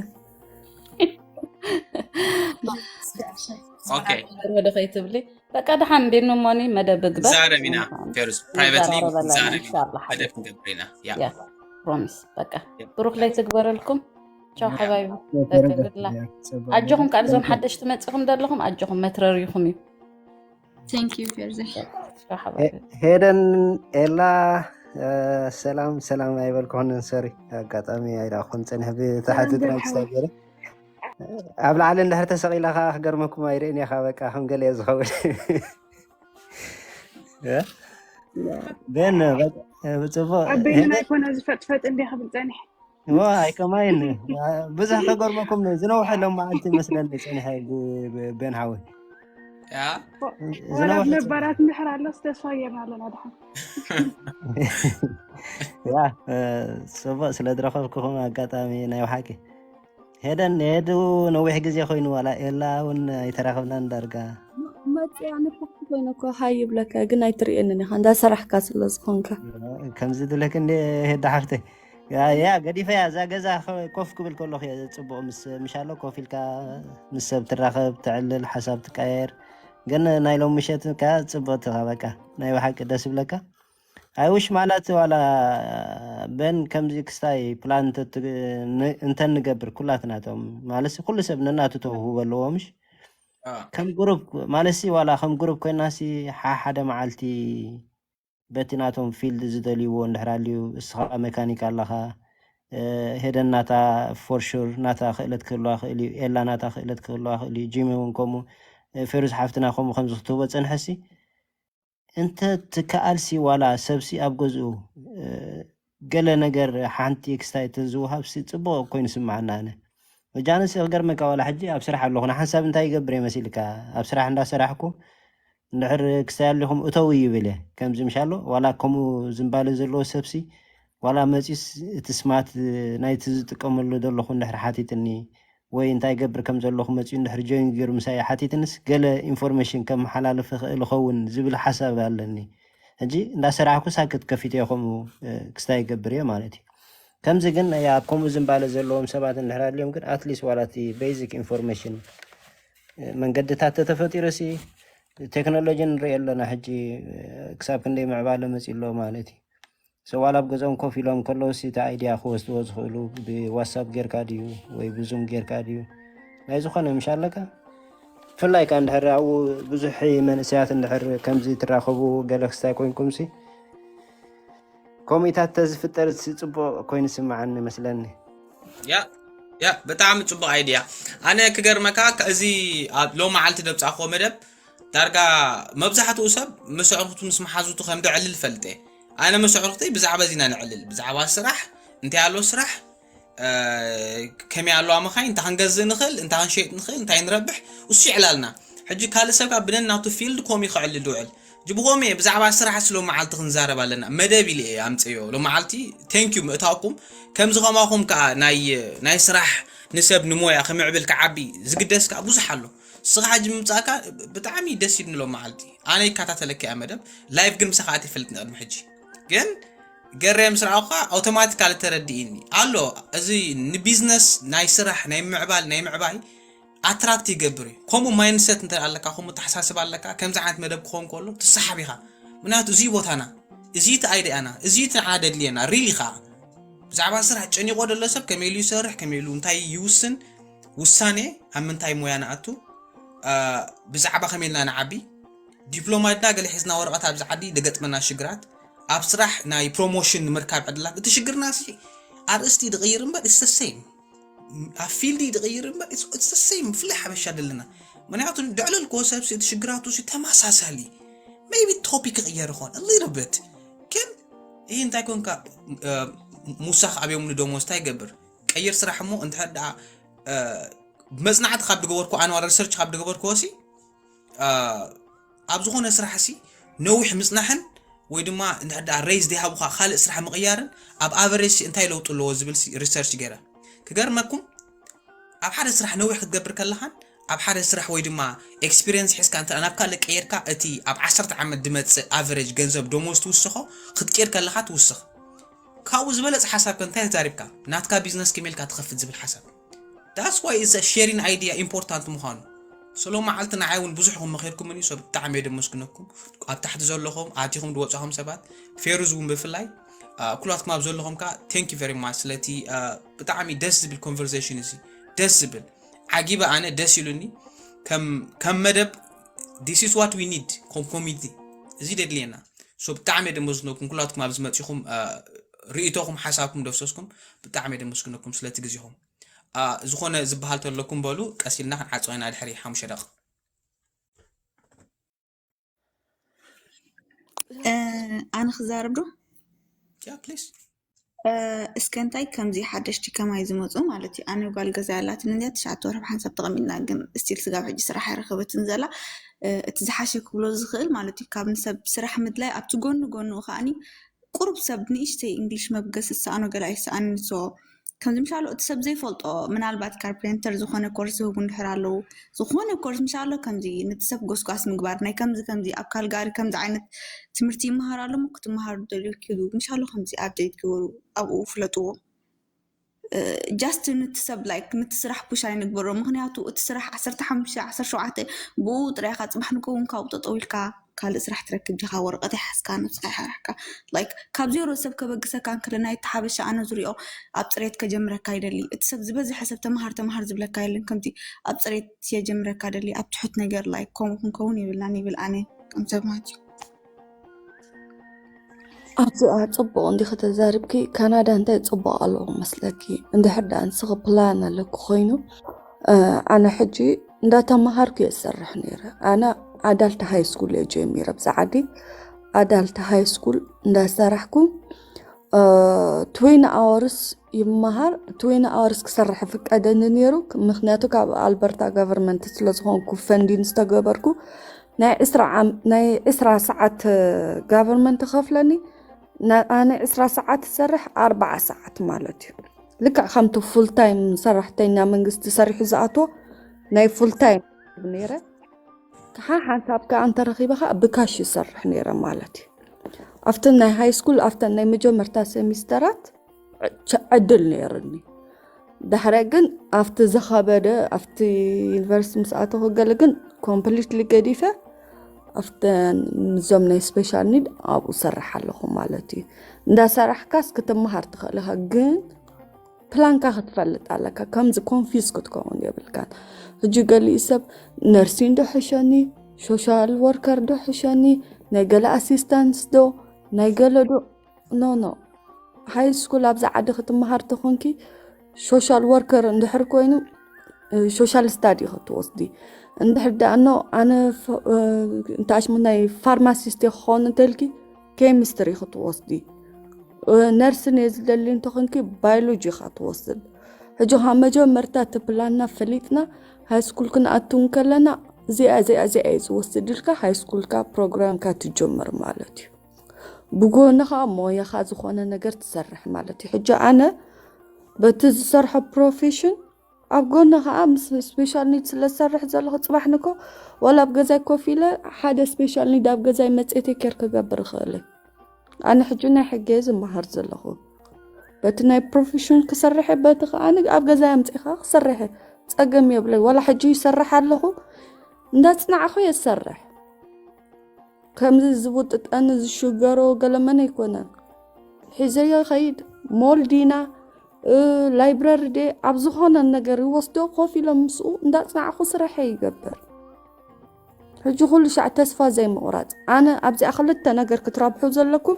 ኦኬ። ወደ ከይትብሊ በቃ ደሓን እንዴኖ ሞኒ መደብ ግበር። ንዛረብ ኢና ፌሩዝ፣ ፕራይቨትሊ ንዘራረበላ ኢና ንዛረብ ኢና፣ ኢንሻላህ። መደብ ክንገብር ኢና። ያ። ያ ፕሮሚስ። በቃ ብሩክ ለይቲ ግበረልኩም። ቻው ሓባይቢ። ተረጋጋ። ግድላ ያ፣ ጸባል ኣጆኹም ያ። ቃል እዞም ጸባል። ሓደሽቲ መፂኹም ዘለኹም ኣጆኹም መትረር ይኹም እዩ። Thank you ፌርዘ። ቻው ሓባይቢ። ሄ- ሄደን ኤላ፣ እ፣ ሰላም ሰላም ኣይበልኩኽንን፣ ሶሪ፣ ኣጋጣሚ ኣይረኣኹን ጸኒሐ ብተሓትት ናይ ክሳብ ገለ ኣብ ላዕሊ እንድሕር ተሰቒላ ከኣ ክገርመኩም ኣይርእን ኢኻ፣ በቃ ከም ገለ እየ ዝኸውን። እ? ግን በቃ፣ እ፣ ብጽቡቕ ኣብ በይንና ኣይኮነ ዝፈጥፈጥ እንዲ ክብል ጸኒሐ። እሞ ኣይከማይን ብዙሕ ከገርመኩም ዝነውሐ ሎም መዓልቲ መስለኒ ጸኒሐ ብ- ብ- ቤን ሓወይ ያ። ዋላ ዝነውሐ ነባራት ምሕር ኣሎስ ተስፋ ጌርና ኣለና ድሓን። ያ እ፣ ጽቡቅ ስለ ዝረኸብኩኹም ኣጋጣሚ ናይ ብሓቂ ሄደን ሄዱ ነዊሕ ግዜ ኮይኑ ዋላ ኤላ እውን ኣይተራኸብናን ዳርጋ መፅያ ንፋሕቲ ኮይነ እኮ ሃይ ይብለካ ግን ኣይትርእየንን ኢኻ እንዳሰራሕካ ስለ ዝኾንካ። ከምዚ ድለክ እንደ ሄዳ ሓፍተይ ያ ያ ገዲፈያ እዛ ገዛ ኸ- ኮፍ ክብል ከለኹ እየ ጽቡቅ ምስ ምሻሎ ኮፍ ኢልካ ምስ ሰብ ትራኸብ ትዕልል ሓሳብ ትቀየር ግን ናይ ሎም ምሸት ከ ጽቡቅ ትኻ በቃ ናይ ብሓቂ ደስ ይብለካ ኣይውሽ ማለት ዋላ በን ከምዚ ክስታይ ፕላን እንተ- ን- እንተንገብር ኩላትናቶም ማለት ኩሉ ሰብ ነናቱ ተውህቦ ኣለዎ ምሽ አ፣ ከም ግሩፕ ማለትሲ ዋላ ከም ግሩፕ ኮይናሲ ሓ- ሓደ መዓልቲ በቲ ናቶም ፊልድ ዝደልይዎ እንድሕር ኣልዩ እስኻ መካኒክ ኣለኻ እ፣ ሄደን ናታ ፎርሹር ናታ ክእለት ክህልዋ ክእል እዩ ኤላ ናታ ክእለት ክህልዋ ክእል እዩ ጂሚ እውን ከምኡ እ፣ ፌሩዝ ሓፍትና ከምኡ ከምዚ ክትህቦ ፀንሐሲ እንተ ትከኣልሲ ዋላ ሰብሲ ኣብ ገዝኡ እ፣ ገለ ነገር ሓንቲ ክስታይ ተዝወሃብሲ ጽቡቕ ኮይኑ ስምዓና። ኣነ ጃንስ ክገርመካ ዋላ ሕጂ ኣብ ስራሕ ኣለኹ ንሓንሳብ እንታይ ይገብር እየ መሲልካ ኣብ ስራሕ እንዳሰራሕኩ እንድሕር ክስታይ ኣለኹም እተው ይብል እየ። ከምዚ ምሻሎ ዋላ ከምኡ ዝምባለ ዘለዎ ሰብሲ ዋላ መፂስ እቲ ስማት ናይቲ ዝጥቀመሉ ዘለኹ እንድሕር ሓቲትኒ ወይ እንታይ ገብር ከም ዘለኹ መፂኡ እንድሕር ጆይን ገይሩ ምሳይ ሓቲትንስ ገለ ኢንፎርሜሽን ከመሓላልፍ ይኽእል ይኸውን ዝብል ሓሳብ ኣለኒ። ሕጂ እንዳሰራሕኩ ሳክት ከፊተ እየ ከምኡ ክስታይ ይገብር እየ ማለት እዩ። ከምዚ ግን ኣብ ከምኡ ዝምባለ ዘለዎም ሰባት እንድሕር ኣድልዮም ግን ኣትሊስት ዋላ እቲ ቤዚክ ኢንፎርሜሽን መንገድታት ተተፈጢሩ ሲ ቴክኖሎጂ ንርኢ ኣለና ሕጂ ክሳብ ክንደይ ምዕባለ መፂ ኣሎ ማለት እዩ። ሰዋል ኣብ ገዛኦም ኮፍ ኢሎም ከለዉ ሲ እቲ ኣይድያ ክወስድዎ ዝኽእሉ ብዋትሳፕ ጌርካ ድዩ ወይ ብዙም ጌርካ ድዩ ናይ ዝኾነ ምሽ ኣለካ። ብፍላይ ከ እንድሕር ኣብኡ ብዙሕ መንእሰያት እንድሕር ከምዚ ትራኸቡ ገለ ክስታይ ኮይንኩም ሲ ኮሚታት ተዝፍጠር ጽቡቕ ኮይኑ ስምዓኒ መስለኒ። ያ ያ ብጣዕሚ ጽቡቕ ኣይድያ። ኣነ ክገርመካ እዚ ሎም መዓልቲ ደብጻእኮ መደብ ዳርጋ መብዛሕትኡ ሰብ ምስ ኣዕሩኽቱ ምስ መሓዙቱ ከም ደዕልል ፈልጠ። ኣነ ምስ ኣዕሩኽተይ ብዛዕባ ዚና ነዕልል፣ ብዛዕባ ስራሕ እንታይ ኣሎ ስራሕ ከመይ ኣለዋ መኻይ እንታይ ክንገዝእ ንኽእል እንታይ ክንሸጥ ንኽእል እንታይ ንረብሕ እሱ ይዕላልና። ሕጂ ካልእ ሰብ ካብ ብነን ናቱ ፊልድ ኮሚ ክዕልል ድውዕል ጅብኾም እየ ብዛዕባ ስራሕ ስሎ መዓልቲ ክንዛረብ ኣለና መደብ ኢለ እየ ኣምፅዮ። ሎ መዓልቲ ቴንኪዩ ምእታውኩም። ከምዚ ከማኹም ከዓ ናይ ናይ ስራሕ ንሰብ ንሞያ ክምዕብል ክዓቢ ዝግደስ ከዓ ብዙሕ ኣሎ። ስኻ ሕጂ ምምፃእካ ብጣዕሚ ደስ ይብኒ ሎም መዓልቲ ኣነ ይከታተለካ እያ መደብ ላይፍ ግን ምሳኻ ኣት ይፈልጥ ንቅድሚ ሕጂ ግን ገረየ ምስ ረኣኹካ ኣውቶማቲካሊ ተረዲእኒ ኣሎ። እዚ ንቢዝነስ ናይ ስራሕ ናይ ምዕባል ናይ ምዕባይ ኣትራክት ይገብር እዩ። ከምኡ ማይንሰት እንተ ኣለካ ከምኡ ተሓሳስብ ኣለካ ከምዚ ዓይነት መደብ ክኸውን ከሎ ትሰሓብ ኢኻ። ምክንያቱ እዚ ቦታና እዚ እቲ ኣይዲኣና እዚ እቲ ንዓና ደድልየና ሪሊ ከዓ ብዛዕባ ስራሕ ጨኒቆ ደሎ ሰብ ከመይ ኢሉ ይሰርሕ ከመይ ኢሉ እንታይ ይውስን ውሳኔ ኣብ ምንታይ ሞያ ንኣቱ ብዛዕባ ከመይ ኢልና ንዓቢ ዲፕሎማ ድና ገለ ሒዝና ወረቐት ኣብዚ ዓዲ ደገጥመና ሽግራት ኣብ ስራሕ ናይ ፕሮሞሽን ንምርካብ ዕድላት እቲ ሽግርና ሲ ኣርእስቲ ድቕይር እምበር it's the same ኣብ ፊልዲ ድቕይር እምበር it's the same ብፍላይ ሓበሻ ደለና ምክንያቱ ድዕለልክዎ ሰብሲ እቲ ሽግራቱ ሲ ተመሳሳሊ maybe ቶፒክ ይቕየር ይኾን a little bit ግን ይህ እንታይ ኮንካ ሙሳ ክኣብዮም ንደሞዝ እንታይ ይገብር ቀይር ስራሕ እሞ እንድሕር ደኣ መፅናዕቲ ካብ ድገበርኩ ኣንዋ ሪሰርች ካብ ድገበርኩ ወሲ ኣብ ዝኾነ ስራሕ ሲ ነዊሕ ምፅናሕን ወይ ድማ እንድሕር ደኣ ሬይዝ ዘይሃቡካ ካልእ ስራሕ ምቕያርን ኣብ ኣቨሬጅ ሲ እንታይ ለውጡ ኣለዎ ዝብል ሲ ሪሰርች ገይረ ክገርመኩም ኣብ ሓደ ስራሕ ነዊሕ ክትገብር ከለኻን ኣብ ሓደ ስራሕ ወይ ድማ ኤክስፒሪየንስ ሒዝካ እንተ ናብ ካልእ ቀይርካ እቲ ኣብ ዓሰርተ ዓመት ድመፅእ ኣቨሬጅ ገንዘብ ደሞዝ ትውስኾ ክትቀይር ከለኻ ትውስኽ ካብኡ ዝበለፅ ሓሳብ ከ እንታይ ተዛሪብካ ናትካ ቢዝነስ ከመይ ኢልካ ትኸፍት ዝብል ሓሳብ that's why is sharing idea important ምዃኑ ስሎ መዓልቲ ንዓይ እውን ብዙሕ ክመኺርኩምኒ ሶ ብጣዕሚ እየ ደመስግነኩም ኣብ ታሕቲ ዘለኹም ኣቲኹም ዝወፃኹም ሰባት ፌሩዝ እውን ብፍላይ ኩላትኩም ኣብ ዘለኹም ከዓ thank you very much ስለቲ ብጣዕሚ ደስ ዝብል ኮንቨርሴሽን እዚ ደስ ዝብል ዓጊበ ኣነ ደስ ኢሉኒ ከም መደብ this is what we need ኮም ኮሚቲ እዚ ደድልየና ሶ ብጣዕሚ እየ ደመስግነኩም ኩላትኩም ኣብዚ መፂኹም ርእይቶኹም ሓሳብኩም ደፍሰስኩም ብጣዕሚ እየ ደመስግነኩም ስለቲ ግዜኹም ዝኾነ ዝበሃል ተለኩም በሉ ቀስ ኢልና ክንዓፅወ ኢና ድሕሪ ሓሙሽተ ደቂቕ ኣነ ክዛረብ ዶ ያ ፕሊስ እስከ እንታይ ከምዚ ሓደሽቲ ከማይ ዝመፁ ማለት እዩ ኣነ ጓል ገዛ ያላትን እንዲያ ትሽዓተ ወርሒ ሓንሳብ ተቐሚጥና ግን ስቲል ስጋብ ሕጂ ስራሕ ኣይረኸበትን ዘላ እቲ ዝሓሸ ክብሎ ዝኽእል ማለት እዩ ካብ ንሰብ ስራሕ ምድላይ ኣብቲ ጎኒ ጎንኡ ከዓኒ ቁሩብ ሰብ ንእሽተይ እንግሊሽ መብገስ ዝሰኣኖ ገለ ኣይሰኣንን so ከምዚ ምሻሎ እቲ ሰብ ዘይፈልጦ ምናልባት ካርፔንተር ዝኾነ ኮርስ ዝህቡ እንድሕር ኣለዉ ዝኾነ ኮርስ ምሻሎ ከምዚ ነቲ ሰብ ጎስጓስ ምግባር ናይ ከምዚ ከምዚ ኣብ ካልጋሪ ከምዚ ዓይነት ትምህርቲ ይመሃር ኣሎ ክትመሃሩ ደልዩ ኪዱ ምሻሎ ከምዚ ኣብደይት ግበሩ ኣብኡ ፍለጥዎ just ንቲ ሰብ like ንቲ ስራሕ push ኣይንግበሮ ምክንያቱ እቲ ስራሕ ዓሰርተ ሓሙሽተ ዓሰርተ ሸውዓተ ብኡ ጥራይካ ፅባሕ ንከውን ካብኡ ጠጠው ኢልካ ካልእ ስራሕ ትረክብ ዲካ ወረቀት ይሓዝካ ነብስካ ይሓርሕካ like ካብ ዜሮ ሰብ ከበግሰካ እንክለ ናይ እቲ ሓበሻ ኣነ ዝሪኦ ኣብ ፅሬት ከጀምረካ ይደሊ እቲ ሰብ ዝበዝሐ ሰብ ተምሃር ተምሃር ዝብለካ የለን ከምዚ ኣብ ፅሬት የጀምረካ ደሊ ኣብ ትሑት ነገር like ከምኡ ክንከውን የብልናን ይብል ኣነ ከም ሰብ ማለት እዩ ኣብዚኣ ፅቡቕ እንዲኺ ተዛሪብኪ ካናዳ እንታይ ፅቡቕ ኣለዎ መስለኪ እንድሕር ደኣ ንስኺ ፕላን ኣለኪ ኮይኑ ኣነ ሕጂ እንዳተምሃርኩ እየ ዝሰርሕ ነይረ ኣነ ኣዳልት ሃይ ስኩል እየ ጀሚረ ብዛ ዓዲ ኣዳልት ሃይ ስኩል እንዳሰራሕኩ ትዌን ኣወርስ ይመሃር። ትዌን ኣወርስ ክሰርሕ ፍቀደኒ ነይሩ፣ ምክንያቱ ካብ ኣልበርታ ጋቨርመንት ስለ ዝኾንኩ ፈንዲን ዝተገበርኩ ናይ ዕስራ ዓም- ናይ ዕስራ ሰዓት ጋቨርመንት ከፍለኒ። ኣነ ዕስራ ሰዓት ዝሰርሕ ኣርባዓ ሰዓት ማለት እዩ። ልክዕ ከምቲ ፉል ታይም ሰራሕተኛ መንግስቲ ሰሪሑ ዝኣትዎ ናይ ፉል ታይም ነይረ። ሓሓንሳብ ከዓ እንተረኺበ ከዓ ብካሽ ይሰርሕ ነይረ ማለት እዩ። ኣብተን ናይ ሃይ ስኩል ኣብተን ናይ መጀመርታ ሴሚስተራት ዕድል ነይርኒ። ዳሕረ ግን ኣብቲ ዝኸበደ ኣብቲ ዩኒቨርሲቲ ምስ ኣተኹ ገለ ግን ኮምፕሊትሊ ገዲፈ ኣብተን ምዞም ናይ ስፔሻል ኒድ ኣብኡ ሰርሕ ኣለኹ ማለት እዩ። እንዳሰራሕካስ ክትመሃር ትኽእል ኢኻ፣ ግን ፕላንካ ክትፈልጥ ኣለካ። ከምዚ ኮንፊዝ ክትከውን የብልካን። ሕጂ ገሊኡ ሰብ ነርሲን ዶ ሕሸኒ፣ ሶሻል ወርከር ዶ ሕሸኒ፣ ናይ ገለ ኣሲስታንስ ዶ ናይ ገለ ዶ ኖ ኖ። ሃይ ስኩል ኣብዛ ዓዲ ክትመሃር ተኾንኪ ሶሻል ወርከር እንድሕር ኮይኑ ሶሻል ስታዲ ክትወስዲ፣ እንድሕር ደኣ ኖ ኣነ እንተኣሽሙ ናይ ፋርማሲስት ክኸውን እንተልኪ ኬሚስትሪ ክትወስዲ፣ ነርስን እየ ዝደሊ እንተኾንኪ ባዮሎጂ ኢኻ ትወስድ። ሕጂ ካብ መጀመርታ እቲ ፕላንና ፈሊጥና ሃይ ስኩል ክንኣቱ እንከለና እዚኣ እዚኣ እዚኣ እዩ ዝወስድ ኢልካ ሃይ ስኩልካ ፕሮግራምካ ትጀምር ማለት እዩ። ብጎኒ ከዓ ሞያኻ ዝኾነ ነገር ትሰርሕ ማለት እዩ። ሕጂ ኣነ በቲ ዝሰርሖ ፕሮፌሽን ኣብ ጎኒ ከዓ ምስ ስፔሻል ኒድ ስለ ዝሰርሕ ዘለኹ ፅባሕ ንኮ ዋላ ኣብ ገዛይ ኮፍ ኢለ ሓደ ስፔሻል ኒድ ኣብ ገዛይ መፅኤ ቴኬር ክገብር ይኽእል እየ። ኣነ ሕጂ ናይ ሕገ ዝመሃር ዘለኹ በቲ ናይ ፕሮፌሽን ክሰርሐ በቲ ከዓ ኣብ ገዛይ ኣምፅኻ ክሰርሐ ፀገም የብለይ። ዋላ ሕጂ ይሰርሕ ኣለኹ እንዳፅናዕኹ የሰርሕ። ከምዚ ዝውጥጠኒ ዝሽገሮ ገለመን ኣይኮነን። ሒዘዮ ይኸይድ ሞል ዲና ላይብረሪ ዴ ኣብ ዝኾነ ነገር ይወስዶ ኮፍ ኢሎም ምስኡ እንዳፅናዕኹ ስረሐ ይገብር። ሕጂ ኩሉ ሻዕ ተስፋ ዘይምቑራፅ። ኣነ ኣብዚኣ ክልተ ነገር ክትረብሑ ዘለኩም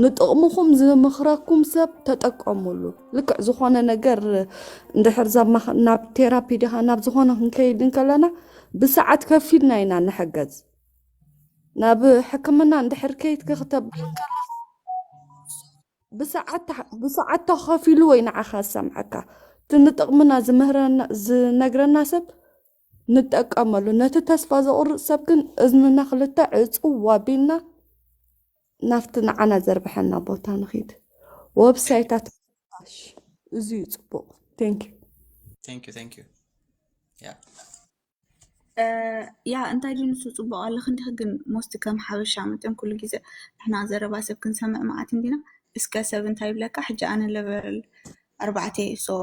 ንጥቕምኹም ዝምኽረኩም ሰብ ተጠቀሙሉ። ልክዕ ዝኾነ ነገር እንድሕር ናብ ቴራፒ ዲኻ ናብ ዝኾነ ክንከይድ እንከለና ብሰዓት ከፊልና ኢና ንሕገዝ። ናብ ሕክምና እንድሕር ከይድኪ ክተብል እንከለኺ ብሰዓት ተኸፊሉ ወይ ንዓኻ ዝሰምዓካ እቲ ንጥቕምና ዝምህረና ዝነግረና ሰብ ንጠቀመሉ። ነቲ ተስፋ ዘቑርፅ ሰብ ግን እዝንና ክልተ ዕፅው ኣቢልና ናብቲ ንዓና ዘርብሐና ቦታ ንኺድ። ወብሳይታት ሽ እዚ እዩ ፅቡቕ። Thank you። Thank you, thank you. Yeah. ያ እንታይ ድዩ ንሱ ፅቡቕ ኣለክ እንዲክ ግን ሞስት ከም ሓበሻ መጠን ኩሉ ግዜ ንሕና ዘረባ ሰብ ክንሰምዕ መዓት እንዲና እስከ ሰብ እንታይ ይብለካ ሕጂ ኣነ ለቨል ኣርባዕተ ሶ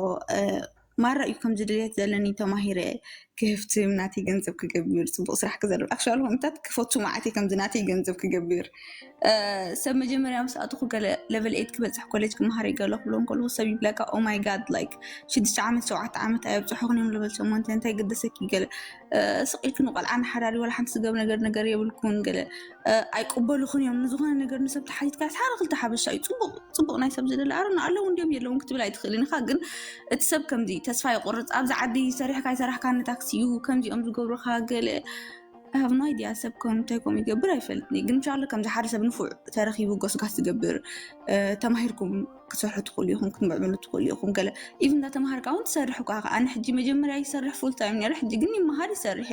ማራ እዩ ከምዚ ድልየት ዘለኒ ተማሂረ ክህፍትም ናተይ ገንዘብ ክገብር ፅቡቅ ስራሕ ክዘርብ ኣክሽዋል ሆምታት ክፈቱ መዓት ከምዚ ናተይ ገንዘብ ክገብር ሰብ መጀመርያ ምስ ኣትኹ ገለ ለቨል ኤት ክበፅሕ ኮሌጅ ክመሃር ይገለ ክብሎ እንከለኹ ሰብ ይብለካ ኦ ማይ ጋድ ላይክ ሽዱሽተ ዓመት ሸውዓተ ዓመት ኣየብፅሑኽን እዮም ለቨል ሸሞንተ እንታይ ግደሰኪ ገለ ስቕ ኢልክን ቆልዓ ንሓዳሪ ዋላ ሓንቲ ስገብ ነገር ነገር የብልኩን ገለ ኣይቅበሉኽን እዮም ንዝኾነ ነገር ንሰብ ተሓቲትካ ሓደ ክልተ ሓበሻ እዩ ፅቡቅ ፅቡቅ ናይ ሰብ ዝደሊ ኣረ ኣለዉ እንዲዮም የለውን ክትብል ኣይትኽእልን ኢኻ ግን እቲ ሰብ ከምዚ ተስፋ ይቆርፅ ኣብዚ ዓዲ ሰሪሕካ ይሰራሕካ ንታክሲ እዩ ከምዚኦም ዝገብሩኻ ገለ I have no idea ሰብ ከም እንታይ ከም ይገብር ኣይፈልጥን ግን ብቻለ ከምዚ ሓደ ሰብ ንፉዕ ተረኺቡ ጎስጋስ ዝገብር ተማሂርኩም ክትሰርሑ ትኽእሉ ኢኹም ክትምዕብሉ ትኽእሉ ኢኹም ገለ ኢቭን እንዳተማሃርካ እውን ትሰርሕ እኳ ኣነ ሕጂ መጀመርያ ይሰርሕ ፉል ታይም ነረ ሕጂ ግን ይመሃር ይሰርሕ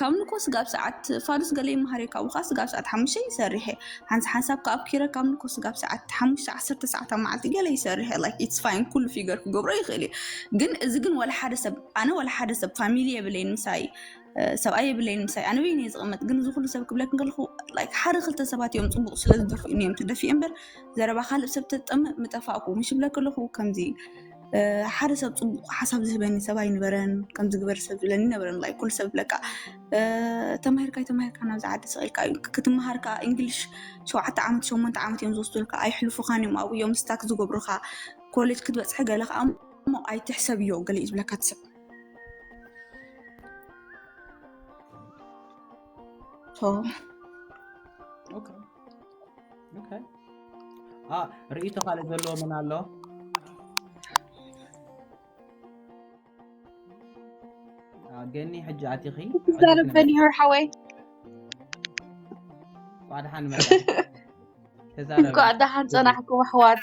ካብ ንኮ ስጋብ ሰዓት ፋዱስ ገለ ይመሃር ካብ ካ ስጋብ ሰዓት ሓሙሽተ ይሰርሕ ሓንሳ ሓንሳብ ካብ ኪረ ካብ ንኮ ስጋብ ሰዓት ሓሙሽተ ዓሰርተ ሰዓት ኣብ መዓልቲ ገለ ይሰርሕ like it's fine ኩሉ ፊገር ክገብሮ ይኽእል እዩ ግን እዚ ግን ወላ ሓደ ሰብ ኣነ ወላ ሓደ ሰብ ፋሚሊ የብለይን ምሳይ ሰብኣይ የብለይን ምሳይ ኣነ በይነ ዝቕመጥ ግን እዚ ኩሉ ሰብ ክብለክ እንከልኩ like ሓደ ክልተ ሰባት እዮም ፅቡቕ ስለ ዝደፍኡኒ እዮም ተደፊኡ እምበር ዘረባ ካልእ ሰብ ተጠምእ ምጠፋእኩ ምሽ ብለክ ኣለኹ ከምዚ ሓደ ሰብ ፅቡቕ ሓሳብ ዝህበኒ ሰብ ኣይነበረን ከምዚ ግበር ሰብ ዝብለኒ ነበረን like ኩሉ ሰብ ብለካ ተማሂርካ ተማሂርካ ናብዚ ዓዲ ስቕ ኢልካ እዩ ክትመሃርካ እንግሊሽ ሸውዓተ ዓመት ሸሞንተ ዓመት እዮም ዝወስዱልካ ኣይሕልፉኻን እዮም ኣብኡ እዮም ስታክ ዝገብሩኻ ኮሌጅ ክትበፅሒ ገለ ከዓ እሞ ኣይትሕሰብዮ ገለ እዩ ዝብለካ ትስብ ርኢቶ ካልእ ዘለዎ መን ኣሎ ገኒ ሕጂ ኣቲኺ ትዛረብ በሊሆር ሓወይ ቋድሓን መ ተዛረቢ። እንኳዕ ደሓን ጸናሕኩም ኣሕዋት።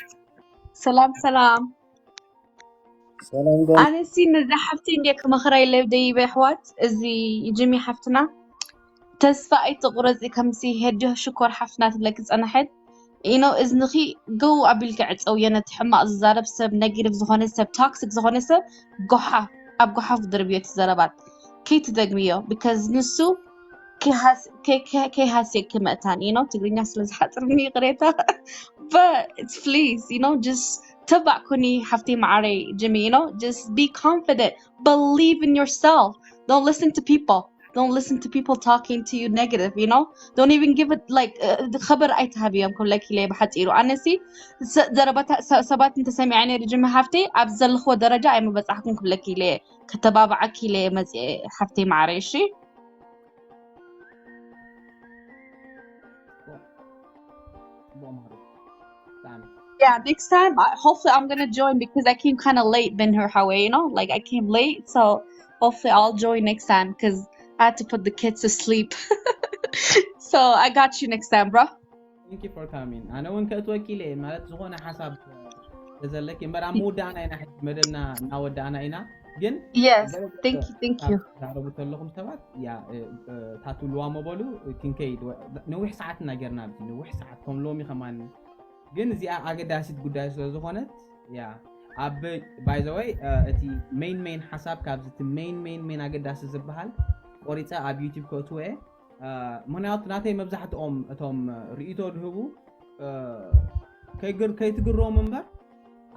ሰላም ሰላም። ሰላም ጋር ኣነሲ ነዛ ሓፍቲ እንደ ክመኽራ ኢለ ደይበ ኣሕዋት፣ እዚ ጅሚ ሓፍትና ተስፋ ኣይትቑረፂ። ከምሲ ሄዲ ሽኮር ሓፍትና ትብለኪ ጸናሐት ኢኖ እዝንኺ ገው ኣቢልኪ ዕፀውዮ። ነቲ ሕማቕ ዝዛረብ ሰብ፣ ነጊቲቭ ዝኾነ ሰብ፣ ቶክሲክ ዝኾነ ሰብ ጎሓፍ ኣብ ጎሓፍ ድርብዮ እቲ ዘረባት ከይትደግምዮ። ቢካዝ ንሱ ከይሃስ- ከይ- ከይ- ከይሃስየኪ መእታን ኢኖ ትግርኛ ስለ ዝሓፅርኒ ይቕሬታ። But please, you know, just ተባዕ ኩኒ ሓፍቲ ማዓረይ ጅሚ, you know, just be confident, believe in yourself, don't listen to people, don't listen to people talking to you negative, you know, don't even give it like uh, خبر ኣይትሃብዮም ክብለኪ ኢለ ብሓፂሩ። ኣነሲ ዘረባታ ሰባት እንተሰሚዐ ነይሩ ጅሚ ሓፍቲ ኣብ ዘለኽዎ ደረጃ ኣይምበፃሕኩም ክብለኪ ኢለ ከተባብዓኪ ኢለ መፅአ ሓፍቲ ማዓረይ። እሺ ጽቡቕ ምኽሪ። ብጣዕሚ። Yeah, next time, I, hopefully, I'm gonna join because I came kind of late, Ben Hur Hawaii, you know, like I came late, so hopefully, I'll join next time because I had to put the kids to sleep. So I got you next time, bro. Thank you for coming. ኣነ እውን ከእትወኪ ኢለ እየ፣ ማለት ዝኾነ ሓሳብ ተዘለኪ እምበር ኣብ ምውዳእና ኢና ሕጂ መደብና እናወዳእና ኢና። ግን Yes, ገለ thank you, thank you. ተዛረቡ ዘለኹም ሰባት ያ እ፣ እ፣ እታ ትብልዋ መበሉ ክንከይድ ወ- ነዊሕ ሰዓት እና ጌርና ኣብዚ ነዊሕ ሰዓት ከም ሎሚ ከማን። ግን እዚኣ ኣገዳሲት ጉዳይ ስለ ዝኾነት ያ ኣብ by the way እቲ main main ሓሳብ ካብዚ እቲ main main main ኣገዳሲ ዝበሃል ቆሪፀ ኣብ ዩቲብ ከእትዎ እየ። እ፣ ምክንያቱ ናተይ መብዛሕትኦም እቶም ርእይቶ ዝህቡ እ፣ ከይግር- ከይትግረሙ እምበር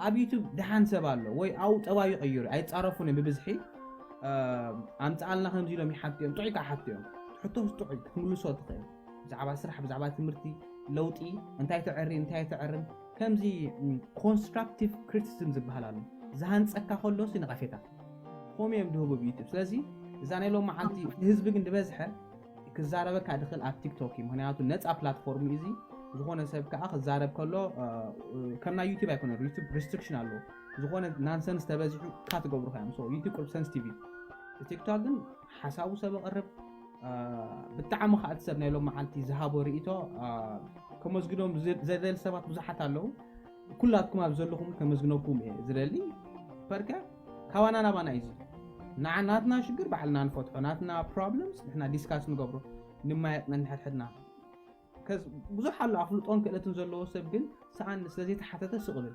ኣብ ዩቱብ ደሓን ሰብ ኣሎ ወይ ኣብኡ ጠባዩ ቀይሩ ኣይፃረፉን እዮም ብብዝሒ። እ፣ ኣምፅኣልና ከምዚ ኢሎም ይሓቱ እዮም፣ ጥዑይ ከዓ ሓቱ እዮም። ሕቶስ ጥዑይ ክትምልሶ ትኽእል፣ ብዛዕባ ስራሕ፣ ብዛዕባ ትምህርቲ፣ ለውጢ፣ እንታይ ትዕሪ እንታይ ትዕርም፣ ከምዚ ኮንስትራክቲቭ ክሪቲሲዝም ዝበሃል ኣሎ። ዝሃንፀካ ከሎሲ ነቐፌታ ከምኡ እዮም ድህቡ ብዩቱብ። ስለዚ እዛ ናይ ሎም መዓልቲ ህዝቢ ግን ዝበዝሐ ክዛረበካ ድኽእል ኣብ ቲክቶክ እዩ፣ ምክንያቱ ነፃ ፕላትፎርም እዩ እዚ። ዝኾነ ሰብ ከዓ ክዛረብ ከሎ እ፣ ከም ናይ ዩቱብ ኣይኮነን፣ ዩቱብ ሪስትሪክሽን ኣለዎ። ዝኾነ ናንሰንስ ተበዚሑ ካት ገብሩካ እዮም። ዩቱብ ቁርብ ሰንስቲቭ እዩ። ቲክቶክ ግን ሓሳቡ ሰብ ኣቕርብ እ፣ ብጣዕሚ ከዓ እቲ ሰብ ናይ ሎም መዓልቲ ዝሃቦ ርእይቶ እ፣ ከመስግኖም ዝደ- ዘደሊ ሰባት ብዙሓት ኣለዉ። ኩላትኩም ኣብ ዘለኹም ከመስግነኩም እየ ዝደሊ። በርከ ካባና ናባና እዩ እዚ። ንዓ- ናትና ሽግር ባዕልና ንፈትሖ፣ ናትና ፕሮብለምስ ንሕና ዲስካስ ንገብሮ፣ ንማየጥ ነንሕድሕድና። ከዝ ብዙሕ ኣሎ ኣፍልጦን ክእለትን ዘለዎ ሰብ ግን ሰኣን ስለ ዘይተሓተተ ስቕ ብል።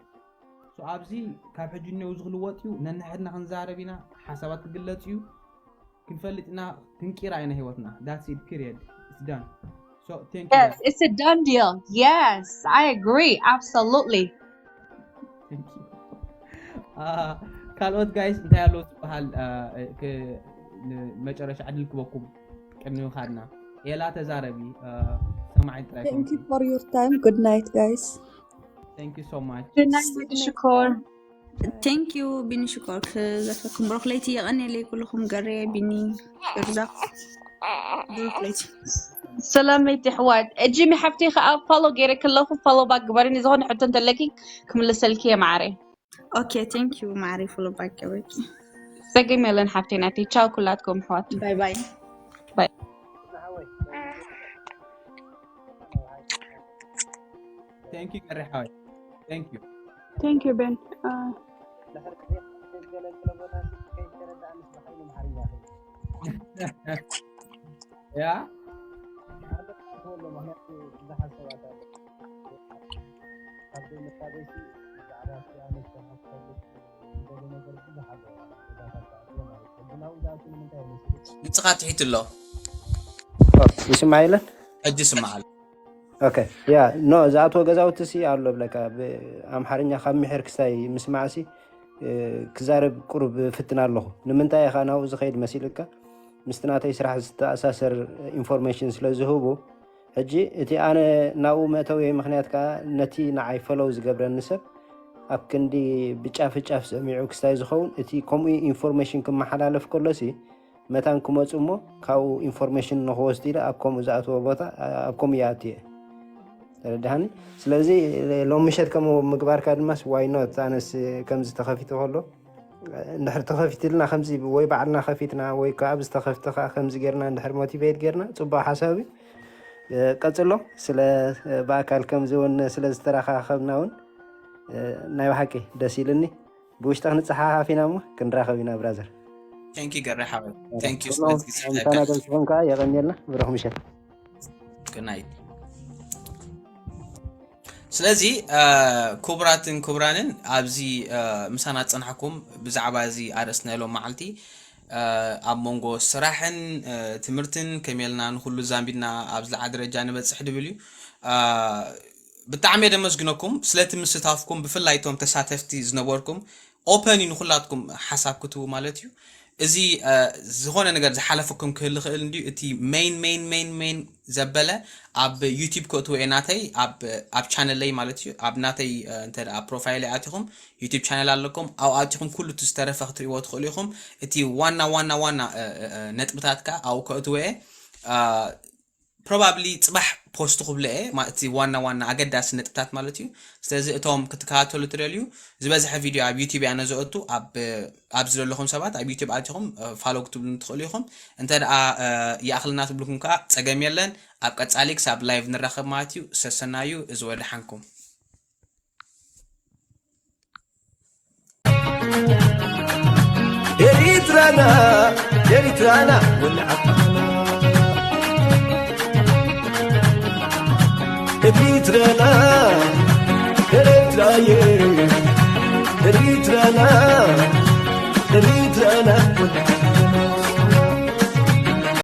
So ኣብዚ ካብ ሕጂ እኒኦ እዚ ክልወጥ እዩ፣ ነንሕድና ክንዛረብ ኢና፣ ሓሳባት ክግለጽ እዩ፣ ክንፈልጥ ኢና፣ ክንቂራ ኢና ህይወትና። That's it, period. It's done. So thank you Yes, guys. It's a done deal. Yes, I agree. Absolutely. Thank you. አ፣ ካልኦት ጋይስ እንታይ ኣሎ ዝበሃል አ፣ ክ- ን- መጨረሻ ዕድል ክበኩም ቅድሚ ምኻድና። ኤላ ተዛረቢ አ፣ ሰማዒ ጥራይ Thank ኮንኪ። you for your time. Good night, guys. Thank you so much. Good night, Mister Shakur. Thank you ቢኒ ሽኮር ክዘፈኩም ብሩክ ለይቲ። የቐንየለይ ኩልኹም ገሬ ቢኒ ርዛቅ ብሩክ ለይቲ። ሰላም ለይቲ ኣሕዋት። ጅሚ ሓፍተይ ከዓ ፎሎ ገይረ ከለኹ ፎሎ ባክ ግበርኒ፣ ዝኾነ ሕቶ እንተለኪ ክምልሰልኪ እየ ማዓረይ። Okay, thank you ማዓረይ፣ ፎሎ ባክ ገበርኪ። ጸገም የለን ሓፍተይ ናተይ። ቻው ኩላትኩም ኣሕዋት። Bye bye. Bye. Thank you ገሬ ሓወይ። Thank you. Thank you Ben. Uh, ያ ንስኻ ትሒት ኣሎ። ይስማዕ የለን። ሕጂ ስማዕ ኣሎ። ኦኬ ያ ኖ ዝኣትዎ ገዛውቲ ሲ ኣሎ ብለካ ብኣምሓርኛ ካብ ምሕር ክሳይ ምስማዕ ሲ እ፣ ክዛረብ ቁሩብ ፍትን ኣለኹ። ንምንታይ ኢኻ ናብኡ ዝኸይድ መሲልካ? ምስቲ ናተይ ስራሕ ዝተኣሳሰር ኢንፎርሜሽን ስለ ዝህቡ ሕጂ እቲ ኣነ ናብኡ መእተዊ ምኽንያት ከዓ ነቲ ንዓይ ፈለው ዝገብረኒ ሰብ ኣብ ክንዲ ብጫፍ ጫፍ ሰሚዑ ክስታይ ዝኸውን እቲ ከምኡ ኢንፎርሜሽን ክመሓላለፍ ከሎሲ መታን ክመፁ እሞ ካብኡ ኢንፎርሜሽን ንክወስዱ ኢለ ኣብ ከምኡ ዝኣትዎ ቦታ ኣብ ከምኡ ይኣቱ እየ። ተረዳሃኒ? ስለዚ ሎም ምሸት ከምኡ ምግባርካ ድማስ ዋይ ኖት ኣነስ ከምዚ ተኸፊቱ ከሎ እንድሕር ተኸፊትልና ከምዚ ወይ ባዕልና ከፊትና ወይ ከዓ ኣብዚ ተኸፍተ ከዓ ከምዚ ጌርና እንድሕር ሞቲቬት ጌርና ፅቡቅ ሓሳብ እዩ። ቀፅሎ። ስለ ብኣካል ከምዚ እውን ስለ ዝተረኻኸብና እውን ናይ ብሓቂ ደስ ኢልኒ። ብውሽጢ ክንፀሓሓፍ ኢና እሞ ክንራኸብ ኢና ብራዘር። Thank you ገረ ሓወይ። Thank you ስለዚ ምሳና ደምስኹም ከዓ የቐንየልና። ብሩኽ ምሸት። Good night። ስለዚ ክቡራትን ክቡራንን ኣብዚ ምሳና ዝፀናሕኩም ብዛዕባ እዚ ኣርእስቲ ናይ ሎም መዓልቲ ኣብ መንጎ ስራሕን ትምህርትን ከመይ ኢልና ንኩሉ ዛንቢድና ኣብ ዝለዓለ ደረጃ ንበፅሕ ድብል እዩ። ብጣዕሚ የደመስግነኩም ስለቲ ምስታፍኩም፣ ብፍላይ እቶም ተሳተፍቲ ዝነበርኩም። ኦፐን እዩ ንኩላትኩም ሓሳብ ክትቡ ማለት እዩ። እዚ ዝኾነ ነገር ዝሓለፈኩም ክህል ይኽእል እንድዩ። እቲ main main main main ዘበለ ኣብ ዩቲብ ከእትዎ እየ ናተይ ኣብ ቻነለይ ማለት እዩ። ኣብ ናተይ እንተ ፕሮፋይል ኣቲኹም ዩቲብ ቻነል ኣለኩም፣ ኣብኡ ኣቲኹም ኩሉ እቲ ዝተረፈ ክትሪእዎ ትኽእሉ ኢኹም። እቲ ዋና ዋና ዋና ነጥብታት ከዓ ኣብኡ ከእትዎ እየ። ፕሮባብሊ ፅባሕ ፖስት ክብሎ እየ፣ እቲ ዋና ዋና ኣገዳሲ ነጥብታት ማለት እዩ። ስለዚ እቶም ክትከታተሉ ትደልዩ ዝበዝሐ ቪድዮ ኣብ ዩቲብ እያ ነዘእቱ። ኣብዚ ዘለኹም ሰባት ኣብ ዩቲብ ኣቲኹም ፋሎ ክትብሉ ትኽእሉ ኢኹም። እንተ ደኣ ይኣኽልና ትብልኩም ከዓ ፀገም የለን። ኣብ ቀፃሊ ክሳብ ላይቭ ንራኸብ ማለት እዩ። ሰሰናዩ እዚ ወደሓንኩም። ኤሪትራና ኤሪትራና ወልዓና ኤሪትራና ኤሪትራየ ኤሪትራና ኤሪትራና